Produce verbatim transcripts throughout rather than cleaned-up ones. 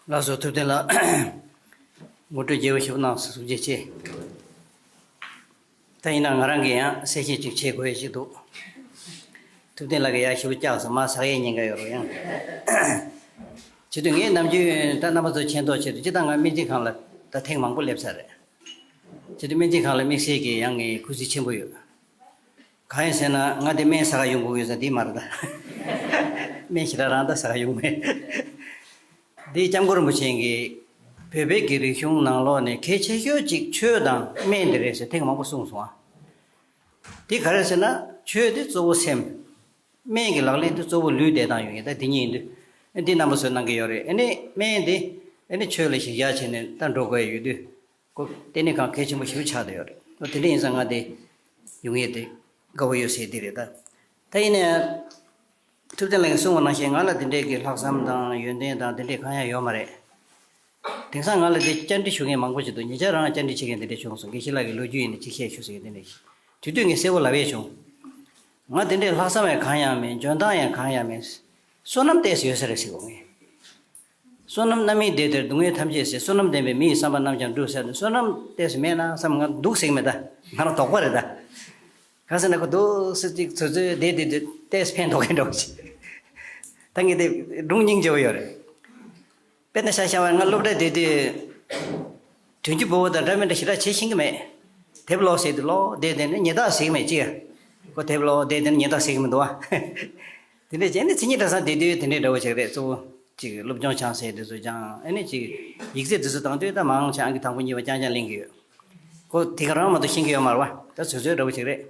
ལགས་སོ། ཐུབ་བསྟན་ལགས། ངོ་སྤྲོད་རྒྱས་པོ་ཞིག་གནང་སོང་། ཐུགས་རྗེ་ཆེ། ད་ཡིན་ན་ང་རང་གིས་ཡང་གསལ་བཤད་ཅིག་བྱེད་དགོས་ཡ་ཞིག་འདུག་ཐུབ་བསྟན་ལགས་ཀྱིས་ཡ་ཞིབ་པོ་བཀྱགས་སོང་། མ་ཟ་ཡའི་ཉེན་ཁ་ཡོད་རེད། ཡང་བྱེད་དུས་ངས་ནམ་རྒྱུན་ད་རྣམ་པ་ཚོ་མཁྱེན་རྟོགས་ཆེད་དུ་སྤྱིར་བཏང་ང་སྨན་རྩིས་ཁང་ལ་ད་ཐེངས་མང་པོ་སླེབས་ཚར་རེད། བྱེད་དུས་སྨན་རྩིས་ཁང་ལ་དམིགས་བསལ་གྱི་ཡང་ངས་གུས་བརྩི་ཆེན་པོ་ཡོད། གང་ཡིན་ཟེར་ན་ང་དེ་སྨན་ཟ་ག་ཡོང་དགོས་ཡོད་ས་འདི་མ་རེད་ད། སྨན་ཞེ་དྲག་རང་ད་ཟ་ག་ཡོང་མེད། འདི་སྐྱབས་མགོན་རིན་པོ་ཆེ་གིས་བོད་པའི་གི་རིག་གཞུང་ནང་ལོགས་ནས་གལ་ཆེ་ཤོས་ཅིག་ཆོས་དང་སྨན་དེ་རེད་ཟེར་ཐེངས་མང་པོ་གསུངས་སོང་ཨ། དེ་ག་རེ་ཟེར་ན་ཆོས་དེ་གཙོ་བོ་སེམས། སྨན་གྱི་ལག་ལེན་དེ་གཙོ་བོ་ལུས་བདེ་ཐང་ཡོང་ཡིན། ད་འདི་གཉིས་ཡིན་དུས་འདི་རྣམ་པ་ཚོས་གནང་གི་ཡོད་རེད། ཨ་ནི་སྨན་དེ་ཨ་ནི་ཆོས་ལ་གཞི་བཞག་བྱས་ནས་ད་འགྲོ་དགོས་ཡོད་དུས། ཁོ་ལྟེ་གནས་ཁང་གལ་ཆེན་པོ་ཞིག་ཆགས་བསྡད་ཡོད་རེད། ཨོ་དེ་འདྲ་ཡིན་ཙང་ང་དེ་ཡོང་ཡས་དེ་དགའ་བོ་ཡོད་ཟེར་དེ་རེད་ད། ད་ཡིན་ནའི་ཐུབ་བསྟན་ལགས་ཀྱིས་གསུངས་པ་ནང་བཞིན་ང་ལ་དེ་འདྲའི་གི་ལྷག་བསམ་དང་ཡོན་ཏན་དང་དེ་འདྲའི་གང་ཡང་ཡོད་མ་རེད། དེང་སང་ང་ལ་དེ་བཅར་འདྲི་ཞུ་མཁན་མང་པོ་ཞིག་འདུག་ཉེ་ཆར་རང་བཅར་འདྲི་བྱེད་མཁན་དེ་འདྲ་བྱུང་སོང་། དགེ་བཤེས་ལགས་ཀྱི་ལོ་རྒྱུས་ཡིན་ན་ཅིག་བཤད་ཤོག་ཟེར་མཁན་དེ་འདྲ་ཞིག་དེ་དུས་ངས་གསལ་པོ་ལབ་ཡས་བྱུང་། ང་དེ་འདྲའི་ལྷག་བསམ་ཡང་གང་ཡང་མེད། འཇོན་ཐང་ཡང་གང་ཡང་མེད། བསོད་ནམས་ཏོག་ཙམ་ཡོད་ས་རེད་ཟེར་གོ་ངས། བསོད་ནམས་རྣམ་སྨིན་བདེ་སྟེར་སྡུག་བསྔལ་ཐམས་ཅད་སེལ། བསོད་ནམས་ལྡན་པས་མི་ཡི་བསམ་པ་རྣམས་ཀྱང་འགྲུབ་ཟེར་ནས། བསོད་ནམས་ཏོག་ཙམ་མེད་ན་བསམ། ང་འདུག་ཟེར་གི་མེད་ད། ང་རང་དོགས་པ་རེད་ད། གང་ཟེར་ན་ཁོ་འདུག་སེ་ཅིག་ཚོད་ཚོད་བསྡད་བསྡད་དུས་ཏོག་ཙམ་ཕན་ཐོགས་མཁན་འདྲ་བོ་ཞིག་ད་ངས་དེ་སྒྲུང་སྙིང་རྗེ་བོ་ཡོད་རེད། དཔེར་ན་ཤ་ཤ་བ་ང་སློབ་གྲྭ་བསྡད་དུས། དྲིན་ཆུ་བུ་བོ་དང་འདྲ་མི་འདྲ་ཞེ་དྲག་བྱེད་ཤེས་ཀྱི་མེད། དེབ་ཀློག་ཟེར་དུས་ཀློག་བསྡད་དེ་ནི་ཉན་ཐག་ཟིག་མེད་ཅི། ཁོ་དེབ་ཀློག་བསྡད་དེ་ནི་ཉན་ཐག་ཟིག་མི་འདུག་བ། དེ་འདྲས་བྱས་ནས་མཚན་ཉིད་གྲྭ་ཚང་བསྡད་དུས་དེ་འདྲས་འདྲ་བོ་ཞིག་རེད། གཙོ་བོ་ཅིག་སློབ་སྦྱོང་སྦྱང་ཟེར་དེ་ཚོ་སྦྱང་། ཨ་ནི་ཅིག་ཡིག་ཚད་དེ་ཚོ་བཏང་དུས་ད་མང་ཆེ་ཨང་ཀི་དང་པོ་གཉིས་པ་རྐྱང་རྐྱང་ལེན་གི་ཡོད། ཁོ་དེ་ག་རང་མ་གཏོགས་ཤེས་ཀྱི་ཡོད་མ་རེད་བ། ད་ཚོད་ཚོད་འདྲ་བོ་ཞིག་རེད།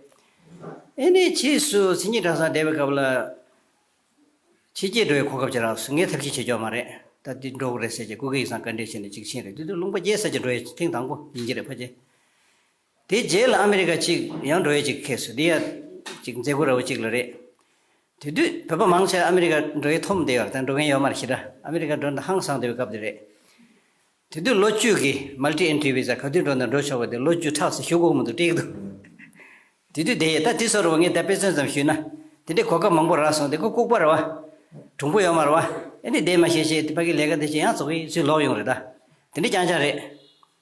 ཨ་ནི་ཕྱིས་སུ་མཚན་ཉིད་གྲྭ་ཚང་བསྡད་པའི་སྐབས་ལ། ཕྱི་རྒྱལ་འགྲོ་བའི་གོ་སྐབས་ཅིག་རག་སོང་། ངས་ཐབས་ཤེས་བྱེད་ཆོག་མ་རེད། ད་འདི་འགྲོ་དགོས་རེད་ཟེར་བྱས་སྐུ་སྒེར་ཡིག་ཚང་བཀའ་འདྲི་བྱས་ནས་ཅིག་ཕྱིན་རེད། དེ་དུས་ལུང་པ་བརྒྱད་ཙམ་ཅིག་འགྲོ་ཡས་ཐེངས་དང་པོ་ཡིན་གྱི་རེད་ཕལ་ཆེར། དེ་རྗེས་ལ་ཨ་མི་རི་ཀ་ཅིག་ཡང་འགྲོ་ཡས་ཅིག་ཁེལ་སོང་། འདི་ཡ་ཅིག་མཛད་སྒོ་ར་བ་ཅིག་ལ་རེད། དེ་དུས་བོད་པ་མང་ཆེ་ཨ་མི་རི་ཀ་འགྲོ་ཡས་འཐོམ་བསྡད་ཡོད་རེད། ད་འགྲོ་མཁན་ཡོད་མ་རེད་ཞེ་དྲག་ཨ་མི་རི་ཀ་འགྲོ་ན་ཧང་སངས་བསྡད་པའི་སྐབས་དེ་རེད། དེ་དུས་ལོ་བཅུ་གི་མལ་ཊི་ཨེན་ཊི་བི་ཟ་ག་དུས་འགྲོ་ན་འགྲོ་ཆོག་པ་དེ་ལོ་བཅུ་ཁྲག་ཟེར་ཞུ་དགོས་མི་འདུག་སྤྲད་ཀྱི་འདུག་དེ་དུས་དེ་ཡས་ད་དེ་སོ་རུ་བ་ངས་ད་དཔེ་མཚོན་ཙམ་ཞུས་ན། དེ་འདྲའི་གོ་སྐབས་མང་པོ་རག་སོང་། དེ་ཁོ་ལྐུགས་པ་རེད་བ། གྲུང་པོ་ཡོད་མ་རེད་བ། ཨེ་ནི་བསྡད་མ་ཤེས་ཤེས་དེ་ཕ་གི་ལས་ཀ་དེ་བྱེད་ཡང་ཚོགས་ཀྱི་ཚུར་ལོག་ཡོང་རེད་ད། དེ་འདྲའི་རྐྱང་རྐྱང་རེད།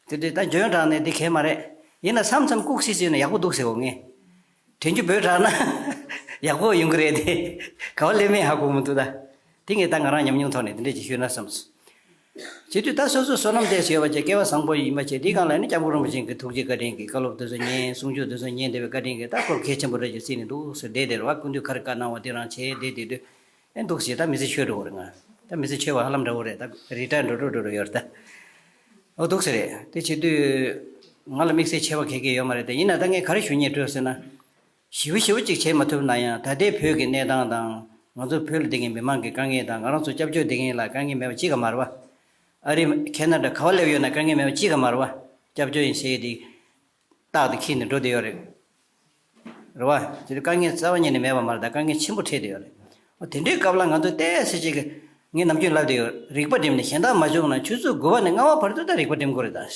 དེ་དུས་ད་འཇོན་དྲགས་ནས་འདི་གས་མ་རེད། ཡིན་ན་མཚམས་མཚམས་ལྐུགས་སི་སི་ཡོད་ན་ཡག་པོ་འདུག་ཟེར་གོ་ངས། དྲན་རྒྱུ་བོད་དྲགས་ན་ཡག་པོ་ཡོང་གི་རེད་དེ། ག་བ་སླེབས་མིན་ཧ་གོ་མི་འདུག་ད། དེ་ངས་ད་ང་རང་ཉམས་མྱོང་ཐོག་ནས་དེ་འདྲས་ཅིག་ཞུས་ན་བསམས། བྱེད་དུས་ད་སོ་སོ་བསོད་ནམས་ཏོག་ཙམ་ཡོད་པ་བྱས་སྐལ་བ་བཟང་པོ་ཡིན་པ་བྱས་དེའི་སྒང་ལ་ནི་སྐྱབས་མགོན་རིན་པོ་ཆེ་གི་ཐུགས་རྗེ་བཀའ་དྲིན་གྱིས་བཀའ་སློབ་དེ་ཚོ་ཉན། གསུང་ཆོས་དེ་ཚོ་ཉན་བསྡད་པའི་བཀའ་དྲིན་གྱིས་ད་ཁོ་གལ་ཆེན་པོ་འདྲ་ཞིག་བརྩིས་ནས་འདུག་ཟེར་བསྡད་དེ་རེད་བ། སྐུ་མདུན་ག་རེ་བཀའ་གནང་བ་དེ་རང་བྱས་བསྡད་བསྡད་དུས། ཨེ་འདུག་ཟེར། ད་མི་ཚེ་ཆོད་འགྲོ་གི་རེད་ང་། ད་མི་ཚེ་ཆོད་པ་ཧ་ལམ་འདྲ་བོ་རེད། ད་རི་ཊ་ཡར་འགྲོ་འགྲོ་འགྲོ་འགྲོ་ཡོད་རེད་ད། འོ་འདུག་ཟེར་རེད། དེ་བྱེད་དུས་ང་ལ་དམིགས་བསལ་ཆེ་བ་ག་གེ་ཡོད་མ་རེད་དེ། ཡིན་ན་ད་ངས་ག་རེ་ཞུ་སྙིང་བྲོ་ཟེར་ན། ཞེ་པོ་ཞེ་པོ་ཅིག་བྱེད་མ་ཐུབ་ན་ཡང་ད་ལྟའི་བོད་ཀྱི་གནས་སྟངས་དང་། ང་ཚོ་བོད་ལ་བསྡད་མཁན་མི་མང་གི་དཀའ་ངལ་དང་། ང་རང་ཚོ་སྐྱབས་བཅོལ་བསྡད་མཁན་ལ་དཀའ་ངལ་མེད་པ་གཅིག་ཀྱང་མ་རེད་བ། ཨ་རི་ཁེ་ན་ཌ་ག་བ་སླེབས་ཡོད་ན་དཀའ་ངལ་མེད་པ་གཅིག་ཀྱང་མ་རེད་བ། སྐྱབས་བཅོལ་ཡིན་ཟེར་ཡས་དེ། རྟགས་དེ་འཁྱེར་ནས་འགྲོ་བསྡད་ཡོད་རེད། རེད་བ། དེ་དུས་དཀའ་ངལ་རྩ་བ་ཉིད་ནས་མེད་པ་མ་རེད། ད་དཀའ་ངལ་ཆེན་པོ་འཕྲད་བསྡད་ཡོད་རེད། འོ་དེ་འདྲའི་སྐབས་ལ་ང་ཚོ་ཏོག་ཙམ་ཅིག་གི། ངས་ནམ་རྒྱུན་ལབ་བསྡད་ཡོད། རིག་པ་བསྒྲིམས་ནས་གཞན་དག་མ་བྱུང་ན་ཆུ་ཚོད་དགུ་པ་ནས་ལྔ་པ་བར་དུ་ད་རིག་པ་བསྒྲིམ་དགོས་རེད་ད།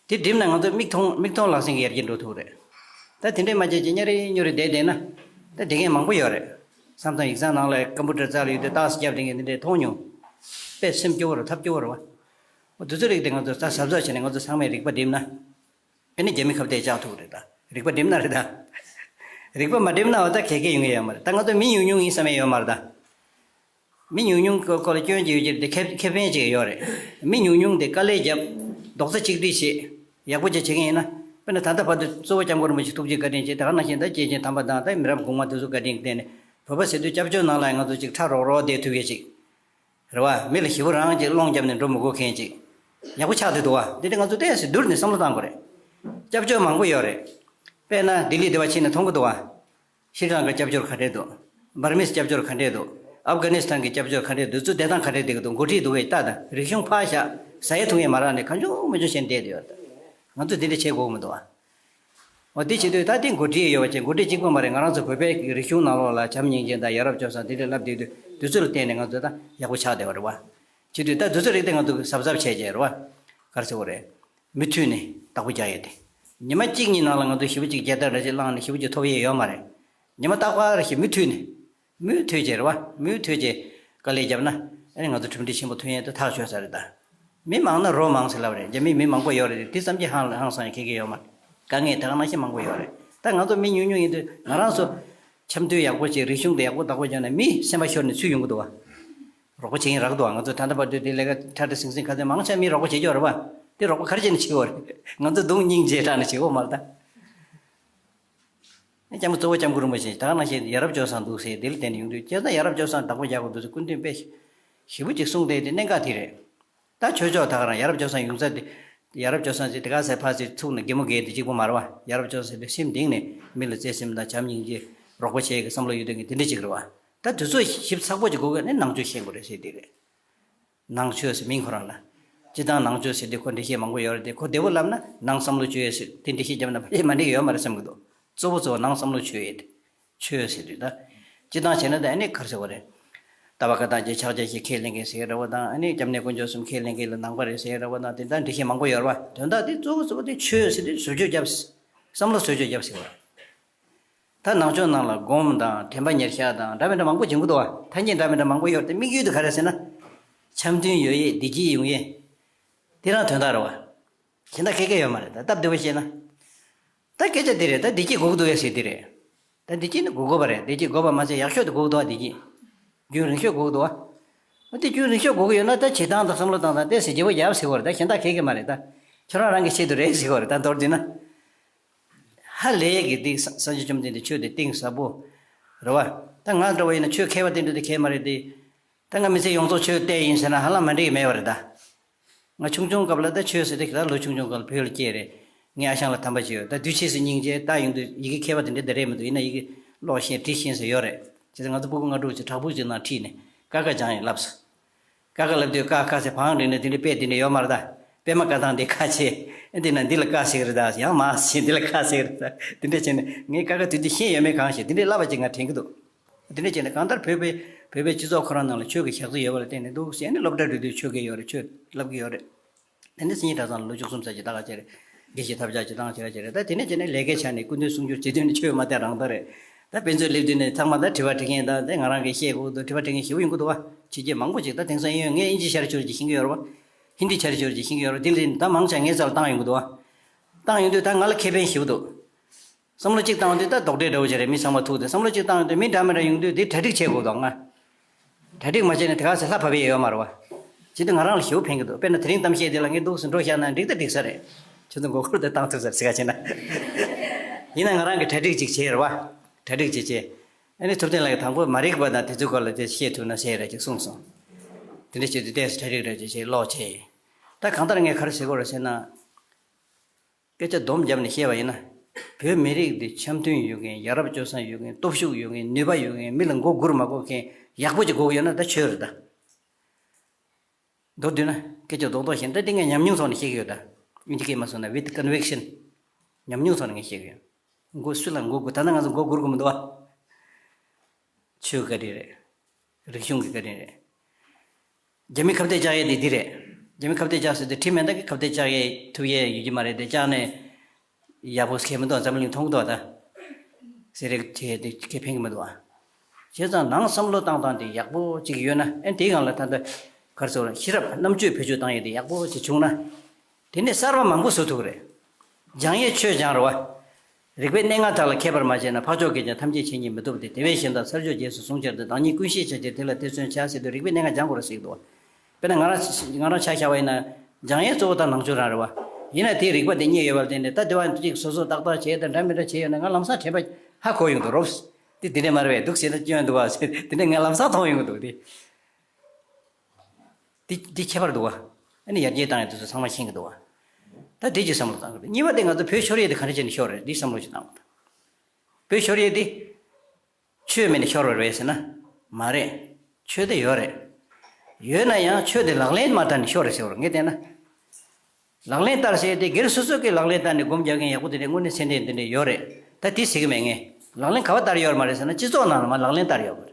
དེ་བསྒྲིམས་ན་ང་ཚོ་མིག་མཐོང་མིག་མཐོང་ལག་ཟིན་གྱི་ཡར་རྒྱས་འགྲོ་ཐུབ་རེད། ད་དེ་འདྲས་མ་བྱས་ཀྱི་གཉའ་རེ་སྨྱོ་རེ་བསྡད་བསྡད་ན། ད་བསྡད་མཁན་མང་པོ་ཡོད་རེད། མཚམས་མཚམས་ཡིག་ཚང་ནང་ལ་ཀམ་པུ་ཊར་རྩ་ལ་ཡོད་དུས་རྟགས་གསལ་རྒྱབ་བསྡད་མཁན་འདི་འདྲས་མཐོང་མྱོང་། དཔེ་སེམས་སྐྱོ་བོ་རེད། ཐབས་སྐྱོ་བོ་རེད་བ། འོ་དེ་ཚོ་རིགས་དེ་ང་ཚོ་ད་གཟབ་གཟབ་བྱས་ནས་ང་ཚོ་ཚང་མས་རིག་པ་བསྒྲིམས་ན། ཨེ་ནི་རྒྱ་མི་ཁ་གཏད་བཅག་ཐུབ་རེད་ད། རིག་པ་བསྒྲིམས་ན་རེད་ད། རིག་པ་མ་བསྒྲིམས་ན་འོ་ད་གལ་གལ་ཡོང་གི་ཡོད་མ་རེད། ད་ང་ཚོ་མི་ཉུང་ཉུང་ཡིན་བསམ་ཡས་ཡོད་མ་རེད་ད། མི་ཉུང་ཉུང་གི་སྐོར་ལ་སྐྱོན་གྱི་ཡོད་ཀྱི་རེད་དེ། ཁེ་ཁེ་ཕན་ཅིག་ཡོད་རེད། མི་ཉུང་ཉུང་དེ་དཀའ་ལས་བརྒྱབ། རྡོག་རྩ་གཅིག་སྒྲིལ་བྱེད། ཡག་པོ་ཅིག་བྱེད་མཁན་ཡིན་ན། དཔེར་ན་ད་ལྟ་བར་དུ་གཙོ་བོ་སྐྱབས་མགོན་རིན་པོ་ཆེ་ཐུགས་རྗེ་བཀའ་དྲིན་བྱས། དེ་ག་ནང་བཞིན་ད་སྐྱེས་ཆེན་དམ་པ་དང་ད་མི་རབས་གོང་མ་དེ་ཚོ་བཀའ་དྲིན་བརྟེན་ནས། བོད་པ་ཟེར་དུས་སྐྱབས་བཅོལ་ནང་ལ་ང་ཚོ་ཅིག་ཕྲག་རོག་རོག་བསྡད་ཐུབ་ཡས་ཅིག་རེད་བ། མི་ལ་ཞེ་པོ་རང་གིས་སློང་བརྒྱབ་ནས་འགྲོ་མི་དགོས་མཁན་ཅིག་ཡག་པོ་ཆགས་བསྡད་འདུག་བ། འདི་འདྲ་ང་ཚོ་ཏོག་ཙམ་བསྡུར་ནས་བསམ་བློ་བཏང་དགོས་རེད། སྐྱབས་བཅོལ་མང་པོ་ཡོད་རེད། དཔེར་ན་ལྡི་ལི་དེ་བ་ཕྱིན་ན་མཐོང་གི་འདུག་བ། ཤྲི་ལངྐ་སྐྱབས་བཅོལ་ག་འདྲས་འདུག་འབར་མིས་སྐྱབས་བཅོལ་ག་འདྲས་འདུག་ཨབ་གྷ་ནི་སི་ཐན་གྱི་སྐྱབས་བཅོལ་ག་འདྲས་འདུག་འདི་ཚོ་བསྡད་སྟངས་ག་འདྲས་བསྡད་ཀྱི་འདུག་འགོ་ཁྲིད་འདུག་གས་ལྟ་དང་། རིག་གཞུང་ཕར་བཞག་ཟ་ཡས་འཐུང་ཡས་མ་རག་ནས་གང་བྱུང་མི་བྱུང་བྱས་བསྡད་ཡོད། ང་ཚོ་འདི་འདྲ་བྱེད་དགོས་མི་འདུག་བ། འོ་དེ་བྱེད་དུས་ད་དེ་འགོ་ཁྲིད་ཡོད་པ་བྱས། འགོ་ཁྲིད་གཅིག་པོ་མ་རེད། ང་རང་ཚོ་བོད་པའི་རིག་གཞུང་ནང་ལོགས་ལ་བྱམས་སྙིང་རྗེ་དང་ཡ་རབས་སྤྱོད་བཟང་དེ་འདྲ་ལབ་བསྡད་དུས། དེ་ཚོ་ལ་བརྟེན་ནས་ང་ཚོ་ད་ཡག་པོ་ཆགས་བསྡད་པ་རེད་བ། བྱེད་དུས་ད་དེ་ཚོ་རིགས་དེ་ང་ཚོ་གཟབ་གཟབ་བྱས་བྱས་རེད་བ། ག་རེ་ཟེར་དགོས་རེད། མུ་མཐུད་ནས་བདག་པོ་རྒྱག་ཡས་དེ། ཉི་མ་གཅིག་གཉིས་ནང་ལ་ང་ཚོ་ཞེ་པོ་ཅིག་རྒྱལ་དར་འདྲ་ཞིག་བསླངས་ནས་ཞེ་པོ་ཅིག་ཐོབ་ཡས་ཡོད་མ་རེད། ཉི་མ་རྟག་པར་ཞིག་མུ་མཐུད་ནས། མུ་མཐུད་བྱས་རེད་བ། མུ་མཐུད་བྱས་དཀའ་ལས་བརྒྱབ་ན། ཨ་ནི་ང་ཚོ་གྲུབ་འབྲས་ཆེན་པོ་ཐོན་ཡས་དེ་ཐག་ཆོད་ས་རེད་ད། མི་མང་ན་རོ་མང་ཟེར་ལབ་རེད། རྒྱ་མི་མི་མང་པོ་ཡོད་རེད། དེ་ཙམ་གྱིས་ཧང་ཧང་སང་ཡས་ཁེ་ཁེ་ཡོད་མ་རེད། དཀའ་ངལ་ད་ག་ནང་བཞིན་མང་པོ་ཡོད་རེད། ད་ང་ཚོ་མི་ཉུང་ཉུང་ཡིན་དུས་ང་རང་ཚོ་འཆམ་མཐུན་ཡག་པོ་བྱས། རིག་གཞུང་དེ་ཡག་པོ་བདག་པོ་བརྒྱབ་ན་མི་སེམས་པ་ཤོར་ནས་ཚུར་ཡོང་གི་འདུག་བ། རོགས་པ་བྱེད་ཀྱིན་རག་འདུག་བ། ང་ཚོ་ད་ལྟ་བར་དུ་དེ་ལས་ཀ་ཁྲ་ཁྲ་ཟིང་ཟིང་ག་ཚོད་མང་ཆེ་མིས་རོགས་པ་བྱེད་ཀྱི་ཡོད་རེད་བ། དེ་རོགས་པ་ག་རེ་བྱས་ནས་བྱེད་ཀྱི་ཡོད་རེད། ང་ཚོ་གདོང་སྙིང་རྗེ་དྲགས་ནས་བྱེད་ཀྱི་ཡོད་མ་རེད་ད། སྐྱབས་མགོན་གཙོ་བོ་སྐྱབས་མགོན་རིན་པོ་ཆེ་ད་ག་ནང་བཞིན་ཡ་རབས་སྤྱོད་བཟང་འདུག་ཟེར་དེ་ལ་བརྟེན་ནས་ཡོང་དུས། བྱས་ཙང་ཡ་རབས་སྤྱོད་བཟང་བདག་པོ་རྒྱག་དགོས་འདུག་ཟེར་སྐུ་མདུན་དཔེ་ཞེ་པོ་ཅིག་གསུངས་བསྡད་དེ་གནད་འགག་དེ་རེད། ད་ཆོས་ཕྱོགས་ད་ག་རང་ཡ་རབས་སྤྱོད་བཟང་ཡོང་ས་དེ། ཡ་རབས་སྤྱོད་བཟང་ཟེར་དེ་ག་ཟེར་ཕར་ཟེར་ཚུགས་ནས་གད་མོ་བགད་དེ་གཅིག་པོ་མ་རེད་བ། ཡ་རབས་སྤྱོད་བཟང་ཟེར་དེ་སེམས་གཏིང་ནས་མི་ལ་བརྩེ་སེམས་དང་བྱམས་སྙིང་རྗེ། རོགས་པ་བྱེད་ཀྱི་བསམ་བློ་ཡོད་དོན་གྱི་དེ་འདྲ་ཅིག་རེད་བ། ད་དེ་ཚོ་ཞིབ་ཚགས་པོ་ཅིག་དགོས་ཀྱི་ནི་ནང་ཆོས་ཤེས་དགོས་རེད་ཟེར་དེ་རེད། ནང་ཆོས་ཟེར་མིང་ཁོ་རང་ལ། སྤྱིར་བཏང་ནང་ཆོས་ཟེར་དུས་ཁོ་འགྲེལ་བཤད་མང་པོ་ཡོད་རེད་དེ། ཁོ་བདེ་པོ་ལབ་ན་ནང་བསམ་བློ་བཅོས་ཡས་ཟེར་དེ་འགྲེལ་བཤད་བརྒྱབ་ན་ཕལ་ཆེར་མ་འགྲིག་གི་ཡོད་མ་རེད་བསམ་གྱི་འདུག། གཙོ་བོ་གཙོ་བོ་ནང་བསམ་བློ་བཅོས་ཡས་དེ། ཆོས་ཟེར་དུས་ད། སྤྱིར་བཏང་བྱས་ན་ད་ཨ་ནི་ག་རེ་ཟེར་བ་རེད། ལྟ་བ་བཀའ་ཐམས་ཅད་ཕྱག་རྒྱ་ཆེ་ཁས་ལེན་མཁན་ཟེར་རེད་བ་དང་། ཨ་ནི་སྐྱབས་གནས་དཀོན་མཆོག་གསུམ་ཁས་ལེན་མཁན་ལ་ནང་པ་རེད་ཟེར་རེད་བ་དང་། དེ་འདྲ་འགྲེལ་བཤད་མང་པོ་ཡོད་རེད་བ། དོན་དག་དེ་གཙོ་བོ་གཙོ་བོ་དེ་ཆོས་ཟེར་དུས་བཟོ་བཅོས་བརྒྱབ། བསམ་བློ་བཟོ་བཅོས་བརྒྱབ་ཟེར་བ། ད་ནང་ཆོས་ནང་ལ་སྒོམ་དང་དྲན་པ་ཉེར་བཞག་དང་འདྲ་མི་འདྲ་མང་པོ་བྱེད་ཀྱི་འདུག་བ། ཐ་སྙད་འདྲ་མི་འདྲ་མང་པོ་ཡོད་དེ། དམིགས་ཡུལ་དེ་ག་རེ་ཟེར་ན། འཆམ་མཐུན་ཡོང་ཡས། བདེ་སྐྱིད་ཡོང་ཡས། དེ་རང་དོན་དག་རེད་བ། གཞན་དག་ཁེ་ཁེ་ཡོད་མ་རེད། ད་སྟབས་བདེ་པོ་བཤད་ན། ད་སྐད་ཆ་འདི་རེད། ད་བདེ་སྐྱིད་དགོས་ཀྱི་འདུག་གས་ཟེར་འདི་རེད། ད་བདེ་སྐྱིད་ནི་དགོས་དགོས་པ་རེད། བདེ་སྐྱིད་དགོས་པ་མ་ཟད་ཡག་ཤོས་དེ་དགོས་ཀྱི་འདུག་བ། བདེ་སྐྱིད་རྒྱུན་རིང་ཤོས་དགོས་ཀྱི་འདུག་བ། འོ་དེ་རྒྱུན་རིང་ཤོས་དགོས་ཀྱི་ཡོད་ན་ད་བྱེད་སྟངས་དང་བསམ་བློ་བཏང་སྟངས་ཏོག་ཙམ་བརྗེ་པོ་རྒྱབ་ཟེར་དགོས་རེད། ད་གཞན་དག་ཁེ་ཁེ་མ་རེད། ད་ཁྱོད་རང་རང་གི་ཆེད་དུ་རེད་ཟེར་དགོས་རེད། ད་མདོར་བསྡུས་ན། ཧ་ལས་ཀྱི་འདི་སངས་རྒྱས་བཅོམ་ལྡན་འདས་ཆོས་དེ་གཏིང་ཟབ་པོ་རེད་བ། ད་ང་འདྲ་བ་ཡིན་ན་ཆོས་མཁས་པ་དེ་འདྲ་དེ་མཁས་མ་རེད་དེ། ད་ང་མི་ཚེ་ཡོངས་རྫོགས་ཆོས་བལྟས་ཡིན་ཟེར་ན་ཧ་ལམ་མ་འགྲིག་གི་མེད་པ་རེད་ད། ང་ཆུང་ཆུང་སྐབས་ལ་ད་ཆོས་ཟེར་དེ་ག་ལོ་ཆུང་ཆུང་སྐབས་ལ་བོད་ལ་སྐྱེས་རེད། ངའི་ཨ་ཞང་ལ་དམ་པ་ཅིག་ཡོད། ད་དུས་ཆེས་སུ་སྙིང་རྗེ། ད་ཡོང་དུས་ཡི་གེ་མཁས་པ་དེ་འདྲ་དེ་རེད་མི་འདུག། ཡིན་ན་ཡི་གེ་ཀློག་ཤེས་འབྲི་ཤེས་ཟེར་ཡོད་རེད། བྱས་ཙང་ང་ཚོ་སྤུ་གུ་ལྔ་དྲུག་ཅིག་བྲག་ཕུག་ཅིག་ནང་ཁྲིད་ནས་ཀ་ཁ་སྦྱང་ཡིན་ལབ་སོང་། ཀ་ཁ་ལབ་དུས་ཀ་ཁ་ཟེར་བང་རིལ་ནས་དེ་འདྲ་དཔེ་དེ་འདྲ་ཡོད་མ་རེད་ད། པད་མ་བཀའ་ཐང་དེ་ཁ་ཕྱེ། ཨེ་འདི་ན་འདི་ལ་ཀ་ཟེར་གི་རེད་ད། ཡང་མ་ཟེར་འདི་ལ་ཁ་ཟེར་གི་རེད་ད། དེ་འདྲ་བྱས་ནས་ངས་ཀ་ཁ་དུས་དེ་ཤེས་ཡོད་མེད་གང་ཤེས། དེ་འདྲ་བསླབ་པ་ཅིག་ང་དྲན་གི་འདུག། དེ་འདྲ་བྱས་ནས་གང་ལྟར་བོད་པའི་བོད་པའི་སྤྱི་ཚོགས་ཁོ་རང་ནང་ལ་ཆོས་ཀྱི་ཞག་རྩི་ཡོད་པ་ལ་བརྟེན་ནས་འདུག་ཟེར་ནས། སློབ་གྲྭ་འགྲོ་དུས་ཆོས་དགེ་ཡོད་རེད། ཆོས་བསླབ་གི་ཡོད་རེད། དེ་ནས་སེང་གེ་གྲྭ་ཚང་ལ་ལོ་བཅུ་གསུམ་ཙམ་ཅིག་ལྟ་ག་བྱས་རེད། དགེ་བཤེས་ཐབས་ཆག་ཅིག་བཏང་བྱས་ར་བྱས་རེད། ད་དེ་ནས་བྱས་ནས་ལས་ཀའི་ཆ་ནས་སྐུ་མདུན་གསུང་སྒྱུར་བྱེད་དུས་ནས་ཆོས་མ་བསྟན་རང་ལྟ་རེད། ད་དཔེ་མཛོད་སླེབས་དུས་ནས་ཚང་མ་ད་དྲི་བ་དྲི་མཁན་དང་། དེ་ང་རང་གིས་བཤད་དགོས་འདུག། དྲི་བ་དྲི་མཁན་ཞེ་པོ་ཡོང་གི་འདུག་བ། ཕྱི་རྒྱལ་མང་པོ་ཅིག་ད་དེང་སང་ཡོད། ངས་ཨིན་ཇི་ཤར་ཕྱོགས་ཀྱི་ཤེས་ཀྱི་ཡོད་རེད་བ། ཧིན་དི་ཤར་ཕྱོགས་ཀྱི་ཤེས་ཀྱི་ཡོད་རེད། དེ་ལས་ད་མང་ཆེ་ངའི་རྩ་ལ་བཏང་ཡོང་གི་འདུག་བ། བཏང་ཡོང་དུས་ད་ང་ལ་ཁེ་ཕན་ཞེ་པོ་འདུག། བསམ་བློ་གཅིག་བཏང་དུས་ད་རྡོག་ཁྲེས་འདྲ་བོ་ཅིག་རེད། མི་ཚང་མ་ཐུག་སྟེ་བསམ་བློ་གཅིག་བཏང་ཡོང་དུས་མི་འདྲ་མི་འདྲ་ཡོང་དུས་དེ་གྲ་སྒྲིག་བྱེད་དགོས་འདུག་ང་། གྲ་སྒྲིག་མ་བྱས་ན་དེ་ག་ཚོད་ལྷ་བབས་ཡས་ཡོད་མ་རེད་བ། བྱེད་དུས་ང་རང་ལ་ཞེ་པོ་ཕན་གྱི་འདུག། དཔེར་ན་དེ་རིང་གཏམ་བཤད་དེ་ལ་ངས་འདུག་སེ་འགྲོ་བཞག་ན་འགྲིག་ད་འགྲིག་ས་རེད། ཁྱོད་ཚོ་མགོ་སྐོར་དེ་བཏང་ཐུབ་ས་རེད་ཟེར་ག་བྱས་ན། ཡིན་ན་ང་རང་གིས་གྲ་སྒྲིག་ཅིག་བྱས་རེད་བ། གྲ་སྒྲིག་ཅིག་བྱས། ཨ་ནི་ཐུབ་བསྟན་ལགས་ཀྱིས་དང་པོ་མ་རིག་པ་དང་དེ་ཚོའི་སྐོར་ལ་དེ་བཤད་ཐུབ་ན་ཟེར་རེད་ཅིག་གསུངས་སོང་། དེ་འདྲ་བྱས་དུས་ཏོག་ཙམ་གྲ་སྒྲིག་འདྲ་ཅིག་བྱས་ཀློག་བྱས། ད་གང་ལྟར་ངས་ག་རེ་ཟེར་དགོས་རེད་ཟེར་ན། སྐད་ཆ་སྡོམ་བརྒྱབ་ནས་བཤད་པ་ཡིན་ན། བོད་མི་རིགས་འདི་འཆམ་མཐུན་ཡོད་མཁན། ཡ་རབས་སྤྱོད་བཟང་ཡོད་མཁན། སྟོབས་ཤུགས་ཡོད་མཁན། ནུས་པ་ཡོད་མཁན། མི་ལ་མགོ་སྒུར་མ་དགོས་མཁན་ཡག་པོ་ཅིག་དགོས་ཀྱི་ཡོད་ན་ད་ཆོས་རེད་ད། མདོར་བསྡུས་ན་སྐད་ཆ་རྡོག་རྡོག་བཤད་ན། ད་འདི་ངས་ཉམས་མྱོང་ཐོག་ནས་བཤད་ཀྱི་ཡོད་ད། ཨིན་ཇི་སྐད་མ་སོང་ན་with conviction། ཉམས་མྱོང་ཐོག་ནས་ངས་བཤད་ཀྱི་ཡོད། མགོ་སུ་ལ་མགོ་སྒུར། ད་ལྟ་ང་ཚོ་མགོ་སྒུར་དགོས་མི་འདུག་བ། ཆོས་བཀའ་དྲིན་རེད། རིག་གཞུང་གི་བཀའ་དྲིན་རེད། རྒྱ་མི་ཁ་གཏད་བཅག་ཡས་དེ་འདི་རེད། རྒྱ་མི་ཁ་གཏད་བཅག་ཟེར་དུས་ཁྲིམས་མེད་ན་ཁ་གཏད་བཅག་ཡས་ཐུབ་ཡས་ཡོད་ཀྱི་མ་རེད་དེ། བཅག་ནས་ཡག་པོ་ཁེལ་མི་འདུག། འཛམ་གླིང་མཐོང་གི་འདུག་ད། ཟེར་རེད། བྱས་དེ་ཁེ་ཕན་གྱི་མི་འདུག་ཨ། བྱས་ཙང་ནང་བསམ་བློ་བཏང་སྟངས་དེ་ཡག་པོ་ཅིག་ཡོད་ན། ཨེ་དེའི་སྒང་ལ་ད་ལྟ་ག་རེ་ཟེར་དགོས་རེད། ཤེས་རབ་རྣམ་དཔྱོད་བེད་སྤྱོད་བཏང་ཡས་དེ་ཡག་པོ་ཅིག་བྱུང་ན། དེ་ནས་གསར་པ་མང་པོ་བཟོ་ཐུབ་ཀྱི་རེད། སྦྱང་ཡས་ཆོས་སྦྱང་རེད་བ། རིག་པའི་གནས་ལྔ་དག་ལ་མཁས་པར་མ་བྱས་ན། འཕགས་མཆོག་གིས་ཀྱང་ཐམས་ཅད་མཁྱེན་ཉིད་མི་ཐོབ་སྟེ། དེ་བས་གཞན་དག་ཚར་གཅོད་རྗེས་སུ་བཟུང་བྱར་སྟོན། བདག་ཉིད་ཀུན་ཤེས་བྱ་ཕྱིར་དེ་ལ་དེ་བརྩོན་བྱ། ཟེར་དུས་རིག་པའི་གནས་ལྔ་སྦྱང་དགོས་རེད་ཟེར་གྱི་འདུག་བ། དཔེར་ན་ང་རང་ང་རང་ཆ་བཞག་པ་ཡིན་ན། སྦྱང་ཡས་གཙོ་བོ་ད་ནང་ཆོས་རང་རེད་བ། ཡིན་ན་དེའི་རིག་པ་དེ་རྙེད་ཡོད་པ་ལ་བརྟེན་ནས་ད་དེ་བ་ཅིག་སོ་སོ་ཏག་ཏག་བྱས་དང་འདྲ་མི་འདྲ་བྱས་ཡོད་ན་ང་ལམ་སང་དྲན་པ་ཧ་གོ་ཡོང་གི་འདུག། རོབ་དེ་དེ་འདྲ་མ་རེད་པས། འདུག་ཟེར་ན་སྐྱོན་འདུག་བ་ཟེར། དེ་འདྲ་ང་ལམ་སང་མཐོང་ཡོང་གི་འདུག་དེ། འདི་འདི་ཁྱད་པར་འདུག་བ། ཨ་ནི་ཡར་རྒྱས་བཏང་ཡས་དེ་ཚོ་ཚང་མ་ཤེས་ཀྱི་འདུག་བ། ད་དེ་ཅིག་བསམ་བློ་བཏང་དགོས་རེད། གཉིས་པ་དེ་ང་ཚོ་བོད་ཤོར་ཡས་དེ་ག་འདྲ་བྱས་ནས་ཤོར་རེད། འདི་བསམ་བློ་ཞིག་བཏང་དགོས། བོད་ཤོར་ཡས་དེ་ཆོས་མེད་ནས་ཤོར་བ་རེད་ཟེར་ན་མ་རེད། ཆོས་དེ་ཡོད་རེད། ཡོད་ན་ཡང་ཆོས་དེ་ལག་ལེན་མ་བསྟར་ནས་ཤོར་རེད་ཟེར་བ་རེད། ངས་བལྟས་ན། ལག་ལེན་བསྟར་ཟེར་ཡས་དེ་སྒེར་སོ་སོ་གིས་ལག་ལེན་བསྟར་ནས་སྒོམ་རྒྱག་མཁན་ཡག་པོ་དེ་འདྲ་དངོས་གནས་ཚད་ལྡན་དེ་འདྲ་ཡོད་རེད། ད་དེ་ཟེར་གི་མེད། ངས་ལག་ལེན་ག་པར་བསྟར་ཡོད་མ་རེད་ཟེར་ན་སྤྱི་ཚོགས་ནང་ལ་མར་ལག་ལེན་བསྟར་ཡོད་པ་རེད།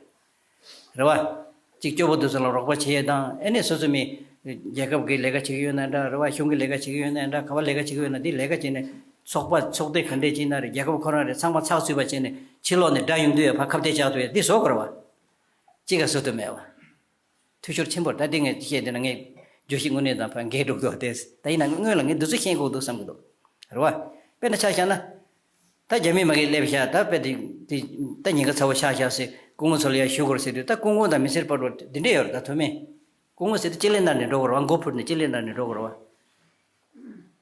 རེད་བ། གཅིག་སྐྱོ་པོ་དེ་ཚོ་ལ་རོགས་པ་བྱེད་ཡས་དང་། ཨེ་ནས་སོ་སོ་མི་རྒྱལ་ཁབ་ཀྱི་ལས་ཀ་བྱེད་ཀྱི་ཡོད་ན་འདྲ། རེད་བ། གཞུང་གི་ལས་ཀ་བྱེད་ཀྱི་ཡོད་ན་འདྲ། ག་པར་ལས་ཀ་བྱེད་ཀྱི་ཡོད་ན་འདི་ལས་ཀ་བྱས་ནས། ཚོགས་པ་ཚོགས་སྡེ་ག་འདྲས་ཅིག་ན་རེད། རྒྱལ་ཁབ་ཁོ་རང་རེད། ཚང་མ་ཚགས་ཚུད་པ་བྱས་ནས་ཕྱི་ལོགས་ནས་དགྲ་ཡོང་དུས་ཡ་ཕར་ཁ་གཏད་བཅག་ཐུབ་ཡ་འདི་བཟོ་དགོས་རེད་བ། གཅིག་ག་བཟོ་ཐུབ་མེད་བ། འཐུས་ཤོར་ཆེན་པོ་རེད། ད་དེ་ངས་བཤད་དེ་ན་ངས་བརྗོད་གཞི་དངོས་གནས་དང་ཕར་འགལ་འགྲོ་གི་འདུག་དེ། ད་ཡིན་ན་སྔོན་ལ་ངས་འདི་ཚོ་ཤེས་དགོས་འདུག་བསམ་གི་འདུག་རེད་བ། དཔེར་ན་ཆ་བཞག་ན། ད་རྒྱ་མི་མ་གིར་སླེབས་ཤག་ད་དཔེ་དེ་དེ་ད་ཉེན་ཁ་ཚ་བོ་ཆགས་ཤག་ཟེར། སྐུ་ངོ་ཚོ་ལ་ཡ་ཞུ་དགོས་རེད་ཟེར་དུས། ད་སྐུ་ངོ་དང་མི་སེར་བར་དུ་འདི་འདྲས་ཡོད་རེད། ད་མཐོ་དམན་སྐུ་ངོ་ཟེར་དུས་ལྕེ་ལེ་བསྣར་ནས་འགྲོ་དགོས་རེད་བ། མགོ་ཕུད་ནས་ལྕེ་ལེ་བསྣར་ནས་འགྲོ་དགོས་རེད་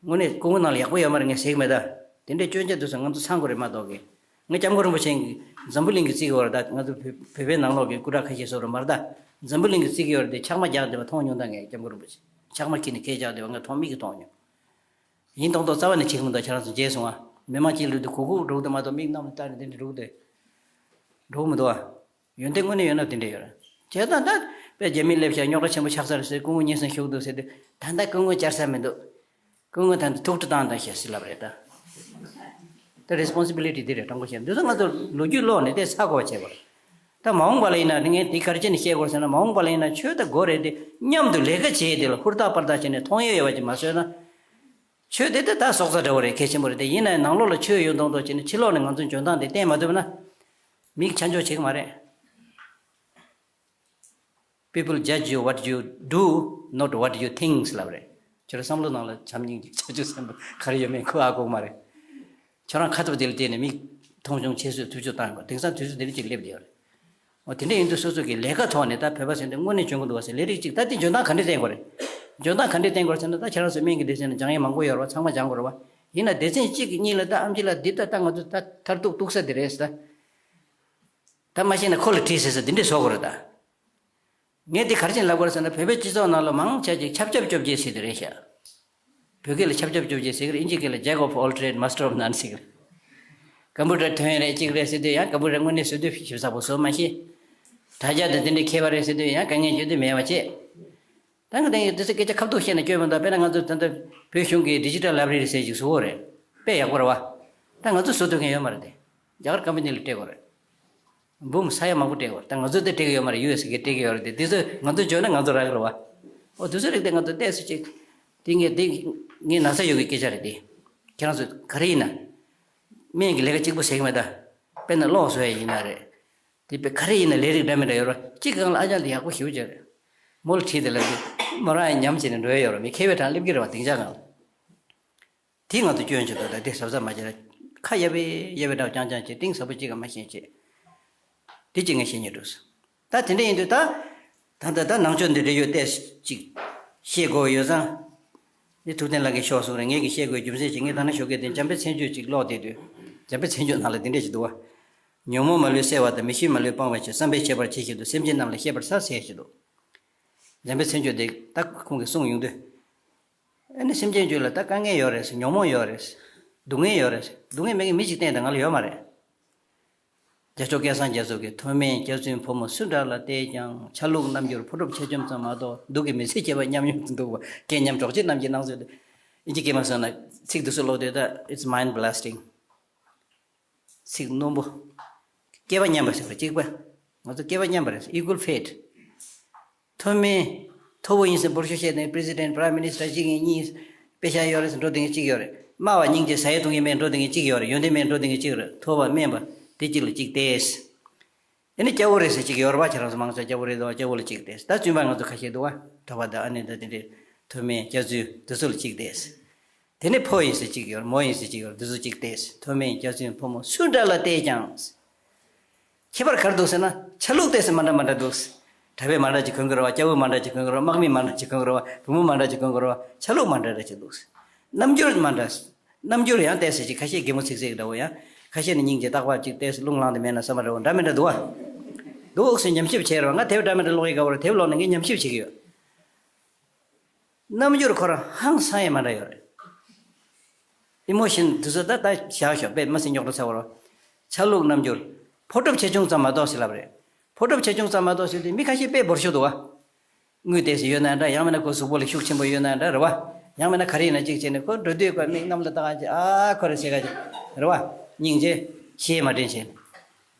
བ། དངོས་གནས་སྐུ་ངོ་ནང་ལ་ཡག་པོ་ཡོད་མ་རེད། ངས་ཟེར་གི་མེད་ད། དེ་འདྲའི་སྐྱོན་ཆ་དེ་ཚོ་ང་ཚོ་ཚང་དགོས་རེད་མ་གཏོགས་གི། ངས་སྐྱབས་མགོན་རིན་པོ་ཆེ་གི་འཛམ་བུ་གླིང་གི་བརྩི་གི་ཡོད་རེད། ད་ང་ཚོ་བོད་བོད་པའི་ནང་ལོགས་ཀྱི་སྐུ་དྲག་ཁ་ཤས་བཟོ་རུ་མ་རེད་ད། འཛམ་བུ་གླིང་གི་བརྩི་གི་ཡོད་རེད་དེ། ཕྱག་དམར་རྒྱག་བསྡད་པ་མཐོང་མྱོང་ད། ངས་སྐྱབས་མགོན་རིན་པོ་ཆེ་ཕྱག་དམར་འཁྱེར་ནས་སྐད་རྒྱག་བསྡད་པ་ངས་མཐོང་། མིག་གིས་མཐོང་མྱོང་། ཡིན་མདོག་མདོག་རྩ་བ་ནས་བྱེད་ཀྱི་མི་འདུག་ཁྱེད་རང་ཚོ་མཇལ་སོང་ང་། མི་མང་སྤྱི་འཐུས་དེ་གུག་གུག་འགྲོ་གི་འདུག་མ་གཏོགས་མིག་གནམ་ལ་བལྟས་ནས་དེ་འདྲ་འགྲོ་གི་འདུག་འགྲོ་གི་མི་འདུག་ཨ། ཡོན་ཏན་དངོས་གནས་ཡོད་ན་དེ་འདྲ་ཡོད་རེད། བྱས་ཙང་ད་དཔེ་རྒྱ་མི་སླེབས་ཤག་རྙོག་དྲ་ཆེན་པོ་ཆགས་ས་རེད་ཟེར། སྐུ་ངོ་སྙན་སེང་ཞུ་གི་འདུག་ཟེར་དུས། ད་ལྟ་སྐུ་ངོ་བཅར་ས་མི་འདུག་སྐུ་ངོ་ད་ལྟ་ཐུགས་ཁྲོ་བཏང་བཏང་ཤག་ཟེར་ལབ་རེད་ད། ད་རེ་སི་པོན་སི་བི་ལི་ཊི་འདི་རེད། དྲང་པོ་བཤད་ན་འདི་ཚོ་ང་ཚོ་ལོ་རྒྱུས་ཀློག་ནས་དེ་ཚ་གོ་བ་བྱེད་དགོས་རེད། ད་མ་འོངས་པ་ལ་ཡིན་ན་ངས་འདི་ག་རེ་བྱས་ནས་བཤད་དགོས་ཟེར་ན། མ་འོངས་པ་ལ་ཡིན་ན་ཆོས་ད་དགོས་རེད་དེ། མཉམ་དུ་ལས་ཀ་བྱས་དེ་ལ་ཧུར་ཐག་པར་ཐག་བྱས་ནས་མཐོང་ཡས་ཡོད་པ་ཅིག་མ་བཟོས་ན། ཆོས་དེ་ད་ད་སྲོག་རྩ་འདྲ་བོ་རེད། གལ་ཆེན་པོ་རེད་དེ། ཡིན་ནའི་ནང་ལོགས་ལ་ཆོས་ཡོད་མདོག་མདོག་བྱས་ནས་ཕྱི་ལོགས་ནས་ང་ཚོའི་འཇོན་ཐང་དེ་བསྟན་མ་ཐུབ་ན། མིག་ཆ་འཇོག་བྱེད་ཀྱི་མ་རེད། People judge you what you do, not what you think ལབ་རེད། ཁྱོད་རང་བསམ་བློ་ནང་ལ་བྱམས་སྙིང་རྗེ་བྱང་ཆུབ་སེམས་དཔའ་ག་རེ་ཡོད་མེད་ཁོ་ཨ་གོ་གི་མ་རེད། ཁྱོད་རང་ཁ་ཐུབ་དེ་ལ་བལྟས་ནས་མིག་མཐོང་ཆུང་བྱེད་སྲོལ་དུས་ཚོད་བཏང་དགོས། དེང་སང་དུས་ཚོད་དེ་འདྲ་ཅིག་སླེབས་བསྡད་ཡོད་རེད། འོ་དེ་འདྲ་ཡིན་དུས་སོ་སོ་གི་ལས་ཀ་ཐོག་ནས་ད་བོད་པ་ཟེར་དུས་དངོས་གནས་འཇོན་གི་འདུག་བ་ཟེར། ལས་རིགས་གཅིག་ད་དེ་འཇོན་ཐང་ག་འདྲས་བསྟན་དགོས་རེད། འཇོན་ཐང་ག་འདྲས་བསྟན་དགོས་རེད་ཟེར་ན། ད་ཁྱེད་རང་ཚོ་སྨན་གྱི་སྡེ་ཚན་ནས་སྦྱང་ཡས་མང་པོ་ཡོད་རེད་བ། ཚང་མ་སྦྱང་དགོས་རེད་བ། ཡིན་ན་སྡེ་ཚན་གཅིག་གཉིས་ལ་ད་ཨེམ་ཆི་ལགས་འདི་ད་ད་ང་ཚོ་ད་མཐར་ཐུག་ཐུག་ས་འདི་རེད་ཟེར། ད་མ་ཤེས་ན་ཁོ་ལ་དྲིས་ཟེར་ཟེར་འདི་འདྲས་བཟོ་དགོས་རེད་ད། ངས་འདི་ག་རེ་བྱས་ནས་ལབ་དགོས་རེད་ཟེར་ན། བོད་པའི་སྤྱི་ཚོགས་ནང་ལ་མང་ཆེ་ཅིག་ཆབ་ཆབ་ཅོབ་ཅེས་ཟེར་དེ་རེད་ཤག་བོད་སྐད་ལ་ཆབ་ཆབ་ཅོབ་ཅེས་ཟེར་གི་རེད། ཨིན་ཇི་སྐད་ལ་Jack of all trade, master of none ཟེར་གི་རེད། ཀམ་པུ་ཊར་ཐོན་ཡས་རེད་གཅིག་རེད་ཟེར་དུས་ཡང་། ཀམ་པུ་ཊར་དངོས་གནས་བཟོ་དུས་ཞིབ་ཚགས་པོ་བཟོ་མ་ཤེས། དྲ་རྒྱ་དང་དེ་འདྲའི་མཁས་པ་རེད་ཟེར་དུས་ཡང་དཀའ་ངལ་བརྗོད་དུས་མེད་པ་བྱས། ད་ང་དེང་གི་དེ་ཚོ་སྐད་ཆ་ཁ་ཐུག་བཤད་ན་སྐྱོན་མི་འདུག་དཔེར་ན་ང་ཚོ་ད་ལྟ་བོད་གཞུང་གི་ཌི་ཇི་ཊལ་ལའི་བྷ་རེ་རི་ཟེར་ཞིག་བཟོ་དགོས་རེད། དཔེ་ཡག་པོ་རེད་བ། ད་ང་ཚོ་བཟོ་ཐུབ་མཁན་ཡོད་མ་རེད་དེ། རྒྱ་གར་ཀམ་པ་ནི་ལ་སྤྲད་དགོས་རེད། འབུམ་ས་ཡ་མང་པོ་སྤྲད་དགོས་རེད། ད་ང་ཚོ་དེ་སྤྲད་ཀྱི་ཡོད་མ་རེད། ཡུ་ཨེས་གིས་སྤྲད་ཀྱི་ཡོད་རེད་དེ། དེ་ཚོ་ང་ཚོ་འཇོན་ན་ང་ཚོ་རག་གི་རེད་བ། འོ་དེ་ཚོ་རིགས་དེ་ང་ཚོ་ཏོག་ཙམ་ཅིག་དེ་ངས་དེ་ངས་ན་ཚ་ཡོད་ཀྱི་སྐད་ཆ་རེད་དེ། ཁྱེད་རང་ཚོ་ག་རེ་ཡིན་ན། སྨན་གྱི་ལས་ཀ་གཅིག་པུ་ཟེར་གྱི་མེད་ད། དཔེར་ན་གློག་བཟོ་ཡས་ཡིན་ན་རེད། དེ་དཔེ་ག་རེ་ཡིན་ན་ལས་རིགས་འདྲ་མི་འདྲ་ཡོད་རེད། གཅིག་སྒང་ལ་ཨ་ཅག་འདི་ཡག་པོ་ཞེ་པོ་ཅིག་རེད། མོ་ལ་དྲིས་ཏེ་ལབ་དུས་མོ་རང་ཡང་ཉམས་བྱས་ནས་འགྲོ་ཡས་ཡོད་རེད། མི་མཁས་པའི་གྲས་སླེབས་ཀྱི་རེད་བ་སྡིངས་ཆ་སྒང་ལ། དེ་ང་ཚོ་སྐྱོན་ཆེ་འདུག་ད་དེ་གཟབ་གཟབ་མ་བྱས་ན། ཁ་གཡར་བའི་གཡར་བའི་འདྲ་བ་རྐྱང་རྐྱང་བྱས། གཏིང་ཟབ་པོ་གཅིག་ག་མ་ཤེས་བྱས། དེ་གཅིག་ངས་བཤད་སྙིང་འདོད་སོང་། ད་དེ་འདྲ་ཡིན་དུས་ད། ད་ད་ད་ནང་ཆོས་འདི་འདྲ་ཡོད་ཏེ་ཅིག་ཤེས་དགོས་ཡོད་ཙང་། འདི་ཐུབ་བསྟན་ལགས་ཀྱིས་ཤོག་གསུངས་རེད། ངས་ཀྱིས་བཤད་དགོས་རྒྱུ་མཚན་ཅིག་ངས་ད་ནི་ཞོགས་ཀས་དེ་འཇམ་དཔལ་མཚན་བརྗོད་ཅིག་ཀློག་བསྡད་དུས། འཇམ་དཔལ་མཚན་བརྗོད་ནང་ལ་འདི་འདྲ་ཞིག་འདུག་བ། ཉོན་མོངས་མ་ལུས་བསལ་བ་དང་། མི་ཤེས་མ་ལུས་སྤང་བའི་ཕྱིར། བསམ་པས་ཁྱད་པར་ཇི་བཞིན་དུ། སེམས་ཅན་རྣམས་ལ་བཤད་པར་བྱ་ཟེར་ཞིག་འདུག་འཇམ་དཔལ་མཚན་བརྗོད་དེ་ད་ཁོང་གིས་གསུངས་ཡོང་དུས། ཨ་ནི་སེམས་ཅན་རྒྱུད་ལ་ད་དཀའ་ངལ་ཡོད་རེད། ཉོན་མོངས་ཡོད་རེད། སྡུག་བསྔལ་ཡོད་རེད། སྡུག་བསྔལ་མེད་མཁན་མི་གཅིག་བསྟན་དང་ང་ལ་ཡོད་མ་རེད། རྒྱལ་མཆོག་སྐལ་བཟང་རྒྱ་མཚོ་གིས། མཐོ་དམན་སྐྱག་རྫུན་ཕོ་མོ་སུ་འདྲ་ལ་བལྟས་ཀྱང་། ཆ་ལུགས་རྣམ་འགྱུར་ཕོ་གྲུབ་ཆེ་ཆུང་ཙམ་མ་གཏོགས། སྡུག་གི་མི་ཚེ་སྐྱེལ་བ་མཉམ་མཉམ་དུ་འདུག་པ། རྐྱེན་ཉམས་གྲོགས་མཆེད་རྣམས་ཀྱི་སྣང་ཚུལ་དུ། ཨིན་ཇི་སྐད་མ་སོང་ན་ཚིག་འདི་ཚོ་ཀློག་དུས་ད་it's mind blasting། ཚིག་རྣོན་པོ། སྐྱེས་པ་མཉམ་པ་ཟེར་བ་གཅིག་པ། ང་ཚོ་སྐྱེས་པ་མཉམ་པ་རེད། Equal fate། མཐོ་དམན། མཐོ་བོ་ཡིན་ཟེར་འབོར་ཤོག་བཤད་དེ། པི་རེ་སི་ཌེན་ཊི། པི་རའིམ་མི་ནི་སི་ཊར་གཅིག་ཡིན། གཉིས། པེ་ཤག་ཡོད་རེད་ཟེར་འགྲོ་བསྡད་མཁན་གཅིག་ཡོད་རེད། སྨྲ་བ་སྙིང་རྗེ་ཟ་ཡས་བཏུང་ཡས་མེད་འགྲོ་བསྡད་མཁན་གཅིག་ཡོད་རེད། ཡོན་ཏན་མེད་འགྲོ་བསྡད་མཁན་གཅིག་རེད། མཐོ་བ་དམན་པ། དེ་གཅིག་ལ་གཅིག་སྟེར། དེ་ནི་སྐྱ་བོ་རེད་ཟེར་གཅིག་ཡོད་རེད་པ། ཁྱེད་རང་ཚོ་མང་ཆེ་སྐྱ་བོ་རེད་དོ། སྐྱ་བོ་ལ་གཅིག་སྟེར། ད་བཙུན་པ་ང་ཚོ་ཁ་ཤས་འདུག་པ། གྲྭ་པ་དང་ཨ་ནེ་དང་དེ་འདྲའི་མཐོ་དམན་སྐྱག་རྫུན་དེ་ཚོ་ལ་གཅིག་སྟེར། དེ་ནི་ཕོ་ཡིན་ཟེར་གཅིག་ཡོད། མོ་ཡིན་ཟེར་གཅིག་ཡོད། དེ་ཚོ་གཅིག་སྟེར། མཐོ་དམན་སྐྱག་རྫུན་ཕོ་མོ་སུ་འདྲ་ལ་བལྟས་ཀྱང་། ཁྱད་པར་ག་རེ་འདུག་ཟེར་ན། ཆ་ལུགས་ཏོག་ཙམ་མ་འདྲ་མ་འདྲ་འདུག་གྲྭ་པས་མ་འདྲ་ཅིག་གོན་གྱི་རེད་པ། སྐྱ་བོས་མ་འདྲ་ཅིག་གོན་གྱི་རེད་པ། དམག་མིས་མ་འདྲ་ཅིག་གོན་གྱི་རེད་པ། བུ་མོས་མ་འདྲ་ཅིག་གོན་གྱི་རེད་པ། ཆ་ལུགས་མ་འདྲ་འདྲ་ཅིག་འདུག་རྣམ་འགྱུར་མ་འདྲ། རྣམ་འགྱུར་ཡང་ཏོག་ཙམ་ཅིག་ཁ་ཤས་གད་མོ་ཚིག་ཚིག་འདྲ་བོ་ཡང་། ཁ་ཤས་ནི་སྙིང་རྗེ་རྟག་པར་ཅིག་ཏོག་ཙམ་རླུང་ལངས་ཏེ་མེད་ན་བསམ་པ་འདྲ་བོ་འདྲ་མི་འདྲ་འདུག་པ། འདུག་ཟེར་ཉམས་ཞིབ་བྱས་རེད་པ། ང་དེབ་འདྲ་མི་འདྲ་ཀློག་ཡས་དགའ་པོ་རེད། དེབ་ཀློག་ནས་ངས་ཉམས་ཞིབ་བྱེད་ཀྱི་ཡོད། རྣམ་འགྱུར་ཁོ་རང་ཧང་སང་ཡས་མ་འདྲ་ཡོད་རེད། ཨི་མོ་ཤན་དེ་ཚོ་ད་ད་བཞག་ཤོག་དཔེ་མ་སྲིད་རྙོག་དྲ་ཚ་བོ་རེད། ཆ་ལུགས་རྣམ་འགྱུར། ཕོ་གྲུབ་ཆེ་ཆུང་ཙམ་མ་གཏོགས་ཟེར་ལབ་རེད། ཕོ་གྲུབ་ཆེ་ཆུང་ཙམ་མ་གཏོགས་ཟེར་དུས་མི་ཁ་ཤས་དཔེ་འབོར་ཤོག་འདུག་པ། དངུལ་ཏོག་ཙམ་ཡོད་ན་འདྲ། ཡང་མིན་ན་ཁོ་གཟུགས་པོ་ལ་ཤུགས་ཆེན་པོ་ཡོད་ན་འདྲ་རེད་པ། ཡང་མིན་ན་ག་རེ་ཡིན་ན་གཅིག་བྱས་ནས་ཁོ་འགྲོ་དུས་ཁོ་མིག་གནམ་ལ་བལྟ་ག་ཅིག་ཨ་ཁོ་རེད་ཟེར་ག་ཅིག་རེད་པ། སྙིང་རྗེ་ཞེ་མ་དྲན་བྱས་ནས།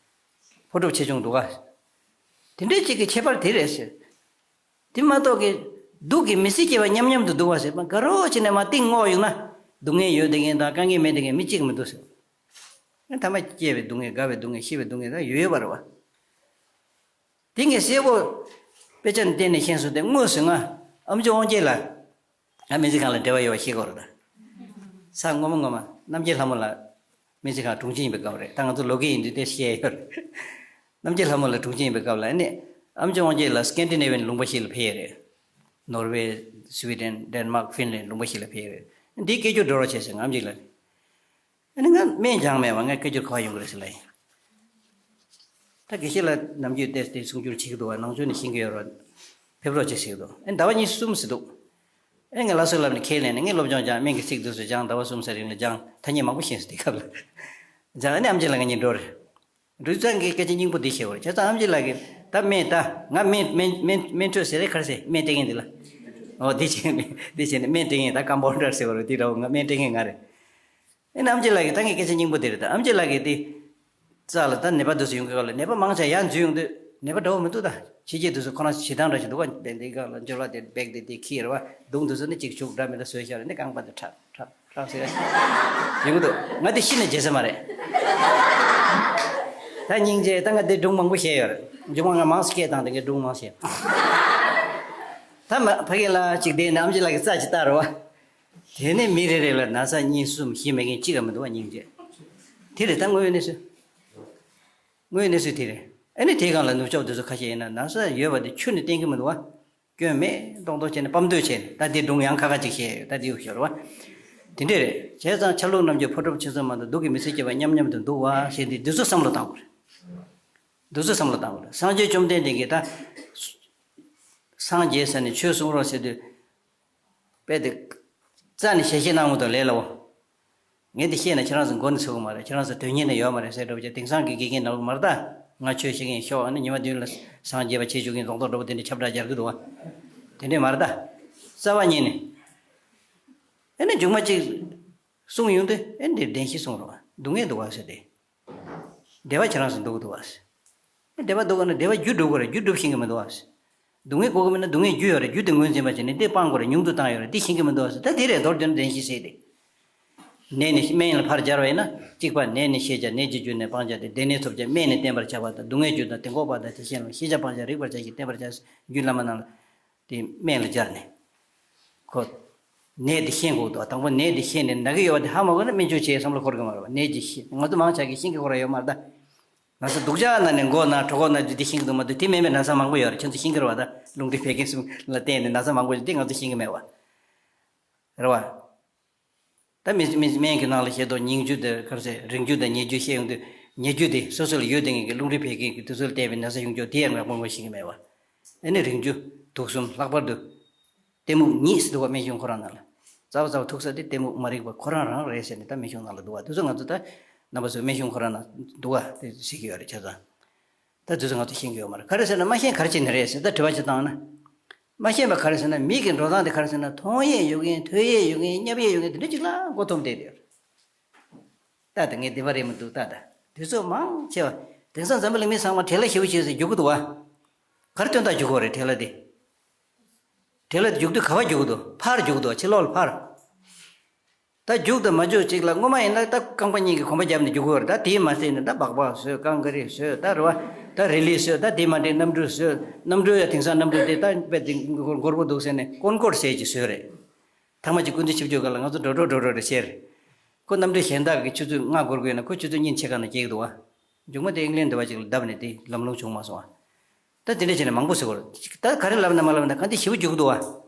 ཕོ་གྲུབ་ཆེ་ཆུང་འདུག་ག་དེ་འདྲའི་གཅིག་གི་ཁྱད་པར་དེ་རེད་ཟེར། དེ་མ་གཏོགས་ཀྱི། སྡུག་གི་མི་ཚེ་སྐྱེལ་བ་མཉམ་མཉམ་དུ་འདུག་པ་ཟེར་པ། དགའ་རོགས་བྱས་ནས་མར་གཏིང་སྔོག་ཡོང་ན། སྡུག་བསྔལ་ཡོད་བསྡད་མཁན་དང་དཀའ་ངལ་མེད་བསྡད་མཁན་མི་གཅིག་མི་འདུག་ཟེར། ཐ་མ་སྐྱེ་བའི་སྡུག་བསྔལ། རྒ་བའི་སྡུག་བསྔལ། ཤི་བའི་སྡུག་བསྔལ་ད་ཡོད་ཡོད་པ་རེད་པ། དེ་ངས་གསལ་པོ། དཔེ་ཆ་ནས་བལྟས་ནས་ཤེས་སོང་སྟེ། དངོས་སུ་ང་ཨེམ་ཆི་དབང་རྒྱལ་ལགས། ང་སྨན་རྩིས་ཁང་ལ་འབྲེལ་བ་ཡོད་པ་ཤེས་ཀྱི་ཡོད་རེད་ད། ས་སྔོན་མ་སྔོན་མ་རྣམ་རྒྱལ་ལྷ་མོ་ལགས་སྨན་རྩིས་ཁང་དྲུང་ཆེ་ཡིན་པའི་སྐབས་རེད། ད་ང་ཚོ་ལོ་རྒན་ཡིན་དུས་དེ་བཤད་ཡོད་རེད། རྣམ་རྒྱལ་ལྷ་མོ་ལགས་དྲུང་ཆེ་ཡིན་པའི་སྐབས་ལ་ཨ་ནི་ཨེམ་ཆི་དབང་རྒྱལ་ལགས་སི་ཀན་ཌི་ནེ་ཝི་ཡན་ལུང་པ་ཞིག་ལ་ཕེབས་ཡོད་རེད། ནོར་ཝེ། སི་ཝི་ཌེན། ཌེན་མཱག་ཧྥིན་ལན་ལུང་པ་ཞིག་ལ་ཕེབས་ཡོད་རེད། འདིའི་སྐད་སྒྱུར་འགྲོ་རོགས་བྱས་ཟེར་ངམ་ཅིག་ལ། ཨ་ནི་ང་སྨན་སྦྱངས་མེད་པ། ངས་སྐད་སྒྱུར་ག་པར་ཡོང་གི་རེད་ཟེར་ལབ་ཡིན། ད་དགེ་བཤེས་ལགས་ནམ་རྒྱུན་བལྟས་ཏེ་གསུང་སྒྱུར་བྱེད་ཀྱི་འདུག་པ། ནང་ཆོས་ནི་ཤེས་ཀྱི་ཡོད་རེད། ཕེབས་རོགས་བྱེད་ཟེར་གྱི་འདུག་ཨ་ནི་ཟླ་བ་གཉིས་གསུམ་ཟེར་འདུག་ཨ་ནི་ངས་ལགས་སོ་ལབ་ནས་ཁས་ལེན་ནས། ངས་སློབ་སྦྱོང་སྦྱངས། སྨན་གྱི་ཚིག་དེ་ཚོ་སྦྱངས། ཟླ་བ་གསུམ་ཙམ་རིང་ལ་སྦྱངས། ཐ་སྙད་མང་པོ་ཤེས་སོང་དེ་སྐབས་ལ། སྦྱངས། ཨ་ནི་ཨེམ་ཆི་ལགས་ང་གཉིས་འགྲོ་རེད། འགྲོ་ཙང་གི་སྐད་ཆ་སྙིང་པོ་འདི་བཤད་པ་རེད། བྱས་ཙང་ཨེམ་ཆི་ལགས་ཀྱིས་ད་སྨན། ད་ང་སྨན་སྨན་སྨན་སྨན་སྤྲོད་ཟེར་རེད། ག་རེ་ཟེར། སྨན་སྤྲད་མཁན་འདི་ལ། ཨོ་འདི་བྱས་ནས། འདི་བྱས་ནས་སྨན་སྤྲད་མཁན། ད་ཀམ་པའུན་ཌར་ཟེར་བ་རེད། འདི་འདྲ་བོ། ང་སྨན་སྤྲད་མཁན་ང་རེད། ཨེ་ནི་ཨེམ་ཆི་ལགས་ཀྱིས། ད་ངའི་སྐད་ཆ་སྙིང་པོ་འདི་རེད། ད་ཨེམ་ཆི་ལགས་ཀྱིས་འདི་རྩ་ལ་ད་ནད་པ་འདི་ཚོ་ཡོང་གི་སྐབས་ལ། ནད་པ་མང་ཆེ་ཡར་འཛུལ་ཡོང་དུས་ནད་པ་འདྲ་བོ་མི་འདུག་ད་ཕྱི་རྒྱལ་འདི་ཚོ་ཁོ་རང་ཞེ་སྡང་འདྲ་ཞིག་འདུག་པ། འདི་འདི་སྒང་ལ་འཇོལ་བ་དེ་བེག་དེ་དེ་ཁྱེར་བ། མདུང་འདི་ཚོ་ནི་གཅིག་བྱུག་འདྲ་མི་འདྲ་བཟོས་བཞག་རེད། ནི་རྐང་པ་འདི་ཁྲག་ཁྲག་ཁྲག་ཟེར་ཡོང་གི་འདུག་ང་འདི་ཤི་ནས་བརྗེད་ས་མ་རེད། ད་སྙིང་རྗེ། ད་ང་འདི་སྒྲུང་མང་པོ་བཤད་ཡོད་རེད། མཇུག་མ་ང་མང་སྐད་བཏང་སྟེ་ངས་སྒྲུང་མང་བཤད། ད་མ་ཕ་གི་ལ་གཅིག་བསྡད་ནས་ཨེམ་ཆི་ལགས་ཀྱིས་རྩ་ཅིག་བལྟ་རོགས། དེ་ནས་མི་རེ་རེ་ལ་ན་ཚ་གཉིས་གསུམ་བཞི་མེད་མཁན་གཅིག་ཀྱང་མི་འདུག་པ། སྙིང་རྗེ། དེ་རེད་ད་དངོས་ཡོད་གནས་ཚུལ། དངོས་ཡོད་གནས་ཚུལ་དེ་རེད། ཨ་ནི་དེའི་སྒང་ལ་ནུབ་ཕྱོགས་དེ་ཚོ་ཁ་ཤས་ཡིན་ན་ན་ཚ་ཡོད་པ་དེ་ཆུ་ནས་བསྟན་གྱི་མི་འདུག་པ། སྐྱོན་མེད་མདོག་མདོག་བྱས་ནས་སྤམ་སྡོད་བྱས་ནས། ད་དེ་སྒྲུང་ཡང་ཁ་ཁ་ཅིག་བཤད་ཡོད། ད་དེ་ཡོད་ཤོར་བ། དེ་འདྲས་རེད། བྱས་ཙང་ཆ་ལུགས་རྣམས་ཀྱི་ཕོ་གྲུབ་ཆེ་ཚོད་མ་གཏོགས། སྡུག་གི་མི་ཚེ་སྐྱེལ་བ་མཉམ་མཉམ་དུ་འདུག་པ་ཞེས་འདི་འདི་ཚོ་བསམ་བློ་བཏང་དགོས་རེད། འདི་ཚོ་བསམ་བློ་བཏང་དགོས་རེད། སངས་རྒྱས་བཅོམ་ལྡན་འདས་ཀྱིས་ད་སངས་རྒྱས་ཟེར་ནས་ཆོས་གསུང་རོགས་ཟེར་དུས། དཔེ་དེ་རྩ་ནས་ཞལ་བཞེས་གནང་མི་འདུག་ལས་སླ་བོ། ངས་འདི་བཤད་ན་ཁྱེད་རང་ཚོ་མགོ་ནས་ཚོས་ཀྱི་མ་རེད། ཁྱེད་རང་ཚོ་དོན་གཉེར་ནས་ཡོད་མ་རེད་ཟེར་འདྲ་བོ་ཅིག་དེང་སང་གི་དགེ་རྒན་འདྲ་བོ་མ་རེད་ད། ང་ཆོས་བཤད་མཁན་ཤོག་ཨ་ནི་ཉི་མ་བདུན་ལ་སངས་རྒྱས་པ་བྱེད་བཅུག་མཁན་རྫོགས་མདོག་འདྲ་བོ་དེ་འདྲ་ཁྱབ་བསྒྲགས་སྦྱར་གི་འདུག་བ། དེ་འདྲས་མ་རེད་ད། རྩ་བ་ཉིད་ནས། ཨ་ནི་མཇུག་མ་ཅིག་གསུང་ཡོང་དུས། ཨ་ནི་འདིར་བདེན་བཞི་གསུང་རོགས། སྡུག་བསྔལ་འདུག་བ་ཟེར་ཏེ། བདེ་བ་ཁྱེད་རང་ཚོ་འདུག་འདུག་བ་ཟེར། བདེ་བ་འདུག་ན་བདེ་བ་རྒྱུ་འགྲུབ་དགོས་རེད། རྒྱུ་འགྲུབ་ཤེས་ཀྱི་མི་འདུག་བ་ཟེར། སྡུག་བསྔལ་དགོས་ཀྱི་མིན་ན་སྡུག་བསྔལ་རྒྱུ་ཡོད་རེད། རྒྱུ་དེ་ངོས་འཛིན་པ་བྱས་ནས་དེ་སྤང་དགོས་རེད། ཉུང་དུ་བཏང་ཡོད་རེད། དེ་ཤེས་ཀྱི་མི་འདུག་བ་ཟེར། ད་དེ་རེད། མདོར་བསྡུས་ན་བདེན་བཞི་ཟེར་ཏེ། ནད་ནི་སྨན་ལ་ཕར་སྦྱར་བས་ན། གཅིག་པ་ནད་ནི་ཤེས་བྱ། ནད་ཀྱི་རྒྱུ་ནི་སྤང་བྱ་སྟེ། སྡེ་སྣོད་ཐོབ་བྱ་སྨན་ནི་བསྟེན་པར་བྱ་བ་དང་། སྡུག་བསྔལ་རྒྱུ་དང་དེ་འགོག་པ་དང་དེ་གཞན་ལ་ཤེས་བྱ་སྤང་བྱ་རིག་པར་བྱ་ཞིང་བསྟེན་པར་བྱ། རྒྱུད་བླ་མ་རྣམས་ལ། དེ་སྨན་ལ་སྦྱར་ནས། ཁོ། ནད་དེ་ཤེས་དགོས་འདུག་དང་པོ་ནད་དེ་ཤེས་ནས་ན་གི་ཡོད་པ་དེ་ཧ་མ་གོ་ན་སྨན་བཅོས་བྱེད་བསམ་བློ་འཁོར་གི་མ་རེད་པ། ནད་ཀྱི་ཤེས། ང་ཚོ་མང་ཆ་གིས་ཤེས་ཀྱི་ཁོ་རང་ཡོད་མ་རེད་ད། ང་ཚོ་སྡུག་ཅག་ན་ནས་མགོ་ན་གྲོད་ཁོག་ན་རྒྱུ་དེ་ཤེས་ཀྱི་འདུག་མ་གཏོགས། དེ་མིན་པའི་ན་ཚ་མང་པོ་ཡོད་རེད། ཁྱེད་ཚོ་ཤེས་ཀྱི་རེད་པ། ད་རླུང་མཁྲིས་བད་ཀན་གསུམ་ལ་བརྟེན་ནས་ན་ཚ་མང་པོ་ཡོད་དེ་ང་ཚོ་ཤེས་ཀྱི་མེད་པ། རེད་པ། ད་མི་མི་སྨན་གྱི་ནང་ལ་བཤད་དོ། ཉིང་རྒྱུ་དེ་ག་རེ་ཟེར། རིང་རྒྱུ་དང་ཉེ་རྒྱུ་བཤད་ཡོང་དུས། ཉེ་རྒྱུ་དེ་སོ་སོ་ལ་ཡོད་དེ་ངེས་ཀྱི་རླུང་མཁྲིས་བད་ཀན་གྱི་དུས་ཚོད་ལ་བལྟས་པའི་ན་ཚ་ཡོང་རྒྱུ་དེ་ཡང་ངས་དངོས་པོ་ཤེས་ཀྱི་མེད་པ། ཨ་ནི་རིང་རྒྱུ་དུག་གསུམ། ལྷག་པར་དུ་གཏི་མུག་ཉིད་ཟེར་འདུག་པ། སྨན་གཞུང་ཁོ་རང་ནང་ལ། རྩ་བ་རྩ་བ་ཐུག་ས་དེ་གཏི་མུག་མ་རིག་པ་ཁོ་རང་རང་རེད་ཟེར་ནས་ད་སྨན་གཞུང་ནང་ལ་འདུག་པ། དེ་ཚོ་ང་ཚོ་ད་རྣམ་པ་ཚོས་སྨན་གཞུང་ཁོ་རང་ནང་འདུག་པ་དེ་གཟིགས་ཀྱི་ཡོད་རེད། བྱས་ཙང་། ད་དུས་ཚོད་ང་ཚོ་ཤེས་ཀྱི་ཡོད་མ་རེད། ག་རེ་ཟེར་ན་མ་ཤེས་ག་རེ་བྱས་ནས་རེད་ཟེར་ད་དྲི་བ་ཅིག་བཏང་ན། མ་ཤེས་པ་ག་རེ་ཟེར་ན། མིག་གི་འགྲོ་སྟངས་དེ་ག་རེ་ཟེར་ན། མཐོང་ཡས་ཡོད་མཁན། ཐོས་ཡས་ཡོད་མཁན། མཉམ་ཡས་ཡོད་མཁན། དེ་འདྲ་ཅིག་ལ་མགོ་འཐོམས་བསྡད་ཡོད། ད་ལྟ་ངས་བདེན་པ་རེད་མི་འདུག་ད་ལྟ་དུས་ཚོད་མང་ཆེ་བ། དེང་སང་འཛམ་བུ་གླིང་མི་ཚང་མ་བྲེལ་བ་ཞེ་པོ་ཅིག་ཡོད་ས་རྒྱུག་གི་འདུག་པ། ག་རེ་དོན་དག་རྒྱུག་གི་ཡོད་རེད། བྲེལ་བ་དེ། བྲེལ་བ་དེ་རྒྱུག་དུས་ག་པར་རྒྱུག་གི་འདུག་ཕར་རྒྱུག་གི་འདུག་ཕྱི་ལོགས་ལ་ཕར། ད་རྒྱུག་དང་མ་རྒྱུག་ཅིག་ལ། སྔོན་མ་ཡིན་ན་ད་རྐང་པ་གཉིས་ཀྱིས་གོམ་པ་བརྒྱབ་ནས་རྒྱུག་གི་ཡོད་རེད། ད་དེ་མ་ཟད་ནས་ད་སྦག་སྦག་བཟོས། རྐང་ག་རི་བཟོས། ད་རེད་པ། ད་རི་ལི་བཟོས། ད་དེ་མ་འདྲེས་གནམ་གྲུ་བཟོས། གནམ་གྲུ་ཡང་དེང་སང་གནམ་གྲུ་དེ་ད་དཔེ་དེ་འགོར་འགོར་པོ་འདུག་ཟེར་ནས་ཀོན་ཀོར་ཌ་ཟེར་ཅིག་བཟོས་རེད། ཐ་མ་ཅིག་སྐུ་མདུན་ཆིབས་བསྒྱུར་སྐབས་ལ་ང་ཚོ་འགྲོ་འགྲོ་འགྲོ་འགྲོ་རེ་བྱས་རེད། ཁོ་གནམ་གྲུ་གཞན་དག་གིས་ཆུ་ཚོད་ལྔ་འགོར་དགོས་ན་ཁོ་ཆུ་ཚོད་གཉིས་ཕྱེད་ཀ་ནང་སྐྱེལ་གྱི་འདུག་པ། མཇུག་མ་དེ་ཨིང་ལན་འདི་པ་ཅིག་ལ་བརྡབས་ནས་དེ་ལམ་ལྷོང་བྱུང་མ་སོང་བ། ད་དེ་འདྲ་བྱས་ནས་མང་པོ་ཟེར་གོ་རེད། ད་ག་རེ་ལབ་ན་མ་ལབ་ན་ག་འདི་ཞེ་པོ་རྒྱུག་འདུག་པ།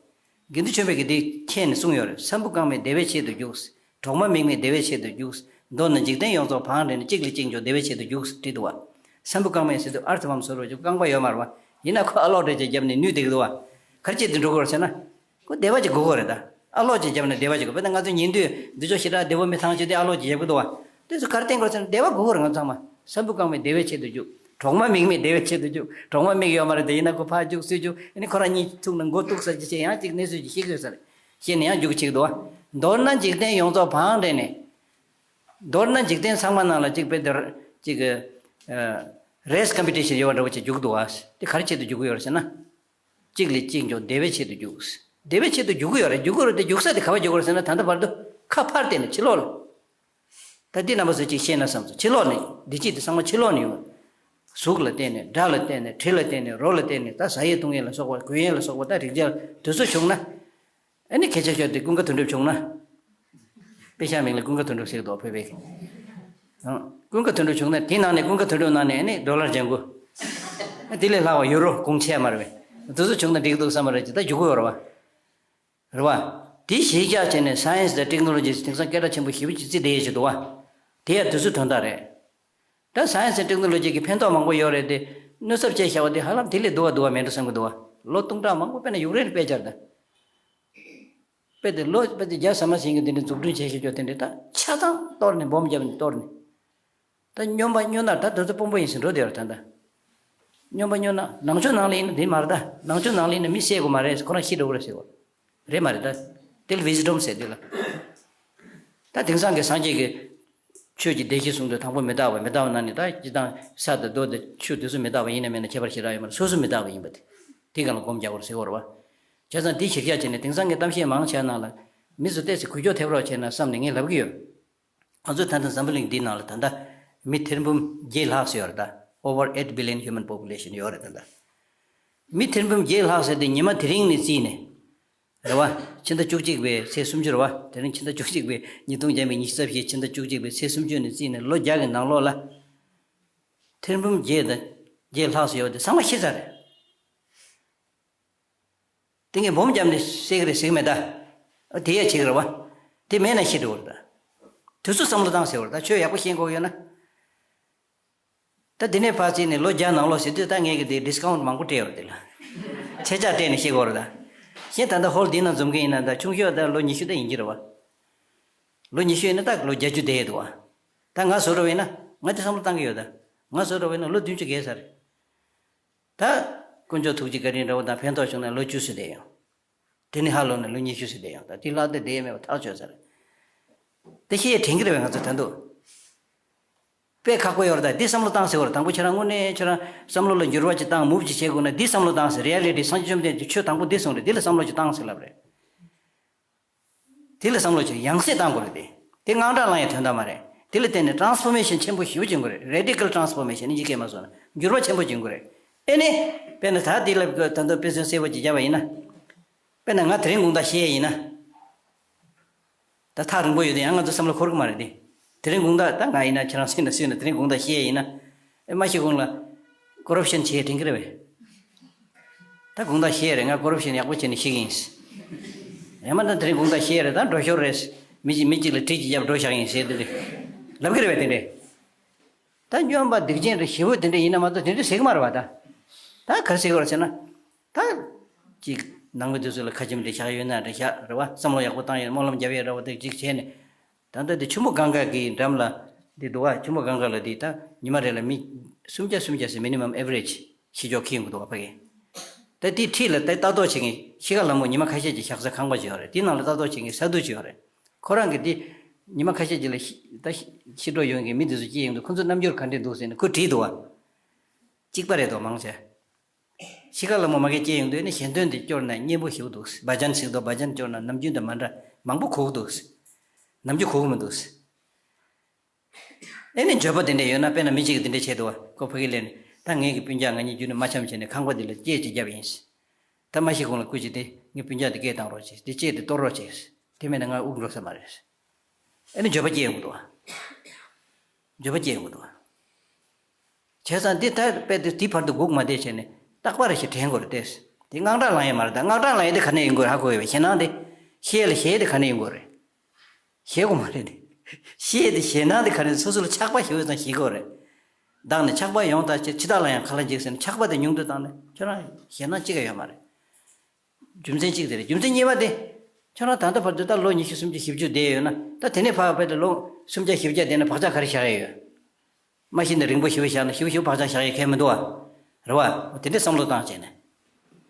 དགེ་འདུན་ཆོས་འཕེལ་གྱིས་དེ་མཁྱེན་ནས་གསུངས་ཡོད་རེད། ས་འབུ་རྐང་མའི་བདེ་བའི་ཆེད་དུ་རྒྱུག། གྲོག་མ་མིག་མའི་བདེ་བའི་ཆེད་དུ་རྒྱུག། མདོར་ན་འཇིག་རྟེན་ཡོངས་རྫོགས་བང་བསྒྲིགས་ནས། གཅིག་ལས་གཅིག་མགྱོགས་བདེ་བའི་ཆེད་དུ་རྒྱུག་བྲིས་འདུག་པ། ས་འབུ་རྐང་མའི་ཟེར་དུས་ཨར་ཐི་བྷམ་བཟོ་རོགས་ཀྱི་རྐང་པ་ཡོད་མ་རེད་པ། ཡིན་ན་ཁོ་ཨ་ལོག་འདྲ་ཅིག་བརྒྱབ་ནས་ནུས་བསྡད་ཀྱི་འདུག་པ། ག་རེ་བྱས་དེ་འགྲོ་གི་ཡོད་རེད་ཟེར་ན། ཁོ་བདེ་བ་ཅིག་དགོས་ཀྱི་རེད་ད། ཨ་ལོག་ཅིག་བརྒྱབ་ན་བདེ་བ་ཅིག་དགོས། དཔེར་ན་ང་ཚོ་ཉིན་དུས་འདི་ཕྱོགས་ཞེ་དྲག་བདེ་པོ་མི་ཐང་ཆད་དུས་ཨ་ལོག་ཅིག་བརྒྱབ་ཀྱི་འདུག་པ། དེ་ཚོ་ག་རེ་བསྟན་དགོས་ཟེར་ན་བདེ་བ་དགོས་ཀྱི་རེད། ང་ཚང་མ་ས་འབུ་རྐང་མའི་བདེ་བའི་ཆེད་དུ་རྒྱུག། གྲོག་མ་མིག་མའི་བདེ་བའི་ཆེད་དུ་རྒྱུག། གྲོག་མ་མིག་ཡོད་མ་རེད་དེ། ཡིན་ན་ཁོ་ཕར་རྒྱུག་ཚུར་རྒྱུག་ཨ་ནི་ཁོ་རང་གཉིས་ཐུག་ན་མགོ་གཏུག་ས་ཅིག་བྱས། ཡང་ཅིག་གནས་ཚུལ་ཅིག་ཤེས་ཀྱི་ཡོད་ས་རེད། ཤེས་ནས་ཡང་རྒྱུག་བྱེད་ཀྱི་འདུག་པ། མདོར་ན་འཇིག་རྟེན་ཡོངས་རྫོགས་བང་བསྒྲིགས་ནས། མདོར་ན་འཇིག་རྟེན་ཚང་མ་ནང་ལ་ཅིག་དཔེ་དེར་ཅིག་ཨ་རེས་ཀམ་པི་ཊི་ཤན་ཡོད་པ་འདྲ་བོ་ཅིག་རྒྱུག་འདུག་པ། དེ་ག་རེ་ཆེད་དུ་རྒྱུག་གི་ཡོད་རེད་ཟེར་ན། གཅིག་ལས་གཅིག་མགྱོགས་བདེ་བའི་ཆེད་དུ་རྒྱུགས། བདེ་བའི་ཆེད་དུ་རྒྱུག་གི་ཡོད་རེད། རྒྱུག་གི་རེད་དེ། རྒྱུག་ས་དེ་ག་པར་རྒྱུག་གི་རེད་ཟེར་ན། ད་ལྟ་བར་དུ་ཁ་ཕར་བལྟས་ནས་ཕྱི་ལོགས་ལ། ད་འདི་རྣམ་པ་ཚོས་ཅིག་ཤེས་ན་བསམ་སོང་། ཕྱི་ལོགས་ནས་བདེ་སྐྱིད་དེ་ཚང་མ་ཕྱི་ལོགས་ནས་ཡོང་། གཟུགས་ལ་བརྟེན་ནས། སྒྲ་ལ་བརྟེན་ནས། དྲི་ལ་བརྟེན་ནས། རོ་ལ་བརྟེན་ནས། ད་ཟ་ཡས་བཏུང་ཡས་ལ་སོགས་པ། གོན་ཡས་ལ་སོགས་པ། ད་རིགས་བརྒྱ་དེ་ཚོ་བྱུང་ན། ཨ་ནི་སྐད་ཆ་ཤོད་དེ་ཀུན་དགའ་དོན་གྲུབ་བྱུང་ན། དཔེ་ཤ་མིང་ལ་ཀུན་དགའ་དོན་གྲུབ་ཟེར་གི་འདུག་བོད་པའི་གི། ཨང་། ཀུན་དགའ་དོན་གྲུབ་བྱུང་ན་དེའི་ནང་ནས་ཀུན་དགའ་དོན་གྲུབ་ནང་ནས་ཨ་ནི་ཌོ་ལར་ལྗང་གུ། ཨ་དེ་ལས་ལྷག་པ་ཡུ་རོ་གོང་ཆེ་མ་རེད་པས། དེ་ཚོ་བྱུང་ན་འགྲིག་འདུག་བསམ་པ་རེད། ཅི་ད་རྒྱུག་གི་ཡོད་རེད་པ། རེད་པ། དེ་གཞི་བཞག་བྱས་ནས་སའེན་སི་དང་ཊེག་ནོ་ལོ་ཇི་དེང་སང་སྐད་གྲགས་ཆེན་པོ་ཞེ་པོ་ཅིག་བརྩི་བསྡད་ཡས་ཅིག་འདུག་པ། དེ་ཡང་དུས་ཚོད་དོན་དག་རེད། ད་སའེན་སི་དང་ཊེག་ནོ་ལོ་ཇི་གི་ཕན་ཐོགས་མང་པོ་ཡོད་རེད་དེ། གནོད་ཚབས་ཆེ་བཞག་པ་དེ་ཧ་ལམ་དེ་ལས་སྡུག་པ་སྡུག་པ་མེད་འགྲོ་བསམ་གི་འདུག་པ། ལོ་སྟོང་ཕྲག་མང་པོ་དཔེར་ན་ཡུཀ་རེན་དཔེ་བྱས་ན། དཔེ་དེ་ལོ་དཔེ་དེ་བརྒྱ་ཟ་མ་ཟིན་གི་དེ་འདྲ་འཛུགས་སྐྲུན་བྱས་ཤེས་ཀྱོག་དེ་འདྲ་ད་ཆ་ཚང་གཏོར་ནས་སྦོམ་བརྒྱབ་ནས་གཏོར་ནས། ད་སྨྱོན་པ་སྨྱོ་ནག་ད་དེ་ཚོ་དཔོན་པོ་ཡིན་ཟེར་འགྲོ་བསྡད་ཡོད་རེད་ད་ལྟ། སྨྱོན་པ་སྨྱོ་ནག་ནང་ཆོས་ནང་ལ་ཡིན་ན་དེ་མ་རེད་ད། ནང་ཆོས་ནང་ལ་ཡིན་ན་མི་བསད་དགོས་མ་རེད། ཁོ་རང་ཤི་འགྲོ་གི་རེད་ཟེར་བ། རེད་མ་རེད་ད། དེ་ལ་ཝི་སི་ཌམ་ཟེར་དེ་ལ། ད་དེང་སང་གི་སངས་རྒྱས་ཀྱི་ཆོས་ཀྱི་སྡེ་བཞི་གསུངས་དུས་དང་པོ་མི་རྟག་པ། མི་རྟག་པ་ནང་ནས་ད་སྤྱིར་བཏང་ས་དང་རྡོ་དང་ཆུ་དེ་ཚོ་མི་རྟག་པ་ཡིན་ན་མིན་ན་ཁྱད་པར་ཞེ་དྲག་ཡོད་མ་རེད། སོ་སོ་མི་རྟག་པ་ཡིན་པ་དེ། དེ་གང་ལ་སྒོམ་རྒྱག་དགོས་རེད་ཟེར་བ་རེད་པ། བྱས་ཙང་དེ་གཞིར་བཞག་བྱས་ནས་དེང་སང་གི་གཏམ་བཤད་མང་ཆེ་ནང་ལ་མི་ཚོ་ཏོག་ཙམ་འགུལ་སྐྱོད་ཐེབས་རོགས་བྱས་ན་བསམ་ནས་ངས་ལབ་ཀྱི་ཡོད། ང་ཚོ་ད་ལྟ་འཛམ་བུ་གླིང་འདིའི་ནང་ལ་ད་ལྟ་མི་ཐེར་འབུམ་བརྒྱད་ལྷག་ཙམ་ཡོད་རེད་ད། Over eight billion human population ཡོད་རེད་ད་ལྟ། མི་ཐེར་འབུམ་བརྒྱད་ལྷག་ཙམ་དེ་ཉི་མ་དེ་རིང་ནས་བརྩིས་ནས། རེད་པ། ཕྱི་ཟླ་བཅུ་གཅིག་པའི་ཚེས་སུམ་ཅུ་རེད་པ། དེ་རིང་ཕྱི་ཟླ་བཅུ་གཅིག་པའི་ཉིས་སྟོང་བརྒྱ་མེད་ཉི་ཤུ་རྩ་བཞི་ཕྱི་ཟླ་བཅུ་གཅིག་པའི་ཚེས་སུམ་ཅུ་ནས་བརྩིས་ནས་ལོ་བརྒྱ་གི་ནང་ལོགས་ལ། ཐེར་འབུམ་བརྒྱད་དང་བརྒྱད་ལྷག་ཙམ་ཡོད་དེ་ཚང་མ་ཤི་ཚར་རེད། དེ་ངས་སྦོམ་བརྒྱབ་ནས་བཤད་གི་རེད་ཟེར་གི་མེད་ད། ཨ་དེ་ཡས་བྱེད་གི་རེད་པ། དེ་མེད་ན་ཤི་འགྲོ་གི་རེད་ད། དུས་ཚོད་བསམ་བློ་བཏང་ཟེར་བ་རེད་ད། ཆོས་ཡག་པོ་ཤེས་དགོས་ཡོད་ན། ད་དེ་ནས་ཕར་བརྩིས་ནས་ལོ་བརྒྱ་ནང་ལོགས་ཟེར་དུས་ད་ངས་གི་དེ་ཌི་སི་ཀའུན་ཊི་མང་པོ་སྤྲད་ཡོད་རེད་དེ་ལ། ཆད་ཆག་སྤྲད་ནས་ཤི་དགོས་རེད་ད། གཞན་ད་ལྟ་ཧོལ་འདི་ནང་འཛོམས་གི་ཡིན་ན་ད་ཆུང་ཤོས་ད་ལོ་ཉི་ཤུ་ད་ཡིན་གྱི་རེད་པ། ལོ་ཉི་ཤུ་ཡིན་ན་ད་ལོ་བརྒྱད་ཅུ་བསྡད་ཡོད་འདུག་པ། ད་ང་བཟོ་འདྲ་བ་ཡིན་ན་ང་དེ་བསམ་བློ་བཏང་གི་ཡོད་ད། ང་བཟོ་འདྲ་བ་ཡིན་ན་ལོ་བདུན་ཅུ་བརྒལ་ཚར་རེད། ད་དཀོན་མཆོག་ཐུགས་རྗེ་བཀའ་དྲིན་འདྲ་བོ་དང་ཕན་ཐོགས་བྱུང་ན་ལོ་བཅུ་ཙམ་བསྡད་ཡོང་། དེ་ནས་ཧ་ལོ་ནས་ལོ་ཉི་ཤུ་ཙམ་བསྡད་ཡོང་། ད་དེ་ལྷག་སྟེ་བསྡད་མེད་པ་ཐག་ཆོད་ཚར། དེ་ཤེས་དྲན་གྱི་རེད་པས་ང་ཚོ་ད་དུང་། དཔེ་ཁག་པོ་ཡོད་རེད་ད། འདི་བསམ་བློ་བཏང་ཟེར་བ་རེད། དང་པོ་ཁྱེད་རང་དངོས་གནས་ཁྱེད་རང་བསམ་བློ་ལ་འགྱུར་བ་ཅིག་བཏང་མུབ་ཅིག་བྱེད་དགོས་ན་འདི་བསམ་བློ་བཏང་ཟེར། རི་ཨེ་ལི་ཊི་སངས་རྒྱས་བཅོམ་ལྡན་འདས་ཀྱིས་ཆོས་དང་པོ་འདི་གསུངས་རེད། འདི་ལ་བསམ་བློ་ཅིག་བཏང་ཟེར་ལབ་རེད། དེ་ལ་བསམ་བློ་བྱས་ཡང་སེ་བཏང་དགོས་རེད་དེ། དེ་དངངས་སྐྲག་ལངས་ཡའི་དོན་དག་མ་རེད། དེ་ལ་བརྟེན་ནས་ཊ་རན་སི་ཕོར་མེ་ཤན་ཆེན་པོ་ཞེ་པོ་ཅིག་ཡོང་གི་རེད། རེ་ཌི་ཀལ་ཊ་རན་སི་ཕོར་མེ་ཤན་ཨིན་ཇི་སྐད་མ་སོང་ན་འགྱུར་བ་ཆེན་པོ་ཅིག་ཡོང་གི་རེད། ཨེ་ནི། དཔེར་ན་ད་དེ་ལ་ད་དུང་དཔེ་མཚོན་གསལ་པོ་ཅིག་བརྒྱབ་པ་ཡིན་ན། དཔེར་ན་ང་དེ་རིང་དགོང་དག་ཤི་ཡས་ཡིན་ན། ད་ཐག་རིང་པོ་ཡོད་དུས་ཡང་ང་ཚོ་བསམ་བློ་འཁོར་གི་མ་རེད་དེ། དེ་རིང་དགོང་དག་ད་ང་ཡིན་ན་ཁྱེད་རང་སུ་ཡིན་ན་སུ་ཡིན་ན་དེ་རིང་དགོང་དག་ཤི་ཡས་ཡིན་ན། ཨེ་མ་ཤི་གོང་ལ། ཀོ་རབ་ཤན་བྱེད་ཡས་དྲན་གི་རེད་པས། ད་དགོང་དག་ཤི་ཡས་རེད། ང་ཀོ་རབ་ཤན་ཡག་པོ་བྱས་ནས་ཤི་གི་ཡིན། ཡང་མིན་ན་དེ་རིང་དགོང་དག་ཤི་ཡས་རེད། ད་འགྲོ་ཞོར་རེད། མི་གཅིག་མི་གཅིག་ལ་གྲི་གཅིག་བརྒྱབ་འགྲོ་བཞག་ཡིན་ཟེར་དེ་རེད། ལབ་གི་རེད་པས་དེ་འདྲས། ད་སྨྱོན་པ་སྡིག་ཅན་རེད་ཞེ་པོ་དེ་འདྲས་ཡིན་ན་མ་གཏོགས་དེ་འདྲས་ཟེར་གི་མ་རེད་པ་ད། ད་ག་རེ་ཟེར་གི་རེད་ཟེར་ན། ད། ཅིག་ནང་མི་དེ་ཚོ་ལ་ཁ་ཆེམས་དེ་བཞག་ཡོད་ན་རེད་བཞག་རེད་པ། བསམ་བློ་ཡག་པོ་བཏང་ཡོད། སྨོན་ལམ་བརྒྱབ་ཡོད་འདྲ་བོ་དེ་ཅིག་བྱས་ནས། ད་ལྟ་དེ་ཆུ་མོ་གངྒཱ་གི་འགྲམ་ལ་འདི་འདུག་པ། ཆུ་མོ་གངྒཱ་ལ་འདི་ད་ཉི་མ་རེ་ལ་མི་སུམ་བརྒྱ་སུམ་བརྒྱ་ཟེར། མི་ནི་མམ་ཨེ་ཝ་རེཇ་ཤི་ཆོག་ཁེལ་ཡོང་གི་འདུག་པ་ཕ་གི། ད་དེའི་འཁྲིས་ལ་ད་ལྟ་རྟོག་བྱེད་མཁན་ཤི་ཁ་ལ་མོ་ཉི་མ་ཁ་ཤས་ཀྱི་བཞག་ས་ཁང་པ་ཅིག་ཡོད་རེད། དེའི་ནང་ལ་ལྟ་རྟོག་བྱེད་མཁན་ས་འདུག་ཅིག་ཡོད་རེད། ཁོ་རང་གིས་དེ་ཉི་མ་ཁ་ཤས་ཀྱི་ལ་ཤི་ད་ཤི་ཤི་འགྲོ་ཡོང་མཁན་མི་དེ་ཚོ་སྐྱེལ་ཡོང་དུས་ཁོ་ཚོ་རྣམ་འགྱུར་ག་འདྲས་འདུག་ཟེར་ནས་ཁོས་དྲིས་འདུག་པ། གཅིག་པ་རེད་དོ་མང་ཆེ། ཤི་ཁ་ལ་མོ་མ་གིར་སྐྱེལ་ཡོང་དུས་ནི་ཞལ་འདོན་དེ་སྐྱོར་ན་སྙན་པོ་ཞིག་འདུག་བ་ཇན་ཟེར་དོ། བ་ཇན་སྐྱོར་ན་ནམ་རྒྱུན་དང་མ་འདྲ་མང་པོ་གོ་གི་འདུག་ནམ་རྒྱུན་གོ་གི་མི་འདུག་ཨེ་ནི་འགྱོད་པ་དེ་འདྲ་ཡོད་ན། དཔེར་ན་མི་གཅིག་གིས་དེ་འདྲ་བྱས་འདུག་པ། ཁོ་ཕ་གིར་སླེབས་ནས་ད་ངེད་ཀྱི་སྤུན་ཀྱག་ང་གཉིས་རྒྱུན་ནས་མ་འཆམ་བྱས་ནས་ཁང་པ་འདི་ལ་སྐྱེལ་ཅིག་བརྒྱབ་ཡིན། ད་མ་ཤི་གོང་ལ་སྐུ་མཁྱེན་དེ་ངའི་སྤུན་ཀྱག་དེ་སྐད་བཏང་རོགས་བྱེད། དེ་ལྕེ་དེ་གཏོར་རོགས་བྱེད། དེ་མེད་ན་ང་དབུགས་འགྲོ་ས་མ་རེད། ཨེ་ནི་འགྱོད་པ་སྐྱེ་ཡོང་གི་འདུག་པ། འགྱོད་པ་སྐྱེ་ཡོང་གི་འདུག་པ། བྱས་ཙང་འདི་ད་དཔེ་དེ་དེའི་བར་དུ་སྒུག་མ་བསྡད་བྱས་ནས་རྟག་པར་ཞིག་དྲན་དགོས་རེད་དེ། དེ་དངངས་སྐྲག་ལངས་ཡས་མ་རེད། ད་དངངས་སྐྲག་ལངས་ཡས་དེ་ག་ནས་ཡོང་དགོས་རེད་ཧ་གོ་ཡོད་པས། ཞེད་སྣང་དེ། ཤི་ཡས་ལ་ཞེད་ཡས་དེ་ག་ནས་ཡོང་དགོས་རེད། ཤེས་དགོས་མ་རེད་དེ། ཤེས་དེ་ཞེད་སྣང་དེ་ག་རེ་སོ་སོ་ལ་ཆགས་པ་ཞེ་པོ་ཙམ་ཞིག་དགོས་རེད། བདག་ནི་ཆགས་པ་ཡོངས་དག་ཕྱིར། འཆི་བདག་ལ་ཡང་ག་ལ་འཇིགས་ཟེར་ནས་ཆགས་པ་དེ་ཉུང་དུ་བཏང་ནས་ཁྱོད་རང་ཞེད་སྣང་ཅི་ག་ཡོད་མ་རེད། རྒྱུ་མཚན་གཅིག་དེ་རེད། རྒྱུ་མཚན་གཉིས་པ་དེ། ཁྱོད་རང་ད་ལྟ་བར་དུ་ད་ལོ་ཉི་ཤུ་སུམ་ཅུ་བཞི་བཅུ་བསྡད་ཡོད་ན། ད་དེ་ནས་ཕར་བལྟས་ཏེ་ལོ་སུམ་བརྒྱ་བཞི་བརྒྱ་བསྡད་ན་བག་ཆགས་ག་རེ་བཞག་ཡས་ཡོད། མ་གཞི་ནས་རིང་པོ་ཞེ་པོ་བཞག་ན་ཞེ་པོ་ཞེ་པོ་བག་ཆགས་བཞག་ཡས་གལ་མི་འདུག་པ། རེད་པ། དེ་འདྲའི་བསམ་བློ་བཏང་བྱས་ནས།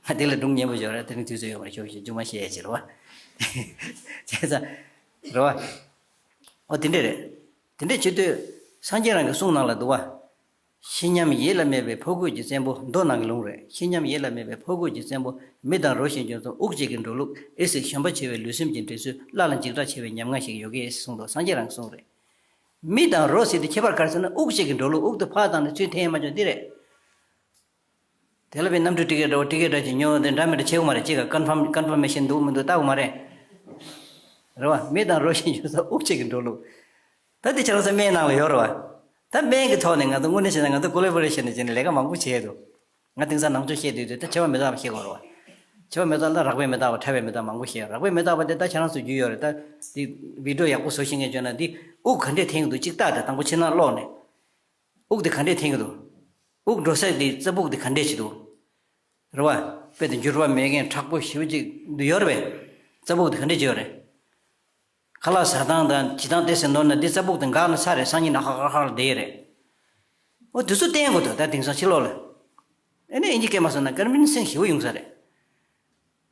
ང་དེ་ལ་སྒྲུང་སྙན་པོ་ཞིག་ཡོད་རེད། དེ་རིང་དུས་ཚོད་ཡོད་མ་རེད། ཞོགས་ཞོགས་མཇུག་མ་བཤད་ཡས་ཅིག་རེད་པ། བྱས་ཙང་། རེད་པ། ཨོ་དེ་འདྲས་རེད། དེ་འདྲས་བྱེད་དུས་སངས་རྒྱས་རང་གི་གསུང་ནང་ལ་འདུག་པ། ཤི་ཉམས་ཡིད་ལ་མེད་པའི་ཕོ་རྒོད་ཀྱི་བཙན་པོ། མདོ་ནང་གི་ལུང་རེད། ཤི་ཉམས་ཡིད་ལ་མེད་པའི་ཕོ་རྒོད་ཀྱི་བཙན་པོ། མི་དང་རོ་བཞིན་ཀྱང་སྟོང་། དབུགས་གཅིག་གིས་འགྲོ་ལུགས་ཨེ་སྲིད། ཞོན་པ་བྱེད་པའི་ལུས་སེམས་ཀྱི་འདྲེས་སུ། བླ་ལ་འཇིགས་སྐྲག་ཆེ་བའི་ཉམ་ང་ཞིག་ཡོད་ཀྱི་ཨེ་སྲིད་གསུངས་འདུག་སངས་རྒྱས་རང་གི་གསུང་རེད། མི་དང་རོ་ཟེར་དེ་ཁྱད་པར་ག་རེ་ཟེར་ན། དབུགས་གཅིག་གིས་འགྲོ་ལུགས། དབུགས་དེ་ཕར་བཏང་ནས་ཚུར་འཐེན་ཡས་མ་བྱུང་། འདི་རེད། དེ་ལ་བའི་གནམ་གྲུ་ཊི་ཀེ་ཊི་འདྲ་བོ་ཊི་ཀེ་ཊི་འདྲ་ཅིག་ཉོ་དེ་འདྲ་མི་འདྲ་བྱེད་དགོས་མ་རེད། ཅིག་ག་ཀོན་ཕམ་ཀོན་ཕར་མེ་ཤན་འདུག་མི་འདུག་ལྟ་དགོས་མ་རེད། རེད་བ། མི་དང་རོ་ཤན་ཡོད་ས་དབུགས་ཆད་ཀྱི་འགྲོ་ལུགས། ད་དེ་ཁྱེད་རང་ཚོ་སྨན་ནང་ལ་ཡོད་རེད་བ། ད་སྨན་གྱི་ཐོག་ནས་ང་ཚོ་དངོས་གནས་བྱས་ན་ང་ཚོ་ཀོ་ལེ་བོ་རེ་ཤན་ནས་བྱས་ནས་ལས་ཀ་མང་པོ་བྱས་འདུག་ང་དེང་སང་ནང་ཆོས་བཤད་དུས་དུས་ད་ཕྱི་པ་མི་རྟག་པ་བཤད་དགོས་རེད་བ། ཕྱི་པ་མི་རྟག་ལ་རགས་པའི་མི་རྟག་པ་ཕྲ་བའི་མི་རྟག་མང་པོ་བཤད། རགས་པའི་མི་རྟག་པ་དེ་ད་ཁྱེད་རང་ཚོ་རྒྱུས་ཡོད་རེད། ད་དེ་བི་ཌི་ཡོ་ཡག་པོ་བཟོ་ཤེས་མཁན་བྱུང་ན་དེ་དབུགས་ག་འདྲས་འཐེན་གྱི་འདུག་ཅིག་ལྟ། ད་དང་པོ་ཕྱི་ནང་ཀློག་ནས། དབུགས་དེ་ག་འདྲས་འཐེན་གྱི་འདུག་དབུགས་འགྲོ་ས་དེ་རྩ་སྦུག་དེ་ག་འདྲས་ཅིག་འདུག་རེད་བ། དཔེ་དེ་འགྱུར་བ་མེད་མཁན་མཁྲེགས་པོ་ཞེ་པོ་ཅིག་འདུག་ཡོད་རེད་པས། རྩ་སྦུག་དེ་ག་འདྲས་ཅིག་ཡོད་རེད། ཁ་ལག་ཟ་སྟངས་དང་བྱེད་སྟངས་ཏོག་ཙམ་ནོར་ན་འདི་རྩ་སྦུག་དེ་འགག་ན་ཚར་རེད། སང་ཉིན་ན་ཧ་ཧ་ཧ་ལ་བསྡད་ཡོད་རེད། འོ་དེ་ཚོ་བསྟན་དགོས་འདུག་ད་དེང་སང་ཕྱི་ལོགས་ལ། ཨེ་ནས་ཨིན་ཇི་སྐད་མ་སོང་ན་ཀོན་བིན་སིང་ཞེ་པོ་ཡོང་ས་རེད།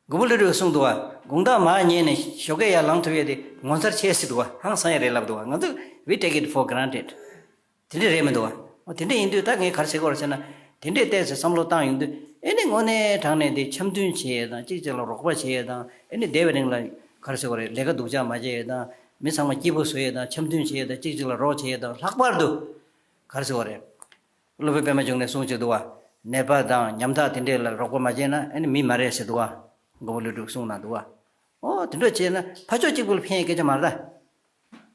མགོན་པོ་ཀླུ་སྒྲུབ་གསུངས་འདུག་བ། དགོང་དག་མར་ཉལ་ནས་ཞོགས་ཀས་ཡར་ལངས་ཐུབ་ཡས་དེ་ངོ་མཚར་ཆེ་ཟེར་འདུག་བ། ཧང་སང་ཡས་རེད་ལབ་འདུག་བ། ང་ཚོ་we take it for granted། དེ་འདྲས་རེད་མི་འདུག་བ། འོ་དེ་འདྲས་ཡིན་དུས་ད་ངས་ག་རེ་ཟེར་དགོས་རེད་ཟེར་ན། དེ་འདྲས་བལྟས་ཚེ་བསམ་བློ་བཏང་ཡོང་དུས་ཨེ་ནི་དངོས་གནས་དྲང་གནས་དེ་འཆམ་མཐུན་བྱེད་ཡས་དང་གཅིག་གཅིག་ལ་རོགས་པ་བྱེད་ཡས་དང་། ཨེ་ནི་བསྡད་པའི་རིང་ལ་ག་རེ་ཟེར་དགོས་རེད། ལས་ཀ་སྡུག་ཅག་མ་བྱེད་ཡས་དང་། མི་ཚང་མ་སྐྱིད་པོ་བཟོ་ཡས་དང་། འཆམ་མཐུན་བྱེད་ཡས་དང་། གཅིག་གཅིག་ལ་རོགས་བྱེད་ཡས་དང་། ལྷག་པར་དུ་ག་རེ་ཟེར་དགོས་རེད། སློབ་དཔོན་པད་མ་འབྱུང་གནས་གསུངས་བྱས་འདུག་བ། ནད་པ་དང་ཉམ་ཐག་དེ་འདྲས་ལ་རོགས་པ་མ་བྱས་ན་ཨ་ནི་མི་མ་རེད་ཟེར་འདུག་བ། མགོན་པོ་ཀླུ་སྒྲུབ་གསུངས་གནང་འདུག་བ། ཨོ་དེ་འདྲ་བྱས་ན་ཕར་ཕྱོགས་གཅིག་པུ་ལ་ཕན་ཡས་སྐད་ཆ་མ་རེད་ད།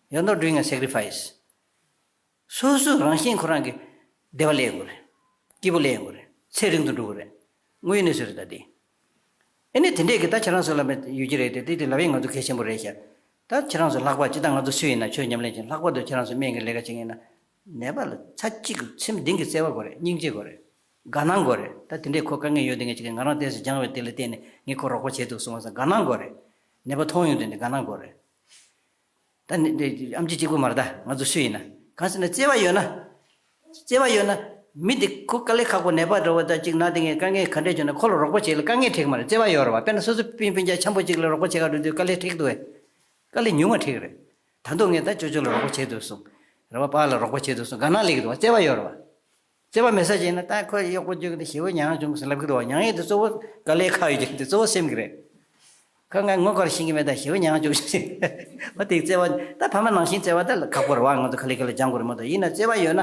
You're not doing a sacrifice། སོ་སོའི་རང་བཞིན་ཁོ་རང་གི་བདེ་བ་སླེབས་ཡོང་གི་རེད། སྐྱིད་པོ་སླེབས་ཡོང་གི་རེད། ཚེ་རིང་དུ་འགྲོ་གི་རེད། དངོས་ཡོད་གནས་ཚུལ་རེད་ད་དེ། ཨེ་ནས་དེ་འདྲས་ཀྱི་ད་ཁྱེད་རང་ཚོ་ལ་མེད་ཡོད་ཀྱི་རེད་དེ། དེ་དེ་ལབ་ཡས་ང་ཚོ་གལ་ཆེན་པོ་རེད་ཤག་ད་ཁྱེད་རང་ཚོ་ལྷག་པར་ཇི་ལྟར་ང་ཚོ་སུ་ཡིན་ན་ཆོས་ཉམས་ལེན་བྱེད་ལྷག་པར་དུ་ཁྱེད་རང་ཚོ་སྨན་གྱི་ལས་ཀ་བྱེད་མཁན་ན། ནད་པ་ལ་ཚར་གཅིག་གི་ཚེམས་གཏིང་གི་བརྩེ་བ་དགོས་རེད། སྙིང་རྗེ་དགོས་རེད། དགའ་སྣང་དགོས་རེད། ད་དེ་འདྲས་ཁོ་དཀའ་ངལ་ཡོད་དེ་ངས་ཅིག་ང་རང་ཏོག་ཙམ་སྦྱངས་པའི་དེ་ལ་བརྟེན་ནས་ངས་ཁོ་རོགས་པ་བྱེད་ཐུབ་སོང་བ་ཟེར་དགའ་སྣང་དགོས་རེད། ནད་པ་མཐོང་ཡོང་དུས་ནས་དགའ་སྣང་དགོས་རེད། ད་ནི་འདི་ཨམ་ཆི་གཅིག་པུ་མ་རེད་ད། ང་ཚོ་སུ་ཡིན་ན། གང་ཟེར་ན་བརྩེ་བ་ཡོད་ན། བརྩེ་བ་ཡོད་ན། མི་འདི་ཁོ་དཀའ་ལས་ཁག་པོ་ནད་པ་འདྲ་བོ་ད་ཅིག་ན་དེ་ངས་དཀའ་ངལ་ག་འདྲས་བྱུང་ན་ཁོ་ལ་རོགས་པ་བྱེད་ལ་དཀའ་ངལ་འཕྲད་ཀྱི་མ་རེད། བརྩེ་བ་ཡོད་རེད་བ། དཔེར་ན་སོ་སོ་སྤུན་སྤུན་ཀྱག་འཆམ་པོ་གཅིག་ལ་རོགས་པ་བྱེད་ག་འགྲོ་དུས་དཀའ་ལས་འཕྲད་ཀྱི་འདུག་བས། དཀའ་ལས་ཉུང་བ་འཕྲད་ཀྱི་རེད། ད་དུང་ངས་ད་ཅོ་ཅོ་ལ་རོགས་པ་བྱེད་དུ་སོང་། རེད་བ། པཱ་ལགས་ལ་རོགས་པ་བྱེད་དུ་སོང་། དགའ་སྣང་སླེབས་ཀྱི་འདུག་བ། བརྩེ་བ་ཡོད་རེད་བ། བརྩེ་བ་མེད་ས་ཅིག་ཡིན་ན་ད་ཁོ་གཡོག་པོ་བཅོལ་གི་འདུག་ཞེ་པོ་མྱངས་བྱུང་ཟེར་ལབ་ཀྱི་འདུག་བ། མྱངས་ཡས་དེ་གཙོ་བོ་དཀའ་ལས་ཁག་ཡོད་ཀྱི་འདུག་གཙོ་བོ་སེམས་ཀྱི་རེད། ཁོ་ང་ངོ་དགར་ཤེས་ཀྱི་མེད། ད་ཞེ་པོ་མྱངས་བྱུང་ཟེར། བ་དེ་བརྩེ་བ་ད་ཕ་མ་ནང་བཞིན་བརྩེ་བ་ད་ཁག་པོ་རེད་བ། ང་ཚོ་ག་ལེ་ག་ལེ་སྦྱང་དགོས་རེད་མ་གཏོགས། ཡིན་ན་བརྩེ་བ་ཡོད་ན་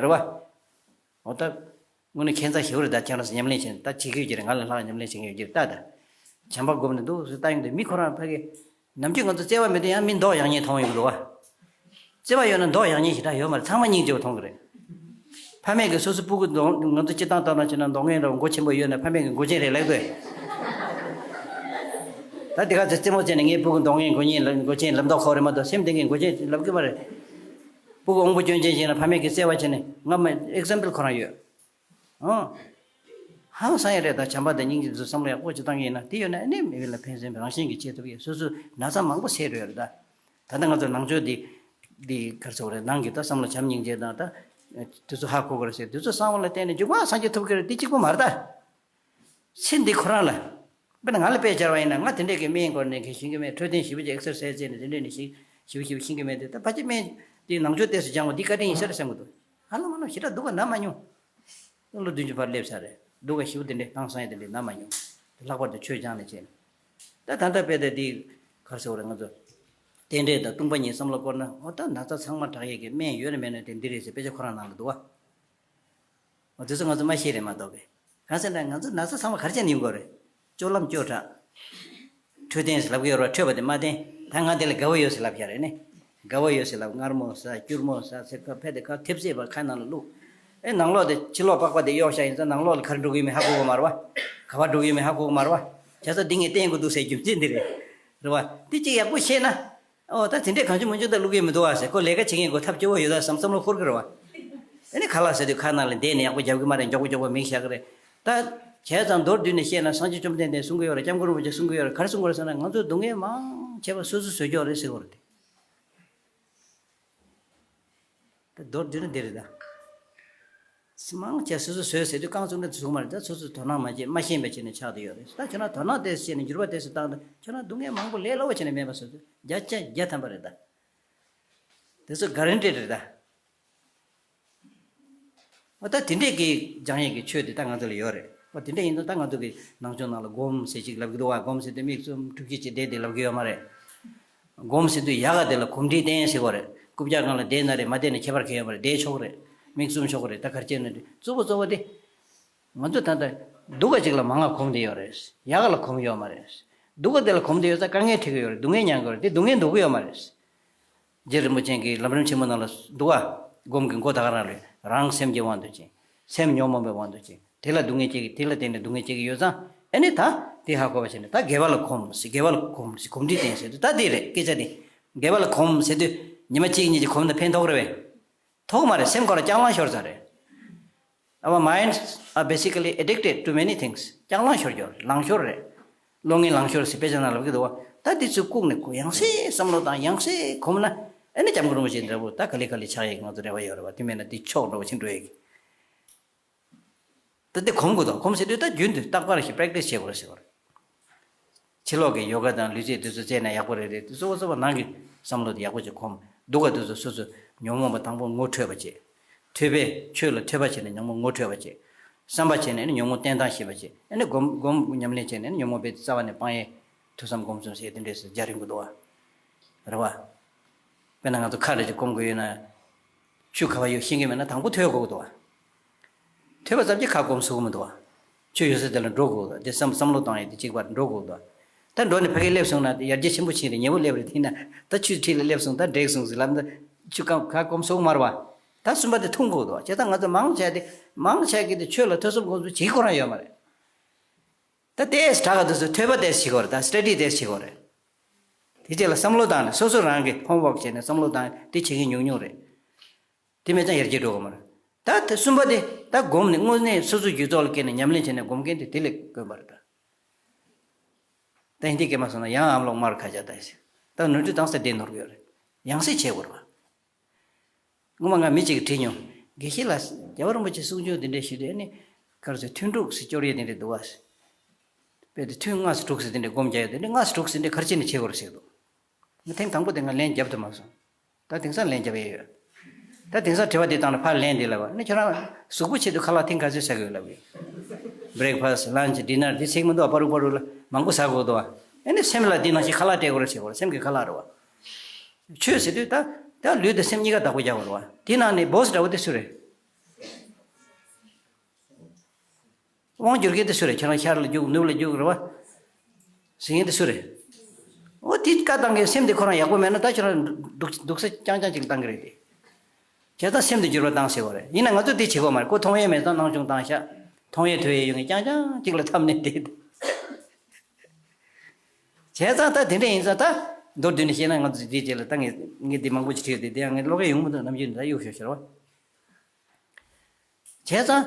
རེད་བ། འོ་ད། དངོས་གནས་ཁྱད་མཚར་ཞེ་པོ་རེད། ད་ཁྱེད་རང་ཚོ་ཉམས་ལེན་བྱེད་ད་བྱེད་ཀྱི་ཡོད་ཀྱི་རེད། ང་ལས་ལྷག་ཉམས་ལེན་བྱེད་མཁན་ཡོད་ཀྱི་རེད་ད། ད་བྱམས་པ་སྒོམ་ནས་འདུག་ཟེར་ལྟ་ཡོང་དུས་མི་ཁོ་རང་ཕ་གི་ནམ་རྒྱུན་ང་ཚོ་བརྩེ་བ་མེད་དུས་ཡང་མི་མདོག་ཡག་ཉེས་མཐོང་ཡོང་གི་འདུག་བ། བརྩེ་བ་ཡོད་ན་མདོག་ཡག་ཉེས་ཞེ་དྲག་ཡོད་མ་རེད། ཚང་མ་སྙིང་རྗེ་པོ་མཐོང་གི་རེད། ཕ་མས་ཀྱིས་སོ་སོའི་སྤུ་གུ་མདོག་ང་ཚོ་སྤྱིར་བཏང་ལྟར་ན་བྱས་ན་མདོག་ངན་ར་མགོ་ཆེན་པོ་ཡོད་ན་ཕ་མས་ཀྱིས་མགོ་ཆེན་རེད་ལབ་དགོས། ད་དེ་ག་ཚོད་རྩེད་མོ་རྩེ་ནས་ངའི་སྤུ་གུ་མདོག་ངན་མགོ་ངན་ལ་མགོ་ཆེན་ལབ་མདོག་ཁ་པོ་རེད་མ་གཏོགས་སེམས་གཏིང་གི་མགོ་ཆེན་ལབ་གི་མ་རེད། སྤུ་གུ་དབང་པོ་སྐྱོན་ཅན་ཞིག་ན་ཕ་མས་ཀྱིས་བརྩེ་བ་བྱས་ནས་ང་མ་ཨེག་ཛམ་པལ་ཁོ་རང་ཡོད། ཨང་། ཧང་སང་ཡ་རེད་ད། བྱམས་པ་དང་སྙིང་རྗེ་ཚོ་བསམ་བློ་ཡག་པོ་ཅིག་བཏང་གི་ཡིན་ན་དེ་ཡོད་ན་ཨ་ནི་མི་ལ་ཕན་སེམས་རང་བཞིན་གྱིས་སྐྱེ་ཐུབ་ཀྱི། སོ་སོའི་ན་ཚ་མང་པོ་སེལ་འགྲོ་ཡ་རེད་ད། ད་ལྟ་ང་ཚོ་ནང་ཆོས་འདི་འདི་ག་རེ་ཟེར་དགོས་རེད། ནང་གི་ད་བསམ་བློ་བྱམས་སྙིང་རྗེ་དང་ད་དེ་ཚོ་ཧ་གོ་དགོས་རེད་ཟེར། དེ་ཚོ་གསང་བ་ལ་བརྟེན་ནས་འཇུག་པ་སངས་རྒྱས་ཐུབ་ཀྱི་རེད། དེ་གཅིག་པུ་མ་རེད་ད། ཚེ་འདི་ཁོ་རང་ལ། དཔེར་ན་ང་ལ་དཔེ་སྦྱར་བ་ཡིན་ན་ང་དེ་འདྲས་ཀྱི་སྨན་སྐོར་ནས་གང་ཤེས་ཀྱི་མེད། འཕྲོད་བསྟེན་ཞེ་པོ་ཅིག་ཨེག་སར་སའི་ཛི་བྱས་ནས་དེ་འདྲས་ནས་ཤེས་ཞེ་པོ་ཞེ་པོ་ཤེས་ཀྱི་མེད་དེ། ད་ཕལ་ཆེར་སྨན་དེ་ནང་ཆོས་ཏོག་ཙམ་སྦྱངས་པ་འདི་བཀའ་དྲིན་ཡིན་ས་རེད་བསམ་གྱི་འདུག་ཧ་ལམ་ཧ་ལམ་ཞེ་དྲག་སྡུག་ག་ན་མ་མྱོང་། ལོ་བདུན་ཅུ་ཕར་སླེབས་ས་རེད། སྡུག་ག་ཞེ་པོ་དེ་འདྲས་ཧང་སང་ཡ་དེ་འདྲས་ན་མ་མྱོང་། དེ་ལྷག་པར་དུ་ཆོས་སྦྱངས་ནས་བྱས་ནས། ད་ད་ལྟ་དཔེ་དེ་འདི་ག་རེ་ཟེར་དགོས་རེད། ང་ཚོ་རྟེན་འབྲེལ་དང་ལྟུང་བ་གཉིས་བསམ་བློ་བསྐོར་ན། འོ་ད་ན་ཚ་ཚང་མ་དྲག་ཡས་ཀྱི་སྨན་ཡོད་ན་མེད་ན་དེ་འདི་རེད་ཟེར་དཔེ་ཆ་ཁོ་རང་ནང་ལ་འདུག་བ། འོ་དེ་ཚོ་ང་ཚོ་མ་ཤེས་རེད་མ་གཏོགས་གི། གང་ཟེར་ན་ང་ཚོ་ན་ཚ་ཚང་མ་ག་རེ་བྱས་ནས་ཡོང་གི་རེད། སྤྱོད་ལམ་སྐྱོ་དྲགས། འཕྲོད་བསྟེན་ཟེར་ལབ་ཀྱི་ཡོད་རེད། འཕྲོད་པ་དེ་མ་བསྟེན། ད་ང་དེ་ལ་དགའ་བོ་ཡོད་ཟེར་ལབ་ཡ་རེད་ནི། དགའ་བོ་ཡོད་ཟེར་ལབ། མངར་མོ་ཟ། སྐྱུར་མོ་ཟ་ཟེར་ཁ་ཕེ་དེ་ཁ་ཐེབས་ཟེར་བ་ཁ་ནང་ལ་བླུགས། ཨེ་ནང་ལོགས་དེ་ཕྱི་ལོགས་པགས་པ་དེ་གཡོག་བཞག་ཡིན་ཙང་ནང་ལོགས་ལ་ག་རེ་འགྲོ་གི་ཡོད་མེད་ཧ་གོ་གི་མ་རེད་བ། ག་པར་འགྲོ་གི་ཡོད་མེད་ཧ་གོ་གི་མ་རེད་བ། བྱས་ཙང་འདི་ངས་བསྟེན་དགོས་འདུག་ཟེར་རྒྱུ་མཚན་འདི་རེད། རེད་བ། འདི་གཅིག་ཡག་པོ་ཤེས་ན། ཨོ་ད་དེ་འདྲས་གང་བྱུང་མང་བྱུང་ད་བླུག་གི་མི་འདུག་བ་ཟེར། ཁོ་ལས་ཀ་བྱེད་མཁན་ཁོ་ཐབས་སྐྱོ་བོ་ཡོད་ད་བསམ་བསམ་བློ་འཁོར་གི་རེད་བ། ཨ་ནི་ཁ་ལག་ཟ་དུས་ཁ་ནང་ལ་བསྡད་ནས་ཡག་པོ་རྒྱབ་གི་མ་རེད། མགྱོགས་པོ་མགྱོགས་པོ་མིག་བཞག་གི་རེད། ད་བྱས་ཙང་མདོར་བསྡུས་ནས་བཤད་ན་སངས་རྒྱས་བཅོམ་ལྡན་འདས་གསུང་གི་ཡོད་རེད། སྐྱབས་མགོན་རིན་པོ་ཆེ་གསུང་གི་ཡོད་རེད། ག་རེ་གསུང་གི་རེད་ཟེར་ན་ང་ཚོ་སྡུག་བསྔལ་མང་ཆེ་བ་སོ་སོས་བཟོས་ཀྱི་ཡོད་རེད་ཟེར་གི་རེད་དེ། ད་མདོར་བསྡུས་ན་འདི་རེད་ད། མང་ཆེ་སོ་སོས་བཟོས་ཟེར་དུས་རྐང་བཙུགས་ན་བཙུགས་མ་རེད། ད་སོ་སོས་དོ་སྣང་མ་བྱེད་མ་ཤེས་པ་བྱས་ནས་ཆགས་བསྡད་ཡོད་རེད། ད་ཁྱོད་རང་དོ་སྣང་དེ་བྱས་ནས་འགྱུར་བ་དེ་ཚོ་བཏང་ད་ཁྱོད་རང་སྡུག་བསྔལ་མང་པོ་ལས་སླ་བོ་བྱས་ནས་མེད་པ་བཟོ་དུས་བརྒྱ་ཆ་བརྒྱ་ཐམ་པ་རེད་ད། དེ་ཚོ་ག་རན་ཊི་རེད་ད། འོ་ད་དེ་འདྲས་ཀྱི་སྦྱང་ཡས་ཀྱི་ཆོས་དེ་ད་ང་ཚོ་ལ་ཡོད་རེད། འོ་དེ་འདྲས་ཡིན་ཙང་ད་ང་ཚོ་གི་ནང་ཆོས་ནང་ལ་སྒོམ་ཟེར་ཅིག་ལབ་ཀྱི་འདུག་བ། སྒོམ་ཟེར་དུས་མིག་བཙུམ་འཁྲུལ་གྱིས་ཅིག་བསྡད་དེ་ལབ་ཀྱི་ཡོད་མ་རེད། སྒོམ་ཟེར་དུས་ཡག་ག་དེ་ལ་གོམས་འདྲིས་བསྟེན་ཟེར་བ་རེད། རྐུབ་བཀྱག་སྒང་ལ་བསྡད་ན་རེད་མ་བསྡད་ན་ཁྱད་པར་གང་ཡོད་མ་རེད། བསྡད་ཆོག་གི་རེད། མིག་བཙུམ་ཆོག་གི་རེད། ད་ག་རེ་བྱས་ན་རེད། གཙོ་བོ་གཙོ་བོ་དེ། ང་ཚོ་ད་ལྟ་ སྡུག་ག་ཅིག་ལ་མང་ང་གོམས་བསྡད་ཡོད་རེད། ཡག་ག་ལ་གོམས་ཡོད་མ་རེད། སྡུག་ག་དེ་ལ་གོམས་བསྡད་ཡོད་ཙང་དཀའ་ངལ་འཕྲད་ཀྱི་ཡོད་རེད། སྡུག་བསྔལ་མྱང་གི་ཡོད་རེད། དེ་སྡུག་བསྔལ་འདོར་གི་ཡོད་མ་རེད། རྗེ་རིན་པོ་ཆེ་གིས་ལམ་རིམ་ཆེན་མོ་ནང་ལ་འདུག་བ། སྒོམ་གྱི་མགོ་ད་ག་རང་རེད། རང་སེམས་ཀྱི་དབང་དུ་བྱས། སེམས་ཉོན་མོངས་པའི་དབང་དུ་བྱས། དེ་ལ་སྡུག་བསྔལ་སྐྱེ་གི། དེ་ལ་བརྟེན་ནས་སྡུག་བསྔལ་སྐྱེ་གི་ཡོད་ཙང་། ཨ་ནི་ད་དེ་ཧ་གོ་བ་བྱས་ནས། ད་དགེ་བ་ལ་གོམས་ཟེར། དགེ་བ་ལ་གོམས་ཟེར། གོམས་འདྲིས་བསྟེན་ཟེར་དུས། ད་དེ་རེད་སྐད་ཆ་དེ། དགེ་བ་ལ་གོམས་ཟེར་དུས་ཉི་མ་གཅིག་གཉིས་ཀྱི་གོམས་ན་ཕན་ཐོགས་རེད་པས། ཐོགས་མ་རེད། སེམས་ཁོ་རང་ལྕགས་ལང་ཤོར་ཚར་རེད། Our minds are basically addicted to many things. ལྕགས་ལང་ཤོར་གྱི་ཡོད་རེད། ལང་ཤོར་རེད། བློ་ངན་ལང་ཤོར་ཟེར་དཔེ་ཆ་ནང་ལབ་ཀྱི་འདུག་བ། ད་འདི་ཚོ་བཀུག་ནས་ཁོ་ཡང་སེ་བསམ་བློ་བཏང་། ཡང་སེ་གོམས་ན། ཨ་ནི་སྐྱབས་མགོན་རིན་པོ་ཆེ་འདྲ་པོ་ད་ག་ལེ་ག་ལེ་ཆགས་ཡས་ང་ཚོ་རེ་བ་ཡོད་རེད་བ། དེ་མེད་ན་དེ་ཕྱོགས་འགྲོ་བ་ཕྱིན་འགྲོ་ཡས་ཀྱི། ད་དེ་གོམས་དགོས་དང་། གོམས་ཟེར་དུས་ད་རྒྱུན་དུ་རྟག་པར་ཞིག་པེ་རེག་ཊི་སི་བྱེད་དགོས་རེད་ཟེར་བ་རེད། ཕྱི་ལོགས་ཀྱི་ཡོ་ག་དང་ལུས་རྩལ་དེ་ཚོ་རྩེ་ན་ཡག་པོ་རེད་རེད། དེ་གཙོ་བོ་གཙོ་བོ་ནང་གི་བསམ་བློ་དེ་ཡག་པོ་ཅིག་གོམས། སྡུག་ག་དེ་ཚོ་སོ་སོ་ཉོན་མོངས་པ་དང་པོ་ངོ་འཕྲོད་པ་བྱེད། ཐོས་པས་ཆོས་ལ་ཐོས་པ་བྱས་ནས་ཉོན་མོངས་ངོ་འཕྲོད་པ་བྱེད། བསམ་པ་བྱས་ནས་ནི་ཉོན་མོངས་བསྟན་སྟངས་ཤེས་པ་བྱེད། ཨ་ནི་སྒོམ་སྒོམ་ཉམས་ལེན་བྱས་ནས་ནི་ཉོན་མོངས་པའི་རྩ་བ་ནས་སྤང་ཡས། ཐོས་བསམ་སྒོམ་གསུམ་ཟེར་དེ་འདྲས་སུ་སྦྱར་ཡོང་གི་འདུག་བ། རེད་བ། དཔེར་ན་ང་ཚོ་ཁ་རེ་ཅིག་སྐོམ་དགོས་ཡོད་ན། ཆུ་ག་པར་ཡོད་ཤེས་ཀྱི་མེད་ན་དང་པོ་ཐོས་དགོས་ཀྱི་འདུག་བ། ཐོས་པ་ཙམ་གྱིས་ཁ་སྐོམ་ཚུགས་ཀྱི་མི་འདུག་བ། ཆུ་ཡོད་ས་དེ་ལ་འགྲོ་དགོས་ཀྱི་འདུག་དེ་བསམ་བསམ་བློ་བཏང་ཡས་དེ་གཅིག་པར་འགྲོ་དགོས་ཀྱི་འདུག་ད་འགྲོ་ནས་ཕ་གིར་སླེབས་སོང་ན་ཡར་རྒྱས་ཆེན་པོ་ཕྱིན་རེད། ཉེ་བོ་སླེབས་རེད། དེ་ན་ད་ཆུ་འཁྲིས་ལ་སླེབས་སོང་། ད་འགྲིག་སོང་ཟེར་ལབ་ན་ཆུ་ཁ་ཁ་སྐོམ་ཚུགས་མ་རེད་བ། ད་གསུམ་པ་དེ་འཐུང་དགོས་ཀྱི་འདུག་བ། བྱས་ཙང་ང་ཚོ་མང་ཆེ་དེ་མང་ཆེ་གི་དེ་ཆོས་ལ་ཐོས་བསམ་སྒོམ་གསུམ་བྱེད་ཁོ་རང་ཡོད་མ་རེད། ད་ཏེས་དྲག་ག་དུས་སུ་ཐོས་པ་ཏེས་བྱེད་དགོས་རེད། ད་སི་ཊ་ཌི་ཏེས་བྱེད་དགོས་རེད། དེ་རྗེས་ལ་བསམ་བློ་བཏང་ནས་སོ་སོ་རང་གི་ཧོམ་ཝོག་བྱས་ནས་བསམ་བློ་བཏང་། དེ་བྱེད་མཁན་ཉུང་ཉུང་རེད། དེ་མེད་ཙང་ཡར་རྒྱས་འགྲོ་གི་མ་རེད། ད་དེ་གསུམ་པ་དེ་ད་སྒོམ་ནས་དངོས་གནས་སོ་སོ་རྒྱུད་ཚོགས་ལ་སྐྱེས་ནས་ཉམས་ལེན་བྱས་ནས་སྒོམ་མཁན་དེ་དེ་ལས་དཀོན་པ་རེད་ད། ད་ཧིན་དི་སྐད་མ་སོང་ན་ཡང་ཨམ་ལོག་མར་ཁ་ཆ་ད་ཟེར། ད་ནོར་འཁྲུལ་དྭངས་གསལ་དེ་ནོར་གི་ཡོད་རེད། ཡང་སེ་བྱེད་དགོས་རེད་བ། སྔོན་མ་ང་མི་གཅིག་གིས་དྲིས་མྱོང་། དགེ་བཤེས་ལགས། རྒྱལ་བ་རིན་པོ་ཆེ་གསུང་ཆོས་འདི་འདྲ་ཞུས་དུས་ཨ་ནི། ག་རེ་ཟེར། ཐུན་དྲུག་ཟེར་སྐྱོར་ཡས་དེ་འདྲ་འདུག་བ། དཔེ་དེ་ཐུན་ལྔ་ཟེར་དྲུག་ཟེར་དེ་འདྲ་སྒོམ་རྒྱག་ཡས་དེ་འདྲ། ལྔ་ཟེར་དྲུག་ཟེར་འདི་ག་རེ་བྱས་ནས་བྱེད་དགོས་རེད་ཟེར་འདུག་ང་ཐེངས་དང་པོ་དེ་ང་ལན་བརྒྱབ་ཐུབ་མ་སོང་། ད་དེང་སང་ལན་བརྒྱབ་ཡས་ཡོད། ད་དེང་སང་དྲི་བ་དེ་བཏང་ནས་ཕར་ལན་དེ་ལབ་པ་ནི། ཁྱོད་རང་གཟུགས་པོ་ཆེད་དུ་ཁ་ལག་ཐེངས་ག་ཚོད་ཟ་གི་ཡོད་ལབ་གི། བྷི་རེག་ཕ་སི་ཊི། ལན་ཆི། ཌི་ནར་དེ་ཟེར་གི་མི་འདུག་བ། པ་རུ་པ་རུ་ལ་མང་པོ་ཟ་དགོས་འདུག་བ། ཨ་ནི་སེམས་ལ་དེ་ནང་བཞིན་ཁ་ལག་སྤྲད་དགོས་རེད་ཟེར་གོ་རེད། སེམས་ཀྱི་ཁ་ལག་རེད་བ། ཆོས་ཟེར་དུས་ད་ད་ལུས་དང་སེམས་གཉིས་ཀ་བདག་པོ་རྒྱག་དགོས་རེད་བ། དེ་ནང་ནས་བྷོ་སི་འདྲ་བོ་དེ་སུ་རེད། དབང་སྒྱུར་མཁན་དེ་སུ་རེད། ཁྱེད་རང་ཤར་ལ་རྒྱུག་ནུབ་ལ་རྒྱུག་རེད་བ། ཟེར་མཁན་དེ་སུ་རེད། འོ་དེ་བཀའ་བཏང་མཁན་སེམས་དེ་ཁོ་རང་ཡག་པོ་མེད་ན་ད་ཁྱེད་རང་སྡུག་སྡུག་ས་རྐྱང་རྐྱང་ཅིག་བཏང་གི་རེད་དེ། བྱས་ཙང་སེམས་དེ་འགྱུར་བ་བཏང་ཟེར་བ་རེད། ཡིན་ན་ང་ཚོ་དེ་བྱེད་དགོས་མ་རེད། ཁོ་མཐོང་ཡས་མེད་ཙང་སྣང་ཆུང་བཏང་ཤག་མཐོང་ཡས་ཐོས་ཡས་ཡོད་མཁན་རྐྱང་རྐྱང་ཅིག་ལ་འཐམས་ནས་བསྡད། བྱས་ཙང་ད་དེ་འདྲ་ཡིན་ཙང་། ད་མདོར་བསྡུས་ནས་བཤད་ན་ང་ཚོ་དེའི་རྗེས་ལ་ད་ངས་ངས་འདི་མང་པོ་ཅིག་བྲིས་ཡོད་དེ། དེ་ཡང་ངས་ཀློག་ཡས་ཡོང་མི་འདུག་ནམ་རྒྱུན་ད་གཡུག་ཞོག་ཞོར་བ། བྱས་ཙང་།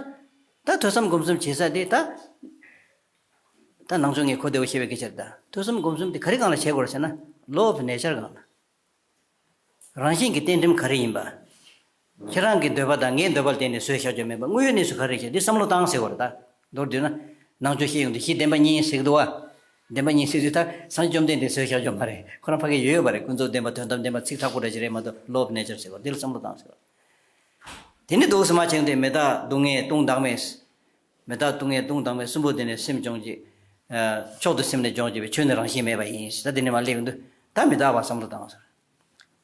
ད་ཐོས་བསམ་སྒོམ་གསུམ་བྱེད་ས་དེ་ད། ད་ནང་ཆོས་ངས་གོ་བདེ་བོ་བཤད་པའི་སྐད་ཆ་རེད་ད། ཐོས་བསམ་སྒོམ་གསུམ་དེ་ག་རེ་སྒང་ལ་བྱེད་དགོས་རེད་ཟེར་ན། Law of Nature སྒང་ལ། རང་བཞིན་གྱི་གཏན་ཁྲིམས་ག་རེ་ཡིན་པ། ཁྱེད་རང་གི་འདོད་པ་དང་ངའི་འདོད་པ་ལ་བརྟེན་ནས་བཟོས་བཞག་རྒྱུ་མེད་པ། དངོས་ཡོད་གནས་ཚུལ་ག་རེ་བྱས་འདི་བསམ་བློ་བཏང་ཟེར་བ་རེད་ད། མདོར་བསྡུས་ན། ནང་ཆོས་བཤད་ཡོང་དུས་གཞི་བདེན་པ་གཉིས་ཟེར་གི་འདུག་བ། བདེན་པ་གཉིས་ཟེར་དུས་ད་སངས་རྒྱས་བཅོམ་ལྡན་འདས་བཟོས་བཞག་རྒྱུ་མ་རེད། ཁོ་རང་ཕ་གི་ཡོད་ཡོད་པ་རེད། ཀུན་རྫོབ་བདེན་པ། དོན་དམ་བདེན་པ། ཚིག་ཁྲ་པོ་འདྲ་ཞིག་རེད་མ་གཏོགས། Law of Nature ཟེར་བ་འདི་ལ་བསམ་བློ་བཏང་ཟེར་བ། དེ་ནི་འདུག་སེ་མ་བྱུང་སྟེ། མི་རྟག་སྡུག་བསྔལ་སྟོང་བདག་མེད། མི་རྟག་སྡུག་བསྔལ་སྟོང་བདག་མེད། གསུམ་པོ་དེ་ནི་སེམས་སྦྱོང་བྱེད། ཨ། མཆོག་ཏུ་སེམས་ནི་སྦྱོང་བྱེད་པའི་ཆོས་ནི་རང་བཞིན་མེད་པ་ཡིན། ད་དེ་ནི་མ་སླེབས་འདུག་ད་མི་རྟག་པ་བསམ་བློ་བཏང་ཟེར།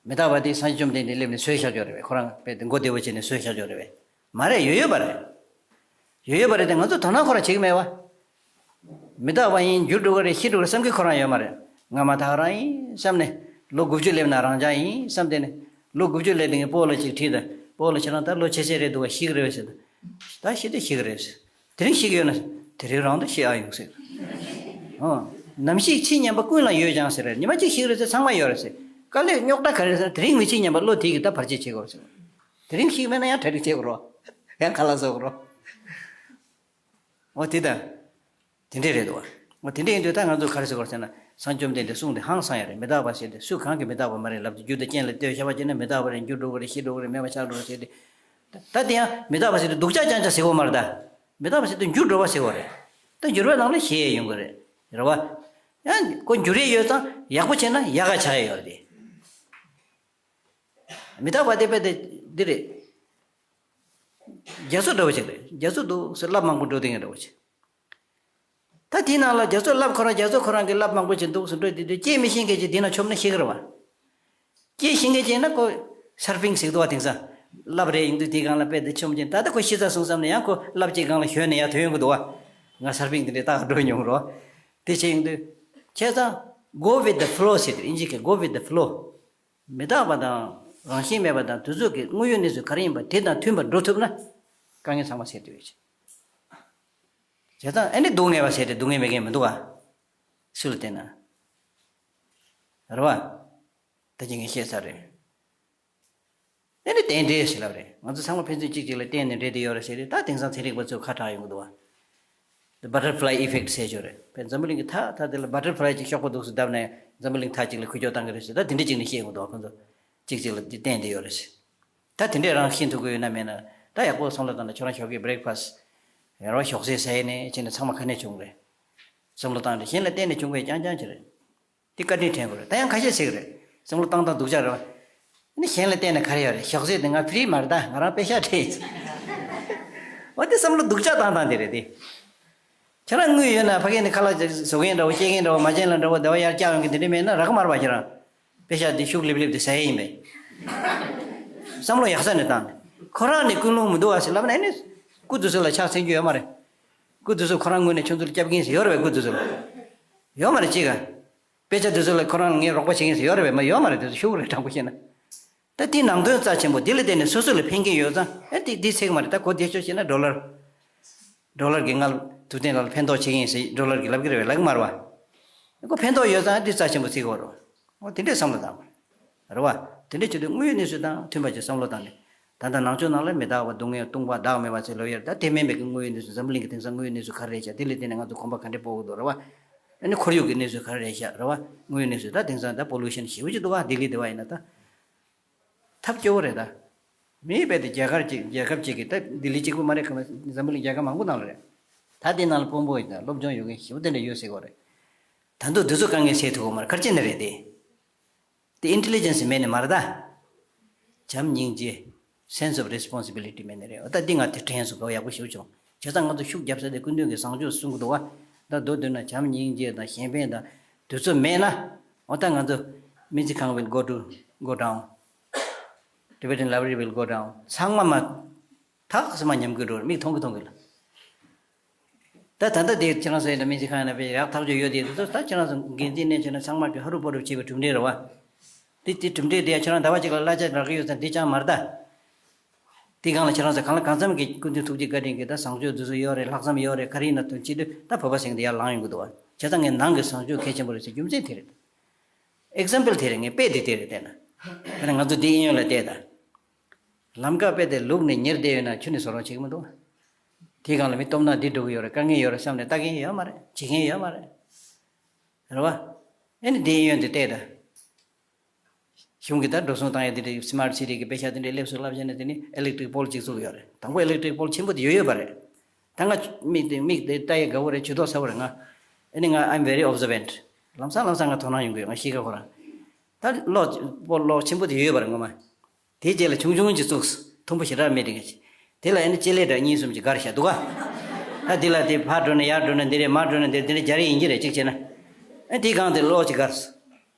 མི་རྟག་པ་དེ་སངས་རྒྱས་བཅོམ་ལྡན་འདས་སླེབས་ནས་བཟོས་བཞག་ཆོག་རེད་པས། ཁོ་རང་དཔེ་དེ་མགོ་བདེ་བོ་བྱས་ནས་བཟོས་བཞག་ཆོག་རེད་པས། མ་རེད། ཡོད་ཡོད་པ་རེད། ཡོད་ཡོད་པ་རེད་དེ་ང་ཚོ་དོ་སྣང་ཁོ་རང་བྱེད་ཀྱི་མེད་པ། མི་རྟག་པ་ཡིན། འགྱུར་འགྲོ་གི་རེད། ཤི་འགྲོ་གི་རེད་བསམ་གྱི་ཁོ་རང་ཡོད་མ་རེད། ང་མ་དག་རང་ཡིན་བསམ་ནས། ལོ་དགུ་བཅུ་སླེབས་ན་རང་ཅག་ཡིན་བསམ་སྟེ་ནས། ལོ་དགུ་བཅུ་སླེབས་དེ་ངས་སྤོ་ལོ་ཅིག་ཁྲིད་དང་། སྤོ་ལོ་ཁྱེད་རང་ད་ལོ་ཆེ་ཆེ་རེད་འདུག་ག་ཤི་གི་རེད་ཟེར། ད་ཤི་དུས་ཤི་གི་རེད་ཟེར། དེ་རིང་ཤི་གི་ཡོད་ན། དེ་རིང་རང་ད་ཤི་ཨ་ཡོང་ཟེར། ཨོ། ནམ་ཤི་འཆི་མཉམ་པ་ཀུན་ལ་ཡོད་ཀྱང་ཟེར། ཉི་མ་གཅིག་ཤི་གི་རེད་ཟེར། ཚང་མ་ཡོད་རེད་ཟེར། དཀའ་ལས་རྙོག་དྲ་ག་རེ་ཟེར། དེ་རིང་མི་འཆི་མཉམ་པ་བློ་དེ་གིས་ད་བར་ཆད་བྱེད་དགོས་ཟེར། དེ་རིང་ཤི་གི་མེད་ན་ཡང་གྲ་སྒྲིག་བྱེད་དགོས་རོ། ཡང་ཁ་ལག་བཟོ་དགོས་རོ། འོ་དེ་ད། དེ་འདྲས་རེད་འདུག་འོ་དེ་འདྲས་ཡིན་དུས་ད་ང་ཚོ་ག་རེ་ཟེར་དགོས་ཟེར་ན། སངས་རྒྱས་བཅོམ་ལྡན་འདས་གསུངས་དེ་ཧང་སང་ཡ་རེད། མི་རྟག་པ་ཟེར་དེ་སུ་གང་གིས་མི་རྟག་པ་མ་རེད་ལབ་དེ། རྒྱུ་དང་རྐྱེན་ལ་ལྟོས་ཤ་བ་བྱས་ན་མི་རྟག་པ་རེད། འགྱུར་འགྲོ་གི་རེད། ཤི་འགྲོ་གི་རེད། མེད་པ་ཆགས་འགྲོ་ཟེར་དེ། ད་དེ་ཡང་མི་རྟག་པ་ཟེར་དེ་སྡུག་ཅག་རྐྱང་ཅག་ཟེར་གོ་མ་རེད་ད། མི་རྟག་པ་ཟེར་དེ་འགྱུར་འགྲོ་བ་ཟེར་བ་རེད། ད་འགྱུར་བའི་ནང་ལ་ཤི་ཡས་ཡོང་གི་རེད། རེད་བ། ཡང་ཁོ་འགྱུར་ཡས་ཡོད་ཙང་ཡག་པོ་བྱས་ན་ཡག་ག་ཆགས་ཡས་ཡོད་རེད་དེ། མི་རྟག་པ་དེ་དཔེ་དེ་འདི་རེད། རྒྱ་མཚོ་འདྲ་བོ་ཅིག་རེད། རྒྱ་མཚོ་འདུག་སེ་རླབས་མང་པོ་འགྲོ་དེ་འདྲ་བོ་ཅིག་ད་དེའི་ནང་ལ་རྒྱ་མཚོ་རླབས་ཁོ་རང་། རྒྱ་མཚོ་ཁོ་རང་གི་རླབས་མང་པོ་ཅིག་འདུག་སེ་འགྲོ་དེ་དུས་སྐྱེ་མི་ཤེས་མཁན་ཅིག་དེ་ན་མཆོངས་ན་ཤི་གི་རེད་བ། སྐྱེ་ཤེས་མཁན་ཅིག་ན་ཁོ་སར་ཕིང་ཟེར་གི་འདུག་བ། དེང་སང་རླབས་རེད་ཡིན་དུས་དེའི་སྒང་ལ་དཔེ་དེ་མཆོངས་ཅིག་ད་ལྟ་ཁོ་ཤི་ཚར་སོང་བསམ་ནས་ཡང་ཁོ་རླབས་ཅིག་སྒང་ལ་ཞོན་ནས་ཡར་ཐོན་ཡོང་གི་འདུག་བ། ང་གསར་པ་འདི་འདྲའི་ལྟ་ག་འགྲོ་མྱོང་རོགས། དེ་བྱས་ཡོང་དུས་བྱས་ཙང་go with the flow ཟེར་དུས་ཨིན་ཇི་གི་go with the flow། མི་རྟག་པ་དང་རང་བཞིན་མེད་པ་དང་དུས་ཚོད་ཀྱི་དངོས་ཡོད་གནས་ཚུལ་ག་རེ་ཡིན་པ་དེ་དང་མཐུན་པར་འགྲོ་ཐུབ་ན་དཀའ་ངལ་ཚང་མ་སེལ་ཐུབ་ཡོད་ཅིང་། བྱས་ཙང་ཨ་ནི་སྡུག་བསྔལ་བ་ཟེར་ཏེ་སྡུག་བསྔལ་མེད་མཁན་མི་འདུག་ག་སུ་ལ་བལྟས་ན། རེད་བ། ད་ཅི་ངས་བཤད་ཚར་རེད། དེ་ནི་རྟེན་འབྲེལ་ཞེས་ལབ་རེད། ང་ཚོ་ཚང་མ་ཕན་ཚུན་གཅིག་གཅིག་ལ་བརྟེན་ནས་འབྲེལ་བསྡད་ཡོད་རེད་ཟེར་རེད། ད་དེང་སང་ཚན་རིག་པ་ཚོས་ཁ་གྲག་ཡོང་གི་འདུག་བ། The butterfly effect ཟེར་ཆོག་རེད། བས་འཛམ་བུ་གླིང་གི་མཐའ་མཐའ་དེ་ལ་butterfly ཅིག་གཤོག་པ་འདུག་སེ་བརྡབས་ནས་འཛམ་བུ་གླིང་མཐའ་གཅིག་ལ་འགུལ་སྐྱོད་བཏང་གི་རེད་ཟེར། ད་དེ་འདྲ་ཅིག་ནས་བཤད་ཡོང་གི་འདུག་བ། ཁོ་ཚོ་གཅིག་གཅིག་ལ་བརྟེན་བསྡད་ཡོད་རེད་ཟེར། ད་དེ་འདྲས་རང་ཤེས་ཐུབ་ཀྱི་ཡོད་ན་མེད་ན། ད་ཡག་པོ་བསམ་བློ་བཏང་ན་ཁྱོད་རང་ཞོགས་ཀའི་breakfast ཡར་བ་ཞོགས་ཟས་ཟས་ནས་བྱས་ནས་ཚང་མ་ག་ནས་བྱུང་རེད། བསམ་བློ་བཏང་ནས་གཞན་ལ་བརྟེན་ནས་བྱུང་བའི་རྐྱང་རྐྱང་ཅིག་རེད། དེ་བཀའ་དྲིན་དྲན་དགོས་རེད། ད་ཡང་ཁ་ཤས་ཟེར་གི་རེད། བསམ་བློ་བཏང་སྟངས་སྡུག་ཅག་རེད་བ། ནི་གཞན་ལ་བརྟེན་ནས་ག་རེ་ཡོད་རེད། ཞོགས་ཟས་དེ་ང་free མ་རེད། ད་ང་རང་པེ་ཤག་སྤྲད་ཡིན། འོ་དེ་བསམ་བློ་སྡུག་ཅག་བཏང་སྟངས་དེ་རེད་དེ། ཁྱེད་རང་དངུལ་ཡོད་ན་ཕ་གི་ནས་ཁ་ལག་བཟོ་མཁན་འདྲ་བོ་སྐྱེལ་མཁན་འདྲ་བོ་མ་བྱན་ལ་འདྲ་བོ་བདེ་བ་ཡར་བཀྱག་ཡོང་གི་དེ་འདྲ་མེད་ན་རག་གི་མ་རེད་བ། ཁྱེད་རང་པེ་ཤག་དེ་ཤུགས་ལེབ་ལེབ་དེ་ཟ་ཡས་ཡིན་པས། བསམ་བློ་ཡག་ས་ནས་བཏང་ནས་ཁོ་རང་ནས་ཀུན་སློང་མི་འདུག་བ་ཟེར་ལབ་ན་ཨ་ནི་སྐུ་དེ་ཚོ་ལ་ཕྱག་འཚལ་རྒྱུ་ཡོད་མ་རེད། སྐུ་དེ་ཚོ་ཁོ་རང་ངོས་ནས་ཁྱོད་ཚོ་ལ་སྐྱབས་མཁན་ཟེར་ཡོད་རེད་བས། སྐུ་དེ་ཚོ་ལ་ཡོད་མ་རེད་ཅིག་ག་དཔེ་ཆ་དེ་ཚོ་ལ་ཁོ་རང་ངས་རོགས་པ་བྱེད་མཁན་ཟེར་ཡོད་རེད་བས། མ་ཡོད་མ་རེད། དེ་ཚོ་ཤུགས་རེད་དྲང་པོ་བཤད་ན། ད་དེའི་ནང་དོན་རྩ་ཆེན་པོ་དེ་ལ་བརྟེན་ནས་སོ་སོ་ལ་ཕན་གྱི་ཡོད་ཙང་ཨེ་དེ་དེ་ཚེག་མ་རེད། ད་གོ་བདེ་ཤོས་བྱས་ན་ཌོ་ལར། ཌོ་ལར་གྱི་ང་ལ་དུས་སྟོན་ལ་ཕན་ཐོགས་བྱེད་ཀྱི་ཡིན་ཟེར་ཌོ་ལར་གྱི་ལབ་ཀྱི་རེད་བས། ལབ་ཀྱི་མ་རེད་བ། ཁོ་ཕན་ཐོགས་ཡོད་ཙང་དེ་རྩ་ཆེན་པོ་བརྩི་དགོས་རེད། འོ་དེ་འདྲས་བསམ་བློ་བཏང་དགོས་རེད་བ། དེ་འདྲས་བྱེད་དུས་དངོས་ཡོད་གནས་ཚུལ་དང་མཐུན་པ་ཅིག་བསམ་བློ་བཏང་ནས། ད་ལྟ་ནང་ཆོས་ནང་ལ་མི་རྟག་པ་སྡུག་བསྔལ་སྟོང་པ་བདག་མེད་པ་ཚོའི་ལོ་ཡར་ད་དེ་མིན་པའི་གི་དངོས་ཡོད་གནས་ཚུལ། འཛམ་བུ་གླིང་གི་དེང་སང་དངོས་ཡོད་གནས་ཚུལ་ག་རེ་རེད་ཤག་དེ་ལ་བརྟེན་ནས་ང་ཚོ་གོམ་པ་ག་འདྲས་སྤོ་དགོས་འདུག་རེད་བ། ཨ་ནི་ཁོར་ཡུག་གི་གནས་ཚུལ་ག་རེ་རེད་ཤག་རེད་བ། དངོས་ཡོད་གནས་ཚུལ་ད་དེང་སང་ད་པོ་ལུ་ཤན་ཞེ་པོ་ཅིག་འདུག་བ། ལྡི་ལི་དེ་བ་ཡིན་ན་ད། ཐབས་སྐྱོ་བོ་རེད་ད། མིའི་རྦད་དེ་རྒྱལ་ཁབ་ཅིག་རྒྱལ་ཁབ་ཅིག་གི་ད་ལྡི་ལི་གཅིག་པུ་མ་རེད། ཁ་མ་འཛམ་བུ་གླིང་རྒྱལ་ཁབ་མང་པོ་ནང་ལ་རེད། ད་དེ་ནང་ལ་དཔོན་པོ་ཡིན་ད་སློབ་སྦྱོང་ཡོད་མཁན་ཞེ་པོ་དེ་འདྲ་ཡོད་ཟེར་གོ་རེད། ད་དུང་དེ་ཚོ་དཀའ་ངལ་སེལ་ཐུབ་གོ་མ་རེད། ག་རེ་བྱས་ནས་རེད་དེ། དེ་ཨིན་ཊེ་ལི་ཇེན་སི་མེད་ནས་མ་རེད་ད། བྱམས་སྙིང་རྗེ། Sense of responsibility མེད་ནས་རེད། འོ་ད་འདི་ང་དེ་དྲན་སོང་། གོ་ཡག་པོ་ཞེ་པོ་བྱུང་། བྱས་ཙང་ང་ཚོ་ཤུགས་རྒྱབ་ས་དེ་སྐུ་མདུན་གྱི་བཟང་སྤྱོད་གསུང་གི་འདུག་བ། ད་མདོར་བསྡུས་ན་བྱམས་སྙིང་རྗེ་དང་གཞན་ཕན་དང་དུས་ཚོད་མེད་ན། འོ་ད་ང་ཚོ་སྨན་རྩིས་ཁང་will go to go down། Tibetan library will go down། ཚང་མ་མ་ཐག་སེ་མ་ཉམས་རྒུད་འགྲོ་རེད། མིག་མཐོང་གི་མཐོང་གི་ལ། ད་ད་ལྟ་དེ་ཁྱེད་རང་ཚོ་ཡིན་ན་སྨན་རྩིས་ཁང་ཡིན་ན་དཔེ་ཡག་ཐག་ཆོད་ཡོད་དེ། དེ་ཚོ་ད་ཁྱེད་རང་ཚོ་འགན་འཛིན་ནས་བྱས་ན་ཚང་མ་གི་ཧ་རུ་པོ་རུ་བྱེད་པའི་གྲུབ་འབྲས་རེད་བ། དེ་དེ་གྲུབ་འབྲས་དེ་ཁྱེད་རང་ཟླ་བ་གཅིག་ལ་གླ་ཆ་རག་གི་ཡོད་ཙང་དེ་ཅང་མ་རེད་ད། དེ་སྒང་ལ་ཁྱེད་རང་ཚོ་གང་ལ་གང་འཚམ་གྱི་སྐུ་མདུན་ཐུགས་རྗེ་བཀའ་དྲིན་གྱིས་ད་བཟང་སྤྱོད་དེ་ཚོ་ཡོད་རེད། ལྷག་བསམ་ཡོད་རེད། ག་རེ་ཡིན་ན་དོན་བྱེད་དུས་ད་བོད་པ་ཟེར་མཁན་དེ་ཡར་ལངས་ཡོང་གི་འདུག་བ། བྱས་ཙང་ངས་ནང་གི་བཟང་སྤྱོད་གལ་ཆེན་པོ་རེད་ཟེར་རྒྱུ་མཚན་དེ་རེད། ཨེག་ཛམ་པལ་དེ་རེད། ངས་དཔེ་དེ་དེ་རེད་བལྟས་ན། ད་ནི་ང་ཚོ་འདི་གཡས་གཡོན་ལ་བལྟས་ད། ལམ་ཀ་དཔེ་དེ་ལུག་ནས་ཉེར་བསྡད་ཡོད་ན་ཆུ་ནས་བཟོ་རོགས་བྱེད་ཀྱི་མི་འདུག་དེའི་སྒང་ལ་མི་སྟོབས་ན་འདི་འགྲོ་གི་ཡོད་རེད། དཀའ་ངལ་ཡོད་རེད་བསམ་ནས་ལྟ་མཁན་ཡོད་མ་རེད། བྱེད་མཁན་ཡོད་མ་རེད། རེད་བ། ཨེ་ནི་འདི་གཡས་གཡོན་དེ་བལྟས་ད། གཞུང་གིས་ད་འགྲོ་སོང་བཏང་ཡ་དེ་འདྲའི་སི་མཱར་ཊི་སི་ཊི་གི་དཔེ་ཆ་དེ་འདྲའི་སླེབས་སོང་ལབ་བྱས་ནས། དེ་ནི་ཨི་ལེག་ཊི་རིག་པོལ་གཅིག་བཙུགས་ཡོད་རེད། དང་པོ་ཨི་ལེག་ཊི་རིག་པོལ་ཆེན་པོ་དེ་ཡོད་ཡོད་པ་རེད། ད་ང་མིག་དེ་མིག་དེ་ལྟ་ཡ་དགའ་བོ་རེད། ཇུས་གཏོགས་ཚ་བོ་རེད་ང་། ཨ་ནི་ང་I'm very observant། ལམ་སང་ལམ་སང་ང་དོ་སྣང་ཡོང་གི་ཡོད། ང་ཤེས་ཀ་ཁོ་རང་། ད་གློག་པོལ་གློག་ཆེན་པོ་དེ་ཡོད་ཡོད་པ་རེད་ངོ་མ། དེའི་རྗེས་ལ་ཆུང་ཆུང་ཅིག་བཙུགས། མཐོན་པོ་ཞེ་དྲག་མེད་དེ་ག་ཅིག་དེ་ལ་ཨ་ནི་ལྕེ་ལེ་འདྲ་གཉིས་གསུམ་ཅིག་བསྒར་བཞག་འདུག་ག་ད་དེ་ལ་དེ་ཕར་འགྲོ་ན་ཡར་འགྲོ་ན་འདི་རེད། མར་འགྲོ་ན་འདི་རེད། འདི་འདྲ་རྒྱག་ཡས་ཡིན་གྱི་རེད། གཅིག་བྱས་ན། ཨ་དེའི་སྒང་དེ་གློག་ཅིག་བསྒར་སོང་།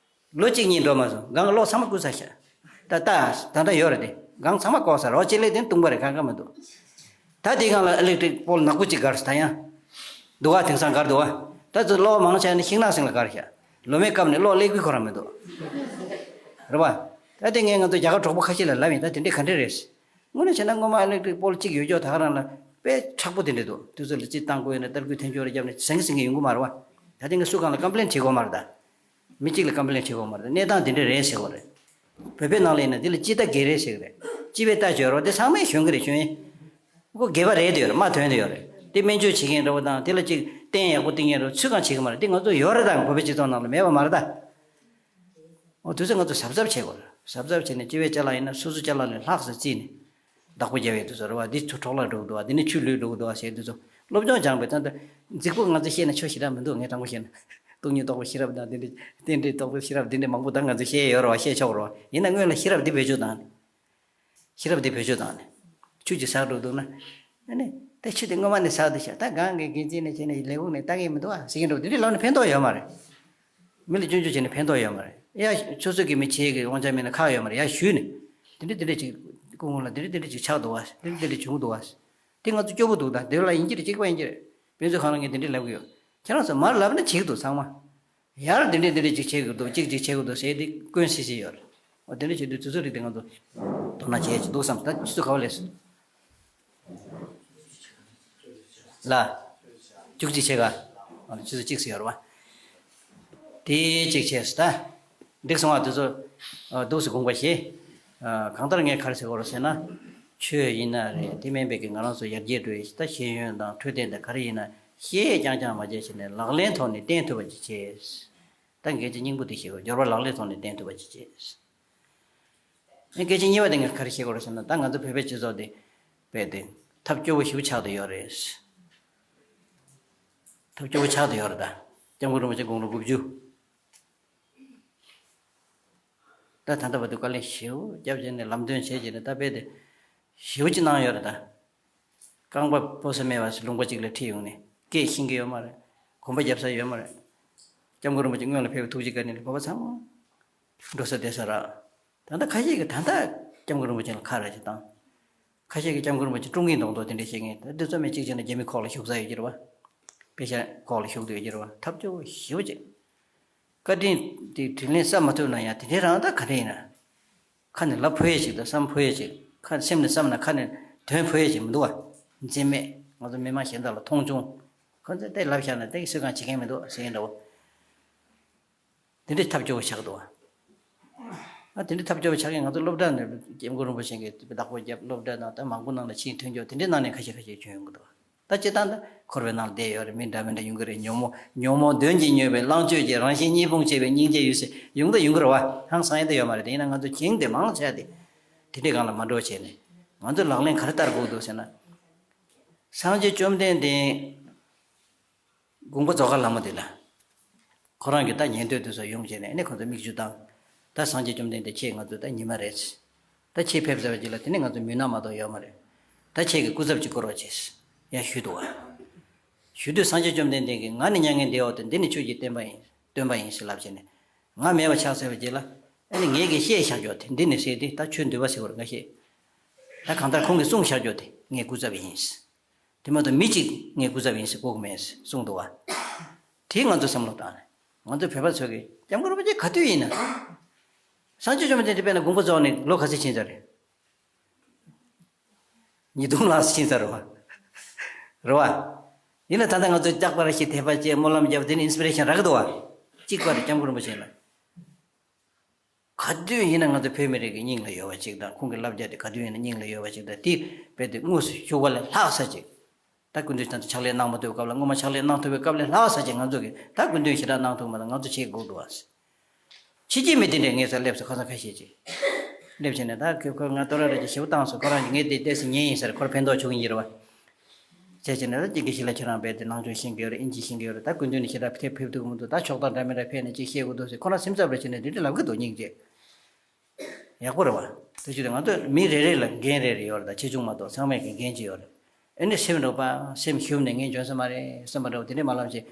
ལོ་གཅིག་གཉིས་འགྲོ་མ་སོང་། སྒང་གློག་ཚང་མ་བརྐུས་ཚར་ཤག་ད་ལྟ་ད་ལྟ་ཡོད་རེད་དེ། སྒང་ཚང་མ་བཀོག་ཚར་རེད། ལྕེ་ལེ་དེ་སྟོང་པ་རེད། གང་གང་མི་འདུག་ད་དེའི་སྒང་ལ་ཨི་ལེག་ཊི་རིག་པོལ་ནག་པོ་གཅིག་བསྒར་སོང་། ད་ཡང་འདུག་ག་དེང་སང་བསྒར་འདུག་ག་ད་ཚོ་གློག་མང་ཆེ་ནི་ཤིང་ནགས་སེང་ལ་བསྒར་ཤག་ལོ་མའི་སྐབས་ནས་གློག་ཀླད་ཀོར་ཁོ་རང་མི་འདུག་རེད་པ། ད་དེ་ངས་ང་ཚོ་རྒྱ་གར་གྲོགས་པོ་ཁ་ཤས་ལ་ལབ་ཡིན། ད་དེ་འདྲས་ག་འདྲས་རེད། དངོས་གནས་བྱས་ན་སྔོན་མ་ཨི་ལེག་ཊི་རིག་པོལ་གཅིག་ཡོད་ཀྱོག་ད་ག་རང་ལ་དཔེ་མཁྲེགས་པོ་དེ་འདྲས་འདུག་དུས་ཚོད་ལ་རྩིས་བཏང་དགོས་ཡོད་ན་ཏར་སྐུད་འཐེན་ཆོག་རེ་བརྒྱབ་ནས་ཟང་ངེ་ཟིང་ངེ་ཡོང་གི་མ་རེད་པ། ད་དེ་ངས་སུ་གང་ལ་ཀམ་པི་ལེན་བྱེད་དགོས་མ་རེད་ད། མི་གཅིག་ལ་ཀམ་པི་ལེན་བྱེད་དགོས་མ་རེད། གནས་སྟངས་དེ་འདྲ་རེད་ཟེར་དགོས་རེད། བོད་པའི་ནང་ལ་ཡིན་ན་འདི་ལ་སྤྱི་ཟླ་བརྒྱད་རེད་ཟེར་གི་རེད། སྤྱི་པའི་ལྟ་བྱས་རོགས་དེ་ཚང་མས་ཞོན་གི་རེད། ཞོན་ཡིན། ཁོ་དགེ་བ་རེད་དེ་ཡོད་རེད། མ་ཐོན་དེ་ཡོད་རེད། དེ་སྨན་བཅོས་བྱེད་མཁན་འདྲ་བོ་དང་། དེ་ལ་ཅིག་རྟེན་ཡག་པོ་བཏིང་མཁན་འདྲ་བོ་ཚུར་གང་བྱེད་གི་མ་རེད། དེ་ང་ཚོ་ཡོད་རེད་ད། བོད་པའི་སྤྱི་ཚོགས་ནང་ལ་མེད་པ་མ་རེད་ད། འོ་དུས་ཚོད་ང་ཚོ་གཟབ་གཟབ་བྱེད་དགོས་རེད། གཟབ་གཟབ་བྱས་ནས་སྤྱི་པའི་ཅ་ལག་ཡིན་ན་སོ་སོའི་ཅ་ལག་ལས་ལྷག་ཙམ་བརྩིས་ནས། བདག་པོ་རྒྱབ་ཡས་དེ་ཚོ་རེད་བ། འདི་ཚུར་འཕྲོ་བརླག་འགྲོ་གི་འདུག་བ། འདི་ནི་ཆུ་ལུད་འགྲོ་གི་འདུག་བ་ཟེར། དེ་ཚོ་སློབ་སྦྱོང་སྦྱངས་པའི་ཚང་དུ་རྫིག་པོ་ང་ཚོ་བཤད་ན་ཆོ་ཞེ་དྲག་མི་འདུག་ངས་དྲང་པོ་བཤད་ན། སྟོང་ཉིད་རྟོགས་པའི་ཤེས་རབ་དང་དེ་འདྲ། རྟེན་འབྲེལ་རྟོགས་པའི་ཤེས་རབ་དེ་འདྲ་མང་པོ་ད་ང་ཚོ་བཤད་ཡོད་རེད་བ། བཤད་ཆོག་རེད་བ། ཡིན་ན་སྔོན་ལ་ཤེས་རབ་འདི་བེད་སྤྱོད་བཏང་ནས། ཤེས་རབ་འདི་བེད་སྤྱོད་བཏང་ནས། ཆུ་ཅིག་ཟག་འགྲོ་འདུག་ན། ཨ་ནི་ད་ཆུ་དེ་སྔོན་མ་ནས་ཟག་འདུག་ཤག་ད་གང་གི་འགན་འཛིན་ནས་བྱས་ནས་ལས་ཁུངས་ནས་ལྟ་གི་མི་འདུག་ཨ་ཟེར་གྱི་འགྲོ། དེ་འདྲ་ལབ་ནས་ཕན་ཐོགས་ཡོད་མ་རེད། མི་ལ་སྐྱོན་བརྗོད་བྱས་ནས་ཕན་ཐོགས་ཡོད་མ་རེད། ཡ་སོ་སོ་གི་མི་བྱེད་ཀྱི་དབང་ཆ་མེད་ན་ཁག་ཡོད་མ་རེད། ཡ་ཞུས་ནས། དེ་འདྲ་དེ་འདྲ་ཅིག་སྐུ་ངོ་ལ་དེ་འདྲ་དེ་འདྲ་ཅིག་ཆགས་འདུག་ཨ། དེ་འདྲ་དེ་འདྲ་བྱུང་འདུག་ཨ། དེ་ང་ཚོ་སྐྱོ་པོ་འདུག་ད་དེ་ལ་ཡིན་གྱི་རེད། གཅིག་པ་ཡིན་གྱི་རེད། དཔེ་མཛོད་ཁང་ལ་ངས་དེ་འདྲས་ལབ་གི་ཡོད། ཁྱེད་རང་ཚོ་མར་ལབ་ན་བྱེད་ཀྱི་འདུག་ཚང་མ། ཡར་དེ་འདྲས་དེ་འདྲས་ཅིག་བྱེད་ཀྱི་འདུག་ཅིག་ཅིག་བྱེད་ཀྱི་འདུག་ཟེར་དེ་སྐྱོན་སྲིད་སྲིད་ཡོད་རེད། འོ་དེ་འདྲས་བྱེད་དུས་དུས་ཚོད་རིགས་དེ་ང་ཚོ་དོ་སྣང་བྱེད་ཀྱི་འདུག་བསམ། ད་ཆུ་ཚོད་ག་བ་ལས་སོང་། ལ། བཅུ་གཅིག་བྱེད་ག་ཨ་ཆུ་ཚོད་གཅིག་ཙམ་ཡོད་རེད་བ། དེ་གཅིག་བྱས་སོང་ད། འགྲིག་སོང་བ་དེ་ཚོ། ཨ་འདུག་སེ་དགོངས་པ་བཞེས། ཨ་གང་ལྟར་ངས་ག་རེ་ཟེར་དགོས་རེད་ཟེར་ན། ཆོས་ཡིན་ན་རེད། དེ་མིན་པའི་གི་ང་རང་ཚོ་ཡར་རྒྱས་འགྲོ་ཡི་ད་ཤེས་ཡོན་དང་འཕྲོད་བསྟེན་དང་ག་རེ་ཡིན་ན་བཤད་རྐྱང་རྐྱང་མ་བྱས་བྱས་ནས་ལག་ལེན་ཐོག་ནས་བསྟན་ཐུབ་པ་ཅིག་བྱས། ད་གལ་ཆེ་སྙིང་པོ་དེ་ཤེས་དགོས། སྦྱོར་བ་ལག་ལེན་ཐོག་ནས་བསྟན་ཐུབ་པ་ཅིག་བྱས། ཨ་གལ་ཆེ་གཉིས་པ་དེ་ངས་ག་རེ་བཤད་དགོས་རེད་ཟེར་ན། ད་ང་ཚོ་བོད་པའི་སྤྱི་ཚོགས་འདི་རྦད་དེ་ཐབས་སྐྱོ་བོ་ཞེ་པོ་ཆགས་བསྡད་ཡོད་རེད། ཐབས་སྐྱོ་བོ་ཆགས་བསྡད་ཡོད་རེད་ད། སྐྱབས་མགོན་རིན་པོ་ཆེ་དགུང་ལོ་དགུ་བཅུ། ད་ད་ལྟ་བར་དུ་དཀའ་ལས་ཞེ་པོ་བརྒྱབ་བྱས་ནས་ལམ་སྟོན་བྱས་བྱས་ནས་ད་རྦད་དེ་ཞེ་པོ་ཅིག་གནང་ཡོད་རེད་ད། རྐང་པ་སྤོ་ས་མེད་པ་ལུང་པ་གཅིག་ལ་ཁྲིད་ཡོང་ནས་སྐད་ཤེས་ཀྱི་ཡོད་མ་རེད། གོམ་པ་རྒྱབ་ས་ཡོད་མ་རེད། སྐྱབས་མགོན་རིན་པོ་ཆེ་སྔོན་ལ་ཕེབས་པའི་ཐུགས་རྗེ་བཀའ་དྲིན་ལ་བོད་པ་ཚང་མ་འགྲོ་ས་བསྡད་ས་རག་ད་ལྟ་ཁ་ཤས་ཀྱིས་ད་ལྟ་སྐྱབས་མགོན་རིན་པོ་ཆེ་ལ་ཁ་ར་ཅིག་བཏང་། ཁ་ཤས་ཀྱིས་སྐྱབས་མགོན་རིན་པོ་ཆེ་སྲུང་གིན་མདོག་མདོག་དེ་འདྲ་བཤད་མཁན། ད་འདི་ཚོ་མི་གཅིག་བྱས་ན་རྒྱ་མི་ཁོག་ལ་ཞུགས་ས་ཡོད་ཀྱི་རེད་བ། པེ་ཤ་ཁོག་ལ་ཞུགས་བསྡད་ཡོད་ཀྱི་རེད་བ། ཐབས་སྐྱོ་བོ་ཞེ་པོ་ཅིག་བཀའ་དྲིན་དེ་དྲིན་ལན་བསབ་མ་ཐུབ་ན་ཡང་དེ་འདྲའི་རང་ད་ག་འདྲ་ཡིན་ན། ཁ་ནས་ལབ་ཕོད་ཡས་ཅིག་དང་བསམ་ཕོད་ཡས་ཅིག་ཁ་སེམས་ནས་བསམ་ན་ཁ་ནས་དོན་ཕོད་ཡས་ཅིག་མི་འདུག་བ། འཛེམ་མེད་ང་ཚོ་མི་མང་གཞན་དག་ལ་མཐོང་ཆུང་། ཁོ་ཚོས་དེ་ལབ་བཞག་ན་དེ་གི་སུས་གང་བྱེད་མཁན་མི་འདུག་ཟེར་མཁན་འདྲ་བོ། དེ་འདྲའི་ཐབས་སྐྱོ་བོ་ཆགས་འདུག་བ། ཨ་དེ་འདྲའི་ཐབས་སྐྱོ་བོ་ཆགས་མཁན་ང་ཚོ་སློབ་གྲྭ་ནས་སྐྱབས་མགོན་རིན་པོ་ཆེ་གི་བདག་པོ་རྒྱབ་སློབ་གྲྭ་ནང་ད་མང་པོ་ནང་ལ་ཕྱིན་ཐོན་རྒྱུ་དེ་འདྲའི་ནང་ནས་ཁ་ཤས་ཁ་ཤས་བྱོན་ཡོང་གི་འདུག་ད་སྤྱིར་བཏང་ད་འཁོར་བའི་ནང་ལ་བསྡད་ཡོད་རེད། མི་འདྲ་མི་འདྲ་ཡོང་གི་རེད། ཉོན་མོངས་ཉོན་མོངས་གདོན་གྱིས་མྱོས་པའི་བླང་སྤྱོད་ཀྱི་རང་བཞིན་གཉིས་ཕུང་བྱས་པའི་སྙིང་རྗེ་ཡོད་ཟེར་ཡོང་ད་ཡོང་གི་རེད་བ། ཧང་སང་ཡ་ད་ཡོད་མ་རེད། དེ་ཡིན་ན་ང་ཚོ་བྱིངས་དེ་མང་ཆེ་བ་དེ་དེ་འདྲའི་སྒང་ལ་མ་འགྲོ་བྱས་ནས་ང་ཚོ་ལག་ལེན་ག་རེ་བསྟར་དགོས་འདུག་ཟེར་ན། སངས་རྒྱས་བཅོམ་ལྡན་འདས་དགོངས་པ་རྫོགས་མཁན་ལྷ་མོ་དེ་ལ། ཁོ་རང་གིས་ད་ཉན་ཐོས་དེ་ཚོ་ཡོང་བྱས་ནས་ཨ་ནི་ཁོ་ཚོ་མིག་ཆུ་བཏང་། ད་སངས་རྒྱས་བཅོམ་ལྡན་འདས་ཁྱེད་ང་ཚོ་ད་ཉི་མ་རེད། ད་ཁྱེད་ཕེབས་ཚར་བའི་རྗེས་ལ་དེ་ནི་ང་ཚོ་མུན་ནག་མ་གཏོགས་ཡོད་མ་རེད། ད་ཁྱེད་ཀྱི་སྐུ་ཚབ་ཅིག་བསྐོ་རོགས་བྱས། ཡ་ཞུས་འདུག་བ། ཞུ་དུས་སངས་རྒྱས་བཅོམ་ལྡན་འདས་ཀྱིས་ང་ནི་མྱ་ངན་འདས་འོག་ཏུ་འདི་ནི་ཆོས་ཀྱི་བསྟན་པ་ཡིན། སྟོན་པ་ཡིན་ཞེས་ལབ་བྱས་ནས། ང་མེད་པ་ཆགས་ཚར་བའི་རྗེས་ལ་ཨ་ནི་ངེད་ཀྱིས་བཤད་བཞག་རྒྱུ་དེ་འདི་ནི་ཟེར་ཏེ་ད་ཆོས་འདུལ་བ་ཟེར་བར་འགའ་ཤས། ད་གང་ལྟར་ཁོང་གིས་གསུངས་བཞག་རྒྱུ་དེ་ངའི་སྐུ་ཚབ་ཡིན། དེ་མ་གཏོགས་མི་གཅིག་ངའི་སྐུ་ཚབ་ཡིན་ཟེར་གོ་གི་མེད་གསུངས་འདུག་བ། དེ་ང་ཚོ་བསམ་བློ་བཏང་ནས་ང་ཚོ་བོད་པ་ཚོ་གིས་སྐྱབས་མགོན་རིན་པོ་ཆེ་ག་དུས་ཡིན་ན། སངས་རྒྱས་བཅོམ་ལྡན་འདས་དཔེར་ན་དགོངས་པ་རྫོགས་ནས་ལོ་ག་ཚོད་ཕྱིན་ཚར་རེད། ཉིས་སྟོང་ལྷག་ཙམ་ཕྱིན་ཚར་རེད་བ། རེད་བ། ཡིན་ན་ད་ལྟ་ང་ཚོ་ལྕགས་པར་ཞིག་དད་པ་བྱས་སྨོན་ལམ་བརྒྱབ་དེ་ནི་ཨིན་སི་པི་རེ་ཤན་རག་གི་འདུག་བ། གཅིག་པ་རེད། སྐྱབས་མགོན་རིན་པོ་ཆེ་ལ། ག་དུས་ཡིན་ན་ང་ཚོ་བོད་མི་རིགས་ཀྱི་སྙིང་ལ་ཡོད་པ་ཅིག་དང་ཁོང་གི་བསླབ་བྱ་དེ་ག་དུས་ཡིན་ན་སྙིང་ལ་ཡོད་པ་ཅིག་དང་དེ་རྦད་དེ་དངོས་སུ་ཞུགས་པ་ལས་ལྷག་ས་ཅིག་ད་སྐུ་མདུན་ད་ལྟ་ཕྱག་ལས་གནང་མ་ཐུབ་པའི་སྐབས་ལ་སྔོན་མ་ཕྱག་ལས་གནང་ཐུབ་པའི་སྐབས་ལས་ལྷག་ས་ཅིག་ང་ཚོ་གིས་ད་སྐུ་མདུན་ཞེ་དྲག་གནང་ཐུབ་མ་ཐུབ་ང་ཚོ་བྱེད་དགོས་འདུག་ཨ། ཕྱི་རྒྱལ་མི་དེ་འདྲས་ངའི་སར་སླེབས་སོང་། ཁ་སང་ཁ་ཤས་ཅིག་སླེབས་བྱས་ནས་ད་ཁོས་ཁོས་ང་བསྟོད་ར་ར་ཅིག་ཞེ་པོ་བཏང་སོང་། ཁོ་རང་གིས་ངས་དེ་ཏོག་ཙམ་ཉན་ཡིན་ཟེར། ཁོར་ཕན་ཐོགས་བྱུང་ཡིན་གྱི་རེད་བ། བྱས་བྱས་ནས་ད་ཅིག་གི་ཞིག་ལ་ཁྱེད་རང་རྦད་དེ་ནང་ཆོས་ཤེས་ཀྱི་ཡོད་རེད། དབྱིན་ཇི་ཤེས་ཀྱི་ཡོད་རེད། ད་སྐུ་མདུན་ནས་ཞེ་དྲག་ཕེབས་ཕེབས་ཐུབ་ཀྱི་མི་འདུག་ད་ཕྱོགས་སྟངས་འདྲ་མི་འདྲ་ཕེབས་ནས་ཅིག་བཤད་དགོས་འདུག་ཟེར། ཁོ་རང་སེམས་འཚབ་ར་བྱས་ནས་འདི་འདྲ་ལབ་ཀྱི་འདུག་སྙིང་རྗེ། ཡག་པོ་རེད་བ། དེ་ཅི་སྟེ་ང་ཚོ་མི་རེ་རེ་ལ་འགན་རེ་རེ་ཡོད་རེད། ད་ཆེ་ཆུང་མ་གཏོགས་ཚང་མས་ཀྱི་འགན་ཅིག་ཡོད་རེད། ཨེ་ནི་སེམས་རུང་པ་སེམས་ཞུམ་ནས་ངས་འཇོན་ས་མ་རེད་བསམ་པ་འདྲ་བོ་དེ་འདྲས་མ་ལབ་བྱས།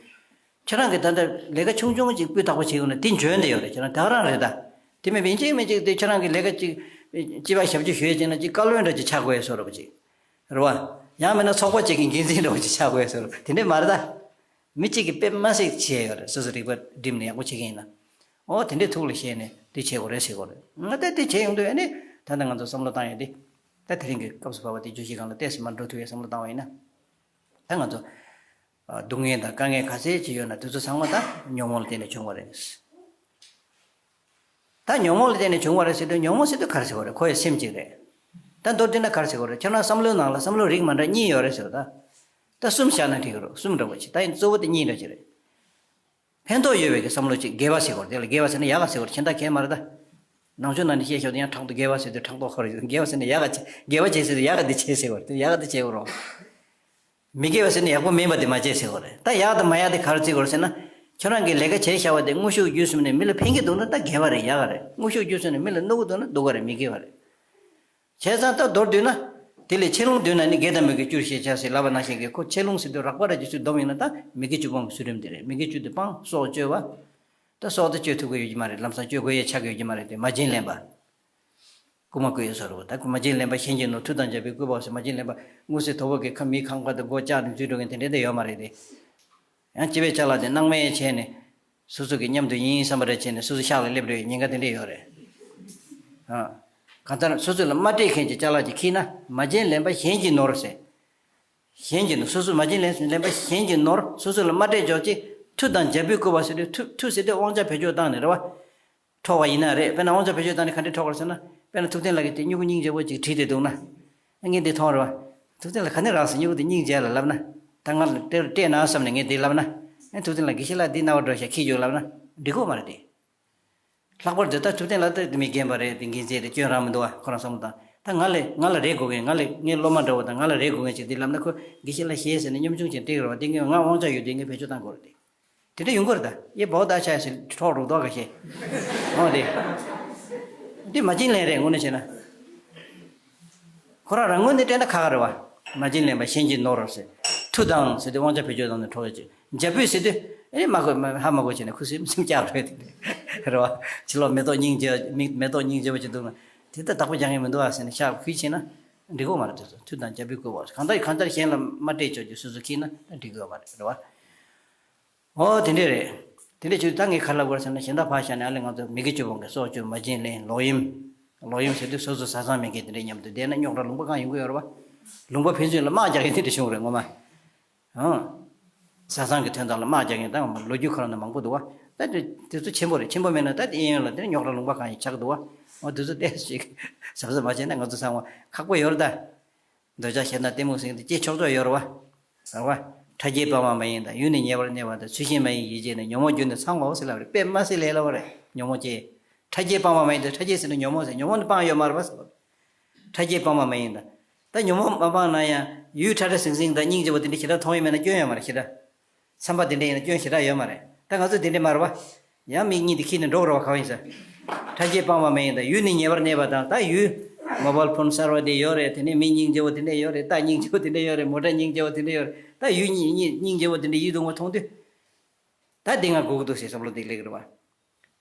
ཁྱེད་རང་གིས་ད་ལྟ་ལས་ཀ་ཆུང་ཆུང་ཅིག་སྤུས་དག་པོ་བྱེད་ཡོང་ན་དེ་འཇོན་བསྡད་ཡོད་རེད། ཁྱེད་རང་ད་ག་རང་རེད་ད། དེ་མིན་པ་ཡིན་གཅིག་མིན་གཅིག་དེ་ཁྱེད་རང་གིས་ལས་ཀ་ཅིག་སྤྱི་པ་ཞབས་ཕྱི་ཞུ་ཡས་བྱས་ན་ཅིག་བཀའ་བློན་འདྲ་ཅིག་ཆགས་དགོས་ཡས་བཟོ་འདྲ་བོ་ཅིག་རེད་བ། ཡང་མིན་ན་ཚོགས་པ་ཅིག་གི་འགན་འཛིན་འདྲ་བོ་ཅིག་ཆགས་དགོས་ཡས་བཟོ་འདྲ་དེ་འདྲས་མ་རེད་ད། མི་གཅིག་གིས་དཔེ་མ་སྲིད་བྱས་ཡོད་རེད། སོ་སོ་རིག་པ་བསྒྲིམས་ནས་ཡག་པོ་བྱེད་མཁན་ཡིན་ན། ཨོ་དེ་འདྲས་ཐུགས་ལ་བཞེས་ནས་དེ་བྱེད་དགོས་རེད་ཟེར་དགོས་རེད། ང་ད་དེ་བྱེད་ཡོང་དུས་ཨ་ནི་ད་ལྟ་ང་ཚོ་བསམ་བློ་བཏང་ཡས་དེ། ད་དེ་རིང་གི་སྐབས་སུ་བབས་པ་དེ་བརྗོད་གཞི་སྒང་ལ་ཏོག་ཙམ་མར་འགྲོ་ཐུབ་ཡས་བསམ་བློ་བཏང་བ་ཡིན་ན། ད་ང་ཚོ། སྡུག་བསྔལ་དང་དཀའ་ངལ་ག་ཚད་ཅིག་ཡོད་ན་དེ་ཚོ་ཚང་མ་ད་ཉོན་མོངས་ལ་བརྟེན་ནས་བྱུང་བ་རེད། ད་ཉོན་མོངས་ལ་བརྟེན་ནས་བྱུང་བ་རེད་ཟེར་དུས་ཉོན་མོངས་ཟེར་དུས་ག་རེ་ཟེར་བ་རེད། ཁོ་ཡི་སེམས་གཅིག་རེད། ད་མདོར་བསྡུས་ན་ག་རེ་ཟེར་བ་རེད། ཁྱེད་རང་བསམ་བློའི་ནང་ལ་བསམ་བློ་རིགས་མ་འདྲ་གཉིས་ཡོད་རེད་ཟེར་བ་ད། ད་གསུམ་བཞག་ན་འགྲིག་གི་རེད། གསུམ་འདྲ་བོ་ཅིག་ད་ཡིན་གཙོ་བོ་དེ་གཉིས་འདྲ་ཅིག་རེད། ཕན་ཐོགས་ཡོད་པའི་གི་བསམ་བློ་ཅིག་དགེ་བ་ཟེར་བ་རེད། དེ་ལ་དགེ་བ་ཟེར་ན་ཡག་ག་ཟེར་བ་རེད། གཞན་དག་གས་མ་རེད་ད། ནང་ཆོས་ནང་ནས་བཤད་ཤོག་དེ་ཡང་ཕྲག་དོག་དགེ་བ་ཟེར་དུས་ཕྲག་དོག་ཁོ་རེད། དགེ་བ་ཟེར་ན་ཡག་ག་བྱེད་དགེ་བ་བྱེད་ཟེར་དུས་ཡག་ག་དེ་བྱེད་ཟེར་བ་རེད། དེ་ཡག་ག་དེ་བྱེད་དགོས་རེད། མི་དགེ་བ་ཟེར་ན་ཡག་པོ་མིན་པ་དེ་མ་བྱེད་ཟེར་བ་རེད། ད་ཡག་དང་མ་ཡག་དེ་ག་རེ་བརྩི་དགོས་རེད་ཟེར་ན། ཁྱོད་རང་གིས་ལས་ཀ་བྱས་བཞག་པ་དེ་དངོས་ཤུགས་བརྒྱུད་གསུམ་ནས་མི་ལ་ཕན་གྱི་འདུག་ན་ད་དགེ་བ་རེད། ཡག་ག་རེད། དངོས་ཤུགས་བརྒྱུད་གསུམ་ནས་མི་ལ་གནོད་ཀྱི་འདུག་ན་སྡུག་ག་རེད། མི་དགེ་བ་རེད། བྱས་ཙང་ད་མདོར་བསྡུས་ན། དེ་ལས་ཆེ་ལོང་བསྡུས་ན་ནི་དགེ་དང་མི་དགེ་བཅུར་ཤེས་བྱ་ཟེར་ལབ་པ་ནང་བཞིན་གྱི་ཁོ་ཆེ་ལོང་ཟེར་དུས་རགས་པ་ར་ཅིག་ཚུར་བསྡོམས་ཡིན་ན་ད་མི་དགེ་བཅུ་སྤོང་གི་ཚུལ་ཁྲིམས་དེ་རེད། མི་དགེ་བཅུ་དེ་སྤང་། སྲོག་གཅོད་པ། ད་སྲོག་དེ་གཅོད་ཐུབ་ཀྱི་ཡོད་ཀྱི་མ་རེད། ལམ་སང་གཅོད་དགོས་ཡས་ཆགས་ཀྱི་ཡོད་ཀྱི་མ་རེད་དེ་མ་བྱིན་ལེན་པ། རྐུ་མ་རྐུ་ཡས་བཟོ་འདྲ་པོ། ད་རྐུ་མ་བྱིན་ལེན་པ་གཞན་གྱིས་ནོར། མཐུ་དང་རྒྱལ་པོས་བརྐུས་པའོ་ཟེར། མ་བྱིན་ལེན་པ་དངོས་སུ་དོ་པོ་གི་ཁ་མི་ཁང་པ་དང་སྒོ་ལྕགས་ནས་འཛུལ་འགྲོ་མཁན་དེ་འདྲ་དེ་ཡོད་མ་རེད་དེ། ཡང་སྤྱི་པའི་ཅ་ལག་དེ་སྣང་མེད་བྱས་ནས་སོ་སོ་གི་མཉམ་དུ་ཡིན་བསམ་པ་འདྲ་བྱས་ནས་སོ་སོ་ཤག་ལ་སླེབས་འགྲོ་ཡའི་ཉེན་ཁ་དེ་འདྲ་ཡོད་རེད། ཨ། གང་ལྟར་སོ་སོ་ལ་མ་སྤྲད་མཁན་གྱི་ཅ་ལག་ཅིག་འཁྱེར་ན། མ་བྱིན་ལེན་པ་གཞན་གྱིས་ནོར་ཟེར། གཞན་གྱིས་ནོར། སོ་སོ་མ་བྱིན་ལེན་ལེན་པ་གཞན་གྱིས་ནོར། སོ་སོ་ལ་མ་སྤྲད་ཅོག་ཅིག་མཐུ་དང་རྒྱལ་པོས་བརྐུས་པ་ཟེར་དུས། མཐུ་མཐུ་ཟེར་དུས་དབང་ཆ་བེད་སྤྱོད་བཏང་ནས་རེད་བ། འཕྲོག་པ་ཡིན་ན་རེད། དཔེར་ན་དབང་ཆ་བེད་སྤྱོད་བཏང་ནས་ག་འདྲས་འཕྲོག་པ་རེད་ཟེར་ན། དཔེར་ན་ཐུབ་བསྟན་ལགས་ཀྱིས་དེ་སྨྱུ་གུ་སྙིང་རྗེ་པོ་ཅིག་བྲིས་ཏེ་འདུག་ན། ངས་འདི་མཐོང་རེད་བ། ཐུབ་བསྟན་ལགས་ག་ནས་རག་ཟེར། སྨྱུ་གུ་དེ་སྙིང་རྗེ་ལ་ལབ་ན། ད་ང་ལ་སྤྲད་སྤྲད་ན་བསམ་ནས་ངས་འདི་ལབ་ན། ཨེ་ཐུབ་བསྟན་ལགས་དགེ་བཤེས་ལགས་འདི་རྣ་བར་འགྲོ་ཤག་ཁྱེར་རྒྱུགས་ལབ་ན་འགྲིག་གི་མ་རེད་དེ། ལྷག་པར་དུ་ད་ཐུབ་བསྟན་ལགས་ད་མི་རྒན་པ་རེད། དེ་འགན་འཛིན་རེད། སྐྱོན་རང་མི་འདུག་བ། ཁོ་རང་བསམ་བློ་བཏང་། ད་ང་ལས་ང་ལ་རེ་དགོས་མཁན། ང་ལས་ངའི་སློབ་མ་འདྲ་བོ་དང་ང་ལ་རེ་དགོས་མཁན་ཅིག་འདི་ལབ་ན། ཁོ་དགེ་བཤེས་ལགས་ཞེས་ཟེར་ནས་གཉོམ་ཆུང་ཅིག་སྤྲད་ཀྱི་རེད་བ། འདི་ངས་ང་དབང་ཆ་ཡོད་དུས་ངས་བེད་སྤྱོད་བཏང་དགོས་རེད་དེ། དེ་འདྲ་ཡོང་གི་རེད་ད། ཡེ་བོ་ད་ཆ་ཡ་ཟེར་འཕྲོག་རུག་དོག་ག་ཤེས། འོ་དེ། འདི་མ་བྱིན་ལེན་རེད་དངོས་གནས་བྱས་ན། ཁོ་རང་རང་ངོས་ནས་དྲན་ན་ཁག་ཁག་རེད་བ། མ་བྱིན་ལེན་པ་གཞན་གྱིས་ནོར་ཟེར། མཐུ་དང་ཟེར་དུས་དབང་ཆ་བེད་སྤྱོད་བཏང་ནས་འཕྲོག་ཡ་ཅིག་རྒྱལ་པོས་ཟེར་དུས་ཨེ་མ་གོ་མ་ཧ་མ་གོ་བྱས་ནས་ཁུ་སིམ་སིམ་བཀྱག་རེད་དེ། རེད་བ། ཕྱི་ལོགས་མེ་ཏོག་སྙིང་རྗེ་མི་མེ་ཏོག་སྙིང་རྗེ་པོ་ཅིག་འདུག་ན། དེ་ལྟར་བདག་པོ་རྒྱག་མཁན་མི་འདུག་ཨ་ཟེར་ནས་ཤག་ཕུལ་བྱས་ན་འགྲིག་གོ་མ་རེད། དེ་ཚོ་མཐུ་དང་རྒྱལ་པོས་བརྐུས་པ། གང་ལྟར་གང་ལྟར་གཞན་ལ་མ་སྤྲད་ཆོག་རྒྱུ་སོ་སོ་འཁྱེར་ན་ད་འགྲིག་གི་ཡོད་མ་རེད། རེད་བ། ཨོ་དེ་འདྲས་རེད། དེ་འདྲས་བྱུང་ད་ངས་ག་རེ་ལབ་དགོས་ཟེར་ན། གཞན་དག་ཕར་བཞག་ནས་ཨ་ལས་ང་ཚོ་མི་དགེ་བཅུ་སྤོང་གི་སྲོག་གཅོད། མ་བྱིན་ལེན། ལོག་གཡེམ། ལོག་གཡེམ་ཟེར་དུས་སོ་སོ་བཟའ་ཚང་མེད་མཁན་དེ་འདྲས་མཉམ་དུ་བསྡད་ན་རྙོག་དྲ་ལུང་པ་གང་ཡོང་གི་ཡོད་རེད་བ། ལུང་པ་ཕན་ཚུན་ལ་དམག་རྒྱག་མཁན་དེ་འདྲས་བྱུང་རེད་ངོ་མ། ཨང་། བཟའ་ཚང་གི་དོན་དག་ལ་དམག་རྒྱག་མཁན་ད་ལོ་རྒྱུས་ཁོ་རང་ནས་མང་པོ་འདུག་བ། ད་དེ་དེ་ཚོ་ཆེན་པོ་རེད། ཆེན་པོ་མེད་ན་ད་དེ་གཡས་གཡོན་ལ་དེ་རྙོག་དྲ་ལུང་པ་གང་ཡིན་ཆགས་འདུག་བ། འོ་དེ་ཚོ་ཏོག་ཙམ་ཞིག་གཟབ་གཟབ་མ་བྱས་ན་ང་ཚོ་ཚང་མ་ཁག་པོ་ཡོད་རེད་ད། འདོད་ཆགས་ཞེ་སྡང་གཏི་མུག་ཟེར་མཁན་དེ་སྐྱེ་ཆོག་ཆོག་ཡོད་རེད་བ། རེད་བ། ཕྲ་རྒྱས་སྤངས་པ་མ་ཡིན་དང་། ཡུལ་ནི་ཉེ་བར་གནས་པ་དང་། ཚུལ་ཤིང་མ་ཡིན་ཡིད་བྱེད་ནི། ཉོན་མོངས་རྒྱུ་ནི་ཚང་བའོ་ཟེར་ལབ་རེད། དཔེ་མ་སྲིད་ལས་སླ་བོ་རེད། ཉོན་མོངས་ཅན། ཕྲ་རྒྱས་སྤངས་པ་མ་ཡིན་དང་། ཕྲ་རྒྱས་ཟེར་ན་ཉོན་མོངས་ཟེར། ཉོན་མོངས་ནི་སྤང་ཡོད་མ་རེད་བ་ཟེར་བ། ཕྲ་རྒྱས་སྤངས་པ་མ་ཡིན་དང་། ད་ཉོན་མོངས་མ་སྤངས་ན་ཡང་ཡུལ་ཁྲ་ཁྲ་ཟིང་ཟིང་དང་སྙིང་རྗེ་བོ་དེ་འདྲ་ཞེ་དྲག་མཐོང་ཡོད་མེད་ན་སྐྱོན་ཡོད་མ་རེད་ཞེ་དྲག། མཚམས་པ་དེ་འདྲ་ཡིན་ན་སྐྱོན་ཞེ་དྲག་ཡོད་མ་རེད། ད་ང་ཚོ་དེ་འདྲ་མ་རེད་བ། ཡང་མིག་གཉིས་དེ་ཁྱེར་ནས་འགྲོ་དགོས་རེད་བ། གང་ཡིན་ཟེར། ཕྲ་རྒྱས་སྤངས་པ་མ་ཡིན་དང་། ཡུལ་ནི་ཉེ་བར་གནས་པ་དང་། ད་ཡུལ། མོ་བལ་ཕོན་གསར་བ་དེ་ཡོད་རེད། དེ་ནས་མི་སྙིང་རྗེ་བོ་དེ་འདྲ་ཡོད་རེད། རྟ་སྙིང་རྗེ་བོ་དེ་འདྲ་ཡོད་རེད། མོ་ཊ་སྙིང་རྗེ་བོ་དེ་འདྲ་ཡོད་རེད། ད་ཡུལ་སྙིང་སྙིང་སྙིང་རྗེ་བོ་དེ་འདྲ་ཡིད་དུ་འོང་བ་མཐོང་དུས། ད་དེ་ང་དགོས་ཀྱི་འདུག་ཟེར་བསམ་བློ་དེ་སླེབས་ཀྱི་རེད་བ།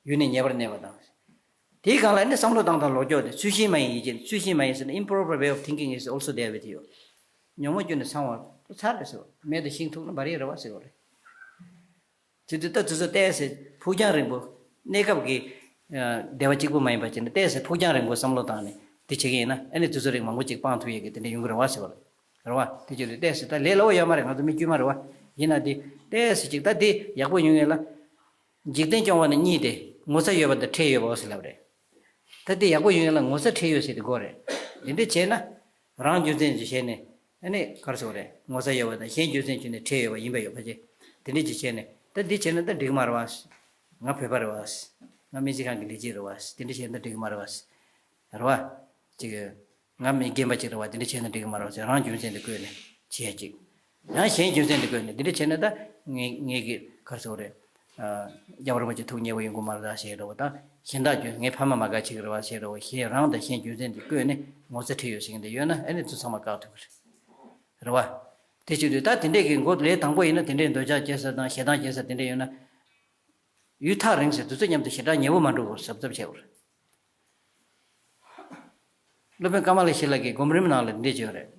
ཡུལ་ནི་ཉེ་བར་གནས་པ་དང་། དེའི་སྒང་ལ་ནི་བསམ་བློ་བཏང་སྟངས་ལོག་སྐྱོར་དེ། ཚུལ་ཤིང་མ་ཡིན་ཡིད་བྱེད། ཚུལ་ཤིང་མ་ཡིན་ཟེར་ན། improper way of thinking is also there with you། ཉོན་མོངས་རྒྱུ་ནི་ཚང་བ་ཚར་རེད་ཟེར་བ། མེ་དང་ཤིང་ཐུག་ན་འབར་ཡས་རེད་བ་ཟེར་བ་རེད། དེ་དུས་ད་དེ་ཚོ་ཏོག་ཙམ་ཕུགས་རྒྱང་རིང་པོ། གནས་སྐབས་ཀྱི་ཨ་བདེ་བ་གཅིག་པུ་མ་ཡིན་པ་བྱས་ནས་ཏོག་ཙམ་ཕུགས་རྒྱང་རིང་པོ་བསམ་བློ་བཏང་ནས་དེ་བྱེད་ཀྱི་ཡིན་ན། ཨ་ནི་དེ་ཚོ་རིགས་མང་པོ་ཅིག་སྤང་ཐུབ་ཡས་ཀྱི་དེ་འདྲ་ཡོང་གི་རེད་བ་ཟེར་བ་རེད། རེད་བ། དེ་བྱེད་དུས་ཏོག་ཙམ་ད་ལས་སླ་བོ་ཡོད་མ་རེད། ང་ཚོ་མི་དཀྱུས་མ་རེད་བ། ཡིན་ན་དེ་ཏོག་ཙམ་ཅིག་ད་དེ་ཡག་པོ་ཡོང་ཡས་ལ། འཇིག་རྟེན་སྐྱོང་བ་ནི་གཉིས་ཏེ། ངོ་ཚ་ཡོད་པ་དང་ཁྲེལ་ཡོད་པའོ་ཟེར་ལབ་རེད། ད་དེ་ཡག་པོ་ཡོང་ཡས་ལ་ངོ་ཚ་ཁྲེལ་ཡོད་ཟེར་དེ་དགོས་རེད། དེ་འདྲ་བྱས་ན། རང་རྒྱུ་མཚན་ཅིག་བྱས་ནས། ཨ་ནི་ག་རེ་ཟེར་དགོས་རེད། ངོ་ཚ་ཡོད་པ་དང་གཞན་རྒྱུ་མཚན་བརྒྱུད་ནས་ཁྲེལ་ཡོད་པ་ཡིན་པ་ཡོད་པ་ཅིག་དེ་འདྲ་ཅིག་བྱས་ནས། ད་འདི་བྱས་ན་ད་འགྲིག་གི་མ་རེད་བ། ང་བོད་པ་རེད་བ། ང་སྨན་རྩིས་ཁང་གི་ལས་བྱེད་རེད་བ། དེ་འདྲ་བྱས་ན་ད་འགྲིག་གི་མ་རེད་བ། རེད་བ། ཅིག་ང་མི་རྒན་པ་ཅིག་རེད་བ། དེ་འདྲ་བྱས་ན་འགྲིག་གི་མ་རེད་བ་ཟེར། རང་རྒྱུ་མཚན་དེ་བཀོད་ནས་བྱེད་ཡ་ཅིག་ཡང་གཞན་རྒྱུ་མཚན་དེ་བཀོད་ནས་འདི་འདྲ་བྱས་ན་ད་ངས་ངས་ཀྱི་ག་རེ་ཟེར་དགོས་རེད། ཨ། རྒྱལ་བ་རིན་པོ་ཆེ་ཐུགས་མཉེས་པོ་ཡོང་གི་མ་རེད་ད་ཟེར་འདྲ་བོ་དང་། གཞན་དག་རྒྱུ་ངའི་ཕ་མ་མ་དགའ་བྱེད་ཀྱི་རེད་བ་ཟེར་འདྲ་བོ། གཞན་རང་དང་གཞན་རྒྱུ་མཚན་དེ་བཀོད་ནས་ངོ་ཚ་ཁྲེལ་ཡོད་ཟེར་མཁན་དེ་ཡོད་ན། ཨ་ནི་ཚོ་ཚང་མ་བཀག་ཐུབ་ཀྱི་རེད། རེད་བ། དེ་བྱེད་དུས་ད་དེ་འདྲས་ཀྱི་མགོ་ལས་དང་པོ་ཡིན་ན། དེ་འདྲས་འདོད་ཆགས་སྐྱེ་ས་དང་ཞེ་སྡང་སྐྱེ་ས་དེ་འདྲས་ཡོད་ན། ཡུལ་ཐག་རིང་ཟེར་དུས་ཚོད་མཉམ་དུ་ཞེ་དྲག་ཉེ་བོ་མ་འགྲོ་བར་གཟབ་གཟབ་བྱེད་དགོས་རེད། སློབ་དཔོན་ཀ་མ་ལ་ཤཱི་ལ་གིས་སྒོམ་རིམ་ནང་ལ་འདི་འདྲས་བརྗོད་རེད།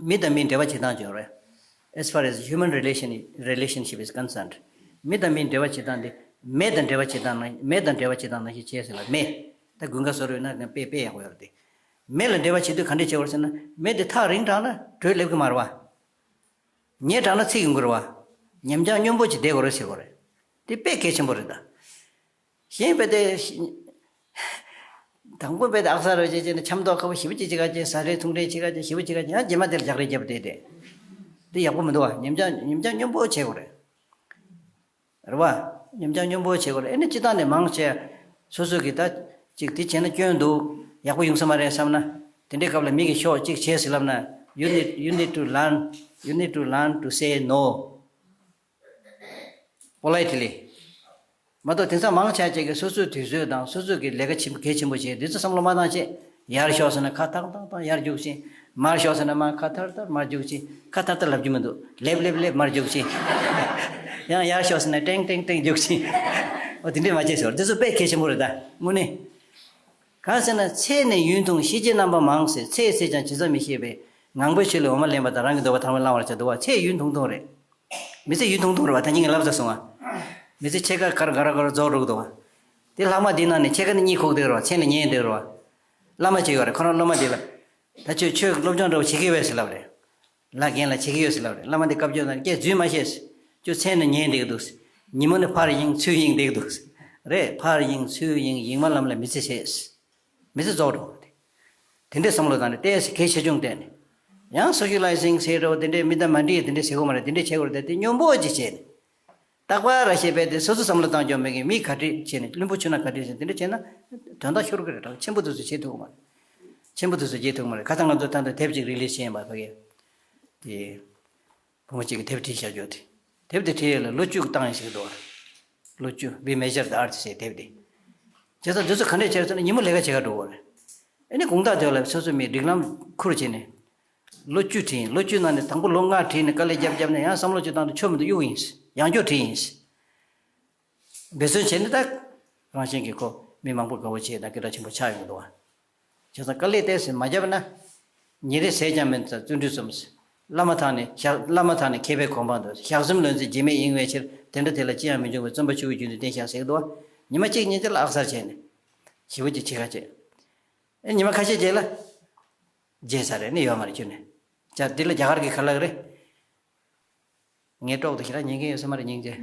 མི་དང་མིའི་འབྲེལ་བ་བྱེད་སྟངས་བརྗོད་རེད། As far as human relation relationship is concerned། མི་དང་མིའི་འབྲེལ་བ་བྱེད་སྟངས་འདི་མེ་དང་འབྲེལ་བ་བྱེད་སྟངས་ནང་། མེ་དང་འབྲེལ་བ་བྱེད་སྟངས་ནང་བཞིན་བྱས་ཟེར་ལ། མེ། ད་དགུན་ཁ་བཟོ་རུ་ན་དཔེ་དཔེ་ཡག་པོ་ཡོད་རེད་དེ། མེ་ལ་འབྲེལ་བ་བྱེད་དུས་ག་འདྲས་བྱེད་དགོས་རེད་ཟེར་ན། མེ་དེ་ཐག་རིང་དྲགས་ན་དྲོད་སླེབས་ཀྱི་མ་རེད་བ། ཉེ་དྲགས་ན་ཚིག་ཡོང་གི་རེད་བ། ཉམས་ཆག་སྙོམས་པོ་ཅིག་བསྡད་དགོས་རེད་ཟེར་དགོས་རེད། དེ་དཔེ་གལ་ཆེན་པོ་རེད་ད། གཞན་དཔེ་དེ། དང་པོ་དཔེ་དེ་ཨག་ས་རོ་ཅེ་ཅེ་ནས་འཆམ་ཏོག་ཁ་པོ་ཞེ་པོ་ཅིག་བྱེད་ག་ཅེ། ཟ་འདྲེ་འཐུང་འདྲེ་བྱེད་ག་ཅེ། ཞེ་པོ་བྱེད་ག་ཅེ། ཡང་རྗེས་མ་དེར་རྒྱག་རེས་རྒྱབ་བསྡད་དེ། འདི་ཡག་པོ་མི་འདུག་བ། ཉམས་ཆག་ཉམས་ཆག་སྙོམས་པོ་བྱེད་དགོས་རེད། རེད་བ། ཉམས་ཆག་སྙོམས་པོ་བྱེད་དགོས་རེད། ཨེ་ནི་སྤྱི་བཏང་ནས་མང་ཆེ། སོ་སོ་གིས་ད་ཅིག་དེ་བྱས་ན་སྐྱོན་འདུག་ཡག་པོ་ཡོང་ས་མ་རེད་བསམ་ན། དེ་འདྲའི་སྐབས་ལ་མི་གིས་ཤོག་ཅིག་བྱས་ཟེར་ལབ་ན། You need, you need to learn, you need to learn to say no politely། མ་གཏོགས་དེང་སང་མང་ཆེ་ཅིག་གིས་སོ་སོའི་དུས་ཚོད་དང་སོ་སོ་གི་ལས་ཀ་ཆེན་པོ་གལ་ཆེན་པོ་བྱས། དེ་ཚོ་བསམ་བློ་མ་བཏང་བྱས། ཡར་ཤོག་ཟེར་ན་ཁ་ཐག་ཐག་ཐག་ཡར་རྒྱུག་ཕྱིན། མར་ཤོག་ཟེར་ན་མར་ཁ་ཐར་ཐར་མར་རྒྱུག་ཕྱིན། ཁ་ཐར་ཐར་ལབ་རྒྱུ་མི་འདུག་ལེབ་ལེབ་ལེབ་མར་རྒྱུག་ཕྱིན། ཡང་ཡར་ཤོག་ཟེར་ན་ཏྲེང་ཏྲེང་ཏྲེང་རྒྱུག་ཕྱིན། འོ་དེ་འདྲས་མ་བྱས་ཟེར། དེ་ཚོ་དཔེ་གལ་ཆེན་པོ་རེད་ད། དངོས་གནས། གང་ཟེར་ན་ཚེ་ནི་ཡུན་ཐུང་ཤེས་བྱའི་རྣམ་པ་མང་ཟེར། ཚེ་ཟད་ཀྱང་ཇི་ཙམ་མི་ཤེས་པས། ངང་པའི་ཆོས་ལས་འོ་མ་ལེན་པ་དང་། རང་གི་འདོད་པ་ཐ་མལ་བླང་བར་བྱ། འདུག་བ། ཚེ་ཡུན་ཐུང་ཐུང་རེད། མི་ཚེ་ཡུན་ཐུང་ཐུང་རེད་བ། ད་ཉིན་གྱི་ལབ་ས་སོང་བ། མི་ཚེ་ཕྱེད་ཀ་གར་ག་ར་ག་ར་རྫོགས་འགྲོ་གི་འདུག་བ། དེ་ལྷག་མ་དེ་ནང་ནས་ཕྱེད་ཀ་ནི་གཉིད་ཁུག་བསྡད་རེད་བ། མཚན་ལ་ཉལ་བསྡད་རེད་བ། བླ་མ་ཅིག་ཡོད་རེད། ཁོ་རང་སློབ་མ་དེ་ལ། ད་ཁྱོད་ཆོས་སློབ་སྦྱོང་འདྲ་བོ་བྱེད་ཀྱི་ཡོད་པས་ཟེར་ལབ་རེད། ལག་རྒན་ལ་བྱེད་ཀྱི་ཡོད་ཟེར་ལབ་རེད། བླ་མ་དེ་བཀའ་བརྒྱུད་ནང་སྐད་འཛུལ་མ་ཤེས། ཁྱོད་མཚན་ལ་ཉལ་བསྡད་ཀྱི་འདུག། ཉིན་མོ་ནི་ཕར་གཡེང་ཚུར་གཡེང་བསྡད་ཀྱི་འདུག། རེད། ཕར་གཡེང་ཚུར་གཡེང་། གཡེང་མ་ལམ་ལ་མི་ཚེ་ཟད། མི་ཚེ་རྫོགས་འགྲོ་གི་རེད། དེ་འདྲའི་བསམ་བློ་བཏང་ནས་ཏོག་ཙམ་གལ་ཆེ་ཆུང་བལྟས་ནས། ཡང་སོ་ཤི་ལའི་ཟིང་ཟེར་འདྲ་བོ་དེ་འདྲའི་མི་དང་མ་འདྲིས་དེ་འདྲའི་བྱེད་དགོས་མ་རེད། དེ་འདྲའི་བྱེད་དགོས་རེད་དེ། དེ་སྙོམས་པོ་ཅིག་བྱས་ནས། རྟག་པར་ར་ཞེས་པས་དེ་སོ་སོ་བསམ་བློ་བཏང་སྐྱོ་མེད་མཁན། མི་ག་འདྲ་བྱས་ནས། བླུན་པོ་ཆུ་ནང་ག་འདྲ་བྱས་ནས་དེ་འདྲ་བྱས་ན་དོན་དག་ཤོར་གི་རེད། ད་ཆེན་པོ་དེ་ཚོ་བྱེད་ཐུབ་ཀྱི་མ་རེད། ཆེན་པོ་དེ་ཚོ་བྱེད་ཐུབ་ཀྱི་མ་རེད། ཁ་སང་ང་ཚོ་ད་ལྟ་དེབ་ཅིག་རི་ལིས་བྱས་ཡིན་པ། ཕ་གི་དེ་བུ་མོ་གཅིག་གིས་དེབ་བྲིས་བཞག་རྒྱུ་དེ། དེབ་དེ་བྲིས་ཡས་ལ་ལོ་བཅུ་གི་བཏང་ཡས་ཞིག་འདུག་བ། ལོ་བཅུ། Be Measured the Earth ཞེས་དེབ་དེ། བྱས་ཙང་འདི་ཚོ་ག་འདྲས་བྱས་ཟེར་ན། ཉིན་མོ་ལས་ཀ་བྱེད་ག་འགྲོ་གི་རེད། ཨ་ནི་དགོང་དག་དེ་ལ་སོ་སོ་མི་སྒྲིག་ལམ་ཁུར་བྱས་ནས། ལོ་བཅུ་བྲིས་ཡིན། ལོ་བཅུ་ནང་ནས་དང་པོ་ལོ་ལྔ་བྲིས་ནས་དཀའ་ལས་རྒྱབ་རྒྱབ་ནས། ཡང་བསམ་བློ་ཅིག་བཏང་དུས་ཆོ་མི་འདུག། གཡུག་ཡིན། ཡང་བསྐྱར་བྲིས་ཡིན། འབད་བརྩོན་བྱས་ནས། ད་རང་བཞིན་གྱིས་ཁོ་མི་མང་པོ་དགའ་བོ་བྱས་དང་སྐད་གྲགས་ཆེན་པོ་ཆགས་ཡོང་གི་འདུག་བ། བྱས་ཙང་དཀའ་ལས་ཏོག་ཙམ་མ་བརྒྱབ་ན། ཉིན་རེ་ཟས་ཀྱང་མེད་ཙང་བརྩོན་འགྲུས་གསུམ། བླ་མ་དང་ནི་ཞག་བླ་མ་དང་ནི་མཁས་པའི་གོ་འཕང་དུ། ཞག་གསུམ་ལོན་ཚེ་རྗེས་མེད་ཡིན་པའི་ཕྱིར། དེ་འདྲ་དེ་ལ་ཅི་ཡང་མི་འབྱུང་བའི། བརྩོན་པ་ཆུ་བོའི་རྒྱུན་དུ་བརྟན་ཞིང་ཟེར་གྱི་འདུག་བ། ཉི་མ་གཅིག་ཉིན་གཅིག་ལ་ཨག་གསར་བྱས་ནས་ཞེ་པོ་ཅིག་བྱེད་ཁ་བྱེད། ཨེ་ཉི་མ་ཁ་ཤས་རྗེས་ལ་བརྗེད་ཚར་རེད། ནི་ཡོད་མ་རེད་ཁྱོན་ནས། ཅག་འདི་ལ་རྒྱ་གར་གྱི་ཁ་ལག་རེད། ངའི་གྲོགས་དེ་ཞེ་དྲག་ཉན་མཁན་ཡོད་ས་མ་རེད། སྙིང་རྗེ།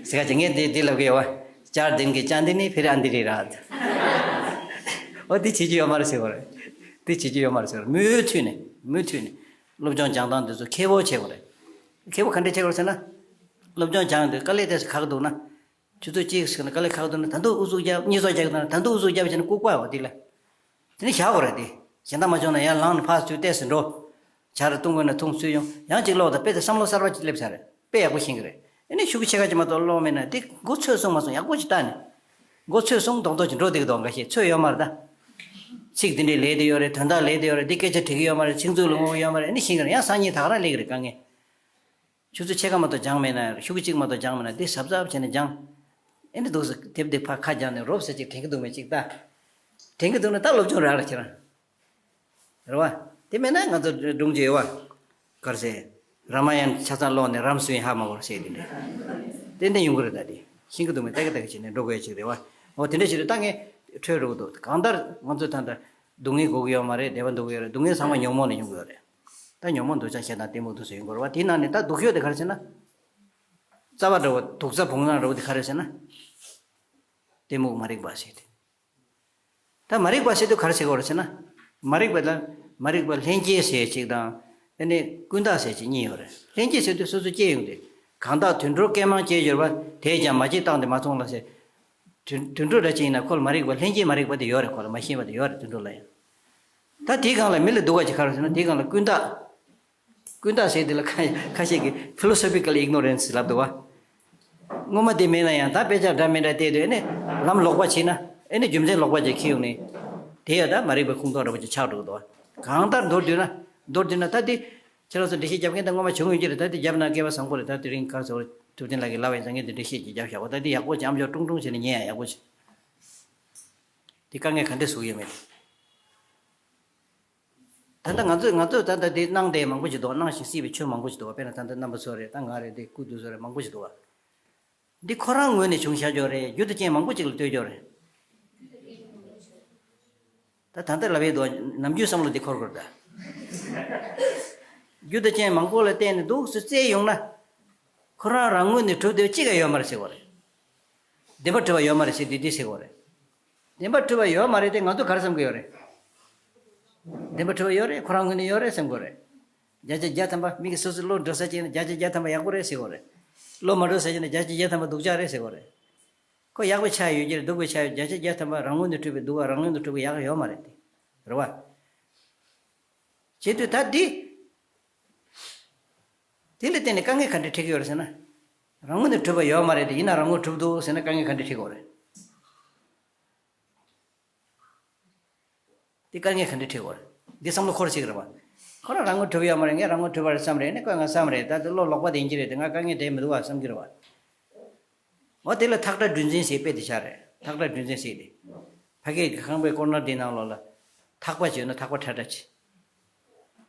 ཟེར་ག་ཅིག་ངས་འདི་འདི་ལབ་གི་ཡོད་བ། ཅར་དིན་གི་ཅར་དིན་ནི་ཕིར་ཨན་དི་རི་ར། ཨོ་འདི་བྱེད་རྒྱུ་ཡོད་མ་རེད་ཟེར་བ་རེད། འདི་བྱེད་རྒྱུ་ཡོད་མ་རེད་ཟེར་བ་རེད། མུ་མཐུད་ནས་མུ་མཐུད་ནས་སློབ་སྦྱོང་སྦྱང་སྟངས་འདི་ཚོ་མཁས་པོ་བྱེད་དགོས་རེད། མཁས་པོ་ག་འདྲས་བྱེད་དགོས་རེད་ཟེར་ན། སློབ་སྦྱོང་སྦྱངས་དུས་དཀའ་ལས་ཏོག་ཙམ་ཁག་འདུག་ན། ཆུ་ཚོད་གཅིག་ཟེར་ན་དཀའ་ལས་ཁག་འདུག་ན། ད་དུང་ཨུ་ཚུགས་རྒྱབ། གཉིད་སོགས་རྒྱག་གི་འདུག་ན། ད་དུང་ཨུ་ཚུགས་རྒྱབ་བྱས་ན་ལྐུགས་པ་འོ་དེ་ལ། དེ་ནས་བཞག་དགོས་རེད་དེ། གཞན་དག་མ་བྱུང་ན་ཡར་ལངས་ནས་ཕར་ཚུར་ཏོག་ཙམ་འགྲོ། ཇ་རེ་བཏུང་དགོས་ན་འཐུང་ཚུར་ཡོང་། ཡང་གཅིག་ཀློག་དང་། དཔེ་དེ་བསམ་བློ་གསར་པ་ཅིག་སླེབས་ཚར་རེད། དཔེ་ཡག་པོ་ཤེས་ཀྱི་རེད། ཨ་ནི་ཤུགས་ཆེ་ཁ་ཅིག་མ་གཏོགས་ཀློག་མེད་ན། དེ་མགོ་ཚོས་སོང་མ་སོང་ཡག་པོ་ཅིག་བལྟས་ནས། མགོ་ཚོས་སོང་རྡོག་རྡོག་ཅིག་འགྲོ་བསྡད་ཀྱི་འདུག། འགའ་ཤས་ཚོས་ཡོད་མ་རེད་ད། ཚིག་འདི་འདྲའི་ལས་དེ་ཡོད་རེད། དོན་དག་ལས་དེ་ཡོད་རེད། འདི་སྐད་ཆ་དྲི་གི་ཡོད་མ་རེད། ཨ་ནི་ཤེས་ཀྱི་རེད། ཡང་སང་ཉིན་ད་ག་རང་སླེབས་ཀྱི་རེད། དཀའ་ངལ། ཆུ་ཚོད་ཕྱེད་ཀ་མ་གཏོགས་སྦྱངས་མེད་ན། ཤུགས་གཅིག་མ་གཏོགས་སྦྱངས་མེད་ན། འདི་གཟབ་གཟབ་བྱས་ནས་སྦྱངས། ཨེ་འདྲ་འདུག་ཟེར། དེབ་འདི་ཕར་ཁ་སྦྱངས་ནས་རོབ་ཙམ་ཅིག་དྲན་གྱི་འདུག་མེད་ཅིག་ལྟ། དྲན་གྱི་འདུག་ན་ད་སློབ་སྦྱོང་རག་ལ་ཁྱེད་རང་། རེད་བ། དེ་མེད་ན་ང་ཚོ་སྒྲུང་བརྗོད་ཡོད་བ། ག་རེ་ཟེར། རཱ་མ་ཡན་ཆ་ཚང་ཀློག་ནས་རཱམ་སུ་ཡིན་ཧ་མ་གོ་ཟེར་དེ་འདྲ། ཏན་ཏན་ཡོང་གི་རེད། ད་དེ་ཤེས་ཀྱི་འདུག་མེད། ལྟ་གི་ལྟ་གི་བྱས་ནས་འགྲོ་དགོས་ཡ་ཅིག་རེད་བ། འོ་དེ་འདྲ་ཞིག་རེད། ད་ངས་འཕྲོས་འགྲོ་གི་འདུག། གང་ལྟར་ང་ཚོ་ད་ལྟ་སྡུག་བསྔལ་དགོས་ཀྱི་ཡོད་མ་རེད། བདེ་བ་འདོད་ཀྱི་ཡོད་རེད། སྡུག་བསྔལ་ཚང་མ་ཉོན་མོངས་ནས་ཡོང་གི་ཡོད་རེད། ད་ཉོན་མོངས་འདོད་ཆགས་ཞེ་སྡང་གཏི་མུག་དེ་ཚོ་ཡོང་གི་རེད་བ། དེའི་ནང་ནས་ད་སྡུག་ཤོས་དེ་ག་རེ་ཟེར་ན། རྩ་བ་འདྲ་བོ་དུག་རྩ་བོང་ནག་འདྲ་བོ་དེ་ག་རེ་ཟེར་ན། གཏི་མུག་མ་རིག་པ་ཟེར་ཏེ། ད་མ་རིག་པ་ཟེར་དུས་ག་རེ་ཟེར་དགོས་རེད་ཟེར་ན། མ་རིག་པ་ལ་མ་རིག་པ་ལྷན་སྐྱེས་ཟེར་གཅིག་དང་། ཨ་ནི་ཀུན་བརྟགས་ཟེར་གཅིག་གཉིས་ཡོད་རེད། ལྷན་སྐྱེས་ཟེར་དུས་སོ་སོ་སྐྱེས་ཡོང་དུས། གང་དག་དུད་འགྲོར་སྐད་མང་སྐྱེས་གྱུར་པ། དེས་ཀྱང་མ་སྐྱེས་བཏང་སྟེ་མ་ཚོང་ལ་ཟེར། དུད་དུད་འགྲོ་འདྲ་ཅིག་ཡིན་ན་ཁོ་ལ་མ་རིག་པ་ལྷན་སྐྱེས་མ་རིག་པ་དེ་ཡོད་རེད། ཁོ་ལ་མ་ཤེས་པ་དེ་ཡོད་རེད། དུད་འགྲོ་ལ་ཡང་། ད་དེའི་སྒང་ལ་མི་ལ་སྡུག་པ་ཅིག་ག་རེ་ཟེར་ན། དེའི་སྒང་ལ་ཀུན་བརྟགས། ཀུན་བརྟགས་ཟེར་དེ་ལ་ཁ་ཁ་ཤས་ཀྱིས་philosophical ignorance ལབ་འདུག་བ། སྔོན་མ་དེ་མེད་ན་ཡང་ད་དཔེ་ཆ་འདྲ་མི་འདྲ་བལྟས་དུས་ཨེ་ནི་ལམ་ལོག་པ་ཕྱིན་ན། ཨེ་ནི་རྒྱུ་མཚན་ལོག་པ་ཅིག་འཁྱེར་ཡོང་ནས། དེ་ཡང་ད་མ་རིག་པའི་ཁུངས་གཏོགས་འདྲ་པོ་ཅིག་ཆགས་འགྲོ་གི་འདུག་བ། གང་ལྟར་མདོར་བསྡུས་ན། མདོར་བསྡུས་ན་ད་དེ། ཁྱེད་རང་ཚོ་འགྲེལ་བཤད་རྒྱབ་མཁན་ད་སྔོན་མ་བྱུང་ཡོད་ཀྱི་རེད། ད་དེ་རྒྱབ་ན་སྐལ་བ་བཟང་པོ་རེད། ད་དེ་རིང་ག་རེ་ཟེར་དགོས་རེད། ཐུབ་བསྟན་ལགས་ཀྱིས་ལབ་པ་ཡིན་ཙང་ངས་དེ་འགྲེལ་བཤད་ཅིག་རྒྱབ་བཞག་གོ། ད་དེ་ཡག་པོ་ཅིག་ཨམ་ཅོག་ཀྲུང་ཀྲུང་བྱས་ནས་ཉན་ཡ་ཡག་པོ་ཅིག། དེ་དཀའ་ངལ་ག་འདྲས་བཟོ་གི་ཡོད་མེད། ད་ལྟ་ང་ཚོས་ང་ཚོས་ད་ལྟ་འདི་གནང་བསྡད་མང་པོ་ཞིག་འདུག། གནང་ཞིང་སྲིད་པའི་ཆོས་མང་པོ་ཞིག་འདུག། དཔེར་ན་ད་ལྟ་རྣམ་པ་ཚོ་རེད། ད་ང་རེད། འདི་སྐུ་དུས་ཚོད་རེད། མང་པོ་ཞིག་འདུག། འདི་ཁོ་རང་ངོས་ནས་བྱུང་བཞག་ཀྱོག་རེད། རྒྱུ་དང་རྐྱེན་མང་པོ་ཅིག་ལ་ལྟོས་ཀྱོག་རེད། ད་ད་ལྟ་ལབ་ཡས་འདུག། ནམ་རྒྱུན་བསམ་བློ་འདི་འཁོར་དགོས་རེད་ད། རྒྱུ་དང་རྐྱེན་མང་པོ་ལ་བརྟེན་ནས་འདུག་སེ་བཙལ་ཡོང་ན། ཁོ་རང་རང་ངོས་ནས་གྲུབ་བསྡད་པ་གཅིག་ཀྱང་ཡོད་མ་རེད་ཟེར་དགོས་རེད། བདེན་པར་གྲུབ་པ་ཡོད་མ་རེད་ཟེར་དུས་འདི་ཟེར་དགོས་རེད། བདེན་པར་གྲུབ་པ་ཡོད་མ་རེད་དེ་ང་ཚོ་ག་རེ་བསམ་གྱི་ཡོད་རེད། བདེན་པར་གྲུབ་པ་ཡོད་རེད། ཁོ་རང་ངོས་ནས་ཡོད་རེད་བསམ་གྱི་ཡོད་རེད། བརྒྱ་ཆ་བརྒྱ་ཐམ་པ་མི་གིས་སོ་སོའི་བློ་འགྲོ་ས་བྱས་ན་བརྒྱ་ཆ་བརྒྱ་ཐམ་པ་ཡག་པོ་རེད་ཟེར་གྱི་ཡོད་རེད། བློ་མ་འགྲོ་ས་བྱས་ན་བརྒྱ་ཆ་བརྒྱ་ཐམ་པ་སྡུག་ཅག་རེད་ཟེར་གྱི་ཡོད་རེད། ཁོ་ཡག་པའི་ཆ་ཡོད་ཀྱི་རེད། སྡུག་པའི་ཆ་ཡོད། བརྒྱ་ཆ་བརྒྱ་ཐམ་པ་རང་ངོས་ནས་གྲུབ་པའི་སྡུག་པ། རང་ངོས་ནས་གྲུབ་པའི་ཡག་ཡོད་མ་རེད་དེ། རེད་བ། བྱེད་དུས་ད་འདི། དེ་ལ་བརྟེན་ནས་དཀའ་ངལ་ག་འདྲ་འཕྲད་ཀྱི་ཡོད་རེད་ཟེར་ན། རང་ངོས་ནས་གྲུབ་པ་ཡོད་མ་རེད་དེ། ཡིན་ན་རང་ངོས་གྲུབ་འདུག་ཟེར་ན་དཀའ་ངལ་ག་འདྲ་འཕྲད་ཀྱི་ཡོད་རེད། འདི་དཀའ་ངལ་ག་འདྲ་འཕྲད་ཀྱི་ཡོད་རེད། འདི་བསམ་བློ་འཁོར་ཅིག་རེད་བ། ཁོ་རང་རང་ངོས་གྲུབ་ཡོད་མ་རེད། ངས་རང་ངོས་གྲུབ་པ་རེད་བསམ་རེད། ནི་ཁོས་ང་བསམ་རེད། ད་དེ་བློ་ལོག་པ་དེ་ཡིན་གྱི་རེད་དེ། ང་དཀའ་ངལ་འཕྲད་མི་འདུག་བ་བསམ་གྱི་རེད་བ། འོ་དེ་ལ་ཐག་ཁྲ་འདུལ་འཛིན་ཟེར་དཔེ་དེ་ཤར་རེད། ཐག་ཁྲ་འདུལ་འཛིན་ཟེར་དེ། ཕ་གིའི་ཁང་པའི་ཀོར་ནར་དེའི་ནང་ལོགས་ལ་ཐག་པ་བྱས་ན་ཐག་པ་ཁྲ་ཁྲ་བྱས།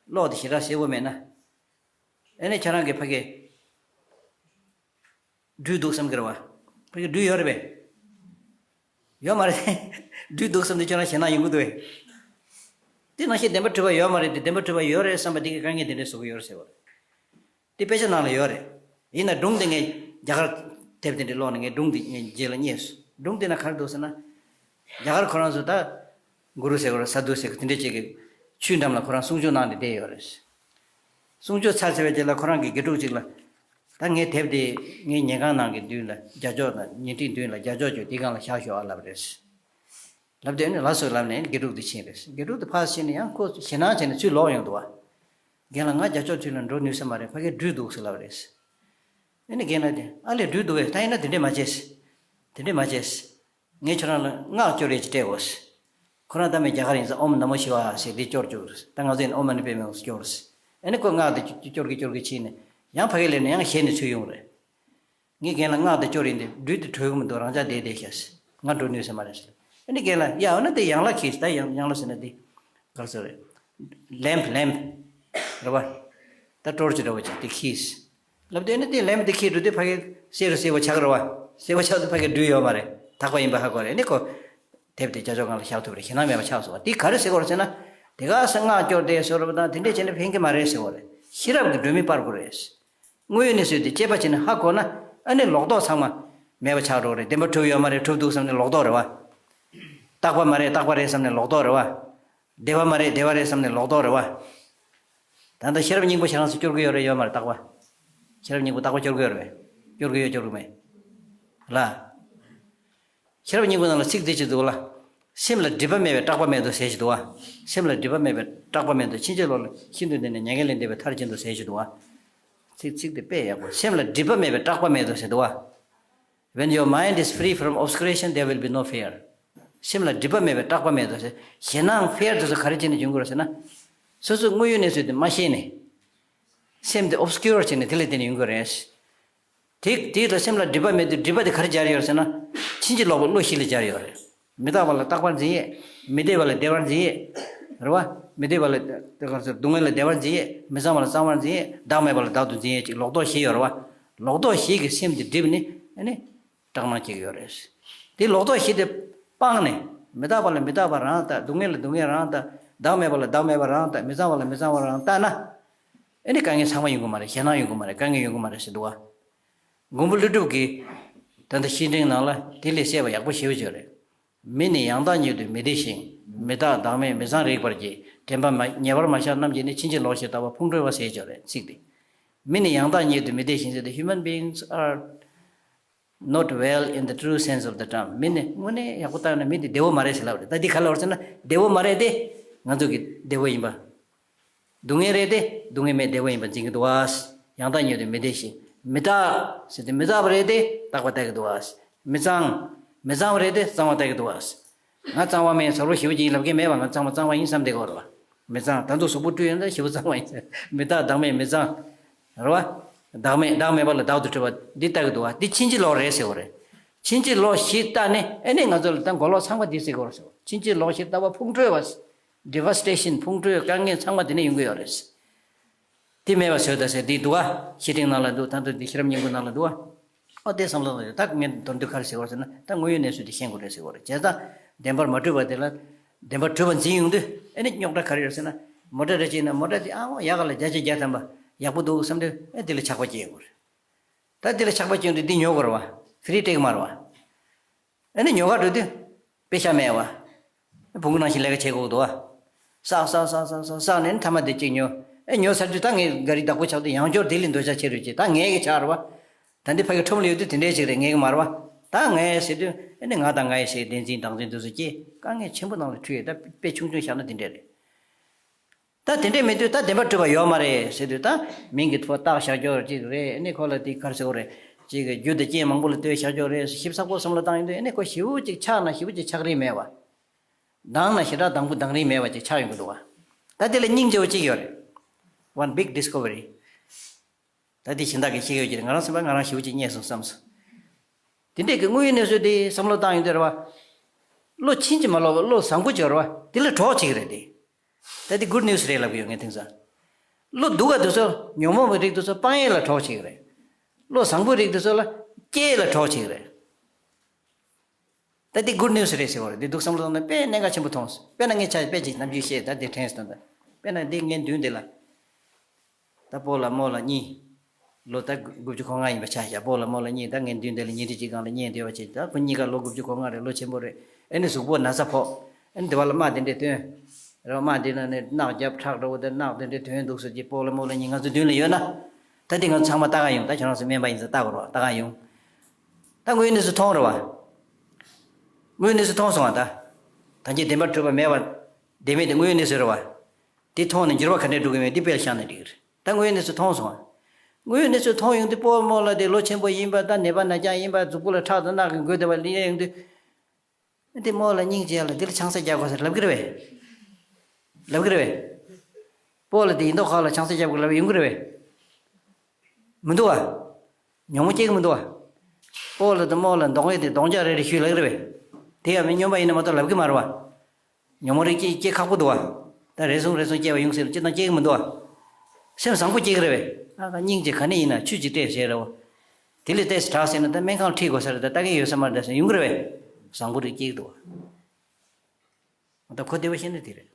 གློག་དེ་ཞེ་དྲག་གསལ་པོ་མེད་ན། ཨེ་ནས་ཁྱེད་རང་གིས་ཕ་གི་སྦྲུལ་འདུག་བསམ་གི་རེད་བ། ཕ་གི་སྦྲུལ་ཡོད་རེད་པས། ཡོད་མ་རེད། སྦྲུལ་འདུག་བསམ་དུས་ཁྱོད་རང་ཞེད་སྣང་ཡོང་གི་འདུག་བས། དེ་ནང་བཞིན་བདེན་པར་གྲུབ་པ་ཡོད་མ་རེད་དེ། བདེན་པར་གྲུབ་པ་ཡོད་རེད་བསམ་པ་དེ་གི་དཀའ་ངལ་དེ་འདྲས་བཟོ་གི་ཡོད་རེད་ཟེར་བ་རེད། དེ་དཔེ་ཆ་ནང་ལ་ཡོད་རེད། ཡིན་ན་སྒྲུང་དེ་ངས་རྒྱ་གར་དེབ་དེ་འདྲས་ཀློག་ནས་ངས་སྒྲུང་དེ་ངས་རྗེས་ལ་རྙེད་སོང་། སྒྲུང་དེ་ན་ག་རེ་འདུག་ཟེར་ན། རྒྱ་གར་ཁོ་རང་ཚོ་ད་གུ་རུ་ཟེར་བ་རེད། ས་དྷུ་ཟེར་གི་དེ་འདྲས་ཅིག་གི་ཆོས་འགྲམ་ལ་ཁོ་རང་གསུང་ཆོས་གནང་ནས་བསྡད་ཡོད་རེད། གསུང་ཆོས་ཚར་ཚར་བའི་རྗེས་ལ་ཁོ་རང་གི་དགེ་ཕྲུག་ཅིག་ལ། ད་ངའི་དེབ་དེ་ངའི་ཉལ་ཁང་ནང་གི་མདུན་ལ་རྒྱ་ཅོག་དང་ཉལ་ཁྲིའི་མདུན་ལ་རྒྱ་ཅོག་ཅིག་དེའི་སྒང་ལ་བཞག་ཤོག་ཨ་ལབ་རེད། ལབ་དུས་ནི་ལགས་སོ་ལབ་ནས་དགེ་ཕྲུག་དེ་ཕྱིན་རེད། དགེ་ཕྲུག་དེ་ཕར་ཕྱིན་ནས་ཡང་ཁོ་ཞེད་སྣང་བྱས་ནས་ཚུར་ལོག་ཡོང་འདུག་བ། རྒན་ལགས་ང་རྒྱ་ཅོག་དུས་ལ་འགྲོ་ནུས་ས་མ་རེད། ཕ་གིར་སྦྲུལ་འདུག་ཟེར་ལབ་རེད། ཨེ་ནི་རྒན་ལགས་དེ་ཨ་ལས་སྦྲུལ་འདུག་བས། ད་ཡིན་ན་དེ་འདྲས་མ་བྱེད། དེ་འདྲས་མ་བྱེད། ངས་ཁྱོད་རང་ལ་སྔགས་སྐྱོར་ཡས་ཅིག་སྤྲད་དགོས། ཁོ་རང་ད་མི་རྒྱ་གར་ཡིན་ཙང་ཨོཾ་ན་མོ་ཤི་ཝ་ཟེར་འདི་སྐྱོར་བཅུག་རེད། ད་ང་ཚོ་ཡིན་ཨོཾ་མ་ཎི་པདྨེ་ཧཱུྃ་སྐྱོར་རེད། ཨེ་ནི་ཁོ་སྔགས་དེ་སྐྱོར་གི་སྐྱོར་གི་ཕྱིན་ནས་ཡང་ཕ་གི་ལས་ནས་ཡང་ཞལ་ནས་ཚུར་ཡོང་རེད། ངས་རྒན་ལ་སྔགས་དེ་སྐྱོར་ཡིན་ཏེ་སྦྲུལ་དེ་བྲོས་གི་མི་འདུག་རང་ཅག་བསྡད་བསྡད་ཤག་ང་འགྲོ་ནུས་ས་མ་རེད་ཟེར། ཨ་ནི་རྒན་ལ་ཡ་འོ་ན་དེ་ཡང་ལ་ཁྱེར་ད་ཡང་ཡང་ལ་ཟེར་ན་དེ་ག་རེ་ཟེར་རེད། ལེམ་པ་ལེམ་པ་རེད་བ། ད་ཊོར་ཆི་འདྲ་བོ་ཅིག་དེ་ཁྱེར། ལབ་དུས་ཨ་ནི་དེ་ལེམ་པ་དེ་ཁྱེར་འགྲོ་དུས་ཕ་གི་སེ་རུ་སེ་བོ་ཆགས་རེད་བ། སེ་བོ་ཆགས་དུས་ཕ་གི་སྦྲུལ་ཡོད་མ་རེད། ཐག་པ་ཡིན་པ་ཧ་གོ་རེད། ཨ་ནི་ཁོ་དེབ་དེ་རྒྱ་ཅོག་སྒང་ལ་བཞག་ཐུབ་རེད། ཞེད་སྣང་མེད་པ་ཆགས་སོང་བ། དེ་ག་རེ་ཟེར་གོ་རེད་ཟེར་ན། དེ་ག་ས་སྔགས་སྐྱོར་དེ་བཟོ་རུ་བ་དང་དེ་འདྲས་བྱས་ནས་ཕན་གི་མ་རེད་ཟེར་གོ་རེད། ཤེས་རབ་ཀྱི་སྒྲོན་མེ་སྤར་དགོས་རེད། དངོས་ཡོད་གནས་ཚུལ་དེ་དཔྱད་པ་བྱས་ནས་ཧ་གོ་ན། ཨ་ནི་ལོག་རྟོག་ཚང་མ་མེད་པ་ཆགས་འགྲོ་གི་རེད། བདེན་པ་གྲུབ་ཡོད་མ་རེད། གྲུབ་འདུག་བསམ་ནས་ལོག་རྟོག་རེད་བ། རྟག་པ་མ་རེད། རྟག་པ་རེད་བསམ་ནས་ལོག་རྟོག་རེད་བ། བདེ་བ་མ་རེད། བདེ་བ་རེད་བསམ་ནས་ལོག་རྟོག་རེད་བ། ད་ལྟ་ཤེས་རབ་སྙིང་པོ་ཞེ་དྲགས་སུ་སྐྱོར་གི་ཡོད་རེད་ཡོད་མ་རེད། རྟག་པ། ཤེས་རབ་སྙིང་པོ་རྟག་པ་སྐྱོར་གི་ཡོད་རེད་པས། སྐྱོར་གི་ཡོད་སྐྱོར་གི་མེད། ལ། ཤེས་རབ་སྙིང་པོ་ནང་ལ་ཚིག་འདི་ཅིག་འདུག་ལ། སེམས་ལ་སྒྲིབ་པ་མེད་པའི་སྐྲག་པ་མེད་དོ་ཟེར་ཞིག་འདུག་བ། སེམས་ལ་སྒྲིབ་པ་མེད་པའི་སྐྲག་པ་མེད་དོ། ཕྱིན་ཅི་ལོག་ལ་ཤིན་ཏུ་འདས་ནས་མྱ་ངན་ལས་འདས་པའི་མཐར་ཕྱིན་ཏོ་ཟེར་ཞིག་འདུག་བ། ཚིག་ཚིག་དེ་དཔེ་ཡག་པོ། སེམས་ལ་སྒྲིབ་པ་མེད་པའི་སྐྲག་པ་མེད་དོ་ཟེར་འདུག་བ། When your mind is free from obscuration, there will be no fear. སེམས་ལ་སྒྲིབ་པ་མེད་པའི་སྐྲག་པ་མེད་དོ་ཟེར། ཞེད་སྣང་ཕེར་དུ་སུ་ག་རེ་བྱས་ནས་འབྱུང་གི་རེད་ཟེར་ན། སོ་སོའི་དངོས་ཡོད་གནས་ཚུལ་དེ་མ་ཤེས་ནས། སེམས་དེ་ཨོབ་སི་ཀིའུར་བྱས་ནས་དེ་ལ་བརྟེན་ནས་ཡོང་གི་རེད། དེ་དེ་ལ་སེམས་ལ་སྒྲིབ་པ་མེད་དུས་སྒྲིབ་པ་དེ་ག་རེ་སྦྱར་ཡོད་ཟེར་ན། ཕྱིན་ཅི་ལོག་པའི་བློ་བཞི་ལ་སྦྱར་ཡོད་རེད། མི་རྟག་པ་ལ་རྟག་པར་འཛིན་ཡས། མི་བདེ་བ་ལ་བདེ་བར་འཛིན་ཡས། རེད་བ། མི་བདེ་བ་ལ་དེ་ག་ཚོད་སྡུག་བསྔལ་ལ་བདེ་བར་འཛིན་ཡས། མི་གཙང་བ་ལ་གཙང་བར་འཛིན་ཡས། བདག་མེད་པ་ལ་བདག་ཏུ་འཛིན་ཡས་ཅིག་ལོག་རྟོག་བཞི་ཡོད་རེད་བ། ལོག་རྟོག་བཞི་གི་སེམས་དེ་སྒྲིབ་ནས་ཨ་ནི་སྐྲག་སྣང་སྐྱེ་གི་ཡོད་རེད། དེ་ལོག་རྟོག་བཞི་དེ་སྤངས་ནས་མི་རྟག་པ་ལ་མི་རྟག་པ་རང་ལྟ། སྡུག་བསྔལ་ལ་སྡུག་བསྔལ་རང་ལྟ། བདག་མེད་པ་ལ་བདག་མེད་པ་རང་ལྟ། མི་གཙང་བ་ལ་མི་གཙང་བ་རང་ལྟ་ན། ཨ་ནི་དཀའ་ངལ་ཚང་མ་ཡོང་གི་མ་རེད། ཞེད་སྣང་ཡོང་གི་མ་རེད། དཀའ་ངལ་ཡོང་གི་མ་རེད་ཟེར་འདུག་བ། མགོན་པོ་ཀླུ་སྒྲུབ་ཀྱིས་ད་ལྟ་བཤེས་སྤྲིང་ནང་ལ་དེ་ལས་གསལ་བ་ཡག་པོ་ཞེ་པོ་ཅིག་རེད། མི་ནི་ཡང་དག་ཉིད་དུ་མི་བདེ་ཞིང་། མི་རྟག་བདག་མེད་མི་གཙང་རིག་པར་བགྱི། དྲན་པ་མ་ཉེ་བར་མ་བཞག་རྣམས་ཀྱིས་ནི། ཕྱིན་ཅི་ལོག་ཞེས་ལྟ་བ་ཕུང་ཁྲོལ་བ་ཟེར་ཅིག་རེད། ཚིག་དེ། མི་ནི་ཡང་དག་ཉིད་དུ་མི་བདེ་ཞིང་ཟེར་ཏེ། Human beings are not well in the true sense of the term. མི་ནི་དངོས་གནས་ཡག་པོ་བལྟས་ན་མི་དེ་བདེ་བོ་མ་རེད་ཟེར་ལབ་རེད། ད་འདི་ག་ལབ་རེད་ཟེར་ན། བདེ་བོ་མ་རེད་དེ། ང་ཚོ་གི་བདེ་བོ་ཡིན་པ། སྡུག་བསྔལ་རེད་དེ། སྡུག་བསྔལ་མེད་བདེ་བོ་ཡིན་པ་འཛིན་གྱི་འདུག་བ། ཡང་དག་ཉིད་དུ་མི་བདེ་ཞིང་། མི་རྟག་ཟེར་ཏེ་མི་རྟག་པ་རེད་དེ་རྟག་པ་ལྟ་གི་འདུག་བ། མི་གཙང་། མི་གཙང་བ་རེད་དེ་གཙང་བ་ལྟ་གི་འདུག་བ། ང་གཙང་བ་མིན་གཟར་པོ་ཞེ་པོ་ཅིག་ཡིན་ལབ་མཁན་མེད་པ། ང་གཙང་མ་གཙང་བ་ཡིན་བསམ་བསྡད་ཀྱི་ཡོད་རེད་བ། མི་གཙང་། ད་དུང་གཟུགས་པོ་བཀྲུས་ཡོད་ན་ཞེ་པོ་གཙང་བ་ཡིན། མི་རྟག་བདག་མེད་མི་གཙང་། རེད་བ། བདག་མེད། བདག་མེད་པ་ལ་བདག་ཏུ་སྤྲོད་པ་འདི་ལྟ་གི་འདུག་བ། འདི་ཕྱིན་ཅི་ལོག་རེད་ཟེར་བ་རེད། ཕྱིན་ཅི་ལོག་བཞི་ལྟ་ནས་ཨེ་ནས་ང་ཚོ་ལ་ད་མགོ་ལོག་ཚང་མ་འདི་ཟེར་གི་ཡོད་རེད་ཟེར་བ། ཕྱིན་ཅི་ལོག་བཞི་ལྟ་བ་ཕུང་ཁྲོལ་བ། Devastation། ཕུང་ཁྲོལ། དཀའ་ངལ་ཚང་མ་དེ་ནས་ཡོང་གི་ཡོད་རེད། དེ་མེད་པ་བཟོས་ད་ཟེར་འདི་འདུག་བ། བཤེས་སྤྲིང་ནང་ལ་འདུག་ད་དུང་འདི་ཤེས་རབ་སྙིང་པོ་ནང་ལ་འདུག་བ། ཨོ་དེ་བསམ་བློ་བཏང་ཡོད། ད་ངས་མདོར་བསྡུས་ག་རེ་ཟེར་བ་ཟེར་ན། ད་དངོས་ཡོད་གནས་ཚུལ་དེ་ཤེས་དགོས་རེད་ཟེར་བ་རེད། བྱས་ཙང་བདེན་པར་མ་གྲུབ་པ་དེ་ལ་བདེན་པར་གྲུབ་པ་འཛིན་ཡོང་དུས་ཨེ་ནི་རྙོག་དྲ་ག་རེ་ཡོད་ཟེར་ན། མོ་ཊ་རེ་བྱས་ན་མོ་ཊ་དེ་ཨ་ཡག་ག་ལ་བརྒྱ་ཆ་བརྒྱ་ཐམ་པ་ཡག་པོ་འདུག་བསམ་དུས་ཨེ་དེ་ལ་ཆགས་པ་སྐྱེ་ཡོང་གི་རེད། ད་དེ་ལ་ཆགས་པ་སྐྱེ་ཡོང་དུས་འདི་ཉོ་དགོས་རེད་བ། ཧྥི་རི་ཊེག་མ་རེད་བ། ཨ་ནི་ཉོ་ག་འགྲོ་དུས་དཔེ་ཆ་མེད་བ། བོང་གུ་ནང་བཞིན་ལས་ཀ་བྱེད་དགོས་འདུག་བ། བསགས་བསགས་བསགས་བསགས་བསགས་ནས་མཐའ་མ་དེ་གཅིག་ཉོ། ཨེ་ཉོ་ཚར་དུས་ད་ངའི་ག་རི་བདག་པོ་ཆགས་དུས་ཡང་བསྐྱར་དེ་ལས་འདོད་ཆགས་ཆེ་རུ་སྐྱེ། ད་ངའི་གི་ཆགས་རེད་བ། ད་འདི་ཕ་གི་ཁྲོམ་ལ་ཡོད་དུས་དེ་འདྲའི་ཞིག་རེད། ངའི་གི་མ་རེད་བ། ད་ངའི་ཟེར་དུས་ཨེ་ནི་ང་དང་ངའི་ཟེར་བདེན་འཛིན་བདག་འཛིན་དེ་ཚོ་སྐྱེ། དཀའ་ངལ་ཆེན་པོ་ནང་ལ་འཁྲུལ་ཡོད། ད་དཔེ་ཆུང་ཆུང་བཞག་ན་དེ་འདྲས་རེད། ད་དེ་འདྲས་མེད་དུས་ད་བདེན་པར་གྲུབ་པ་ཡོད་མ་རེད་ཟེར་དུས། ད་མིང་གི་ཐོག་བཏགས་བཞག་རྒྱུ་ཅིག་རེད། ཨ་ནི་ཁོ་ལ་དེ་ག་རེ་ཟེར་དགོས་རེད། ཅིག་གི་རྒྱུ་དང་རྐྱེན་མང་པོ་ལ་ལྟོས་བཞག་རྒྱུ་རེད། ཞིབ་ཚགས་པོ་བསམ་བློ་བཏང་ཡོང་དུས་ཨ་ནི་ཁོ་ཞེ་པོ་ཅིག་ཆགས་ན་ཞེ་པོ་ཅིག་ཆགས་རིན་མེད་བ། དྭངས་ན་ཞེ་དྲག་དྭངས་པོ་དྭངས་རིན་མེད་བ་ཅིག་ཆགས་ཡོང་གི་འདུག་བ། ད་དེ་ལ་སྙིང་རྗེ་བོ་ཅིག་ཡོད་རེད། One big discovery. ད་དེ་གཞན་དག་གིས་ཤེས་ཀྱི་ཡོད་ཀྱི་རེད། ང་རང་སེམས་པ་ང་རང་ཞེ་པོ་ཅིག་རྙེད་སོང་བསམ་སོང་། དེ་འདྲས་ཀྱི་དངོས་ཡོད་གནས་ཚུལ་དེ་བསམ་བློ་བཏང་ཡོང་དུས་རེད་བ། བློ་ཕྱིན་ཅི་མ་ལོག་པའི་བློ་བཟང་པོ་ཅིག་ཡོད་རེད་བ། དེ་ལ་གྲོགས་བྱེད་ཀྱི་རེད་དེ། ད་དེ་good news་རེད་ལབ་ཀྱི་ཡོད་ངས་དེང་སང་། བློ་སྡུག་ག་དེ་ཚོ་ཉོན་མོངས་པའི་རིགས་དེ་ཚོ་སྤང་ཡས་ལ་གྲོགས་བྱེད་ཀྱི་རེད། བློ་བཟང་པོའི་རིགས་དེ་ཚོ་ལ་སྐྱེ་ཡས་ལ་གྲོགས་བྱེད་ཀྱི་རེད། ད་འདི་good news་རེད་ཟེར་བ་རེད། འདི་འདུག་བསམ་བློ་བཏང་ན་དཔེ་གནད་འགག་ཆེན་པོ་མཐོང་སོང་། དཔེར་ན་ངས་ཆ་དཔེ་ཅིག་ནམ་རྒྱུན་བཤད། ད་འདི་དྲན་སོང་། ད་དཔེར་ན་འདི་ངའི་མདུན་འདི་ལ་ད་སྤོ་ལགས་རྨོ་ལགས་གཉིས། ལོ་ད་དགུ་བཅུ་གོ་ལྔ་ཡིན་པ་ཆ་བཞག་སྤོ་ལགས་རྨོ་ལགས་གཉིས་ད་ངའི་མདུན་འདི་ལ་ཉལ་ཁྲི་གཅིག་སྒང་ལ་ཉལ་བསྡད་པ་བྱས། ད་ཁོ་གཉིས་ཀ་ལོ་དགུ་བཅུ་གོ་ལྔ་རེད། ལོ་ཆེན་པོ་རེད། ཨེ་ནི་གཟུགས་པོ་ན་ཚ་ཕོག་ཨེ་ནི་འདི་བ་ལ་རྨ་དེ་འདྲས་ཐོན། རེད་བ། རྨ་འདི་ན་ནས་རྣག་རྒྱབ་ཁྲག་འདྲ་བོ་དེ་རྣག་དེ་འདྲས་ཐོན་འདུག་ཟེར་གྱི་སྤོ་ལགས་རྨོ་ལགས་གཉིས་ང་ཚོའི་མདུན་ལ་ཡོད་ན། ད་འདི་ང་ཚོ་ཚང་མ་ལྟ་ག་ཡོང་། ད་ཁྱོད་རང་ཚོ་སྨན་པ་ཡིན་ཙང་ལྟ་དགོས་རེད་བ། ལྟ་ག་ཡོང་། ད་དངོས་ཡོད་གནས་ཚུལ་མཐོང་རེད་བ། དངོས་ཡོད་གནས་ཚུལ་མཐོང་སོང་བ་ད། ད་གིན་བདེན་པར་གྲུབ་པ་མེད་པ། བདེན་མེད་དེ་དངོས་ཡོད་གནས་ཚུལ་རེད་བ། དེ་མཐོང་ནས་འགྱུར་བ་ག་འདྲས་འགྲོ་གི་མེད་དེ་དཔེ་ལ་བཞག་ན་འགྲིག་གི་རེད། ད་དངོས་ཡོད་གནས་ཚུལ་མཐོང་སོང་བ། དངོས་ཡོད་གནས་ཚུལ་མཐོང་ཡོང་དུས་སྤོ་རྨོ་ལགས་དེ་ལོ་ཆེན་པོ་ཡིན་པ། ད་ནད་པ་ནད་རྐྱང་ཡིན་པ། གཟུགས་པོ་ལ་ཁྲག་དང་རྣག་གིས་འགོས་བསྡད་པ་ལ་ཡོང་དུས། འདི་རྨོ་ལགས་སྙིང་རྗེ་ལ་འདི་ལ་ཆང་ས་རྒྱག་དགོས་ཟེར་ལབ་ཀྱི་རེད་པས། ལབ་ཀྱི་རེད་པས། སྤོ་ལགས་འདི་ཡིན་མདོག་ཁ་ལ་ཆང་ས་རྒྱག་དགོས་ལབ་ཡོང་གི་རེད་པས། མི་འདུག་བ། ཉོན་མོངས་སྐྱེ་གི་མི་འདུག་བ། སྤོ་ལགས་དང་རྨོ་ལགས་གདོང་ཡོད་དེ་གདོང་རྒྱག་རེ་རེ་ཞུས་ལབ་ཀྱི་རེད་པས། དེ་ཡང་མི་སྨྱོན་པ་ཡིན་ན་མ་གཏོགས་ལབ་ཀྱི་མ་རེད་བ། ཉོན་མོངས་རིགས་སྐྱེ་སྐྱེ་ཁག་པོ་འདུག་བ། ད་རེ་ཟུང་རེ་ཟུང་སྐྱེ་བ་ཡོང་སྲིད་ལ་སྤྱིར་བཏང་སྐྱེ་གི་མི་འདུག་བ། སེམས་བཟང་པོ་སྐྱེ་གི་རེད་པས། ཨ་ཁ་སྙིང་རྗེ་ག་ནས་ཡིན་ན་ཆུ་ཅིག་སྤྲད་བྱས་རེད་བ། དེ་ལས་ཏོག་ཙམ་དྲག་ཟེར་ན་ད་སྨན་ཁང་ཁྲིད་དགོས་ས་རེད། ད་ལྟ་གི་ཡོད་ས་མ་རེད་ཟེར་ཡོང་གི་རེད་པས། བཟང་པོ་རིགས་སྐྱེ་གི་འདུག་བ། ད་གོ་བདེ་བ་བཤད་ན་དེ་རེད།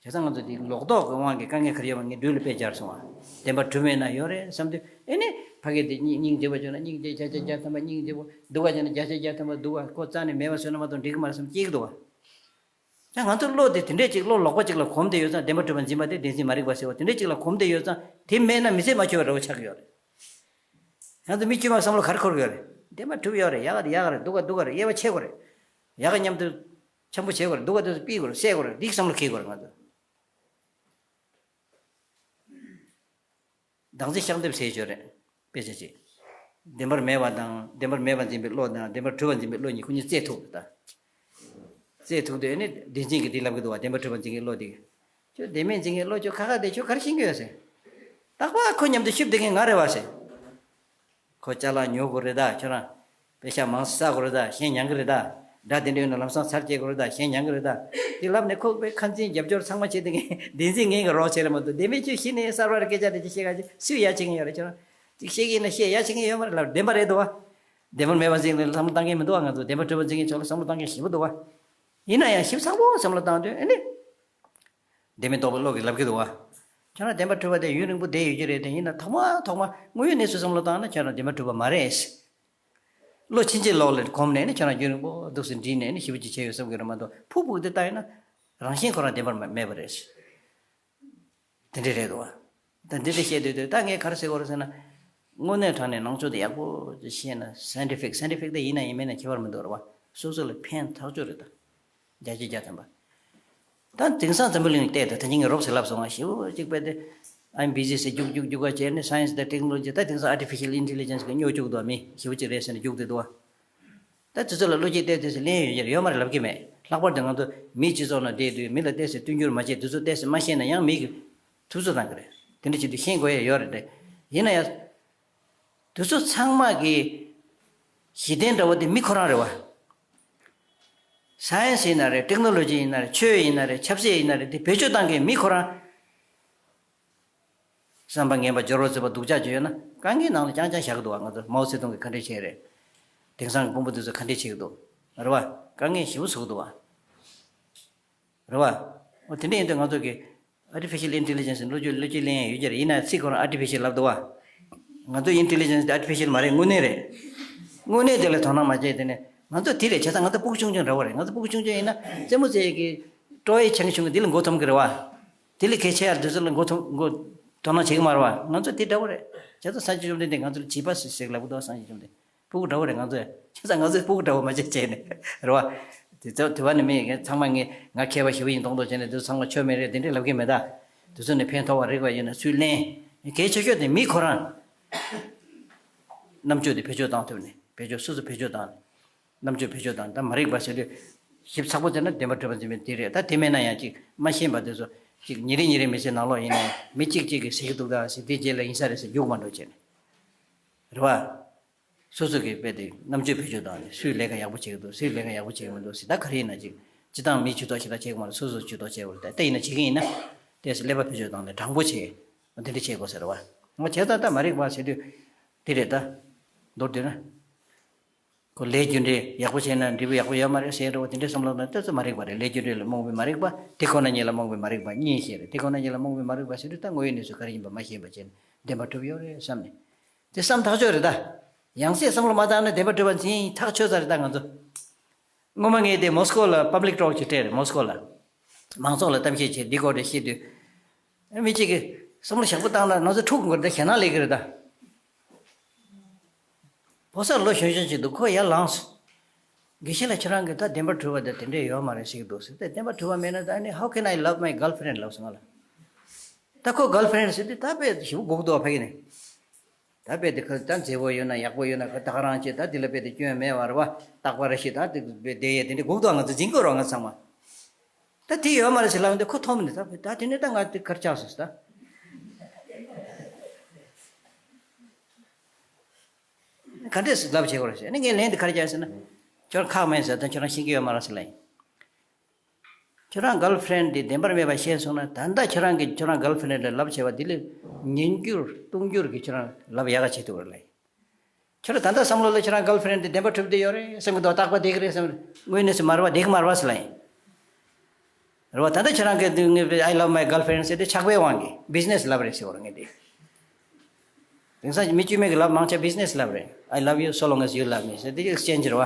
བྱས་ཙང་ང་ཚོ་འདི་ལོག་རྟོག་གི་དབང་གིས་དཀའ་ངལ་ག་རེ་ཡོད་པ་ངས་འགྲུལ་ལ་དཔེ་སྦྱར་སོང་བ། བདེན་པར་གྲུབ་མེད་ན་ཡོད་རེད་བསམ་དུས་ཨེ་ནི་ཕ་གི་དེ་སྙིང་སྙིང་རྗེ་བོ་བྱུང་ན་སྙིང་རྗེ་བརྒྱ་ཆ་བརྒྱ་ཐམ་པ་སྙིང་རྗེ་བོ། སྡུག་ག་བྱུང་ན་བརྒྱ་ཆ་བརྒྱ་ཐམ་པ་སྡུག་ག། ཁོ་རྩ་ནས་མེད་པ་བཟོས་ན་མ་གཏོགས་འགྲིག་གི་མ་རེད་བསམ་སྐྱེ་གི་འདུག་བ། ད་ང་ཚོ་བློ་དེ་དེ་འདྲས་ཅིག་བློ་ལོག་པ་ཅིག་ལ་གོམས་བསྡད་ཡོད་ཙང་བདེན་པར་གྲུབ་པ་འཛིན་པ་དེ་བདེན་འཛིན་མ་རིག་པ་ཟེར་བ་དེ་འདྲས་ཅིག་ལ་གོམས་བསྡད་ཡོད་ཙང་དེ་མེད་ན་མི་ཚེ་མ་འཁྱོལ་བ་འདྲ་བོ་ཆགས་ཀྱི་ཡོད་རེད། ང་ཚོ་མི་དཀྱུས་མ་བསམ་བློ་ག་རེ་འཁོར་གི་ཡོད་རེད། བདེན་པར་གྲུབ་ཡོད་རེད། ཡག་ག་རེད། ཡག་ག་རེད། སྡུག་ག་སྡུག་ག་རེད། དབྱེ་བ་ཕྱེ་དགོས་རེད། ཡག་ག་མཉམ་དུ་འཆམ་པོ་བྱེད་དགོས་རེད། སྡུག་ག་དེ་ཚོ་སྤིད་དགོས་རེད། བསད་དགོས་རེད། འདི་བསམ་བློ་འཁྱེར་དགོས་རེད་ང་ཚོ། བདག་འཛིན་བཤགས་འདེབས་ཟེར་ཡོད་རེད། དཔེ་ཆ་ཅིག་བདེན་པར་མེད་པ་དང་བདེན་པར་མེད་པ་འཛིན་པའི་བློ་དང་བདེན་པར་གྲུབ་པ་འཛིན་པའི་བློ་གཉིས་ཁོ་གཉིས་རྩེད་ཐུག་ད། རྩེད་ཐུག་དུས་ཨ་ནི་བདེན་འཛིན་གྱིས་འདི་ལབ་ཀྱི་འདུག་བ། བདེན་པར་གྲུབ་པ་འཛིན་མཁན་བློ་དེ་གིས། ཁྱོད་བདེན་མེད་འཛིན་མཁན་བློ་ཁྱོད་ཁ་ཁ་དེ་ཁྱོད་ག་རེ་ཤེས་ཀྱི་ཡོད་ཟེར། རྟག་པར་ཁོ་མཉམ་དུ་ཤི་བསྡད་མཁན་ང་རེད་བ་ཟེར། ཁོ་ཅ་ལག་ཉོ་དགོས་རེད་ད། ཁྱོད་རང་པེ་ཤ་མང་ཙམ་བསགས་དགོས་རེད་ད། གཞན་མྱང་གི་རེད་ད། དགྲ་དེ་འདྲ་ཡོད་ན་ལམ་སང་ཚར་སྐྱེལ་དགོས་རེད་ད། གཞན་མྱང་གི་རེད་ད། དེ་ལབ་ནས་ཁོ་པའི་ཁ་འཛིན་རྒྱབ་སྐྱོར་ཚང་མ་བྱེད་དེ་ངས་བདེན་འཛིན་ངན་གྱི་རོགས་བྱེད་རེད་མ་གཏོགས་བདེན་མེད་ཁྱོད་གཞི་ནས་གསར་བ་རེ་སྐད་ཆ་དེ་ཅིག་བཤད་ག་ཅིག་སུས་ཡ་བྱེད་མཁན་ཡོད་རེད། ཁྱོད་རང་ཅིག་བཤད་ཀྱི་ཡིན་ན་བཤད་ཡ་བྱེད་མཁན་ཡོད་མ་རེད་ལབ། བདེན་པ་རེད་འདུག་བ། བདེན་པར་མེད་པ་འཛིན་ལ་བསམ་བློ་བཏང་མཁན་མི་འདུག་བ། ང་ཚོ་བདེན་པར་གྲུབ་པ་འཛིན་མཁན་ཚོ་ལ་བསམ་བློ་བཏང་མཁན་ཞེ་པོ་འདུག་བ། ཡིན་ན་ཡང་ཞིབ་ཚགས་པོ་བསམ་བློ་བཏང་དུས་ཨ་ནི། བདེན་མེད་རྟོགས་པའི་བློ་གིས་ལབ་ཀྱི་འདུག་བ། ཁྱོད་རང་བདེན་པར་གྲུབ་པ་དེ་ཡུན་རིང་པོ་བསྡད་ཡོད་ཀྱི་རེད་དེ། ཡིན་ན་ཐོག་མ་ཐོག་མ་དངོས་ཡོད་གནས་ཚུལ་བསམ་བློ་བཏང་ན་ཁྱོད་རང་བདེན་པར་གྲུབ་པ་མ་རེད། བློ་ཕྱིན་ཅི་ལོག་ལ་གོམས་ནས་ནི་ཁྱོད་རང་རྒྱུན་རིང་པོ་འདུག་སེ་འདྲིས་ནས་ནི་ཞེ་པོ་ཅིག་བྱས་ཡོད་བསམ་གྱི་རེད་མ་གཏོགས་ཕུག་ཕུག་དེ་ལྟ་ཡིན་ན་རང་བཞིན་ཁོ་རང་བདེན་པར་མ་མེད་པ་རེད། དེ་འདྲ་རེད་འདུག་བ། ད་འདི་འདྲ་བཤད་དུས་དུས་ད་ངས་ག་རེ་ཟེར་དགོས་རེད་ཟེར་ན། དངོས་གནས་དྲང་གནས་ནང་ཆོས་དེ་ཡག་པོ་ཅིག་ཤེས་ན་scientific scientific་དེ་ཡིན་ན་ཡིན་མིན་ན་ཁྱད་པར་མི་འདུག་རེད་བ། སོ་སོ་ལ་ཕན་ཐག་ཆོད་རེད་ད། བརྒྱ་ཆ་བརྒྱ་ཐམ་པ། ད་དེང་སང་འཛམ་བུ་གླིང་བལྟས་ད་ད་ཉིན་གྱི་རོབ་ཙམ་ལབ་སོང་བ། ཞེ་པོ་ཅིག་དཔེ་དེ་I'm busy ཟེར་རྒྱུག་རྒྱུག་རྒྱུག་པ་བྱས་ནས་science་དང་technology ད་དེང་སང་artificial intelligence གི་སྨྱོ་བཅུག་འདུག་བ། མི་ཞེ་པོ་ཅིག་རེད་ཟེར་ནས་རྒྱུག་བསྡད་འདུག་བ། ད་དེ་ཚོ་ལ་བློ་སྐྱེད་གཏད་དེ་ཚོ་ལེན་ཡོད་ཀྱི་རེད། ཡོད་མ་རེད་ལབ་ཀྱི་མེད། ལྷག་པར་དུ་ང་ཚོ་མིའི་སྤྱི་ཚོགས་ནང་བསྡད་དུས་མི་ལ་ཏོག་ཙམ་བསྟུན་འགྱུར་མ་བྱེད། དེ་ཚོ་ཏོག་ཙམ་མ་ཤེས་ན་ཡང་མི་གིས་ཐུབ་ཚོད་གཏང་གི་རེད། དེ་འདྲ་བྱེད་དུས་ཤེས་དགོས་ཡ་ཡོད་རེད་དེ། ཡིན་ན་ཡང་དེ་ཚོ་ཚང་མ་གི་གཞི་རྟེན་འདྲ་བོ་དེ་མི་ཁོ་རང་རེད་བ། science ཡིན་ན་རེད། technology ཡིན་ན་རེད། ཆོས་ཡིན་ན་རེད། ཆབ་སྲིད་ཡིན་ན་རེད། དེ་བེད་སྤྱོད་བཏང་མཁན་མི་ཁོ་རང་། བསམ་པ་ངན་པ་སྦྱོར་བ་རྩུབ་པ་སྡུག་ཅག་ཅིག་ཡོད་ན་དཀའ་ངལ་ནང་ལ་རྐྱང་རྐྱང་བཞག་གི་འདུག་བ། ང་ཚོ་མའོ་ཙེ་ཏུང་གིས་ག་འདྲས་བྱས་རེད། དེང་སང་གི་དཔོན་པོ་དེ་ཚོ་ག་འདྲས་བྱེད་ཀྱི་འདུག་རེད་བ། དཀའ་ངལ་ཞེ་པོ་བཟོ་གི་འདུག་བ། རེད་བ། འོ་དེ་འདྲ་ཡིན་དུས་ང་ཚོ་གི་artificial intelligence བློ་སྐྱེད་བློ་སྐྱེད་ལེན་ཡ་ཡོད་ཀྱི་རེད། ཡིན་ན་ཚིག་ཁོ་རང་artificial ལབ་འདུག་བ། ང་ཚོ་intelligence དེ་artificial མ་རེད། དངོས་གནས་རེད། དངོས་གནས་དེ་ལ་དོ་སྣང་མ་བྱས་དེ་ནས་ང་ཚོ་དེ་རེད། བྱས་ཙང་ང་ཚོ་སྤུ་གུ་ཆུང་ཆུང་འདྲ་བོ་རེད། ང་ཚོ་སྤུ་གུ་ཆུང་ཆུང་ཡིན་ན་རྩེད་མོ་རྩེ་ཡས་ཀྱི་ཀྲོ་ཡི་ཆང་ཆུང་གི་འདི་ལ་མགོ་འཐོམ་གི་རེད་བ། དེ་ལས་གལ་ཆེ་ཡར་དུས་ཚོད་ལ་མགོ་ཐོམ་མགོ་དོ་སྣང་བྱེད་ཀྱི་མ་རེད་བ། ང་ཚོ་དེ་འདྲ་བོ་རེད། བྱས་ཙང་སངས་རྒྱས་བཅོམ་ལྡན་འདས་ང་ཚོ་ལ་བྱིས་པ་ཟེར་ཟེར་ལབ་གི་འདུག་སངས་རྒྱས་བཅོམ་ལྡན་སྤུ་གུ་འདྲ་བོ་རེད་ང་ཚོ་ཡ། བྱས་ཙང་ང་ཚོས་སྤུ་གུ་འདྲ་བོ་མ་བྱེད་བྱས་ནས་རེད་བ། དེ་ཚོ་དེ་བ་ནི་མི་ཚང་མ་ངས་ང་མཁས་པ་ཞེ་པོ་ཡིན་མདོག་མདོག་བྱས་ནས་དེ་ཚོ་ཚང་མ་ཆོ་མེད་རེད་དེ་འདྲས་ལབ་ཀྱི་མེད་ད། དེ་ཚོ་ནས་ཕན་ཐོགས་པ་རིག་པ་ཡོད་ན་སུས་ལེན། གལ་ཆེ་ཤོས་དེ་མི་ཁོ་རང་རྣམ་དཔྱོད་དེ་བེད་སྤྱོད་བཏང་ཐུབ་ནས་བེད་སྤྱོད་སོ་སོ་བེད་སྤྱོད་བཏང་ནས། རྣམ་དཔྱོད་བེད་སྤྱོད་དང་ད་མ་རིག་པ་ཟེར་དུས་ཞིབ་ཚགས་པོ་བྱས་ན་བདེན་པར་གྲུབ་པ་འཛིན་པའི་དེ་རེད། ད་དེ་མེད་ན་ཡང་ཅིག་མ་ཤེས་པ་དེ་ཚོ་ཅིག་ཉིན་རེ་ཉིན་རེ་མི་ཚེ་ནང་ལོགས་ཡིན་ནའི་མི་གཅིག་གཅིག་གིས་ཟེར་གྱི་འདུག་ད་ཟེར་དེ་རྗེས་ལ་ཡིན་ས་རེད་ཟེར་རྒྱུག་མ་འགྲོ་བྱས་ནས་རེད་བ། སོ་སོ་གི་དཔེ་དེ་རྣམ་དཔྱོད་བེད་སྤྱོད་བཏང་ནས་སུས་ལས་ཀ་ཡག་པོ་བྱེད་ཀྱི་འདུག་སུས་ལས་ཀ་ཡག་པོ་བྱེད་ཀྱི་མི་འདུག་ཟེར། ད་ག་རེ་ཡིན་ན་ཅིག་སྤྱི་བཏང་མིས་ཇུས་གཏོགས་ཞེ་དྲག་བྱེད་ཀྱི་མ་རེད། སོ་སོས་ཇུས་གཏོགས་བྱེད་དགོས་རེད། ད་ཡིན་ན་བྱེད་ཀྱི་ཡིན་ན་དེ་སླེབས་པ་བེད་སྤྱོད་བཏང་ནས་དྲང་པོ་བྱེད། དེ་འདྲ་བྱེད་དགོས་ཟེར་བ། ང་བྱས་ཙང་ད་མ་རིག་པ་ཟེར་དུས་དེ་རེད་ད། མདོར་བསྡུས་ན། ཁོ་ལས་རྒྱུ་འབྲས་ཡག་པོ་བྱས་ན་འབྲས་བུ་ཡག་པོ་ཡོད་མ་རེད་ཟེར་འགྲོ་བ་དེ་འདྲའི་བསམ་བློ་ནང་ཏོག་ཙམ་མ་རིག་པ་རེད། ལས་རྒྱུ་འབྲས་ལ་རྨོངས་པའི་མ་རིག་པ་དེ་ཁོ་ན་ཉིད་ལ་རྨོངས་པའི་མ་རིག་པ་གཉིས་ཤེས་རེད། དེ་ཁོ་ན་ཉིད་ལ་རྨོངས་པའི་མ་རིག་པ་ཟེར་དུས་ད་དངོས་ཡོད་གནས་ཚུལ་ག་རེ་ཡིན་པ་མ་ཤེས་པ་བྱས་ནས་བདེན་པ་གྲུབ་ཡོད་རེད་བསམ་ནས། དེ་བསམ་ཐག་ཆོད་རེད་ད། ཡང་སྲིད་བསམ་བློ་མ་བཏང་ན་བདེན་པ་གྲུབ་པ་འཛིན་ཐག་ཆོད་ས་རེད་ད་ང་ཚོ། སྔོན་མ་ངས་དེ་མོ་སི་ཀོ་ལ་པབ་ལིག་ཊོག་ཅིག་སྤྲད་རེད། མོ་སི་ཀོ་ལ་མང་ཚོགས་ལ་གཏམ་བཤད་བྱས་འདི་སྐོར་རེ་བཤད་དུས། མི་གཅིག་གིས་བསམ་བློ་ཞིབ་པོ་བཏང་ན་ང་ཚོ་འཁྲུག་དགོས་རེད་ད། ཞེད་སྣང་སླེབས་ཀྱི་རེད་ད། ཕོ་གསར་ལོ་གཞོན་གཞོན་ཅིག་འདུག་ཁོ་ཡར་ལངས་སོང་། དགེ་བཤེས་ལགས་ཁྱེད་རང་གིས་ད་བདེན་པར་གྲུབ་པ་དེ་དེ་འདྲས་ཡོད་མ་རེད་ཟེར་གྱི་འདུག་ཟེར་ཏེ། བདེན་པར་གྲུབ་པ་མེད་ན་ད་ནི་How can I love my girlfriend ལབ་སོང་ང་ལ། ད་ཁོ་གརལ་ཕི་རེན་ཌི་ཟེར་དུས་ད་དཔེ་ཞེ་པོ་སྒུག་འདུག་ཕ་གི་ནས། ད་དཔེ་དེ་ཁོ་ད་མཛེས་པོ་ཡོད་ན་ཡག་པོ་ཡོད་ན་ཁོ་ད་ག་རང་བྱེད། ད་དེ་ལ་དཔེ་དེ་སྐྱོན་མེད་པ་རེད་བ། རྟག་པར་ཞིག་ད་དེ་དཔེ་བསྡད་ཡས་དེ་འདྲས་སྒུག་འདུག་ང་ཚོ་འཛིན་དགོས་རོགས་ང་ཚང་མ། ད་དེ་ཡོད་མ་རེད་ཟེར་ལབ་འདུག་ཁོ་མཐོང་མི་འདུག་ད་ད་དེ་ནས་ད་ང་དེ་གར་ཆགས་སོང་ཟེར་ད། ག་འདྲས་སེ་ལབ་བྱེད་དགོས་རེད་ཟེར་ནས་ངས་ལན་དེ་ག་རེ་བརྒྱབ་ཟེར་ན། ཁྱོད་རང་ཁག་མེད་ཟེར། ད་ཁྱོད་རང་ཤེས་ཀྱི་ཡོད་མ་རེད་ཟེར་ལབ་ཡིན། ཁྱོད་རང་གརལ་ཕི་རེན་ཌི་དེ་བདེན་པར་མེད་པ་ཤེས་སོང་ན། ད་ལྟ་ཁྱོད་རང་གིས་ཁྱོད་རང་གརལ་ཕི་རེན་ཌི་ལ་ལབ་བྱས་པ་དེ་ལས་ཉིས་འགྱུར་སྟོང་འགྱུར་གྱིས་ཁྱོད་རང་ལབ་ཡག་ག་བྱེད་ཐུབ་རེད་ལབ་ཡིན། ཁྱོད་རང་ད་ལྟ་བསམ་བློ་ལ་ཁྱོད་རང་གརལ་ཕི་རེན་ཌི་དེ་བདེན་པར་གྲུབ་བསྡད་ཡོད་རེད་བསམ་གྱི་འདུག་རྟག་པར་བསྡད་ཀྱི་རེད་བསམ། དངོས་གནས་སུ་མ་རེད་བ། བསྡད་ཀྱི་མ་རེད་བ་ཟེར་ལབ་ཡིན། རེད་བ། ད་ལྟ་ཁྱེད་རང་གིས་དེ་ངས་I love my girlfriend ཟེར་དེ་ཆགས་པའི་དབང་གིས་བི་ཛི་ནེ་སི་ལབ་རེད་ཟེར་བ་རེད་ངས་དེ། དེང་སང་མི་དཀྱུས་མ་གི་ལབ་མང་ཆེ་བི་ཛི་ནེ་སི་ལབ་རེད། I love you so long as you love me ཟེར་དེ་ཨེག་སི་ཅེན་ཇི་རེད་བ།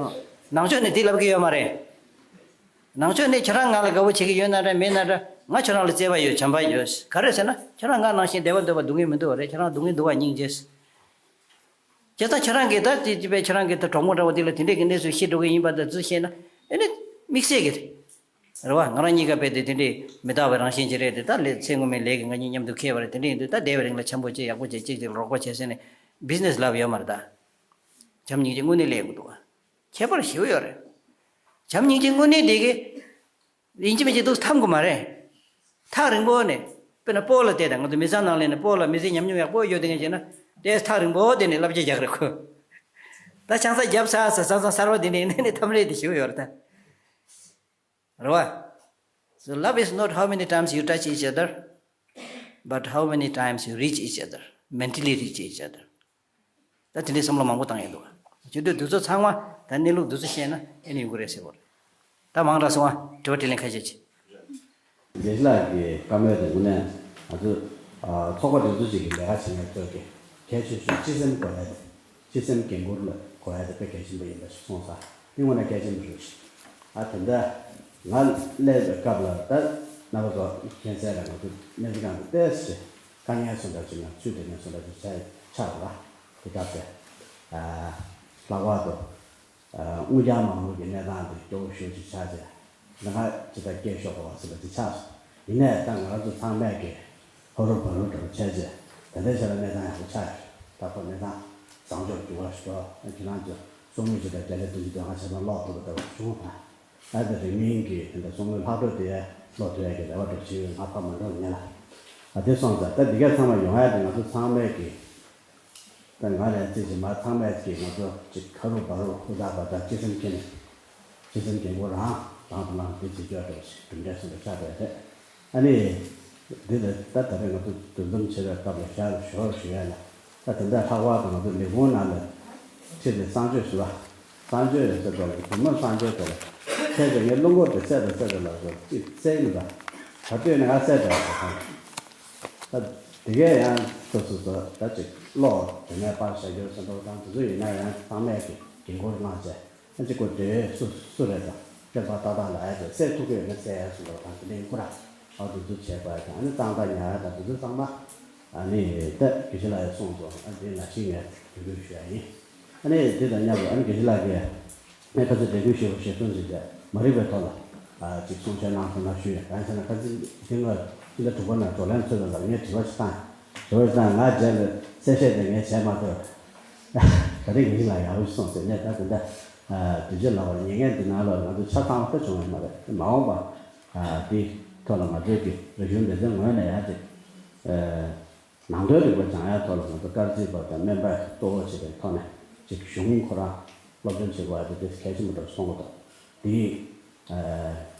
ཨ། ནང་ཆོས་ནས་དེ་ལབ་ཀྱི་ཡོད་མ་རེད། ནང་ཆོས་ནས་ཁྱེད་རང་ང་ལ་དགའ་པོ་བྱེད་ཀྱི་ཡོད་ན་འདྲ་མེད་ན་འདྲ། ང་ཁྱེད་རང་ལ་བརྩེ་བ་ཡོད། བྱམས་པ་ཡོད། ག་རེ་ཟེར་ན་ཁྱེད་རང་ང་ནང་བཞིན་བདེ་བ་འདོད་པ་སྡུག་བསྔལ་མི་འདུག་བ་རེད། ཁྱེད་རང་སྡུག་བསྔལ་འདུག་བ་སྙིང་རྗེ། བྱས་ཙང་ཁྱེད་རང་གིས་ད་དེ་དེ་བས་ཁྱེད་རང་གིས་ད་གྲོགས་མོ་འདྲ་བོ་དེ་ལ་དེ་འདྲས་ཀྱི་གནས་ཚུལ་བཤད་འགྲོ་གི་ཡིན་པ་དང་ཚུལ་བཤད་ན་ཨེ་ནི་དམིགས་བསལ་གྱི་རེད། རེད་བ། ང་རང་གཉིས་ཀ་དཔེ་དེ་དེ་འདྲས་མི་རྟག་པའི་རང་བཞིན་ཅིག་རེད་དེ། ད་ལས་ཚེ་སྔོན་མའི་ལས་ཀྱིས་ང་གཉིས་མཉམ་དུ་འཁེལ་བ་རེད། དེ་འདྲས་ཡིན་དུས་ད་འདས་པའི་རིང་ལ་འཆམ་པོ་བྱེད། ཡག་པོ་བྱེད། གཅིག་གཅིག་ལ་རོགས་པ་བྱེད་ཟེར་ནས་བི་ཛི་ནེ་སི་ལབ་ཡོད་མ་རེད་ད། བྱམས་སྙིང་རྗེ་དངོས་གནས་སླེབས་ཀྱི་འདུག་བ། ཁྱད་པར་ཞེ་པོ་ཡོད་རེད། བྱམས་སྙིང་རྗེ་དངོས་གནས་དེ་གི་ཡིན་གཅིག་མིན་གཅིག་འདུག་ཐབས་དགོས་མ་རེད། ཐག་རིང་པོ་ནས་དཔེར་ན་སྤོ་ལོ་བལྟས་དང་། ང་ཚོ་མི་ཚང་ནང་ལས་ནས་སྤོ་ལོ་མི་ཚེ་ཉམས་མྱོང་ཡག་པོ་ཡོད་དེ་ངས་བྱས་ན་དེས་ཐག་རིང་པོ་དེ་ནས་བསླབ་བྱ་རྒྱག་རེད་ཁོ། ད་ཆང་ས་བརྒྱབ་ཚར་ས་ཆང་ས་གསར་པ་དེ་ནས་ནས་ནས་ཐམ་རེད་དེ་ཞེ་པོ་ཡོད་རེད་ད། རེད་བ། So love is not how many times you touch each other, but how many times you reach each other, mentally reach each other. ད་དེ་འདྲའི་བསམ་བློ་མང་པོ་བཏང་ཡོད་འདུག་བ། བྱེད་དུས་འདི་ཚོ་ཚང་མ་ད་གནས་ལུགས་འདི་ཚོ་ཤེས་ན་ཨེ་ནི་ཡོང་གི་རེད་ཟེར་བ་རེད། ད་མང་དྲགས་སོང་ང་། དྲི་བ་དྲིས་ལན་ཁ་ཤས་བྱེད། རྒྱལ་སྲས་ལགས་ཀྱི་བཀའ་མོལ་དེ་དངོས་གནས་ང་ཚོ་ཨ་ཚོགས་པ་འདི་ཚོ་ཅིག་གི་ལས་ཀ་བྱེད་མཁན་ཚོ་གི་གལ་ཆེ་ཤོས་སྤྱི་སེམས་དགོས་ཡ་དེ། སྤྱི་སེམས་འགན་འཁུར་ལ་དགོས་ཡ་དེ་དཔེ་གལ་ཆེན་པོ་ཡིན་པ་ཞིག་སོང་ཙང་། དེ་དངོས་གནས་གལ་ཆེན་པོ་རེད། ཨ་དེ་འདྲ་ང་སླེབས་པའི་སྐབས་ལ་ད་རྣམ་པ་ཚོ་མཁྱེན་གསལ་རེད། ང་ཚོ་སྨན་རྩིས་ཁང་དུ་ཏོག་ཙམ་དཀའ་ངལ་སོང་འདྲ་ཅིག་ན་ཚུལ་དེ་ནས་སོང་འདྲ་ཅིག་ཆགས་ཆགས་ར། དེ་སྐབས་དེ་ཨ་ལྷག་པར་དུ་ཨ་དངུལ་རྐྱང་མ་དངུལ་གྱི་གནས་སྟངས་དེ་སྐྱོ་པོ་ཞེ་པོ་ཅིག་ཆགས་བྱས། ལས་ཀ་ཅི་ལྟར་སྐྱེལ་ཤོག་གོ་བ་ཟེར་བ་དེ་ཆགས་སོང་། ཡིན་ནའི་ད་ང་རང་ཚོ་ཚང་མས་ཀྱི་ཧོ་རུ་བ་རུ་འདྲ་བོ་བྱས་རྗེས་ད་ལྟའི་ཆ་ལ་གནས་སྟངས་ཡག་པོ་ཆགས་ཡོད། ད་ཁོ་གནས་སྟངས་བཟང་ཕྱོགས་འགྱུར་བ་ཞིག་འགྲོ། ཁྱེད་རང་ཚོ་གསུང་མུས་ཅིག་དང་དགེ་ལེགས་བདུན་ཅུ་དོན་ལྔ་ཆ་ཚང་ཀློག་ཐུབ་པ་འདྲ་བོ་བྱུང་བ་དང་། ད་ལྟ་རིང་མིན་གྱི་དེ་འདྲ་གསུང་མུས་ལྷག་འཕྲོ་དེ་ཀློག་ཐུབ་ཡག་གི་རེ་བ་འདྲ་བོ་བྱེད་ཡོད། ང་ཕར་མ་འགྲོ་ཉེ་ལ། ཨ་དེ་སོང་ཙང་ད་འདི་ག་ཚང་མ་ཡོང་ཡག་དེ་ང་ཚོ་ཚང་མས་ཀྱི་ད་ང་ལན་རྩིས་ཀྱི་མ་ཚང་མས་ཀྱིས་ང་ཚོ་ཅིག་ཁ་རུ་བ་རུ་ཧུར་ཐག་པ་དང་སྤྱི་སེམས་ཀྱི་ནས་སྤྱི་སེམས་འགན་འཁུར་རང་རང་དུ་ལངས་ཏེ་བྱེད་ཆོག་འདྲ་ཞིག་གྲུབ་འབྲས་སུ་འདུ་ཆགས་པ་རེད། ཨ་ནི་འདི་ལ་ད་ད་རེས་ང་ཚོ་འདུ་འཛོམས་བྱེད་པའི་སྐབས་ལ་ཤར་ཞོར་ཞུ་ཡ་ལ་ད་དེ་འདྲ་ལྷག་པར་དུ་ང་ཚོ་ལས་ཁུངས་ནང་ལ་ཁྲིད་དེ་གསང་སྤྱོད་ཞུ་བ། གསང་སྤྱོད་ཟེར་བ་ལ་བུ་མོ་གསང་སྤྱོད་དེ་ལ་ཁྱེད་ཀྱི་ངའི་བློ་འགོར་དེ་སད་དང་སད་དང་ལ་སོགས་ཅིག་བཙལ་གི་འདུག་ད་ལྟོས་ནས་ང་སད་དང་ད་དེ་གས་ཡང་སོ་སོ་སོ་ད་ཅིག་ཀློག་དེ་ནས་པར་བཞག་རྒྱུ་སོ་འགྲོ་དང་དེ་ཚོ་ཡིན་ན་ཡང་ཚང་མས་ཀྱི་འགན་འཁུར་གནང་བྱས་ཨ་ཅིག་གོ་དེ་སུ་སུ་རེད་དང་དཔེ་ཁག་ཏག་ཏག་ལ་ཡ་དེ་སད་ཐུབ་ཀྱི་ཡོད་ན་སད་ཡ་སོ་འགྲོ་དང་དེ་འདྲ་ཡིན་ཁུ་ར་ཨ་དེ་ཚོ་བྱས་པ་དང་ཨ་ནི་གཙང་སྦྲ་ཉར་ཡ་དང་དེ་ཚོ་ཚང་མ་ཨ་ནི་ད་དགེ་བཤེས་ལགས་ཡ་གསུངས་སོང་། ཨ་དེ་ནང་བཞིན་ངས་འབོད་སྐུལ་ཞུ་ཡ་ཡིན། ཨ་ནི་དེ་དང་མཉམ་དུ་ཨ་ནི་དགེ་བཤེས་ལགས་ཀྱིས་ངས་ཁ་སང་འབྲེལ་མཐུད་ཞུ་ཞུ་གསུངས་ཟིན་ཏེ་མ་རིག་པའི་ཐོག་ལ་ཨ་ཅིག་གསུང་བཤད་གནང་སོང་ན་ཞུ་ཡ། གང་ཡིན་ཟེར་ན་ཁ་སང་དེ་སྔ་ཕྱི་ཟླ་དྲུག་པ་ནང་བགྲོ་གླེང་ཚོགས་པའི་སྐབས་ངས་དྲི་བ་ཞིག་བཏང་། དྲི་བ་ཞིག་བཏང་། ང་རྗེས་ལ་གསལ་བཤད་དེ་ངས་བྱས་མ་ཐུབ། ད་རེས་དགེ་བཤེས་ལགས་ཡག་པོ་ཞིག་གསུངས་ཟེར། ངས་ད་དེ་འདྲ་དུས་ཚོད་ལ་བར་ཉེ་ངན་འདི་ནང་ལོགས་ང་ཚོ་ཆ་ཚང་བ་ཁ་བྱུང་བ་མ་རེད། མ་འོངས་པ་ཨ་དེ་ཐོག་ལ་ང་ཚོའི་གི་རིག་གཞུང་སྡེ་ཚན་ངོས་ནས་ཡང་ཅིག་ཨ། ནང་དོན་རིག་པ་སྦྱང་ཡ་ཐོག་ལ་ང་ཚོ་དཀར་རྩིས་པ་དང་སྨན་པ་གཙོ་བོ་བྱས་པའི་ཐོག་ནས་ཅིག་གཞུང་ཁོ་རང་སློབ་སྦྱོང་བྱེད་དགོས་པ་དེ་དེ་གལ་ཆེན་པོ་འདྲ་བོ་མཐོང་གི་འདུག་དེ་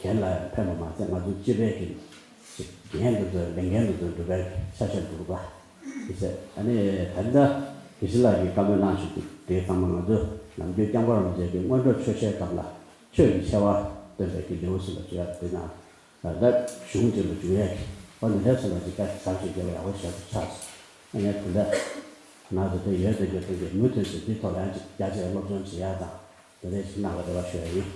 གཞན་ལ་ཕན་པ་མ་ཟད་ང་ཚོ་སྤྱི་པའི་གི་ཅིག་འགན་དེ་ཚོ་ལས་འགན་དེ་ཚོ་འགྲུབ་པའི་ཆ་ཤས་འདུག་པ། དེ་ཚེ་ཨ་ནི་ད་ལྟ་དགེ་བཤེས་ལགས་ཀྱིས་བཀའ་མོལ་གནང་བཞིན་དུ་དེ་ཚང་མ་ང་ཚོ་ནམ་རྒྱུན་སྐྱབས་མགོན་རིན་པོ་ཆེ་གི་སྔོན་འགྲོ་ཆོས་འཆད་སྐབས་ལ་ཆོས་ཀྱི་ཆེ་བ་སྟོན་པའི་གི་ལེའུ་ཟེར་བ་ཅིག་ཡོད། དེ་ན་ད་ལྟ་གཞུང་གཅིག་ལ་འཇུག་ཡས་ཀྱི་ཨ་ནི་ལྷ་ཚོ་ལ་ཅིག་བཀའ་ཟབ་ཅིག་རྒྱབ་པ་ཡག་པོ་ཞེ་པོ་ཆགས་སོང་། ཨ་ནི་དེ་འདྲ་ང་ཚོ་དེ་ཡོད་དེ་ཡོད་དེ་དེ་མུ་མཐུད་ཚེ་འདི་ཐོག་ལ་ཡང་ཅིག་རྒྱ་ཆེ་བའི་སློབ་སྦྱོང་བྱེད་ཡག་དང་དེ་འདྲ་ཞིག་གནང་བ་རེ་བ་ཞུ་ཡ་ཡིན།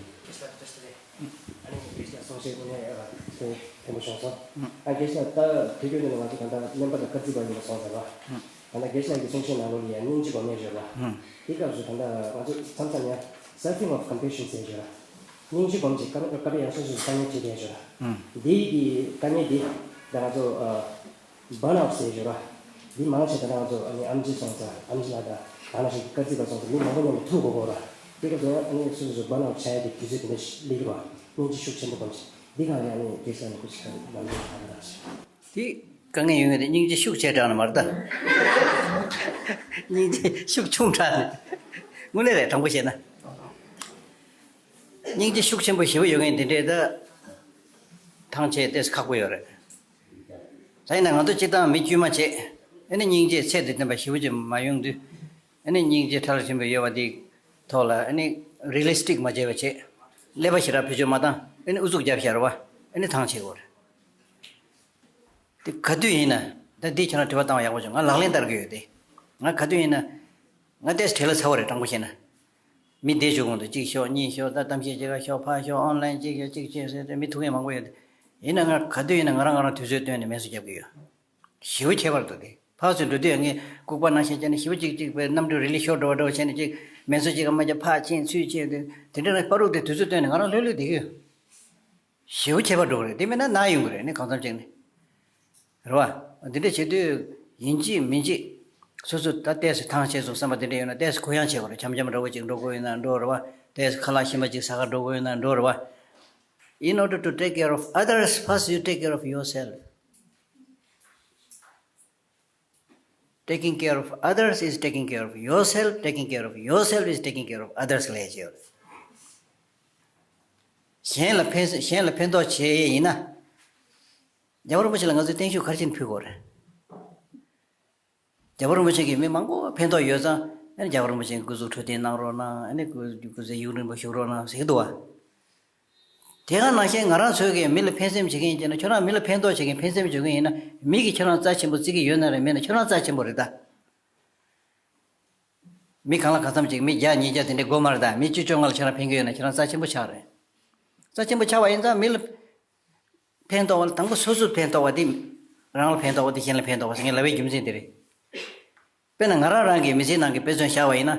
ཨ་ནི་དགེ་བཤེས་གསུང་བཤད་ཀུན་ནས་ཨ་དེ་ཕན་པོ་བྱུང་སོང་། ཨ་དགེ་བཤེས་ད་དུས་རྒྱུན་དུ་ང་ཚོ་ད་ལྟ་སྨན་པ་དང་དཀར་རྩིས་པ་ཡིན་པ་སོང་ཟེར་བ། ད་ལྟ་དགེ་བཤེས་ཀྱི་གསུང་བཤད་ནང་ལོགས་ལ་ཡང་སྙིང་རྗེ་སྒོམ་ཡས་ཡོད་པ། དེ་སྐབས་སུ་ད་ལྟ་ང་ཚོ་མཚམས་མཚམས་ཡང་suffering of compassion ཟེར་ཡོད་ར། སྙིང་རྗེ་སྒོམ་ཅིག་བཀའ་བཀའ་དྲིན་ཡང་སོ་སོ་དཀའ་ངལ་བྱེད་བསྡད་ཡོད་ར། འདི་གི་དཀའ་ངལ་འདི་ད་ང་ཚོ་burn out ཟེར་ཡོད་ར། འདི་མང་ཆེ་ད་ང་ཚོ་ཨ་ནི་ཨམ་ཆི་སོང་ཙང་ཨམ་ཆི་ལགས་དང་ད་ང་ཞིག་དཀར་རྩིས་པ་སོང་ཙང་མི་མང་པོ་མཉམ་དུ་ཐུག་དགོས་གོ་ར། དེ་སྐབས་སུ་ཡང་ཨ་ནི་སོ་སོ་སོ་burn out བྱ་ཡ་དེ་དུས་ཚོད་དེ་འདྲ་སླེབས་ཀྱི་ར། སྙིང་རྗེ་ཤུགས་ཆེན་པོ་སྒོམ་ཅིག་འདི་གང་ཡང་ནི་དགེ་བཤེས་ནི་ཁུ་ཅི་ཁ་ནི་ལམ་འགྲོ་ཁ་ནི་ར་ཞིག་དེ་དཀའ་ངལ་ཡོད་ངེས་དེ་སྙིང་རྗེ་ཤུགས་ཆེ་དྲགས་ནི་མ་རེད་ད། སྙིང་རྗེ་ཤུགས་ཆུང་དྲགས་ནི། དངོས་གནས་རེད་དྲང་པོ་བཤད་ན། སྙིང་རྗེ་ཤུགས་ཆེན་པོ་ཞེ་པོ་ཡོད་ངེས་དེ་འདྲས་ད། ཐང་ཆད་ཏེ་ཁག་པོ་ཡོད་རེད། ད་ཡིན་ན་ང་ཚོ་སྤྱིར་བཏང་མི་དཀྱུས་མ་བྱེད། ཨ་ནི་སྙིང་རྗེ་ཚད་དེ་ལྡན་པ་ཞེ་པོ་ཅིག་མ་ཡོང་དུས། ཨ་ནི་སྙིང་རྗེ་ཕྲ་རགས་ཆེན་པོ་ཡོད་པ་དེ་ཐོག་ལ་ཨ་ནི་realistic མ་བྱས་པ་བྱེད། ཀླད་པ་ཞེ་དྲག་བེད་སྤྱོད་མ་བཏང་ཨ་ནི་ཨུ་ཚུགས་རྒྱབ་ཤར་བ་ཨ་ནི་ཐང་ཆད་དགོས་རེད། དེ་ག་དུས་ཡིན་ན་ད་འདི་ཁྱེད་རང་དྲི་བ་བཏང་བ་ཡག་པོ་བྱུང་། ང་ལག་ལེན་བསྟར་གི་ཡོད་དེ། ང་ག་དུས་ཡིན་ན་ང་ཏོག་ཙམ་བྲེལ་བ་ཚ་བོ་རེད་དྲང་པོ་བཤད་ན། མི་བསྡད་ཆོག་གོང་དུ་གཅིག་ཤོག་གཉིས་ཤོག་ད་གཏམ་བཤད་བྱེད་ག་ཤོག་ཕར་ཤོག་online གཅིག་ཤོག་གཅིག་བྱས་ཟེར་ཏེ་མི་ཐུག་མཁན་མང་པོ་ཡོད་དེ། ཡིན་ན་ང་ག་དུས་ཡིན་ན་ང་རང་ང་རང་དུས་ཚོད་བཏོན་ནས་མེ་གསོད་རྒྱབ་གི་ཡོད། ཞེ་པོ་ཁྱད་པར་འདུག་སྟེ། ཕར་ཚུར་འགྲོ་དུས་ངས་ལྐུགས་པ་ནང་བཞིན་བྱས་ནས་ཞེ་པོ་ཅིག་ཅིག་པའི་གནམ་གྲུ་རི་ལི་ཤོར་འགྲོ་བ་འདྲ་བོ་བྱས་ནས་ཅིག་མེ་གསོད་ཅིག་གམ་མ་རྒྱབ་ཕར་ཕྱིན་ཚུར་ཕྱིན་ཏེ་དེ་འདྲ་ན་པ་རུག་དེ་དུས་ཚོད་བཏོན་ནས་ང་རང་ལྷོད་ལྷོད་བསྡད་ཀྱི་ཡོད། ཞེ་པོ་ཁྱད་པར་འགྲོ་གི་རེད། དེ་མིན་ན་ན་ཡོང་གི་རེད་ནི་གང་འཚམ་ཅིག་ནི། རེད་བ། འདི་འདྲ་བྱེད་དུས་ཡིན་གཅིག་མིན་གཅིག་སོ་སོ་ད་ཏོག་ཙམ་ཐང་ཆད་སོང་བསམ་པ་དེ་འདྲ་ཡོད་ན་ཏོག་ཙམ་གུ་ཡངས་བྱེད་དགོས་རེད། འཆམ་འཆམ་འདྲ་བོ་ཅིག་འགྲོ་དགོས་ཡོད་ན་འགྲོ་རེད་བ། ཏོག་ཙམ་ཁ་ལག་ཞིམ་པ་ཅིག་ཟ་ག་འགྲོ་དགོས་ཡོད་ན་འགྲོ་རེད་བ། In order to take care of others, first you take care of yourself. Taking care of others is taking care of yourself. Taking care of yourself is taking care of others ལས་བྱེད། གཞན་ལ་ཕན་གཞན་ལ་ཕན་ཐོགས་བྱེད་ཡས་ཡིན་ན། རྒྱལ་བ་རིན་པོ་ཆེ་ལ་ང་ཚོས་བརྟན་བཞུགས་ག་རེ་བྱས་ནས་ཕུལ་དགོས་རེད། རྒྱལ་བ་རིན་པོ་ཆེ་གིས་མི་མང་པོ་ཕན་ཐོགས་ཡོད་ཙང་ཨ་ནི་རྒྱལ་བ་རིན་པོ་ཆེ་སྐུ་གཟུགས་འཕྲོད་བསྟེན་གནང་རོགས་གནང་ཨ་ནི་སྐུ་སྐུ་ཚེ་ཡུན་རིང་པོ་བཞུགས་རོགས་གནང་ཟེར་གྱི་འདུག་བ། དེ་ག་ནང་བཞིན་ང་རང་ཚོས་ཀྱིས་མི་ལ་ཕན་སེམས་བྱེད་མཁན་ཡིན་ན་ཁྱོད་རང་མི་ལ་ཕན་ཐོགས་བྱེད་མཁན་ཕན་སེམས་བྱེད་མཁན་ཡིན་ན་མི་གིས་ཁྱོད་རང་རྩ་ཆེན་པོ་བརྩི་གི་ཡོད་ན་རེད་མེད་ན་ཁྱོད་རང་རྩ་ཆེན་པོ་རེད་ད། མི་གང་ལ་གང་འཚམ་ཅིག་མི་བརྒྱ་ཉིས་བརྒྱ་དེ་འདྲའི་དགོས་མ་རེད་ད། མི་བཅུ་བཅོ་ལྔ་ལ་ཁྱོད་རང་ཕན་གི་ཡོད་ན་ཁྱོད་རང་རྩ་ཆེན་པོ་ཆགས་རེད། རྩ་ཆེན་པོ་ཆགས་པ་ཡིན་ཙང་མི་ལ་ཕན་ཐོགས་པ་ལ་དང་པོ་སོ་སོར་ཕན་ཐོགས་པ་དེ་རང་ལ་ཕན་ཐོགས་པ་དེ་གཞན་ལ་ཕན་ཐོགས་པ་ཟེར་མཁན་ལབ་པའི་རྒྱུ་མཚན་དེ་རེད། དཔེར་ན་ང་རང་རང་གི་མི་ཚེའི་ནང་གི་དཔེ་མཚོན་བཞག་པ་ཡིན་ན།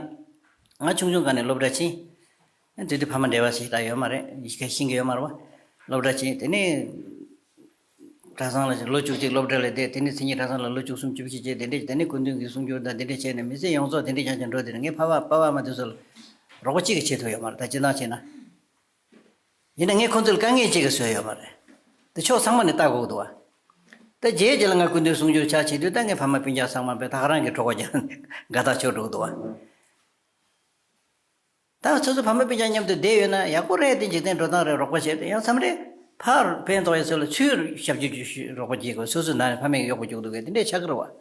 ང་ཆུང་ཆུང་སྒང་ནས་སློབ་གྲྭ་ཕྱིན། དེ་དུས་ཕ་མ་འབྲེལ་བ་ཞིག་ད་ཡོད་མ་རེད། ཡིག་ཆ་ཤེས་ཀྱི་ཡོད་མ་རེད་བ། སློབ་གྲྭ་ཕྱིན་དེ་ནས། གྲྭ་ཚང་ལ་ལོ་བཅུ་གཅིག་སློབ་གྲྭ་ལ་བསྡད་དེ་ནས་མཚན་ཉིད་གྲྭ་ཚང་ལ་ལོ་བཅུ་གསུམ་བཅུ་བཞི་བྱས་དེ་འདྲས་དེ་ནས་སྐུ་མདུན་གྱི་གསུང་སྒྱུར་དང་དེ་འདྲས་བྱས་ནས་མི་ཚེ་ཡོངས་རྫོགས་དེ་འདྲས་ཀྱང་ཀྱང་འགྲོ་དེ་ནས་ངའི་ཕ་བ་པ་ཕ་མ་དེ་ཚོ་ལ་རོགས་པ་གཅིག་གིས་བྱེད་ཐུབ་ཡོད་མ་རེད་ད་སྤྱིར་བཏང་བྱས་ན། ཡིན་ན་ངས་ཁོང་ཚོ་ལ་དཀའ་ངལ་གཅིག་གི་བཟོས་ཡོད་མ་རེད། དེ་ཕྱོགས་ཚང་མ་ནས་ལྟ་དགོས་འདུག་བ། ད་རྗེས་རྗེས་ལ་ང་སྐུ་མདུན་གསུང་སྒྱུར་ཕྱག་བྱེད་དུས་ད་ངའི་ཕ་མ་སྤུན་ཀྱག་ཚང་མ་དཔེ་ད་ག་རང་གི་གྲོད་ཁོག་ཀྱང་དགའ་ཐག་ཆོད་འགྲོ་གི་འདུག་བ། ད་སོ་སོ་ཕ་མ་སྤུན་ཀྱག་མཉམ་དུ་བསྡད་ཡོད་ན་ཡག་པོ་རེད་དེ་འཇིག་རྟེན་འགྲོ་སྟངས་རེད་རོགས་པ་བྱས་ཏེ་ཡང་མཚམས་རེ་ཕར་ཕན་ཐོགས་ཡ་ཚོ་ལ་ཚུར་ཞབས་ཞུ་རོགས་པ་བྱེད་དགོས་སོ་སོའི་ནང་ནས་ཕ་མེས་ཀྱི་གཡོག་པོ་རྒྱུག་འདུག་གས་དེ་འདྲས་ཆགས་ཀྱི་རེད་བ།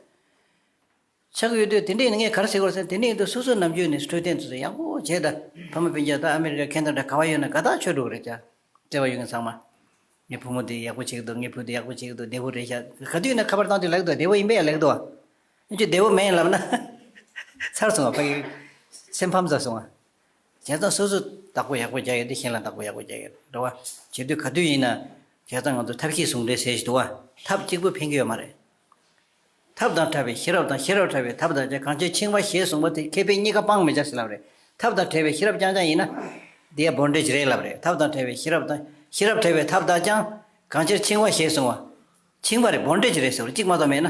ཆགས་ཀྱི་ཡོད་དུས་དེ་འདྲས་ནི་ངས་ག་རེ་ཟེར་དགོས་རེད་ཟེར་ན་དེ་འདྲས་ཡིན་དུས་སོ་སོའི་ནམ་རྒྱུན་ནས་འཕྲོད་བསྟེན་དེ་ཚོ་ཡག་པོ་བྱས་ད་ཕ་མ་སྤུན་ཀྱག་ད་ཨ་མེ་རི་ཀ་ཁེ་ན་ཌ་ག་བ་ཡོད་ན་དགའ་ཐག་ཆོད་འགྲོ་གི་རེད་ཀྱ། བརྩེ་བ་ཡོད་མཁན་ཚང་མ། ངའི་བུ་མོ་དེ་ཡག་པོ་བྱེད་ཀྱི་འདུག་ངའི་བུ་དེ་ཡག་པོ་བྱེད་ཀྱི་འདུག་བདེ་པོ་རེད་ཤག་ག་དུས་ན་ཁ་པར་བཏང་དུས་ལབ་ཀྱི་འདུག་བདེ་པོ་ཡིན་པས་ལབ་ཀྱི་འདུག་ཨ་ཅོ་བདེ་པོ་མེད་ལབ་ན། ཚར་སོང་བ་ཕ་གི། སེམས་ཕམ་ཚར་སོང་བ། བྱས་ཙང་སོ་སོ་བདག་པོ་ཡག་པོ་རྒྱག་ཡོད་དེ་གཞན་ལ་བདག་པོ་ཡག་པོ་རྒྱག་ཡོད་རེད་བ། བྱེད་དུས་ག་དུས་ཡིན་ན། བྱས་ཙང་ང་ཚོ་ཐབས་ཤེས་ཟུང་འབྲེལ་ཟེར་ཞིག་འདུག་བ། ཐབས་གཅིག་པུ་ཕན་གྱི་ཡོད་མ་རེད། ཐབས་དང་བྲལ་བའི་ཤེས་རབ་དང་ཤེས་རབ་བྲལ་བའི་ཐབས་དང་བཅས་གང་ཕྱིར་འཆིང་བ་ཞེས་གསུངས་པ་དེ་ཁེ་ཕན་གཉིས་ཀ་སྤང་མི་བྱ་ཞེས་ལབ་རེད། ཐབས་དང་བྲལ་བའི་ཤེས་རབ་རྐྱང་རྐྱང་ཡིན་ན། དེ་ཡང་བོན་ཌེ་ཇི་རེད་ལབ་རེད། ཐབས་དང་བྲལ་བའི་ཤེས་རབ་དང་ཤེས་རབ་བྲལ་བའི་ཐབས་དང་ཀྱང་གང་ཕྱིར་འཆིང་བ་ཞེས་གསུངས་པ། འཆིང་བ་རེད་བོན་ཌེ་ཇི་རེད་ཟེར་བ་གཅིག་མ་གཏོགས་མེད་ན།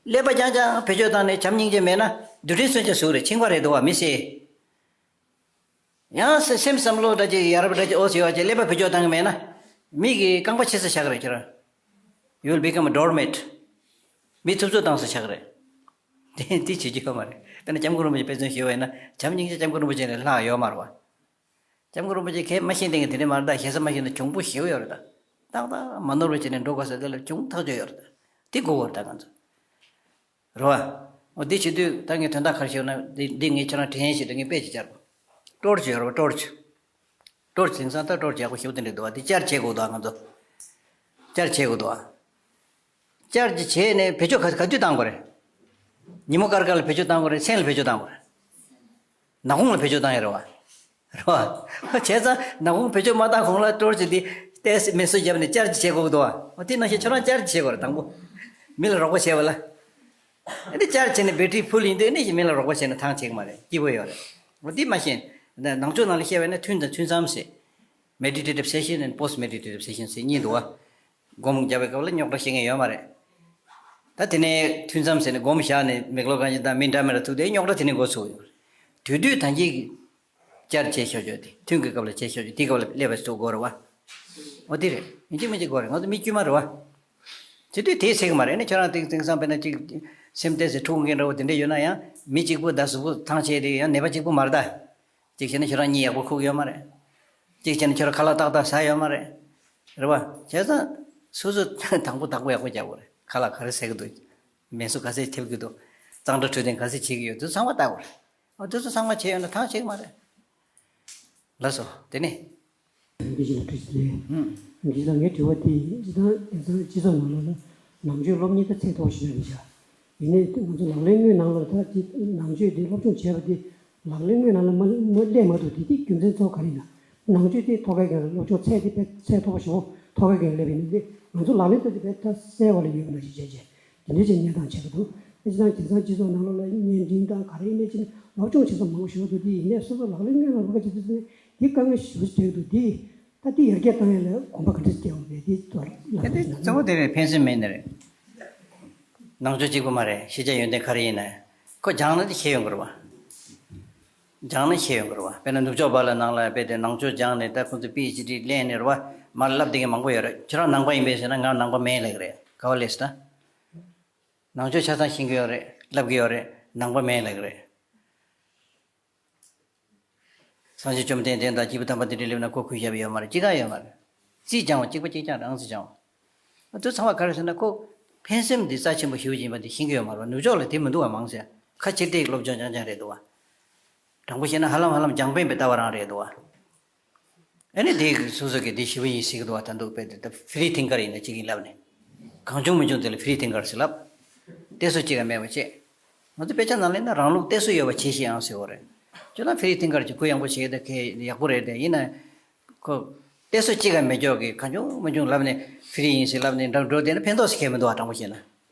ཀླད་པ་རྐྱང་རྐྱང་བེད་སྤྱོད་བཏང་ནས་བྱམས་སྙིང་རྗེ་མེད་ན་རྡུལ་ཕྲན་མཚོན་ཆ་ཟུག་རེད་འཆིང་བ་རེད་འདུག་བ་མི་སྲིད། ཡང་སེམས་བསམ་བློ་འདྲ་ཅིག་ཡ་རབས་འདྲ་ཅིག་ཨོ་ཟེར་བ་ཅིག་ཀླད་པ་བེད་སྤྱོད་བཏང་གི་མེད་ན། མི་གི་རྐང་པ་ཆེ་ས་ཆགས་ཀྱི་རེད་ཁྱེད་རང་། You will become a doormat. མི་ཐུབ་ཚོད་བཏང་ས་ཆགས་རེད། དེ་དེ་བྱེད་རྒྱུ་ཡོད་མ་རེད། དཔེར་ན་སྐྱབས་མགོན་རིན་པོ་ཆེ་དཔེ་མཚོན་ཞུས་པ་ཡིན་ན། བྱམས་སྙིང་རྗེ་སྐྱབས་མགོན་རིན་པོ་ཆེ་ནས་ལྷག་ཡོད་མ་རེད་བ། སྐྱབས་མགོན་རིན་པོ་ཆེ་གས་མ་ཤེས་དེ་གི་དེ་འདྲ་མ་རེད། ད་ཞེ་ས་མ་ཤེས་ན་གྱོང་པོ་ཞེ་པོ་ཡོད་རེད་ད། ཏག་ཏག་མ་ནོར་བ་བྱས་ནས་འགྲོ་དགོས་ཟེར། དེ་ལ་གྱོང་ཐག་ཆོད་ཡོད་རེད་ད། དེ་དགོས་པ་རེད་ད་ང་ཚོ། རེད་བ། འོ་དེ་བྱེད་དུས་ད་ངས་དོན་དག་ག་རེ་ཞུ་ན། འདི་འདི་ངས་ཁྱེད་རང་དྲན་ཞེས་དུས་ངས་དཔེ་ཅིག་བཅར་གོ། ཊོར་ཆི་ཡོད་རེད་བ། ཊོར་ཆི། ཊོར་ཆི་དེང་སང་ད་ཊོར་ཆི་ཡག་པོ་ཞེ་པོ་དེ་འདྲ་འདུག་བ། དེ་ཅར་ཇི་བྱེད་དགོས་འདུག་ང་ཚོ། ཅར་ཇི་བྱེད་དགོས་འདུག་བ། ཅར་ཇི་བྱས་ནས་བེད་སྤྱོད་ག་ག་དུས་བཏང་དགོས་རེད། ཉིན་མོ་སྐར་སྐར་ལ་བེད་སྤྱོད་བཏང་དགོས་རེད། མཚན་ལ་བེད་སྤྱོད་བཏང་དགོས་རེད། ནག་ཁུང་ལ་བེད་སྤྱོད་བཏང་ཡོད་རེད་བ། རེད་བ། བྱས་ཙང་ནག་ཁུང་བེད་སྤྱོད་མ་བཏང་གོང་ལ་ཊོར་ཆི་འདི་ཏོག་ཙམ་མེ་གསོད་བརྒྱབ་ནས་ཅར་ཇི་བྱེད་དགོས་འདུག་བ། འོ་དེ་ནང་བཞིན་ཁྱོད་རང་ཅར་ཇི་བྱེད་དགོས་རེད་དང་པོ། མི་ལ་རོགས་པ་བྱས་པ་ལ། ཨ་ནི་ཅར་ཇི་བྱས་ནས་བེ་ཊི་རི་ཕུལ་ཡིན་དུས་ཨ་ནི་མི་ལ་རོགས་པ་བྱས་ན་ཐང་ཆད་ཀྱི་མ་རེད། སྐྱིད་པོ་ཡོད་རེད། འོ་དེ་མ་ཤེས། ནང་ཆོས་ནང་ལ་བཤད་པ་ཡིན་ན་ཐུན་དང་ཐུན་མཚམས་ཟེར། Meditative session and post meditative session ཟེར་གཉིས་འདུག་བ། སྒོམ་རྒྱབ་པའི་སྐབས་ལ་རྙོག་དྲ་བཤད་མཁན་ཡོད་མ་རེད། ད་དེ་ནས་ཐུན་མཚམས་ཟེར་ནས་སྒོམ་བཞག་ནས་མིག་ལོག་གང་ཅི་དང་མི་འདྲ་མི་འདྲ་ཐུག་དེ་རྙོག་དྲ་དེ་ནས་འགོ་ཚུགས་ཡོང་། དུས་དུས་ད་གིན་ཅར་བྱས་ཆོག་ཆོག་དེ། ཐུན་གྱི་སྐབས་ལ་བྱས་ཆོག་ཆོག་དེའི་སྐབས་ལ་སླེབས་པ་སུ་དགོས་རེད་བ། འོ་དེ་རེད། ཡིན་གཅིག་མིན་གཅིག་དགོས་རེད། ང་ཚོ་མི་དཀྱུས་མ་རེད་བ། དེ་དུས་དེ་ཟེར་གི་མ་རེད། ཨ་ནི་ཁྱོད་རང་དེང་དེང་སང་དཔེར་ན་ཅིག་སེམས་གཏད་ཟེར་འཁྲུག་མཁན་འདྲ་བོ་དེ་འདྲ་ཡོད་ན་ཡང་མི་གཅིག་པུ་ད་གཟུགས་པོ་ཐང་ཆད་དེ་ཡང་ནད་པ་གཅིག་པུ་མ་རེད་ད། གཅིག་བྱས་ན་ཁྱོད་རང་གཉིད་ཡག་པོ་ཁུག་ཡོད་མ་རེད། གཅིག་བྱས་ན་ཁྱོད་རང་ཁ་ལག་ཏག་ཏག་ཟ་ཡོད་མ་རེད། རེད་བ། བྱས་ཙང་སོ་སོ་དང་པོ་བདག་པོ་ཡག་པོ་རྒྱག་དགོས་རེད། ཁ་ལག་ག་རེ་ཟ་གི་འདུག་མལ་གསོ་ག་ཚད་ཐེབས་ཀྱི་འདུག་གཙང་སྦྲ་འཕྲོད་བསྟེན་ག་ཚད་བྱེད་ཀྱི་ཡོད། དེ་ཚོ་ཚང་མ་བལྟ་དགོས་རེད། ཨ་དེ་ཚོ་ཚང་མ་བྱས་ཡོད་ན་ཐང་ཆད་ཀྱི་མ་རེད། ལགས་སོ། དེ་ནས། དེ་བཞིན་དུ་ལས། ཨུམ། འདི་ལ་ངའི་དྲི་བ་དེ་སྤྱིར་བཏང་དེང་སང་སྤྱི་ཚོགས་ནང་ལོགས་ལ་ནང་ཆོས་སློབ་གཉེར་ད་ཚད་མཐོ་བ་ཞིག་རེད་བཞག་ཡིན་ནའི་ང་ཚོ་ལག་ལེན་དངོས་ནང་ལ་ད་ཅི་ནང་ཆོས་དེ་སློབ་སྦྱོང་བྱས་པ་དེ་ལག་ལེན་དངོས་ནང་ལ་མ་མ་སླེབས་མ་ཐུབ་དེ་དེ་རྒྱུ་མཚན་གཙོ་བོ་ག་རེ་ཡིན་ན། ནང་ཆོས་དེ་ཐོག་ཁའི་སྒང་ལ་སློབ་སྦྱོང་ཚད་དེ་དཔེ་ཚད་མཐོ་བ་ཞིག་འོ་ཐོག་ཁའི་སྒང་ལ་སླེབས་ཡིན་ན་དེ་ང་ཚོ་ལག་ལེན་ད་དེ་དཔེ་ད་གསལ་བ་ལ་ཡོད་པ་ནང་བཞིན་བྱས་བྱས་དེ་འདྲའི་ཅིག་གནས་སྟངས་བྱེད་ཀྱི་འདུག་ཨ་ཅི་ད་དེང་སང་སྤྱི་ཚོགས་ནང་ལོགས་ལ་བརྙན་འཕྲིན་དང་ག་རེ་ཡིན་ནའི་ཅིག་སློབ་སྦྱོང་བྱེད་ས་མང་པོ་ཞིག་འདུག་དེ་ཡིན་ནའི་སོ་སོ་ལག་ལེན་དངོས་ལ་འགྲོ་ག་བྱེད་དུས་ཙམ་ནས་དེ་དཀའ་ངལ་ཞེ་པོ་ཅིག་འཕྲད་ཀྱི་འདུག་དེ། ད་དེ་ཡར་རྒྱས་བཏང་ཡ་ལ་གོམ་པ་ག་འདྲ་སྤོ་དགོས་རེད། དེ་ཐོག་ལ་གལ་ཏེ་གཙོ་བོ་དེ་རེད། ཕན་སེམས་མེད་ནི་རེད། ནང་ཆོས་གཅིག་པུ་མ་རེད། ཤེས་བྱ་ཡོན་ཏན་ག་རེ་ཡིན་ན་ཁོ་སྦྱངས་ན་དེ་ཤེས་ཡོང་གི་རེད་བ། སྦྱངས་ན་ཤེས་ཡོང་གི་རེད་བ། དཔེར་ན་ནུབ་ཕྱོགས་པ་ལ་ནང་ལ་དཔེ་དེ་ནང་ཆོས་སྦྱངས་ནས་ད་ཁོང་ཚོ་པི་ཨེཆ་ཌི་ལེན་ནས་རེད་བ། མར་བསླབ་བསྡད་མཁན་མང་པོ་ཡོད་རེད། ཁྱོད་རང་ནང་པ་ཡིན་པས་ཟེར་ན་ང་ནང་པ་མིན་ལབ་ཀྱི་རེད། ག་བ་ལས་ཟེར་ན། ནང་ཆོས་ཆ་ཚང་ཤེས་ཀྱི་ཡོད་རེད། བསླབ་ཀྱི་ཡོད་རེད། ནང་པ་མིན་ལབ་ཀྱི་རེད། སངས་རྒྱས་བཅོམ་ལྡན་འདས་དང་སྐྱེས་བུ་དམ་པ་དེ་འདྲ་སླེབས་ན་ཁོ་གུས་ཞབས་ཡོད་མ་རེད། ཅི་གང་ཡོད་མ་རེད། རྩིས་སྦྱང་བ་གཅིག་པ་གཅིག་རྐྱང་རང་རྩིས་སྦྱང་བ། ཨ་དེ་ཚང་མ་ག་རེ་ཟེར་ན་ཁོ་ཕན་སེམས་འདི་རྩ་ཆེན་པོ་ཞེ་པོ་ཅིག་ཡིན་པ་འདི་ཤེས་ཀྱི་ཡོད་མ་རེད། ནུབ་ཕྱོགས་ལ་དེ་མི་འདུག་བ། མང་ཆེ་ཁ་ཕྱིར་བལྟས་སློབ་སྦྱོང་རྐྱང་རྐྱང་རེད་འདུག་བ། དྲང་པོ་བཤད་ན་ཧ་ལམ་ཧ་ལམ་རྒྱང་འཕེན་པའི་ལྟ་བ་རང་རེད་འདུག་བ། ཨ་ནི་དེ་སོ་སོ་གིས་དེ་ཞེ་པོ་ཡིན་ཟེར་གི་འདུག་བ། ད་འདུག་དཔེ་དེ་ད་ཕི་རི་ཐིང་ཀར་ཡིན་ན་གཅིག་ཡིན་ལབ་ནས། གང་བྱུང་མི་བྱུང་དེ་ལ་ཕི་རི་ཐིང་ཀར་ཟེར་ལབ། གཏད་སོ་གཅིག་ཀ་མེད་པ་བྱས། ང་ཚོ་དཔེ་ཆ་ནང་ལ་ཡིན་ན་རང་ལུགས་གཏད་སོ་ཡོད་པ་བྱས་ཤིག་ཡང་ཟེར་བ་རེད། ཁྱོད་རང་ཕི་རི་ཐིང་ཀར་གྱི་གུ་ཡངས་པོ་བྱས་ཏེ་གལ་ཡག་པོ་རེད་དེ། ཡིན་ན་ཁོ་གཏད་སོ་གཅིག་ཀ་མེད་ཀྱོག་གི་གང་བྱུང་མི་བྱུང་ལབ་ནས་ཕི་རི་ཡིན་ཟེར་ལབ་ནས་འགྲོ་འགྲོ་བསྡད་ན་ཕན་ཐོགས་ཟེར་མཁན་མི་འདུག་བ། དྲང་པོ་བཤད་ན།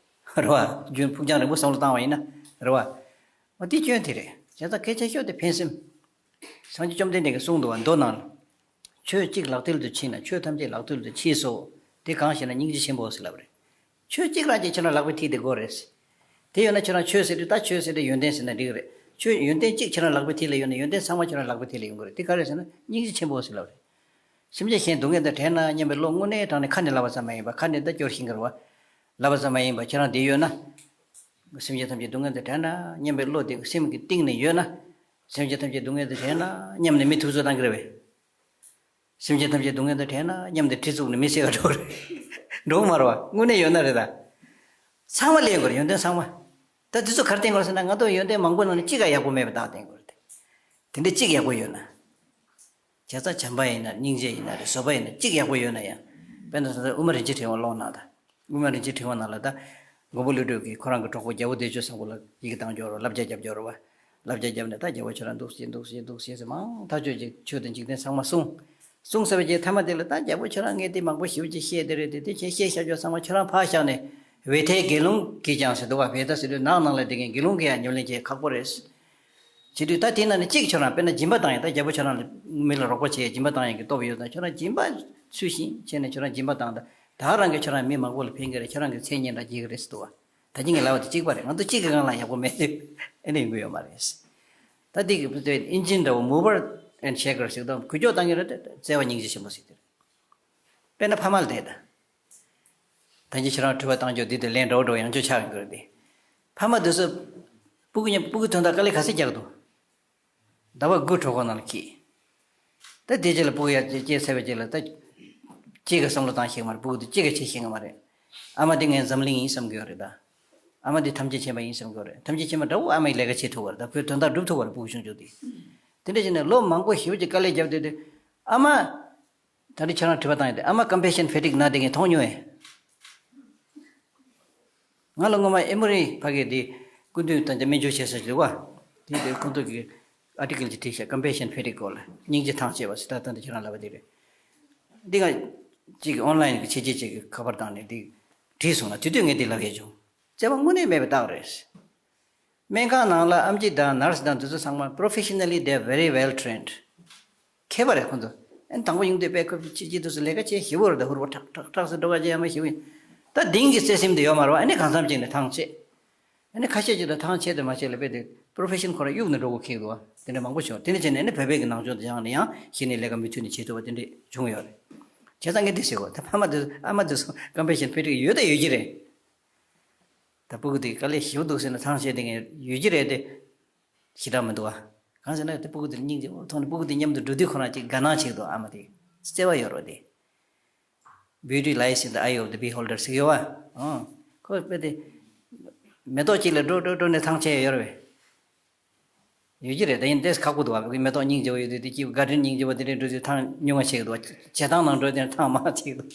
རེད་བ། རྒྱུན་ཕུགས་རྒྱང་རིང་པོ་བསམ་བློ་བཏང་བ་ཡིན་ན། རེད་བ། འོ་དེ་སྐྱོན་དེ་རེད། བྱས་ཙང་གལ་ཆེ་ཤོས་དེ་ཕན་སེམས། སངས་རྒྱས་བཅོམ་ལྡན་འདས་ཀྱིས་གསུངས་འདུག་བ། མདོ་ནང་ལ། ཆོས་གཅིག་ལག་མཐིལ་དུ་མཆིས་ན་ཆོས་ཐམས་ཅད་ལག་མཐིལ་དུ་མཆིས་སོ། དེ་གང་ཞེ་ན་སྙིང་རྗེ་ཆེན་པོ་ཟེར་ལབ་རེད། ཆོས་གཅིག་རང་གཅིག་ཁྱེད་རང་ལག་པའི་མཐིལ་དེ་དགོས་རེད། དེ་ཡོད་ན་ཁྱེད་རང་ཆོས་ཟེར་དུས་ད་ཆོས་ཟེར་དུས་ཡོན་ཏན་ཟེར་ན་འགྲིག་གི་རེད། ཆོས་ཡོན་ཏན་གཅིག་ཁྱེད་རང་ལག་པའི་མཐིལ་ལ་ཡོད་ན་ཡོན་ཏན་ཚང་མ་ཁྱེད་རང་ལག་པའི་མཐིལ་ལ་ཡོང་གི་རེད། དེ་ག་རེ་ཟེར་ན་སྙིང་རྗེ་ཆེན་པོ་ཟེར་ལབ་རེད། སེམས་ཅན་གཞན་སྡུག་བསྔལ་དང་བྲལ་ན་སྙམ་པའི་བློ་དངོས་གནས་དྲང་གནས་ཁ་ནས་ལབ་པ་ཙམ་མ་ཡིན་པར་ཁ་ནས་ད་སྐྱོར་ཤེས་ཀྱི་རེད་བ། ལབ་པ་ཙམ་མ་ཡིན་པར་ཁྱེད་རང་དེ་ཡོད་ན། སེམས་ཅན་ཐམས་ཅད་སྡུག་བསྔལ་དང་བྲལ་ན་སྙམ་པའི་བློ་དེ་སེམས་ཀྱི་གཏིང་ནས་ཡོད་ན། སེམས་ཅན་ཐམས་ཅད་སྡུག་བསྔལ་དང་བྲལ་ན་སྙམ་ནས་མི་ཐུབ་ཚོད་བཏང་གི་རེད་པས། སེམས་ཅན་ཐམས་ཅད་སྡུག་བསྔལ་དང་བྲལ་ན་སྙམ་སྟེ་གྲི་བཙུགས་ནས་མི་བསད་པ་འགྲོ་རེད། འགྲོ་གི་མ་རེད་བ། དངོས་གནས་ཡོད་ན་རེད་ད། ཚང་མ་ལེན་དགོས་རེད། ཡོན་ཏན་ཚང་མ། ད་དེ་ཚོ་ག་རེ་བསྟན་དགོས་རེད་ཟེར་ན་ང་ཚོ་ཡོན་ཏན་མང་པོ་ནང་ནས་གཅིག་ཀ་ཡག་པོ་མེད་པ་བདག་བསྟན་དགོས་རེད་དེ། དེ་འདྲ་གཅིག་ཡག་པོ་ཡོད་ན། བྱས་ཙང་བྱམས་པ་ཡིན་ན་སྙིང་རྗེ་ཡིན་ན་རེད། བཟོད་པ་ཡིན་ན་གཅིག་ཡག་པོ་ཡོད་ན་ཡང་། དཔེར་ན་ད་ལྟ་དབུ་མ་རིན་ཆེན་ཕྲེང་བ་ཀློག་ན་ད། དབུ་མ་རིན་ཆེན་ཕྲེང་བ་ནང་ལ་ད། མགོན་པོ་ཀླུ་སྒྲུབ་ཀྱིས་ཁོ་རང་གི་གྲོགས་པོ་རྒྱལ་པོ་བདེ་སྤྱོད་བཟང་པོ་ལ་ཡི་གེ་བཏང་འབྱོར་རོ། བསླབ་བྱ་རྒྱབ་འབྱོར་རོ་བ། བསླབ་བྱ་བརྒྱབ་ནས་ད་རྒྱལ་པོ་ཁྱོད་རང་འདུག་སེ་འདུག་སེ་འདུག་སེ་ཟེར་མང་ཐག་ཆོད་ཅིག་ཆོས་དང་འཇིག་རྟེན་ཚང་མ་གསུངས། གསུངས་ཚར་བའི་རྗེས་ཐ་མ་དེ་ལ་ད་རྒྱལ་པོ་ཁྱོད་རང་ངས་དེ་མང་པོ་ཞེ་པོ་ཅིག་བཤད་དེ་རེད་དེ། དེ་བྱས་བཤད་བཞག་རྒྱུ་ཚང་མ་ཁྱོད་རང་ཕར་བཞག་ནས་ཝེ་ཐའི་དགེ་སློང་གིས་ཀྱང་ཟེར་འདུག་བ། བེ་ད་ཟེར་དུས་ནགས་ནང་ལ་བསྡད་མཁན་དགེ་སློང་གིས་ཡང་ཉམས་ལེན་བྱེད་ཁག་པོ་རེད། བྱེད་དུས་ད་དེ་ནང་ནས་གཅིག་ཁྱོད་རང་དཔེར་ན་སྦྱིན་པ་བཏང་ཡ། ད་རྒྱལ་པོ་ཁྱོད་རང་ལ་མི་ལ་རོགས་པ་བྱེད་ཡ་སྦྱིན་པ་བཏང་ཡ་གི་སྟོབས་ཡོད་ཙང་ཁྱོད་རང་སྦྱིན་པ་ཚུལ་བཞིན་བྱས་ནས་ཁྱོད་རང་སྦྱིན་པ་བཏང་ད། ད་རང་གིས་ཁྱོད་རང་མི་མང་པོ་ལ་ཕན་གྱི་རེད། ཁྱོད་རང་གི་མཚན་སྙན་གྲགས་རྒྱས་ཀྱི་རེད་ཟེར་འདུག་བ། ད་ཅི་ངས་ལབ་པ་དེ་གཅིག་པ་རེད། ང་ཚོ་གཅིག་གི་སྒང་ལ་ཡག་པོ་མེད་དུས་ཨེ་ནས་ཡོང་གི་ཡོད་མ་རེད། ད་འདི་གི་ཨིན་ཇི་འདྲ་བོ་mover and shaker ཟེར་དང་འགུལ་སྐྱོད་བཏང་གི་རེད་དེ། བརྩེ་བ་སྙིང་རྗེ་ཆེན་པོ་ཟེར་དེ་རེད། དཔེར་ན་ཕ་མ་ལ་བལྟས་ད། ད་ཅི་ཁྱེད་རང་དྲི་བ་བཏང་རྒྱུ་འདི་དེ་ལན་འདྲ་བོ་འདྲ་བོ་ཡང་བསྐྱར་ཆགས་ཡོང་གི་རེད་དེ། ཕ་མ་དེ་ཚོ་སྤུ་གུ་མཉམ་སྤུ་གུ་དོན་དག་དཀའ་ལས་ག་ཚོད་རྒྱག་འདུག་ཟླ་བ་དགུ་གྲོད་ཁོག་ནང་ལ་འཁྱེར། ད་དེ་རྗེས་ལ་སྤུ་གུ་ཡར་སྐྱེས་ཚར་བའི་རྗེས་ལ་ད་གཅིག་གི་བསམ་བློ་བཏང་ཤེས་ཀྱི་མ་རེད། སྤུ་གུ་དེ་གཅིག་གི་བྱེད་ཤེས་ཀྱི་མ་རེད། ཨ་མ་དེ་ངའི་འཛམ་གླིང་ཡིན་བསམ་གྱི་ཡོད་རེད་ད། ཨ་མ་དེ་ཐམས་ཅད་མཁྱེན་པ་ཡིན་བསམ་གྱི་ཡོད་རེད། ཐམས་ཅད་མཁྱེན་པ་འདྲ་བོ་ཨ་མ་ཡི་ལས་ཀ་བྱེད་ཐུབ་པ་རེད་ད། ཁོའི་དོན་དག་སྒྲུབ་ཐུབ་པ་རེད། སྤུ་གུ་ཆུང་ཆུང་དེ། དེ་འདྲ་བྱས་ནས་ལོ་མང་པོ་ཞེ་པོ་ཅིག་དཀའ་ལས་བརྒྱབ་བསྡད་དུས། ཨ་མ། ད་རེས་ཁྱེད་རང་དྲི་བ་བཏང་ཡོད་དེ། ཨ་མ་ཀམ་པེ་ཤན་ཕེ་ཊིག་ན་དེ་ངས་མཐོང་མྱོང་ངས། ང་ལ་སྔོན་མ་ཨེ་མོ་རི་ཕ་གི་དེ་སྐུ་མདུན་དང་སྨན་བཅོས་བྱེད་ས་ཞིག་འདུག་བ། དེ་དེ་ཁོང་ཚོ་གི་ཨར་ཊི་ཀལ་ཅིག་བྲིས་ཤག་ཀམ་པེ་ཤན་ཕེ་ཊིག་སྐོར་ལ། སྙིང་རྗེ་ཐང་ཆད་པ་ཟེར། ད་ད་འདི་ཁྱེད་རང་ལབ་པ་དེ་རེད། འདི་ང་གཅིག་གི་ཨོན་ལའིན་གི་ཆེད་ཆེད་ཅིག་གི་ཁ་པར་བཏང་ནས་འདི་བྲིས་སོང་ལ། དེ་དུས་ངས་འདི་ལབ་ཡས་བྱུང་། བརྩེ་བ་དངོས་གནས་མེད་པའི་རྟགས་རེད། སྨན་ཁང་ནང་ལ་ཨེམ་ཆི་དང་ནར་སི་དང་དེ་ཚོ་ཚང་མ་པོ་རོ་ཕེ་ཤི་ན་ལི་they are very well trained། མཁས་པ་རེད་ཁོང་ཚོ། ཨན་དང་པོ་ཡོང་དུས་དཔེ་ཁོ་ཕྱི་ཕྱི་དུས་སུ་ལས་ཀ་བྱེད་ཞིབ་པོ་རེད། ད་ཧུར་པོ་ཁྲག་ཁྲག་ཁྲག་སེ་འགྲོ་ག་བྱེད་ཡ་མ་ཞིབ་པོ་ཡིན། ད་དེང་གི་བརྩེ་སེམས་དེ་ཡོད་མ་རེད་བ། ཨ་ནི་གང་འཚམ་ཅིག་ནས་ཐང་ཆད། ཨ་ནི་ཁ་ཤས་ཅིག་ད་ཐང་ཆད་དེ་མ་ཆད་ལ་དཔེ་དེ་པོ་རོ་ཕེ་ཤན་ཁོ་རང་གཡུག་ནས་འགྲོ་དགོས་ཁེལ་འདུག་བ། དེ་འདྲ་མང་པོ་བྱུང་། དེ་འདྲ་བྱས་ནས་ཨ་ནི་བོད་པའི་གི་ནང་ཆོས་དེ་སྦྱངས་ནས་ཡང་གཞི་ནས་ལས་ཀ་མུ་མཐུད་ནས་བྱེད་ཐུབ་པ་དེ་འདྲ་བྱུང་ཡོད་རེད། བྱས་ཙང་ངས་འདི་ཟེར་གོ། ད་ཕ་མ་དེ་ཨ་མ་དེ་ཚོ་ཀམ་པེ་ཤན་ཕེ་ཊིག་ཡོད་དང་ཡོད་ཀྱི་རེད། ད་སྤུ་གུ་དེ་དཀའ་ལས་ཞེ་པོ་འདུག་ཟེར་ན་ཐང་ཆད་དེ་ངས་ཡོད་ཀྱི་རེད་དེ། ཞེ་དྲག་མི་འདུག་ཨ། གང་ཟེར་ན་དེ་སྤུ་གུ་དེ་སྙིང་རྗེ་པོ་མཐོང་ནས་སྤུ་གུ་དེ་མཉམ་དུ་འགྲོ་དུས་ཁོ་རང་ཅིག་དགའ་སྣང་བྱེད་ཀྱི་འདུག་ཨ་མ་དེ། བརྩེ་བ་ཡོད་རོགས་དེ། Beauty lies in the eye of the beholder ཟེར་གྱི་ཡོད་བ། ཨང་། ཁོ་དཔེ་དེ། མེ་ཏོག་གཅིག་ལ་འགྲོ་འགྲོ་འགྲོ་ནས་ཐང་ཆད་ཡོད་རེད་པས། ཡོད་ཀྱི་རེད། ད་ཡིན་ཏེ་ཁག་པོ་འདུག་བ། མེ་ཏོག་སྙིང་རྗེ་པོ་ཡོད་དུས་དེ་གཅིག་ག་ཌེན་སྙིང་རྗེ་པོ་དེ་འདྲ་འགྲོ་དུས་ཐང་ཉུང་བ་ཆད་ཀྱི་འདུག་བ། བྱེ་ཐང་ནང་འགྲོ་དུས་ཐང་མང་ཆད་ཀྱི་འདུག་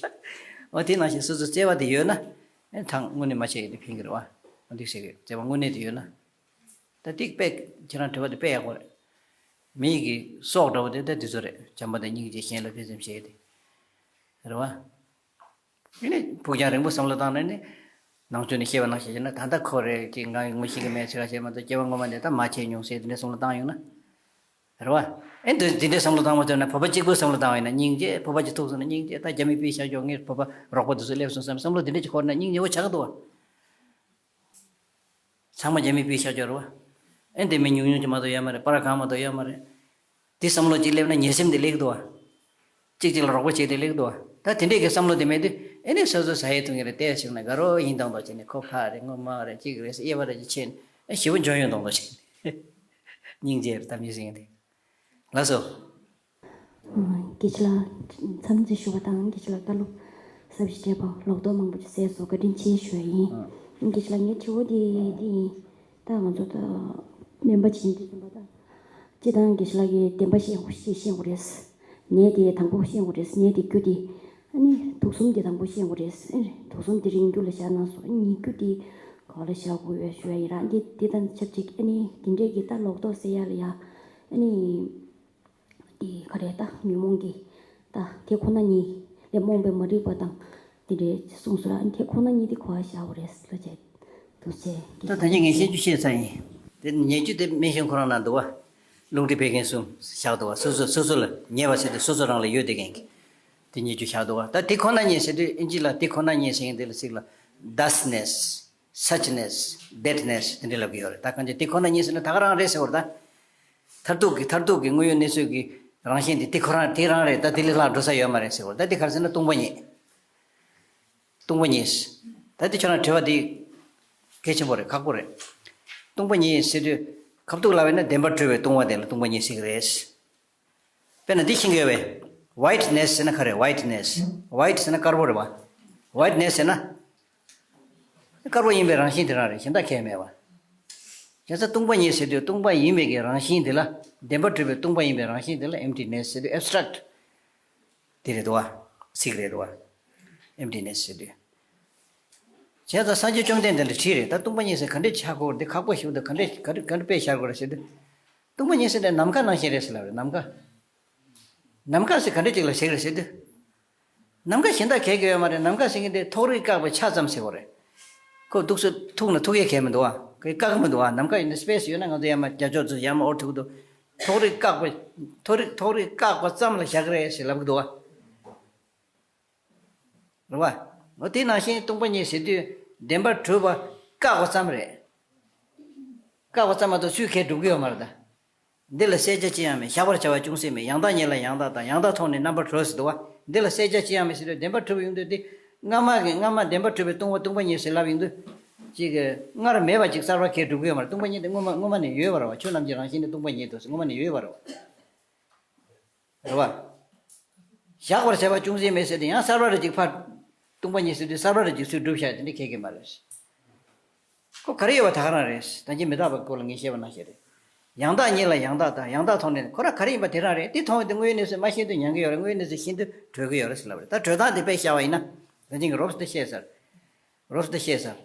འོ་དེ་ནང་བཞིན་སོ་སོ་བརྩེ་བ་དེ་ཡོད་ན། ཨེ་ཐང་དངོས་གནས་མ་ཆད་ཀྱི་དེ་ཕན་གྱི་རེད་བ། འོ་འདུག་ཟེར་གི་བརྩེ་བ་དངོས་གནས་དེ་ཡོད་ན། ད་ཏིག་དཔེ་ཁྱེད་རང་དྲི་བ་དེ་དཔེ་ཡག་པོ་རེད། མི་གི་སྲོག་འདྲ་བོ་དེ་ད་དེ་ཚོ་རེད། བྱམས་པ་དང་སྙིང་རྗེ་གཞན་ལ་ཕན་སེམས་བྱེད་དེ། རེད་བ། ཨེ་ནི་ཕུགས་རྒྱང་རིང་པོ་བསམ་བློ་བཏང་ནས་ནི། ནང་ཆོས་ནས་བཤད་པ་ནང་བཤད་བྱས་ན་ད་ལྟ་ཁོ་རེད་ཀྱི་ང་ངོ་ཤེས་ཀྱི་མེད་ཚོད་ལ་བཤད་མ་གཏོགས་སྐྱེ་བ་སྔོན་མ་ནས་ད་མ་བྱས་མྱོང་ཟེར་དེ་འདྲའི་བསམ་བློ་བཏང་ཡོང་ན། རེད་བ། ཨེ་འདི་འདི་འདྲའི་བསམ་བློ་བཏང་མ་ཐུབ་ན་བོད་པ་གཅིག་པུའི་བསམ་བློ་བཏང་བ་ཡིན་ན་སྙིང་རྗེ། བོད་པ་གཅིག་ཐུག་སོང་ན་སྙིང་རྗེ། ད་རྒྱ་མི་ཕྱིར་བཞག་ཆོག་ངའི་བོད་པ་རོགས་པ་དེ་ཚོ་སླེབས་སོང་བསམ་བསམ་བློ་འདི་འདྲ་ཅིག་འཁོར་ན་སྙིང་རྗེ་པོ་ཆགས་འདུག་བ། ཚང་མ་རྒྱ་མི་ཕྱིར་བཞག་ཆོག་རེད་བ། ཨེ་འདི་མི་ཉུང་ཉུང་ཅིག་མ་གཏོགས་ཡོད་མ་རེད། པར་གང་མ་གཏོགས་ཡོད་མ་རེད། འདི་བསམ་བློ་ཅིག་སླེབས་ན་ཉེ་སེམས་དེ་སླེབས་འདུག་བ། གཅིག་གཅིག་ལ་རོགས་པ་བྱེད་དེ་སླེབས་འདུག་བ། ད་དེ་འདྲས་ཀྱི་བསམ་བློ་དེ་མེད་དུས་ཨེ་ནས་སོ་སོ་ཟ་ཡས་འཐུང་ཡས་ལ་བལྟས་བྱུང་ན་དགའ་རོགས་ཡིན་དང་དོ་བྱས་ནས་ཁོ་ཕ་རེད་ངོ་མ་རེད་གཅིག་རེད་ཟེར་དབྱེ་བ་རེ་ཅིག་ཕྱེ་ནས་ཨེ་ཞེ་པོ་འཇོན་ཡོང་དང་དོ་བྱས་ནས་སྙིང་རྗེ་རེད་ད་མི་ཟེར་མཁན་དེ། ལགས་སོ། སྐད་ཆ་ལ་མཚམས་འདི་ཞུ་བ་དང་སྐད་ཆ་ལ་བཀའ་སློབ་ཟབ་ཞིང་རྒྱས་པ་ལོག་རྟོག་མང་པོ་ཞིག་བསལ་སོང་། བཀའ་དྲིན་ཆེ་ཞུ་ཡ་ཡིན། སྐད་ཆ་ལ་ངའི་དྲི་བ་འདི་འདི་ཡིན། ད་ང་ཚོ་ད་སྨན་པ་བྱེད་འདི་ཡིན་པ་ད། སྤྱི་བཏང་སྐད་ཆ་ལ་གི་བདེན་པ་བཤད་དགོས་ཤེས་བཤད་དགོས་རེད། ནད་དེ་དང་པོ་བཤད་དགོས་རེད། ནད་དེ་རྒྱུ་དེ་ཨ་ནི་དུག་གསུམ་དེ་དང་པོ་བཤད་དགོས་རེད། ཨ་ནི་དུག་གསུམ་དེ་རིང་རྒྱུ་ལ་བཞག་གནང་སོང་། ཨ་ནི་ཉེས་རྒྱུ་དེ་ག་ལ་བཞག་དགོས་ཡོད་ཞུ་ཡ་ཡིན། རང་གི་དེ་དང་ཆབས་ཅིག་ཨ་ནི་དེ་འདྲས་ཀྱི་ད་ལོག་རྟོག་སེལ་ཡ་ལ་ཡ་ཨ་ནི། དེ་ག་རེ་ད་ཉོན་མོངས་ཀྱི་ད་དེ་ཁོ་ན་ཉིད་ལས་རྨོངས་པའི་མ་རིག་པ་དང་དེ་འདྲའི་གསུངས་སོ་ར། དེ་ཁོ་ན་ཉིད་དེ་ག་བ་བཞག་དགོས་རེད་ལ་བྱས་འདུག་ཅེས་ད་ད་ནི་ངས་བཤད་རྒྱུ་བཤད་ཚར་ཡིན། དེ་ཉེས་རྒྱུ་དེ་སྨན་གཞུང་ཁོ་རང་ན་འདུག་བ། རླུང་མཁྲིས་བད་ཀན་གསུམ་བཞག་འདུག་བ། སོ་སོ་སོ་སོ་ལ་ཉེ་བ་ཟེར་དུས་སོ་སོ་རང་ལ་ཡོད་བསྡད་མཁན་གྱི་དེ་ཉེས་རྒྱུ་བཞག་འདུག་བ། ད་དེ་ཁོ་ན་ཉིད་ཟེར་དུས་ཨིན་ཇི་ལ་དེ་ཁོ་ན་ཉིད་ཟེར་མཁན་དེ་ལ་ཚིག་ལ་thusness། suchness, thatness དེ་འདྲ་ལབ་ཀྱི་ཡོད་རེད། ད་གང་ཅི་དེ་ཁོ་ན་ཉིད་ཟེར་ན་ད་ག་རང་རེད་ཟེར་བ་རེད་ད། མཐར་ཐུག་གི་མཐར་ཐུག་གི་དངོས་ཡོད་གནས་ཚུལ་གྱི་རང་བཞིན་དེ་དེ་ཁོ་རང་དེ་རང་རེད་ད། དེ་ལས་ལྷག་འགྲོ་ས་ཡོད་མ་རེད་ཟེར་བ་རེད། ད་དེ་ག་རེ་ཟེར་ན་སྟོང་པ་ཉིད། སྟོང་པ་ཉིད། ད་དེ་ཁྱོད་རང་དྲི་བ་དེ་གལ་ཆེན་པོ་རེད། ཁག་པོ་རེད། སྟོང་པ་ཉིད་ཟེར་དུས་ཁ་ཐུག་ལབ་པ་ཡིན་ན་བདེན་པར་གྲུབ་པའི་སྟོང་པ་དེ་ལ་སྟོང་པ་ཉིད་ཟེར་གྱི་རེད། དཔེར་ན་འདི་ཤེས་ཀྱི་ཡོད་པས། Whiteness ཟེར་ན་ག་རེ་whiteness། White ཟེར་ན་དཀར་པོ་རེད་བ། Whiteness ཟེར་ན། དཀར་པོ་ཡིན་པའི་རང་བཞིན་དེ་རང་རེད། གཞན་དག་གང་ཡང་མེད་པ། བྱས་ཙང་སྟོང་པ་ཉིད་ཟེར་དུས་སྟོང་པ་ཡིན་པའི་གི་རང་བཞིན་དེ་ལ། བདེན་པར་གྲུབ་པའི་སྟོང་པ་ཡིན་པའི་རང་བཞིན་དེ་ལ་emptiness ཟེར་དུས་abstract དེ་རེད་དོ། ཚིག་རེད་དོ། emptiness ཟེར་དུས། བྱས་ཙང་སངས་རྒྱས་བཅོམ་ལྡན་འདས་ལ་དྲིས་རེད། ད་སྟོང་པ་ཉིད་ཟེར་ག་འདྲས་ཆགས་ཀྱི་ཡོད་རེད། འདི་ཁག་པོ་ཞིག་འདུག་ག་འདྲས་ག་འདྲས་ག་འདྲས་དཔེ་བཞག་དགོས་རེད་ཟེར་དུས། སྟོང་པ་ཉིད་ཟེར་དེ་ནམ་མཁའ་ནང་བཞིན་རེད་ཟེར་ལབ་རེད། ནམ་མཁའ། ནམ་མཁའ་ཟེར་ག་འདྲས་ཅིག་ལ་ཟེར་གི་རེད་ཟེར་དུས། ནམ་མཁའ་གཞན་དག་གས་ཀྱི་ཡོད་མ་རེད། ནམ་མཁའ་ཟེར་མཁན་དེ་ཐོག་རིས་བཀག་པའི་ཆ་ཙམ་ཟེར་བ་རེད། ཁོ་འདུག་སེ་ཐུག་ན་ཐུག་ཡས་གས་མི་འདུག་ཨ། ཁོས་བཀག་མི་འདུག་ཨ། ནམ་མཁའ་ཡིན་ན་སི་པེ་སི་ཡོད་ན་ང་ཚོ་ཡར་མར་རྒྱ་ཕྱོགས་ཚུར་ཡར་མར་འོར་ཐུག་གི་འདུག་ཐོག་རིས་བཀག་པ། ཐོག་རིས་ཐོག་རིས་བཀག་པ་ཙམ་ལ་བཞག་གི་རེད་ཟེར་ལབ་གི་འདུག་ཨ། རེད་བ། འོ་དེ་ནང་བཞིན་སྟོང་པ་ཉིད་ཟེར་དུས་བདེན་པར་གྲུབ་པ་བཀག་པ་ཙམ་རེད། བཀག་པ་ཙམ་མ་གཏོགས་ཚུར་གས་འགྲུབ་ཀྱི་ཡོད་མ་རེད་ད། འདི་ལ་བསལ་བྱ་ཅི་ཡང་མེད། བཞག་པར་བྱ་བ་ཅུང་ཟད་མེད། ཡང་དག་ཉིད་ལ་ཡང་དག་དང་། ཡང་དག་མཐོང་ནས་རྣམ་པར་གྲོལ་ཟེར་འདུག་བ། འདི་ལ་བསལ་བྱ་ཅི་ཡང་མེད་ཟེར་དུས་བདེན་པར་གྲུབ་པ་ཡོང་དུས་འདི་ སྔ་མ་གི་སྔ་མ་བདེན་པར་གྲུབ་པའི་སྟོང་པ་སྟོང་པ་ཉིད་ཟེར་ལབ་ཡིན་དུས། ཅིག་གི་སྔར་མེད་པ་ཅིག་གསར་པ་གས་སྒྲུབ་ཀྱི་ཡོད་མ་རེད། སྟོང་པ་ཉིད་དེ་སྔོན་མ་སྔོན་མ་ནས་ཡོད་པ་རེད་བ། ཆོས་རྣམས་ཀྱི་རང་བཞིན་ནི་སྟོང་པ་ཉིད་དོ་ཟེར་སྔོན་མ་ནས་ཡོད་པ་རེད་བ། རེད་བ། བཞག་པར་བྱ་བ་ཅུང་ཟད་མེད་ཟེར་ཏེ་ཡང་གསར་པ་རེ་ཅིག་ཕར། སྟོང་པ་ཉིད་ཟེར་དུས་གསར་པ་རེ་ཅིག་ཚུར་སྒྲུབ་བྱ་དེ་འདྲ་ཁེགས་ཀྱི་མ་རེད། ཁོ་ག་རེ་ཡོད་པ་ད་ག་རང་རེད། ད་གིན་མི་རྟག་པའི་སྐོར་ལ་ངས་བཤད་པ་ནང་བཞིན་རེད། ཡང་དག་ཉིད་ལ་ཡང་དག་དང་ཡང་དག་མཐོང་ནས་ཁོ་རང་ག་རེ་ཡིན་པ་དེ་རང་རེད། དེ་མཐོང་བའི་དུས་དངོས་ཡོད་གནས་ཚུལ་མ་ཤེས་དུས་ཉན་གྱི་ཡོད་རེད། དངོས་ཡོད་གནས་ཚུལ་ཤེས་དུས་གྲོལ་གྱི་ཡོད་རེད་ཟེར་ལབ་རེད། ད་གྲོལ་སྟངས་དེ་དཔེ་བཤད་པ་ཡིན་ན། ད་གིན་གྱི་རོབ་ཙམ་དེ་བཤད་ཚར། རོབ་ཙམ་དེ་བཤད་ཚར།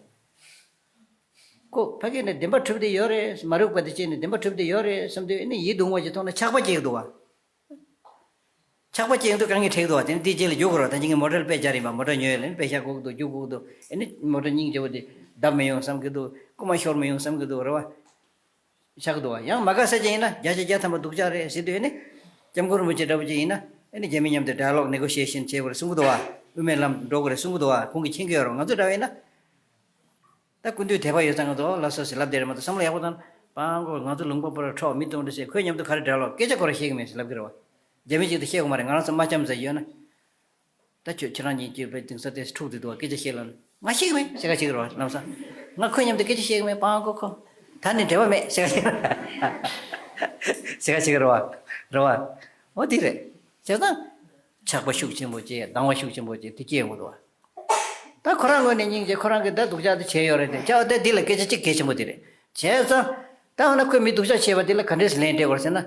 ཁོ་ཕ་གི་ནས་བདེན་པ་གྲུབ་བསྡད་ཡོད་རེད། མ་རིག་པ་དེ་བཅད་ནས་བདེན་པ་གྲུབ་བསྡད་ཡོད་རེད་བསམ་དུས་ཨ་ནི་ཡིད་དུ་འོང་བ་ཅིག་མཐོང་ན་ཆགས་པ་སྐྱེ་གི་འདུག་བ། ཆགས་པ་སྐྱེ་འདུག་གང་གིས་ཁྲིད་འདུག་བ། དེ་ནི་དེའི་རྗེས་ལ་རྒྱུག་དགོས་རེད། ད་གིན་གྱི་མོ་ཊ་ལ་དཔེ་སྦྱར་ཡིན་པ། མོ་ཊ་ཉོས་ཡོད་ལ་ནི་དཔེ་ཤ་དགོས་ཀྱི་འདུག་རྒྱུག་དགོས་ཀྱི་འདུག་ཨ་ནི་མོ་ཊ་སྙིང་རྗེ་པོ་དེ་བརྡབ་མི་ཡོང་བསམ་གྱི་འདུག་རྐུ་མ་ཤོར་མི་ཡོང་བསམ་གྱི་འདུག་རེད་བ། ཆགས་ཀྱི་འདུག་བ། ཡང་མ་དགའ་ས་ཅིག་ཡིན་ན་བརྒྱ་ཆ་བརྒྱ་ཐམ་པ་སྡུག་ཅག་རེད་ཟེར་དུས་ཨ་ནི། སྐྱབས་མགོན་རིན་པོ་ཆེ་འདྲ་པོ་ཅིག་ཡིན་ན་ཨ་ནི་རྒྱ་མི་མཉམ་དུ་ཌའི་ལོག་ནེ་གོ་ཤི་ཨེ་ཤན་བྱེད་དགོས་རེད་གསུང་གི་འདུག་བ། དབུ་མའི་ལམ་འགྲོ་དགོས་རེད་གསུང་གི་འདུག་བ། ཁོང་གིས་མཁྱེན་གྱི་ཡོད་རེད། ང་ཚོ་འདྲ་བ་ཡིན་ན། ད་སྐུ་མདུན་དད་པ་ཡོད་ཙང་ང་ཚོ་ལགས་སོ་ཞེས་ལབ་བསྡད་རེད་མ་གཏོགས་བསམ་བློ་ཡག་པོ་བཏང་། པང་གོ་ང་ཚོ་ལུང་པ་པོ་ར་འཕྲོག་མི་གཏོང་འདྲ་ཟེར། ཁོའི་མཉམ་དུ་ག་རེ་འདྲ་ལོ་སྐད་ཆ་ཁོ་ར་བཤད་གི་མེད་ཟེར་ལབ་གི་རེད་བ། རྒྱ་མི་གཅིག་ཏུ་བཤད་གི་མ་རེད། ང་རང་ཚོ་དམར་འཁྱམ་ཟེར་ཡོད་ན། ད་ཁྱོད་ཁྱེད་རང་གཉིས་ཀྱིས་པའི་དེང་སང་དེ་འཁྲུག་དེ་འདུག་བ། སྐད་ཆ་བཤད་ལ་ང་ཤེས་གི་མེད་ཟེར་ག་བྱེད་གི་རེད་བ། ལམ་སང་ང་ཁོའི་མཉམ་དུ་སྐད་ཆ་བཤད་གི་མེད། པང་གོ་ཁོ་ད་ནི་འབྲེལ་བ་མེད་ཟེར་ག་བྱེད་གི་རེད་བ། རེད་བ། འོ་དེ་རེད། བྱས་ཙང་། ཆགས་པ་ཤུགས་ཆེན་པོ་ཅིག་སྡང་བ་ཤུགས་ཆེན་པོ་ཅིག་དེ་སྐྱེ་ཡོང་གི་འདུག་བ། ད་ཁོ་རང་ངོས་ནས་སྙིང་རྗེ། ཁོ་རང་གིས་ད་སྡུག་ཅག་དེ་བྱས་ཡོད་རེད་དེ། ཅག་དེ་འདི་ལ་སྐད་ཆ་གཅིག་གལ་ཆེན་པོ་དེ་རེད། བྱས་ཙང་། ད་འོ་ན་ཁོས་མི་སྡུག་ཅག་བྱས་པ་དེ་ལ་ག་འདྲས་སེ་ལན་སྤྲད་དགོས་རེད་ཟེར་ན།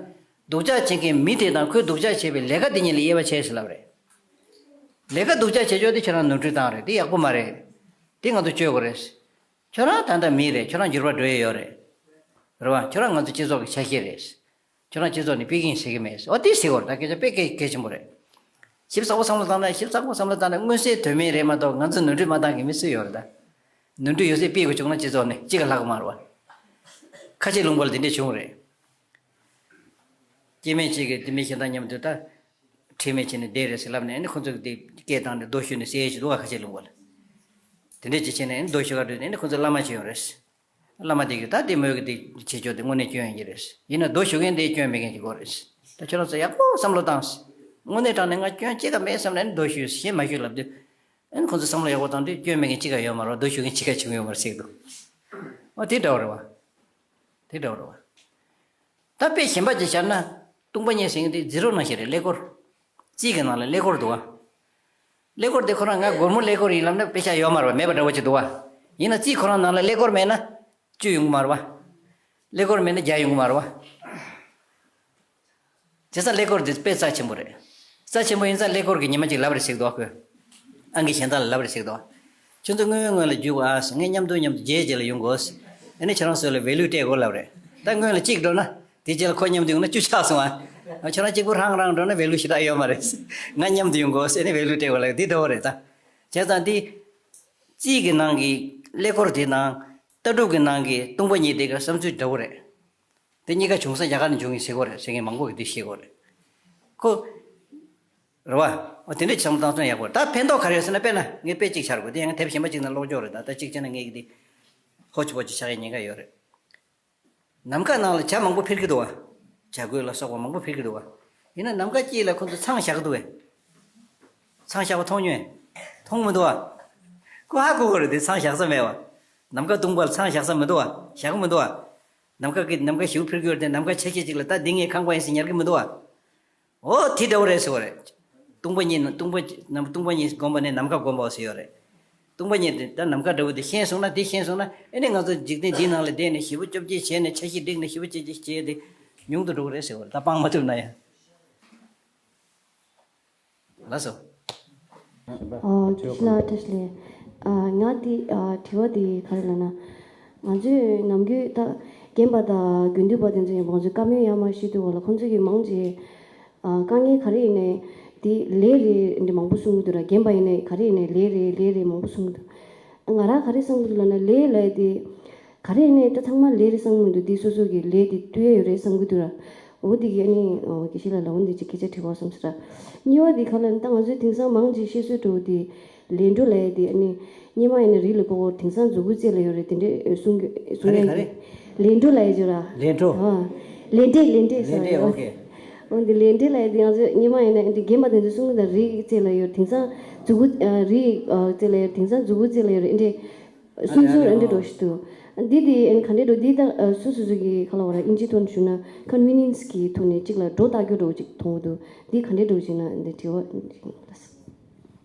སྡུག་ཅག་བྱེད་མཁན་མི་དེ་དང་ཁོས་སྡུག་ཅག་བྱས་པའི་ལས་ཀ་དེ་གཉིས་ལ་དབྱེ་བ་ཕྱེ་ཟེར་ལབ་རེད། ལས་ཀ་སྡུག་ཅག་བྱེད་ཕྱོགས་དེ་ཁྱོད་རང་ནོར་འཁྲུལ་བཏང་རེད། དེ་ཡག་པོ་མ་རེད། དེ་ང་ཚོ་བཅོས་དགོས་རེད། ཁྱོད་རང་ད་ལྟ་མི་རེད། ཁྱོད་རང་འགྱུར་བ་འགྲོ་ཡི་ཡོད་རེད། རེད་བ། ཁྱོད་རང་ང་ཚོ་སྤྱི་ཚོགས་ཀྱི་ཆ་ཤས་རེད། ཁྱོད་རང་སྤྱི་ཚོགས་ནས་སྤེལ་གི་ཡིན་ཟེར་གི་མེད། འོ་དེ་ཟེར་དགོས་རེད། ད་སྐད་ཆ་དཔེ་གལ་གལ་ཆེན་པོ་རེད། ཞིབ་ཚགས་པོ་བསམ་བློ་བཏང་ན། ཞིབ་ཚགས་པོ་བསམ་བློ་བཏང་ན་མངོན་གསལ་དོན་མེད་རེད་མ་གཏོགས་ང་ཚོ་ནོར་འཁྲུལ་མ་བཏང་གི་མི་སུ་ཡོད་རེད་ད། ནོར་འཁྲུལ་ཡོད་ཚད་སྤེལ་དགོས་བྱུང་ན་སྤྱི་ཚོགས་ནས་གཅིག་ག་ལྷག་གི་མ་རེད་བ། ཁ་ཆེ་ལུང་པ་ལ་དེ་འདྲས་བྱུང་རེད། སྐྱེ་དམན་གཅིག་གིས་དེ་མི་གཞན་དང་མཉམ་དུ་ད། ཁྲེལ་མེད་བྱས་ནས་བསྡད་རེད་ཟེར་ལབ་ནས་ཨ་ནི་ཁོ་ཚོ་གིས་དེ་སྐད་བཏང་ནས་རྡོ་གཞུས་ནས་བསད་ཡས་ཅིག་འདུག་ག་ཁ་ཆེ་ལུང་པ་ལ། དེ་འདྲས་ཅིག་བྱས་ནས་ཨ་ནི་རྡོ་གཞུ་ག་འགྲོ་ནས་ཨ་ནི་ཁོ་ཚོ་བླ་མ་ཅིག་ཡོང་རེད། བླ་མ་དེ་གིས་ད་དེ་མོས་གི་དེ་བྱེད་ཆོག་དེ་དངོས་གནས་སྐྱོན་ཡིན་གྱི་རེད། ཡིན་ན་རྡོ་གཞུ་མཁན་དེ་སྐྱོན་མེད་མཁན་ཅིག་དགོས་རེད། ད་ཁྱོད་རང་ཚོ་ཡག་པོ་བསམ་བློ་བཏང་། དངོས་གནས་དྲང་གནས་ང་སྐྱོན་ཅི་ག་མེད་བསམ་ནས་ཨ་ནི་རྡོ་གཞུས་གཞན་མ་གཞུས་ལབ་དུས། ཨ་ནི་ཁོང་ཚོ་བསམ་བློ་ཡག་པོ་བཏང་དུས་སྐྱོན་མེད་མཁན་ཅི་ག་ཡོད་མ་རེད་བ། རྡོ་གཞུ་མཁན་ཅི་ག་བྱུང་ཡོད་མ་རེད་ཟེར་གི་འདུག་འོ་དེ་འདྲ་བོ་རེད་བ། དེ་འདྲ་བོ་རེད་བ། ད་དཔེ་གཞན་པ་ཅིག་བཞག་ན། སྟོང་པ་ཉིད་ཟེར་མཁན་དེ་ཛི་རོ་ནང་བཞིན་རེད། ཀླད་ཀོར། རྩིས་ཀྱི་ནང་ལ་ཀླད་ཀོར་འདུག་བ། ཀླད་ཀོར་དེ་ཁོ་རང་ང་སྒོར་མོ་ཀླད་ཀོར་ཡིན་ལབ་ན་དཔེ་ཆ་ཡོད་མ་རེད་བ། མེད་པ་འདྲ་བོ་ཅིག་འདུག་བ། ཡིན་ན་རྩིས་ཁོ་རང་ནང་ལ་ཀླད་ཀོར་མེད་ན། བཅུ་ཡོང་གི་མ་རེད་བ། ཀླད་ཀོར་མེད་ན་བརྒྱ་ཡོང་གི་མ་རེད་བ། བྱས་ཙང་ཀླད་ཀོར་འདི་དཔེ་རྩ་ཆེན་པོ་རེད། རྩ་ཆེན་པོ་ཡིན་ཙང་ཀླད་ཀོར་གྱི་ཉི་མ་གཅིག་ལབ་རེ་ཞིག་འདུག་ཁོས། ཨང་ཀི་གཞན་དག་ལ་ལབ་རེ་ཞིག་འདུག་ཁྱོད་ཚོ་སྔོན་སྔོན་ལ་རྒྱུགས་ཨ། ངས་མཉམ་དུ་མཉམ་དུ་རྗེས་རྗེས་ལ་ཡོང་དགོས། ཨ་ནི་ཁྱོད་རང་ཚོ་ལ་ཝེ་ལུ་སྤྲད་དགོས་ལབ་རེད། ད་སྔོན་ལ་གཅིག་འགྲོ་ན་དེ་རྗེས་ལ་ཁོ་མཉམ་དུ་ཡོང་ན་བཅུ་ཆགས་སོང་ཨ། ཁྱོད་རང་གཅིག་པུ་རང་རང་འགྲོ་ན་ཝེ་ལུ་ཞེ་དྲག་ཡོད་མ་རེད། ང་མཉམ་དུ་ཡོང་དགོས་ཟེར་ནས་ཝེ་ལུ་སྤྲད་དགོས་ལབ་འདི་འདྲ་བོ་རེད་ད། བྱས་ཙང་འདི། རྩིས་ཀྱི་ནང་གི་ཀླད་ཀོར་དེ་དང་། ལྟ་གྲུབ་ཀྱི་ནང་གི་སྟོང་པ་ཉིད་དེ་ག་བསམ་ཚུལ་འདྲ་བོ་རེད། དེ་གཉིས་ཀ་བྱུང་ས་རྒྱ་གར་ནས་བྱུང་ཡིན་ཟེར་གོ་རེད་ཟེར་མཁན་མང་པོ་གིས་འདི་བཤད་གོ་རེད། ཁོ། རེད་བ། འོ་དེ་འདྲ་བྱས་ཙང་བཏང་སོང་ཡག་པོ་རེད། ད་ཕན་ཐོགས་ག་རེ་ཡོད་ཟེར་ན། དཔེར་ན་ངས་དཔེ་གཅིག་ཆ་ར་གོ། དེ་ཡང་དེབ་གཞན་པ་གཅིག་ནང་ཀློག་ཆོག་རེད། ད་ད་གཅིག་བྱས་ན་ངས་ཀྱི་འདི་ཧོ་ཅི་པོ་ཅི་ཆགས་ཡག་ཉེན་ཁ་ཡོད་རེད། ནམ་མཁའ་ནང་ལ་བྱ་མང་པོ་འཕུར་གྱི་འདུག་བ། བྱ་རྒོད་ལ་སོགས་པ་མང་པོ་འཕུར་གྱི་འདུག་བ། ཡིན་ན་ནམ་མཁའ་དཀྱིལ་ལ་ཁོ་ཚོ་ཚང་བཞག་གི་འདུག་བས། ཚང་བཞག་པ་མཐོང་མྱོང་། མཐོང་མི་འདུག་བ། ཁོ་ཧ་གོ་གི་རེད་དེ། ཚང་བཞག་ས་མེད་བ། ནམ་མཁའ་ཟླུམ་པོ་ལ་ཚང་བཞག་ས་མི་འདུག་བ། བཞག་གི་མི་འདུག་བ། ནམ་མཁའ་གི་ནམ་མཁའ་ཞེ་པོ་འཕུར་གྱི་ཡོད་རེད་དེ། ནམ་མཁའ་ཆ་ཤས་ཅིག་ལ་ད་འདི་ངའི་ཁང་པ་ཡིན་ཟེར་ཉར་གྱི་མི་འདུག་བ། འོ་དེ་འདྲ་བོ་རེད་ཟེར་བ་རེད། སྟོང་པ་ཉིད་ནི་སྟོང་པ་ནམ་སྟོང་པ་ཉིད་སྒོམ་པ་ནི་ནམ་མཁའ་སྒོམ་པ་ཟེར་ཡོད་རེད། སྟོང་པ་ཉིད་དེ་ད་ནམ་མཁའ་འདྲ་བོ་དེ་ཤེས་སོང་ན། དེ་ཤེས་སོང་ན་ཨེ་ནི་ང་ཚོ་འཇིག་རྟེན་འདིའི་ནང་ལ་བསྡད་ནས་ཞེ་པོ་བཅོ་བརྒྱད་བྱས་ནས་འཆར་གཞི་བསྒྲིགས་ནས་ཞེ་པོ་བྱས་བྱས་བྱས་དེ་ཉུང་དུ་འགྲོ་གི་རེད་ཟེར་བ་རེད། ད་སྤང་མ་ཐུབ་ན་ཡང་། ལགས་སོ། ཨ། དགེ་བཤེས་ལགས་བཀྲ་ཤིས་བདེ་ལེགས། ཨ། ང་དེ། ཨ། དྲི་བ་དེ་ག་རེ་ལབ་ན། ང་ཚོས་ནམ་རྒྱུན་ད་རྒན་པ་དང་དགེ་འདུན་པ་དེ་ཚོ་ཡིན་པ། ང་ཚོས་བཀའ་མོལ་ཡར་མར་བཤད་དུས་སྒང་ལ་ཁོང་ཚོ་གིས་མང་ཆེ། ཨ། དཀའ་ངལ་ག་རེ་ཡིན་ནའི་དེ་ལས་རེད་འདྲ་མང་པོ་གསུང་གི་འདུག་ར། རྒན་པ་ཡིན་ནའི་ག་རེ་ཡིན་ནའི་ལས་རེད་ལས་རེད་མང་པོ་གསུང་གི་འདུག་ང་རང་ག་རེ་བསམ་གྱི་འདུག་ལབ་ན། ལས་ལབ་ཡ་དེ་ག་རེ་ཡིན་ནའི་ད་ཚང་མ་ལས་རེད་བསམ་གྱི་མི་འདུག་འདི་སོ་སོ་གི་ལས་དེ་ལྟོས་ཡ་ཡོད་རེད་བསམ་གྱི་འདུག་ར། འོ་དེ་གི་ཨ་ནི། ཨོ། དགེ་བཤེས་ལགས་ལ་འོ་འདི་ཅིག་སྐད་ཆ་དྲི་བ་བསམ་ཟེར་ར། གཉིས་པ་དེ་ག་ལབ་ན། ད་ང་ཚོས་དེང་སང་མང་ཆེ་བཤད་སྲོལ་འདྲ་བོ་དེ་ལས་འཕྲོ་ལབ་ཡ་དེ། ཨ་ནི་སྔོན་མ་ཡིན་ན་རི་ལ་ཕོག་གོ། དེང་སང་མཛུ་གུ་རྩེ་ལ་ཡོད་རེད། དེ་འདྲས་གསུང་གི་གསུང་ག་རེ་ག་ཡ་རེད། ལས་འཕྲོ་ལབ་ཡ་ཅིག་ར། ལས་འཕྲོ། ཨ། ལས་འབྲས་ལས་འབྲས་ཟེར་ལས་འབྲས། ཡ། ཨོ་ཁེ། འོན་ཏེ་ལས་འབྲས་ལ་ཡང་དེ་ང་ཚོས་སྔོན་མ་ཡིན་ན་འདི་རྒན་པ་དེ་ཚོས་གསུང་གི་འདུག་རིགས་རྩལ་ལ་ཡོད་དེང་སང་མཛུ་གུ་རིགས་རྩལ་ལ་ཡོད་དེང་སང་མཛུ་གུ་རྩལ་ལ་ཡོད་འདི་འདྲས་སུམ་ཚུར་འདི་འདྲས་འགྲོ་ཞིག་འདུག་འདི་དེ་ཡང་ག་འདྲས་འགྲོ་འདི་ད་སོ་སོ་སོ་གི་ཁ་ལ་བ་ར་ཨིན་ཇི་ཐོག་ནས་ཞུ་ན་ཀོན་ཝི་ནི་ཡན་སི་གི་ཐོག་ནས་གཅིག་ལ་སྒྲོ་བཏགས་རྒྱུ་འགྲོ་གཅིག་མཐོང་གི་འདུག་འདི་ག་འདྲས་འགྲོ་ཞིག་ན་འདི་དྲི་བ་འདི་ཞིག་ལ།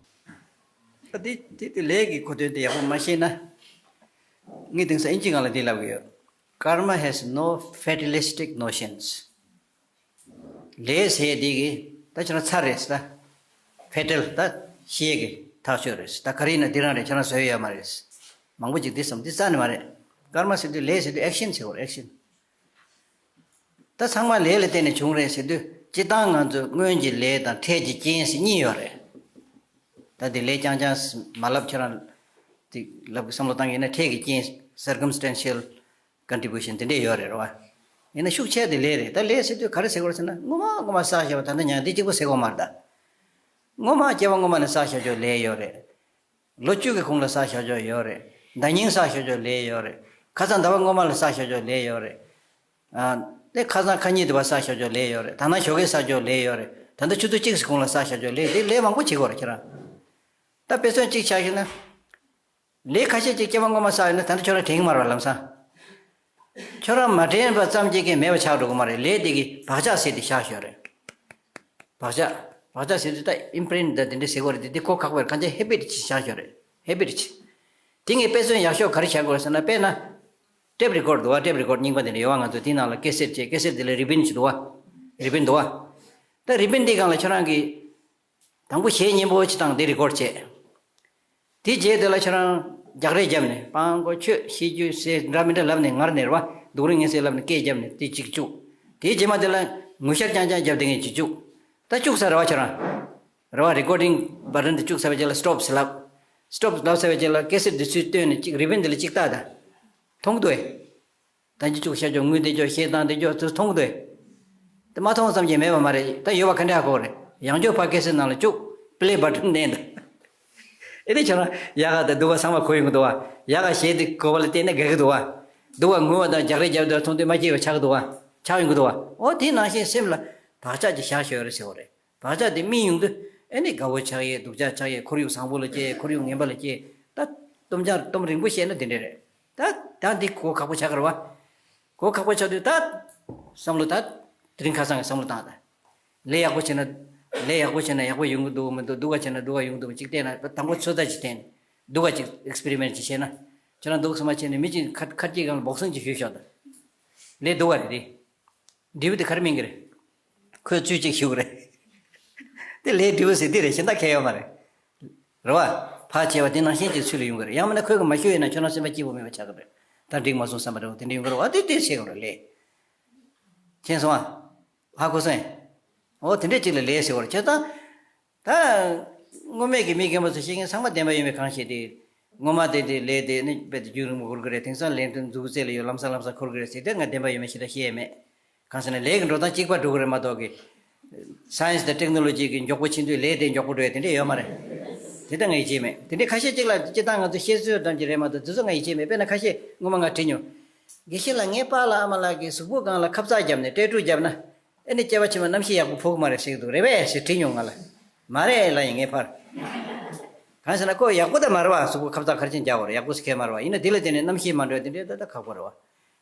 ད་དེ་དེ་དེ་ལས་ཀྱི་གོ་དོན་དེ་ཡག་པོ་མ་ཤེས་ན། ངས་དེང་སང་ཨིན་ཇི་སྒང་ལ་འདི་ལབ་གི་ཡོད། Karma has no fatalistic notions. ལས་ཟེར་དེ་གི་ད་ཁྱོད་རང་ཚར་རེད་ད། ཕེ་ཊལ་ད་ཤི་ཡས་ཀྱི་ཐག་ཆོད་རེད་ད། ག་རེ་ཡིན་ན་འདི་རང་རེད། ཁྱོད་རང་བཟོས་ཡོད་མ་རེད། མང་པོ་ཅིག་འདི་བསམ་འདི་རྩ་ནས་མ་རེད། ཀརྨ་ཟེར་དུས་ལས་ཟེར་དུས་ཨེག་ཤན་ཟེར་བ་རེད། ཨེག་ཤན། ད་ཚང་མ་ལས་ལ་བརྟེན་ནས་བྱུང་རེད་ཟེར་དུས་སྤྱིར་བཏང་ང་ཚོ་སྔོན་གྱི་ལས་དང་འཕྲལ་གྱི་རྐྱེན་ཟེར་གཉིས་ཡོད་རེད། ད་དེ་ལས་རྐྱང་རྐྱང་མ་ལབ་ཁྱེད་རང་དེ་ལབ་ཀྱི་བསམ་བློ་བཏང་གི་ཡིན་ན་འཕྲལ་གྱི་རྐྱེན་circumstantial contribution དེ་འདྲས་ཡོད་རེད་རེད་བ། ཡིན་ན་ཤུགས་ཆེ་དེ་ལས་རེད། ད་ལས་ཟེར་དུས་ག་རེ་ཟེར་དགོས་རེད་ཟེར་ན་སྔོན་མ་སྔོན་མ་བསགས་བཞག་པ་ད་ལྟ་ཉང་འདི་གཅིག་པོ་ཟེར་དགོས་མ་རེད་ད། སྔོན་མ་སྐྱེ་བ་སྔོན་མ་ནས་བསགས་བཞག་ཆོག་ལས་ཡོད་རེད། ལོ་བཅུ་གི་གོང་ལ་བསགས་བཞག་ཆོག་ཡོད་རེད། ཟླ་ཉིན་བསགས་བཞག་ཆོག་ལས་ཡོད་རེད། ཁ་སང་ཟླ་བ་སྔོན་མ་ལ་བསགས་བཞག་ཆོག་ལས་ཡོད་རེད། ཨ། དེ་ཁ་སང་ཁ་ཉིན་དུ་བ་བསགས་བཞག་ཆོག་ལས་ཡོད་རེད། ད་ནང་ཞོགས་ཀས་བསགས་ཆོག་ལས་ཡོད་རེད། ད་ལྟ་ཆུ་ཚོད་གཅིག་གི་གོང་ལ་བསགས་བཞག་ཆོག་ལས་དེ་ལས་མང་པོ་བྱེད་དགོས་རེད་ཁྱེད་རང་། ད་དཔེ་མཚོན་གཅིག་ཆགས་ཤེ་ན། ལས་ཁ་ཤས་ཅིག་སྐྱེ་བ་སྔོན་མ་བསགས་ཡོད་ན་ད་ལྟ་ཁྱོད་རང་དྲན་གྱི་མ་རེད་བ་ལམ་སང་། ཁྱོད་རང་མ་དྲན་པ་ཙམ་གྱིས་ཀྱང་མེད་པ་ཆགས་འགྲོ་གི་མ་རེད། ལས་དེ་གི་བག་ཆགས་ཟེར་དེ་བཞག་ཞོར་རེད། བག་ཆགས། བག་ཆགས་ཟེར་དུས་ད་ཨིམ་པི་རིན་ཊི་ད་དེ་འདྲ་ཟེར་གོ་རེད་དེ་འདི་གོ་ཁག་པོ་རེད། གང་ཅི་ཧེ་བིཊ་ཅིག་བཞག་ཞོར་རེད། ཧེ་བིཊ་ཅིག་དེ་ངས་དཔེ་མཚོན་ཡག་ཤོས་ག་རེ་བཞག་དགོས་རེད་ཟེར་ན་དཔེར་ན། ཊེབ་རི་ཀོཌ་འདུག་བ། ཊེབ་རི་ཀོཌ་རྙིང་པ་དེ་འདྲ་ཡོད་བ། ང་ཚོ་དེའི་ནང་ལ་ཀེ་སེཊ་བྱས། ཀེ་སེཊ་དེ་ལ་རི་བིན་ཅིག་འདུག་བ། རི་བིན་འདུག་བ། ད་རི་བིན་དེའི་སྒང་ལ་ཁྱོད་རང་གིས། དང་པོ་གཞས་སྙན་པོ་ཅིག་བཏང་དེ་རི་ཀོཌ་བྱས། དེ་རྗེས་དེ་ལ་ཁྱོད་རང་རྒྱག་རེས་བརྒྱབ་ནས་སྤྲང་པོ་ཁྱོད་ཤེས་རྒྱུ་ཟེར་འདྲ་མི་འདྲ་ལབ་ནས་ངར་ནས་རེད་བ། སྡུག་རུས་ངན་ཟེར་ལབ་ནས་སྐད་བརྒྱབ་ནས་དེ་གཅིག་བཅུག་དེའི་རྗེས་མ་དེ་ལ་ངུ་ཤར་རྐྱང་རྐྱང་བརྒྱབ་དེ་ངས་གཅིག་བཅུག་ད་བཅུག་ཚར་རེད་བ་ཁྱོད་རང་། རེད་བ། རི་ཀོཌ་ཌིང་བ་ཊན་དེ་བཅུག་ཚར་བའི་རྗེས་ལ་སི་ཊོབ་ཟེར་ལབ། སི་ཊོབ་ལབ་ཚར་བའི་རྗེས་ལ་ཀེ་སེཊ་དེ་ཚུར་བཏོན་ནས་གཅིག་རི་བིན་དེ་ལ་གཅིག་བཏགས་ད། མཐོང་འདུག་ཨེ། ད་འཇུ་ཅུག་བཤད་ཅོག་ངུས་བསྡད་ཅོག་བཤད་སྟངས་བསྡད་ཅོག་ཚུར་མཐོང་གི་འདུག་དེ་མ་མཐོང་ཙམ་གྱིས་མེད་པ་མ་རེད། ད་ཡོད་པ་ག་འདྲ་ཧ་གོ་རེད། ཡང་བསྐྱར་ཕར་ཀེ་སེཊ་ནང་ལ་བཅུག་པི་ལེ་བ་ཊན་མནན་ད། ཨེ་དེ་ཁྱོད་རང་ཡག་ག་དང་སྡུག་ག་ཚང་མ་གོ་ཡོང་གི་འདུག་བ། ཡག་ག་བྱས་ཏེ་གོ་བ་ལ་བལྟས་ན་དགའ་གི་འདུག་བ། སྡུག་ག་ངུ་བ་དང་རྒྱག་རེས་རྒྱབ་དུས་མཐོང་དུས་མ་སྐྱིད་པ་ཆགས་ཀྱི་འདུག་བ། ཆགས་ཡོང་གི་འདུག་བ། འོ་དེ་ནང་བཞིན་སེམས་ལ་བག་ཆགས་ཅིག་བཞག་ཤོག་རེད་ཟེར་བ་རེད། བག་ཆགས་དེ་སྨིན་ཡོང་དུས་ཨེ་ནི་དགའ་བོ་ཆགས་ཡས། སྡུག་ཅག་ཆགས་ཡས། ཁོར་ཡུག་བཟང་པོ་ལ་སྐྱེས། ཁོར་ཡུག་ངན་པ་ལ་སྐྱེས། ད་སྟོབས་འཆར་སྟོབས་རིང་པོ་བཤད་ན་དེ་འདྲས་རེད། ད་ད་འདི་གོ་ཁག་པོ་ཆགས་ཀྱི་རེད་བ། གོ་ཁག་པོ་ཆགས་དུས་ད་བསམ་བློ་ད་དེ་རིང་ཁ་སང་གི་བསམ་བློ་བཏང་ད། ལས་ཡག་པོ་བྱས་ན་ལས་ཡག་པོ་བྱས་ན་ཡག་པོ་ཡོང་གི་འདུག་མི་འདུག་སྡུག་ག་བྱས་ན་སྡུག་ག་ཡོང་གི་འདུག་གཅིག་བལྟས་ན་དང་པོ་ཚོད་ལྟ་ཅིག་བསྟན། སྡུག་ག་ཅིག་ཨེག་སི་པེ་རི་མེན་ཊི་ཅིག་བྱས་ན་ཁྱེད་རང་སྡུག་སུ་མ་བྱས་ནས་མི་གཅིག་ཁ་ཁ་ཅིག་སྒང་ལ་འབོག་སིང་ཅིག་ཞུས་ཤོག་ད། ལས་སྡུག་ག་རེད་དེ། འབྲས་བུ་དེ་ག་རེ་སྨིན་གྱི་རེད། ཁོས་ཚུལ་གཅིག་ཞུ་གི་རེད། དེ་ལས་འབྲས་བུ་ཟེར་འདི་རེད། གཞན་དག་གལ་ཡོད་མ་རེད། རེད་བ། ཕར་བྱས་པ་དེ་ནང་བཞིན་གྱི་ཚུལ་ལ་ཡོང་གི་རེད། ཡང་མིན་ན་ཁོས་གི་མ་ཞུ་ཡིན་ན་ཁྱོད་རང་སེམས་པ་སྐྱིད་པོ་མེད་པ་ཆགས་ཀྱི་རེད། ད་འགྲིག་མ་སོང་བསམ་པ་རེད་བ། དེ་འདྲ་ཡོང་གི་རེད་བ། དེ་དེ་བྱེད་དགོས་རེད་ལས། མཁྱེན་སོང་ཨ། ཧ་གོ་སོང་ཨེ། འོ་དེ་འདྲས་གཅིག་ལ་ལས་ཟེར་བ་རེད། བྱས་ཙང་། ད། སྔོན་མེད་ཀྱི་མི་རྒན་པ་ཚོ་བཤད་མཁན་ཚང་མ་བདེན་པ་ཡོད་མེད་གང་ཤེས་ཏེ། སྔོན་མ་དེ་དེ་ལས་དེ་ནི་རྦད་དེ་རྒྱུན་རིང་པོ་འཁོར་གི་རེད། དེང་སང་ལས་དོན་མཛུབ་རྩེ་ལ་ཡོད། ལམ་སང་ལམ་སང་འཁོར་གི་རེད་ཟེར་དེ་ང་བདེན་པ་ཡོད་མེད་ཞེ་དྲག་ཤེས་ཡས་མེད། གང་ཟེར་ན་ལས་ཀྱི་འགྲོ་སྟངས་གཅིག་པ་འགྲོ་གི་རེད་མ་གཏོགས་ཀྱི། སའེན་སི་དང་ཊེག་ནོ་ལོ་ཇི་གི་མགྱོགས་པོ་ཕྱིན་དུས་ལས་དེ་མགྱོགས་པོ་འགྲོ་ཡ་དེ་འདྲས་ཡོད་མ་རེད། དེ་ལྟ་ང་ཡིད་ཆེས་མེད། དེ་འདྲས་ཁ་ཤས་གཅིག་ལ་སྤྱིར་བཏང་ང་ཚོ་བཤད་སྲོལ་ཙམ་གྱི་རེད་མ་གཏོགས་དེ་ཚོ་ང་ཡིད་ཆེས་མེད། དཔེར་ན་ཁ་ཤས་སྔོན་མ་ང་དྲིས་མྱོང་། དགེ་བཤེས་ལགས་ངའི་པཱ་ལགས་ཨ་མ་ལགས་ཀྱི་གཟུགས་པོ་སྒང་ལ་ཁབ་གཙག་བརྒྱབ་ནས་ཏྲེ་ཀྲུ་བརྒྱབ་ན། ཨེ་ནི་སྐྱེ་བ་ཕྱི་མ་རྣམ་ཤེས་ཡག་པོ་འཕོ་གི་མ་རེད་ཟེར་གི་འདུག་རེད་པས་ཟེར་དྲིས་མྱོང་ང་ལ། མ་རེད་ལབ་ཡིན་ངས་ཕར། གང་ཟེར་ན་ཁོ་ཡག་པོ་ད་མ་རེད་བ། གཟུགས་པོ་ཁབ་གཙག་ག་རེ་བྱས་ནས་རྒྱག་དགོས་རེད། ཡག་པོ་ཟེར་མཁན་མ་རེད་བ། ཡིན་ན་དེ་ལ་བརྟེན་ནས་རྣམ་ཤེས་མ་འགྲོ་ཡ་དེ་འདྲའི་ད་ད་ཁག་པོ་རེད་བ།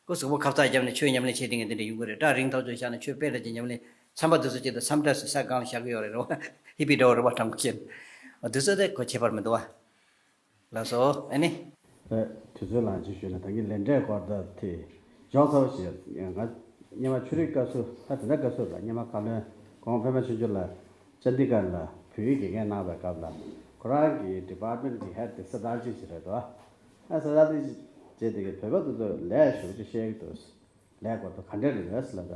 ཁོ་གཟུགས་པོ་ཁབ་གཙག་བརྒྱབ་ནས་ཆོས་ཉམས་ལེན་བྱེད་དེ་ངས་དེ་འདྲ་ཡོང་གི་རེད། སྐྲ་རིང་ཐག་ཆོད་བཞག་ནས་ཆོས་དཔེ་ལ་ཅིག་ཉམས་ལེན་འཚམས་པ་དེ་ཚོ་ཅིག་ད་མཚམས་བྲ་ཟེར་ས་སྒང་ལ་བཞག་གི་ཡོད་རེད་རེད་བ། ཧི་པི་འདྲ་བོ་རེད་བ། དྲང་པོ་བཤད་ན་དེ་ཚོ་དེ་གོ་ཁྱད་པར་མི་འདུག་བ། ལགས་སོ། ཨ་ནི། ཨེ། དུས་ཚོད་ལང་ཅིག་ཞུས་ན་ད་གིན་ལས་འབྲས་སྐོར་ད་དེ་འཇོག་ཚར་བ་ཞིག་ང་སྔོན་མ་ཆོས་རིག་བཀའ་ཟུར་ད་དེ་འདྲ་བཀའ་ཟུར་ལ་སྔོན་མ་བཀའ་བློན་གོང་པད་མ་ཆོས་འབྱོར་ལགས་ཅན་དི་གར་ལ་བོད་ཡིག་དགེ་རྒན་གནང་བའི་སྐབས་ལ་ཁོ་རང་གི་ཌི་པཱར་ཊི་མེན་ཊི་གི་ཧེཌ་དེ་སར་དར་ཇི་ཞིག་རེད་དོ། ཨ་སར་དར་ཇི་ཅེས་དེ་གི་བོད་པ་དེ་ཚོ་ལས་ཞུ་རྒྱུ་བཤད་ཀྱི་འདུག་ལས་སྐོར་དུ་ག་འདྲ་རེད་ཟེར་ལབ་ད།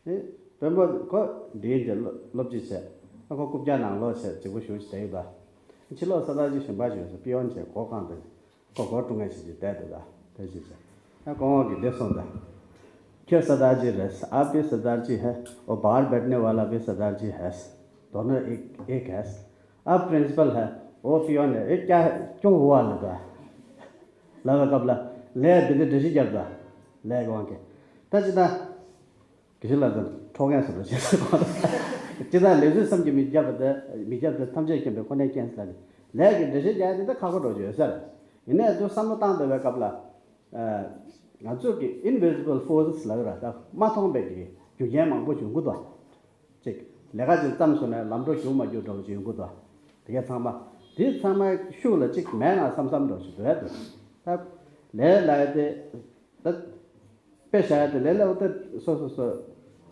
ཨེ། དཔོན་པོ་ཁོ་འདིའི་འདི་སློབ་སློབ་སྤྱི་བྱས། ཨ་ཁོ་རྐུབ་བཀྱག་ནང་ལོགས་བྱས་བྱིས་པ་གཞུང་ཞིག་བསྡད་ཡོད་པ། ཕྱི་ལོགས་སར་དར་ཇི་གཞོན་པ་ཞིག་ཡོད་ས་པི་ཡོན་བྱས་སྒོ་བཀང་སྟེ། ཁོ་སྒོ་དཀྲུག་མཁན་ཞིག་ཅིག་བསྡད་འདུག་ད་དེ་ཞིག་བྱས། ཨ་སྐུ་ངོ་གིས་འདི་གསུངས་ད། ཁྱོད་སར་དར་ཇི་རེད། आप भी सरदार जी है, वो बाहर बैठने वाला भी सरदार जी है, दोनों एक एक है। आप प्रिंसिपल है, वो पियोन है, ये क्या है, क्यों हुआ लगा? ལབ་པའི་སྐབས་ལ་ལས་འདི་འདྲ་འགྲེལ་བཤད་བརྒྱབ་ད། ལས་ཀྱི་དབང་གིས། ད་ཅི་ད། དགེ་བཤེས་ལགས་དང་ འཕྲོག་མཁན་སོགས་ལ་བྱེད་སྲིད་གོ། སྤྱིར་བཏང་ལས་བཟོད་སེམས་ཀྱིས་མི་བརྒྱབ་པ་དེ་མི་བརྒྱབ་དེ་ཐམས་ཅད་མཁྱེན་པའི་ཁོ་ནའི་རྐྱེན་ཟེར་ནས་ལས་ཀྱི་འགྲེལ་བཤད་རྒྱག་ཡ་དེ་ད་ཁག་པོ་འགྲོ་རྒྱུ་ཡོད་ས་རེད། ཡིན་ནའི་ཚུར་བསམ་བློ་བཏང་སྡོད་པའི་སྐབས་ལ། ཨ། ང་ཚོ་གི་invisible forces ལབ་ཡོད་ར། ད་མ་མཐོང་པའི་གི་རྒྱུ་རྐྱེན་མང་པོ་ཞིག་ཡོང་གི་འདུག་གཅིག་ལས་ཀ་ཅིག་བརྩམས་སོང་ནས་ལམ་འགྲོ་རྒྱུག་མ་རྒྱུག་འདྲ་བོ་ཅིག་ཡོང་གི་འདུག་དེ་གས་ཚང་མ། དེ་ཚང་མའི་ཤུགས་ལ་གཅིག་མེད་ན་བསམ་བསམ་འདྲ་བོ་ཞིག་འདུག་ཡ་འདུག་ད་ལས་ལ་ཡ་དེ། ད། དཔེ་བཞག་ཡ་དེ་ལས་སླ་པོ་དེ་སོ་སོ་སོ།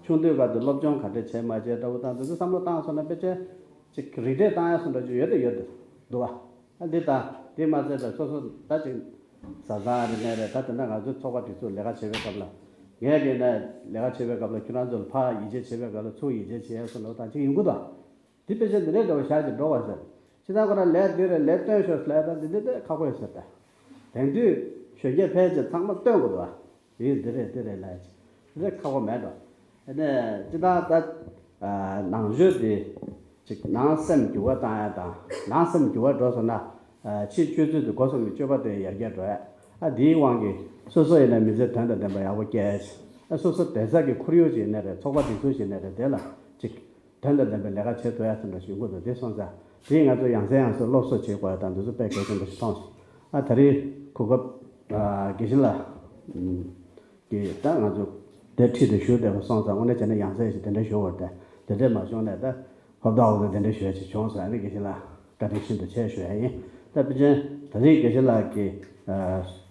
ཆུང་དུས་སྐབས་དུ་སློབ་སྦྱོང་ག་འདྲས་བྱས་མ་བྱས་འདྲ་བོ་དང་དེ་ཚོ་བསམ་བློ་བཏང་སོང་ན་དཔེ་ཆ་ཅིག་རིགས་འགྲེ་བཏང་ཡ་སོང་འདྲ་ཅིག་ཡོད་དེ་ཡོད་དེ་འདུག་བ། ཨ་འདི་དང་འདི་མ་ཚད་པའི་སོ་སོ་ད་ཅིག་བཟའ་ཚང་རེད་ནས་རེད། ད་དེ་འདྲ་ང་ཚོའི་ཚོགས་པ་སྒྲིག་འཛུགས་ལས་ཀ་བྱེད་པའི་སྐབས་ལ། ངས་ཀྱིས་ནས་ལས་ཀ་བྱེད་པའི་སྐབས་ལ་ཁྱོད་རང་ཚོ་ལ་ཕར་ཡིད་ཆེས་བྱེད་པའི་སྐབས་ལ་ཚུར་ཡིད་ཆེས་བྱེད་ཡ་སོང་འདྲ་བོ་དང་ཅིག་ཡོང་གི་འདུག་འདི་དཔེ་ཆ་འདི་འདྲའི་འདྲ་བོ་བཞག་ཅིག་འགྲོ་བ་ཟེར། ཕྱི་ནང་ཁོ་རང་ལས་འདི་རེད་ལས་སྟོན་ཤོག་ལས་ད་འདི་འདི་འདི་ཁག་པོ་ཡོད་ཟེར་ད། དེང་དུས་གཞོན་སྐྱེས་ཕལ་ཆེར་ཚང་མ་སྟོན་དགོས་འདུག་ཨ། འདི་འདི་རེད་འདི་རེད་ལས་ཅིག་འདི་ཁག་པོ་མེད་འགྲོ། ཨ་ནི་ཅི་ད་ད་ནང་ཆོས་འདི་ཅིག་ནང་སེམས་འགྱུར་བ་བཏང་ཡ་དང་ནང་སེམས་འགྱུར་བ་འགྲོ་སོང་ན། ཕྱི་སྤྱོད་ཚུལ་དུ་སྒོ་གསུམ་གྱི་སྤྱོད་པ་དེ་ཡར་རྒྱས་འགྲོ་ཡ། ཨ་འདིའི་དབང་གིས་སོ་སོ་ཡིན་ན་མི་ཚེ་དོན་དང་ལྡན་པ་ཡག་པོ་སྐྱེལ་ཡ་ཅིག་ཨ་སོ་སོ་བསྡད་ས་གི་ཁོར་ཡུག་ཅིག་ཡིན་ན་རེད། ཚོགས་པ་སྒྲིག་འཛུགས་ཅིག་ཡིན་ན་རེད། དེ་ལ་ཅིག་དོན་དང་ལྡན་པའི་ལས་ཀ་བྱེད་ཐུབ་ཡ་ཙམ་འདྲ་ཞིག་དགོས་འདུག་དེ་སོང་ཙང་དེ་ང་ཚོ་ཡང་སེ་ཡང་སེ་སློབ་གསོ་བྱེད་དགོས་ཡ་དང་འདི་ཚོ་དཔེ་གལ་ཆེན་པོ་ཞིག་མཐོང་སོང་། ཨ་ད་རེས་གོ་སྐབས་དགེ་བཤེས་ལགས་ཀྱིས་ད་ང་ཚོ་དེ་ཁྲིད་དུ་ཞུགས་བསྡད་པ་སོང་ཙང་དངོས་གནས་བྱས་ན་ཡང་སེ་ཞིག་དེ་འདྲ་ཞུ་བར་ཏེ་དེ་འདྲས་མ་བྱུང་ནས་ད་ཧོབ་ཏ་ཧོབ་ཏ་དེ་འདྲ་ཞུ་ཡ་ཞིག་བྱུང་སོང་། ཨ་ནི་དགེ་བཤེས་ལགས་བཀའ་དྲིན་ཤིན་ཏུ་ཆེ་ཞུ་ཡ་ཡིན། ད་དཔེ་ཅན་ད་རེས་དགེ་བཤེས་ལགས་ཀྱིས་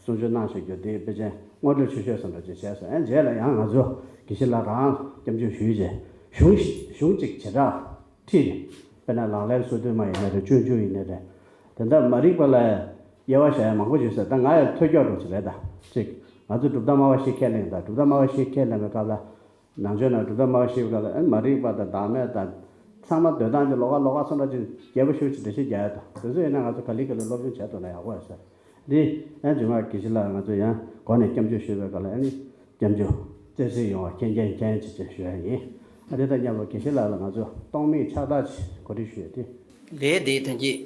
གསུང་ཆོས་གནང་བཞག་རྒྱུ་དེ་དཔེ་ཅན་དངོས་འབྲེལ་ཆོས་ཤོད་སོང་འདྲ་ཅིག་བྱས་སོང་། ཨ་རྗེས་ལ་ཡང་ང་ཚོ་དགེ་བཤེས་ལགས་རང་སྐྱབས་འཇུག་ཞུས་རྗེས་གཞུང་གཞུང་གཅིག་བྱེ་བྲག་ཁྲིད་དེ། དཔེར་ན་ལག་ལེན་སོ་བདུན་མ་ཡིན་ན་རེད། སྤྱོད་འཇུག་ཡིན་ན་རེད། དེ་འདྲ་མ་རིག་པ་ལ་དབྱེ་བ་བྱ་ཡ་མང་པོ་ཡོད་ཟེར། ད་ང་ཡང་ཐོས་སྐྱོ་འགྲོ་ཅིག་རེད། ད་ཅིག་ང་ཚོ་གྲུབ་མཐའ་སྨྲ་བ་བཞི་ཁས་ལེན། ད་གྲུབ་མཐའ་སྨྲ་བ་བཞི་ཁས་ལེན་པའི་སྐབས་ལ་ནང་ཆོས་ནང་གྲུབ་མཐའ་སྨྲ་བ་བཞི་པའི་སྐབས་ལ་ཨ་མ་རིག་པ་དང་བདག་མེད་དང་ཚང་མ་འདོད་སྟངས་ཀྱི་ལོགས་ཀ་ལོགས་ཀ་སོང་འདྲ་ཅིག་རྒྱས་པོ་ཞེ་པོ་ཅིག་འགྲེལ་བཤད་རྒྱག་ཡ། ད་དེ་ཚོ་ཡིན་ན་ང་ཚོ་ག་ལེ་ག་ལེ་སློབ་སྦྱོང་བྱས་ཐུབ་ན་ཡག་པོ་ཡོད་ཟེར། འདི་ཨ་རྗེས་མ་དགེ་བཤེས་ལགས་ང་ཚོ་ཡང་སྒོ་ནས་སྐྱབས་འཇུག་ཞུས་པའི་སྐབས་ལ་ཨ་ནི་སྐྱབས་འཇུག་བརྩེ་གཟིགས་ཡོང་བ་མཁྱེན་མཁྱེན་མཁྱེན་ཅིག་ཅིག་ཞུ་ཡ་ཡིན། ཨ་དེ་དང་མཉམ་དུ་དགེ་བཤེས་ལགས་ལ་ང་ཚོ་སྟོང་མིག་ཕྱག་རྟགས་ཅིག་གོ་སྒྲིག་ཞུས་ཏེ། ལས་དེ་ཐོན་སྐྱེད་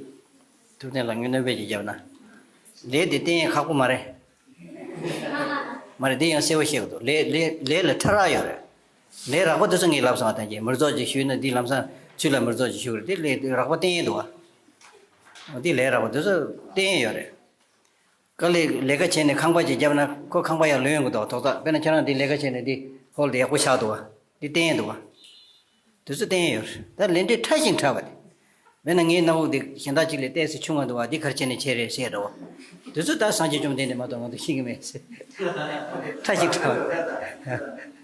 ཐུབ་བསྟན་ལ་དངུལ་གནོད་འབེབས་ཀྱི་བརྒྱབ་ན། ལས་དེ་བསྟེན་ཡས་ཁག་པོ་མ་རེད། མ་རེད། དེ་ཡང་གསལ་བོ་བཤད་དགོས་འདུག་ལས་ལས་ལས་ལ་ཕྲ་རགས་ཡོད་རེད། ལས་རགས་པ་དེ་ཚོ་ངས་ལབ་སོང་བ། ཐོན་སྐྱེད་མིར་ཚོགས་ཅིག་ཞུས་ན་འདི་ལམ་སང་ཚུར་ལ་མིར་ཚོགས་ཅིག་ཞུ་རེད། དེ་ལས་རགས་པ་བསྟེན་ཡས་འདུག་བ། འདི་ལས་རགས་པ་དེ་ཚོ་བསྟེན་ཡས་ཡོད་རེད། དཀའ་ལས་ལས་ཀ་བྱས་ནས་ཁང་པ་ཅིག་བརྒྱབ་ན་ཁོ་ཁང་པ་ཡར་ལོན་ཡོང་གི་འདུག་བ། ཐོག་ཐག་དཔེར་ན་ཁྱེད་རང་འདི་ལས་ཀ་བྱས་ནས་འདི་ཧོལ་དེ་ཡག་པོ་ཆགས་འདུག་བ། འདི་བསྟན་འདུག་བ། དེ་ཚོ་བསྟན་ཡོད་རེད། ད་ལས་འབྲས་ཕྲ་ཞིང་ཕྲ་བ་རེད། དཔེར་ན་ངའི་སྣ་བུག་འདི་གཞན་དག་ཅིག་ལས་ཏོག་ཙམ་ཆུང་བ་འདུག་བ། འདི་ག་རེ་བྱས་ནས་བྱས་རེད་ཟེར་འགྲོ་བ། དེ་ཚོ་ད་སངས་རྒྱས་བཅོམ་ལྡན་འདས་མ་གཏོགས་ང་ཚོ་ཤེས་ཀྱི་མེད་ཟེར། ཕྲ་ཞིང་ཕྲ་བ་རེད།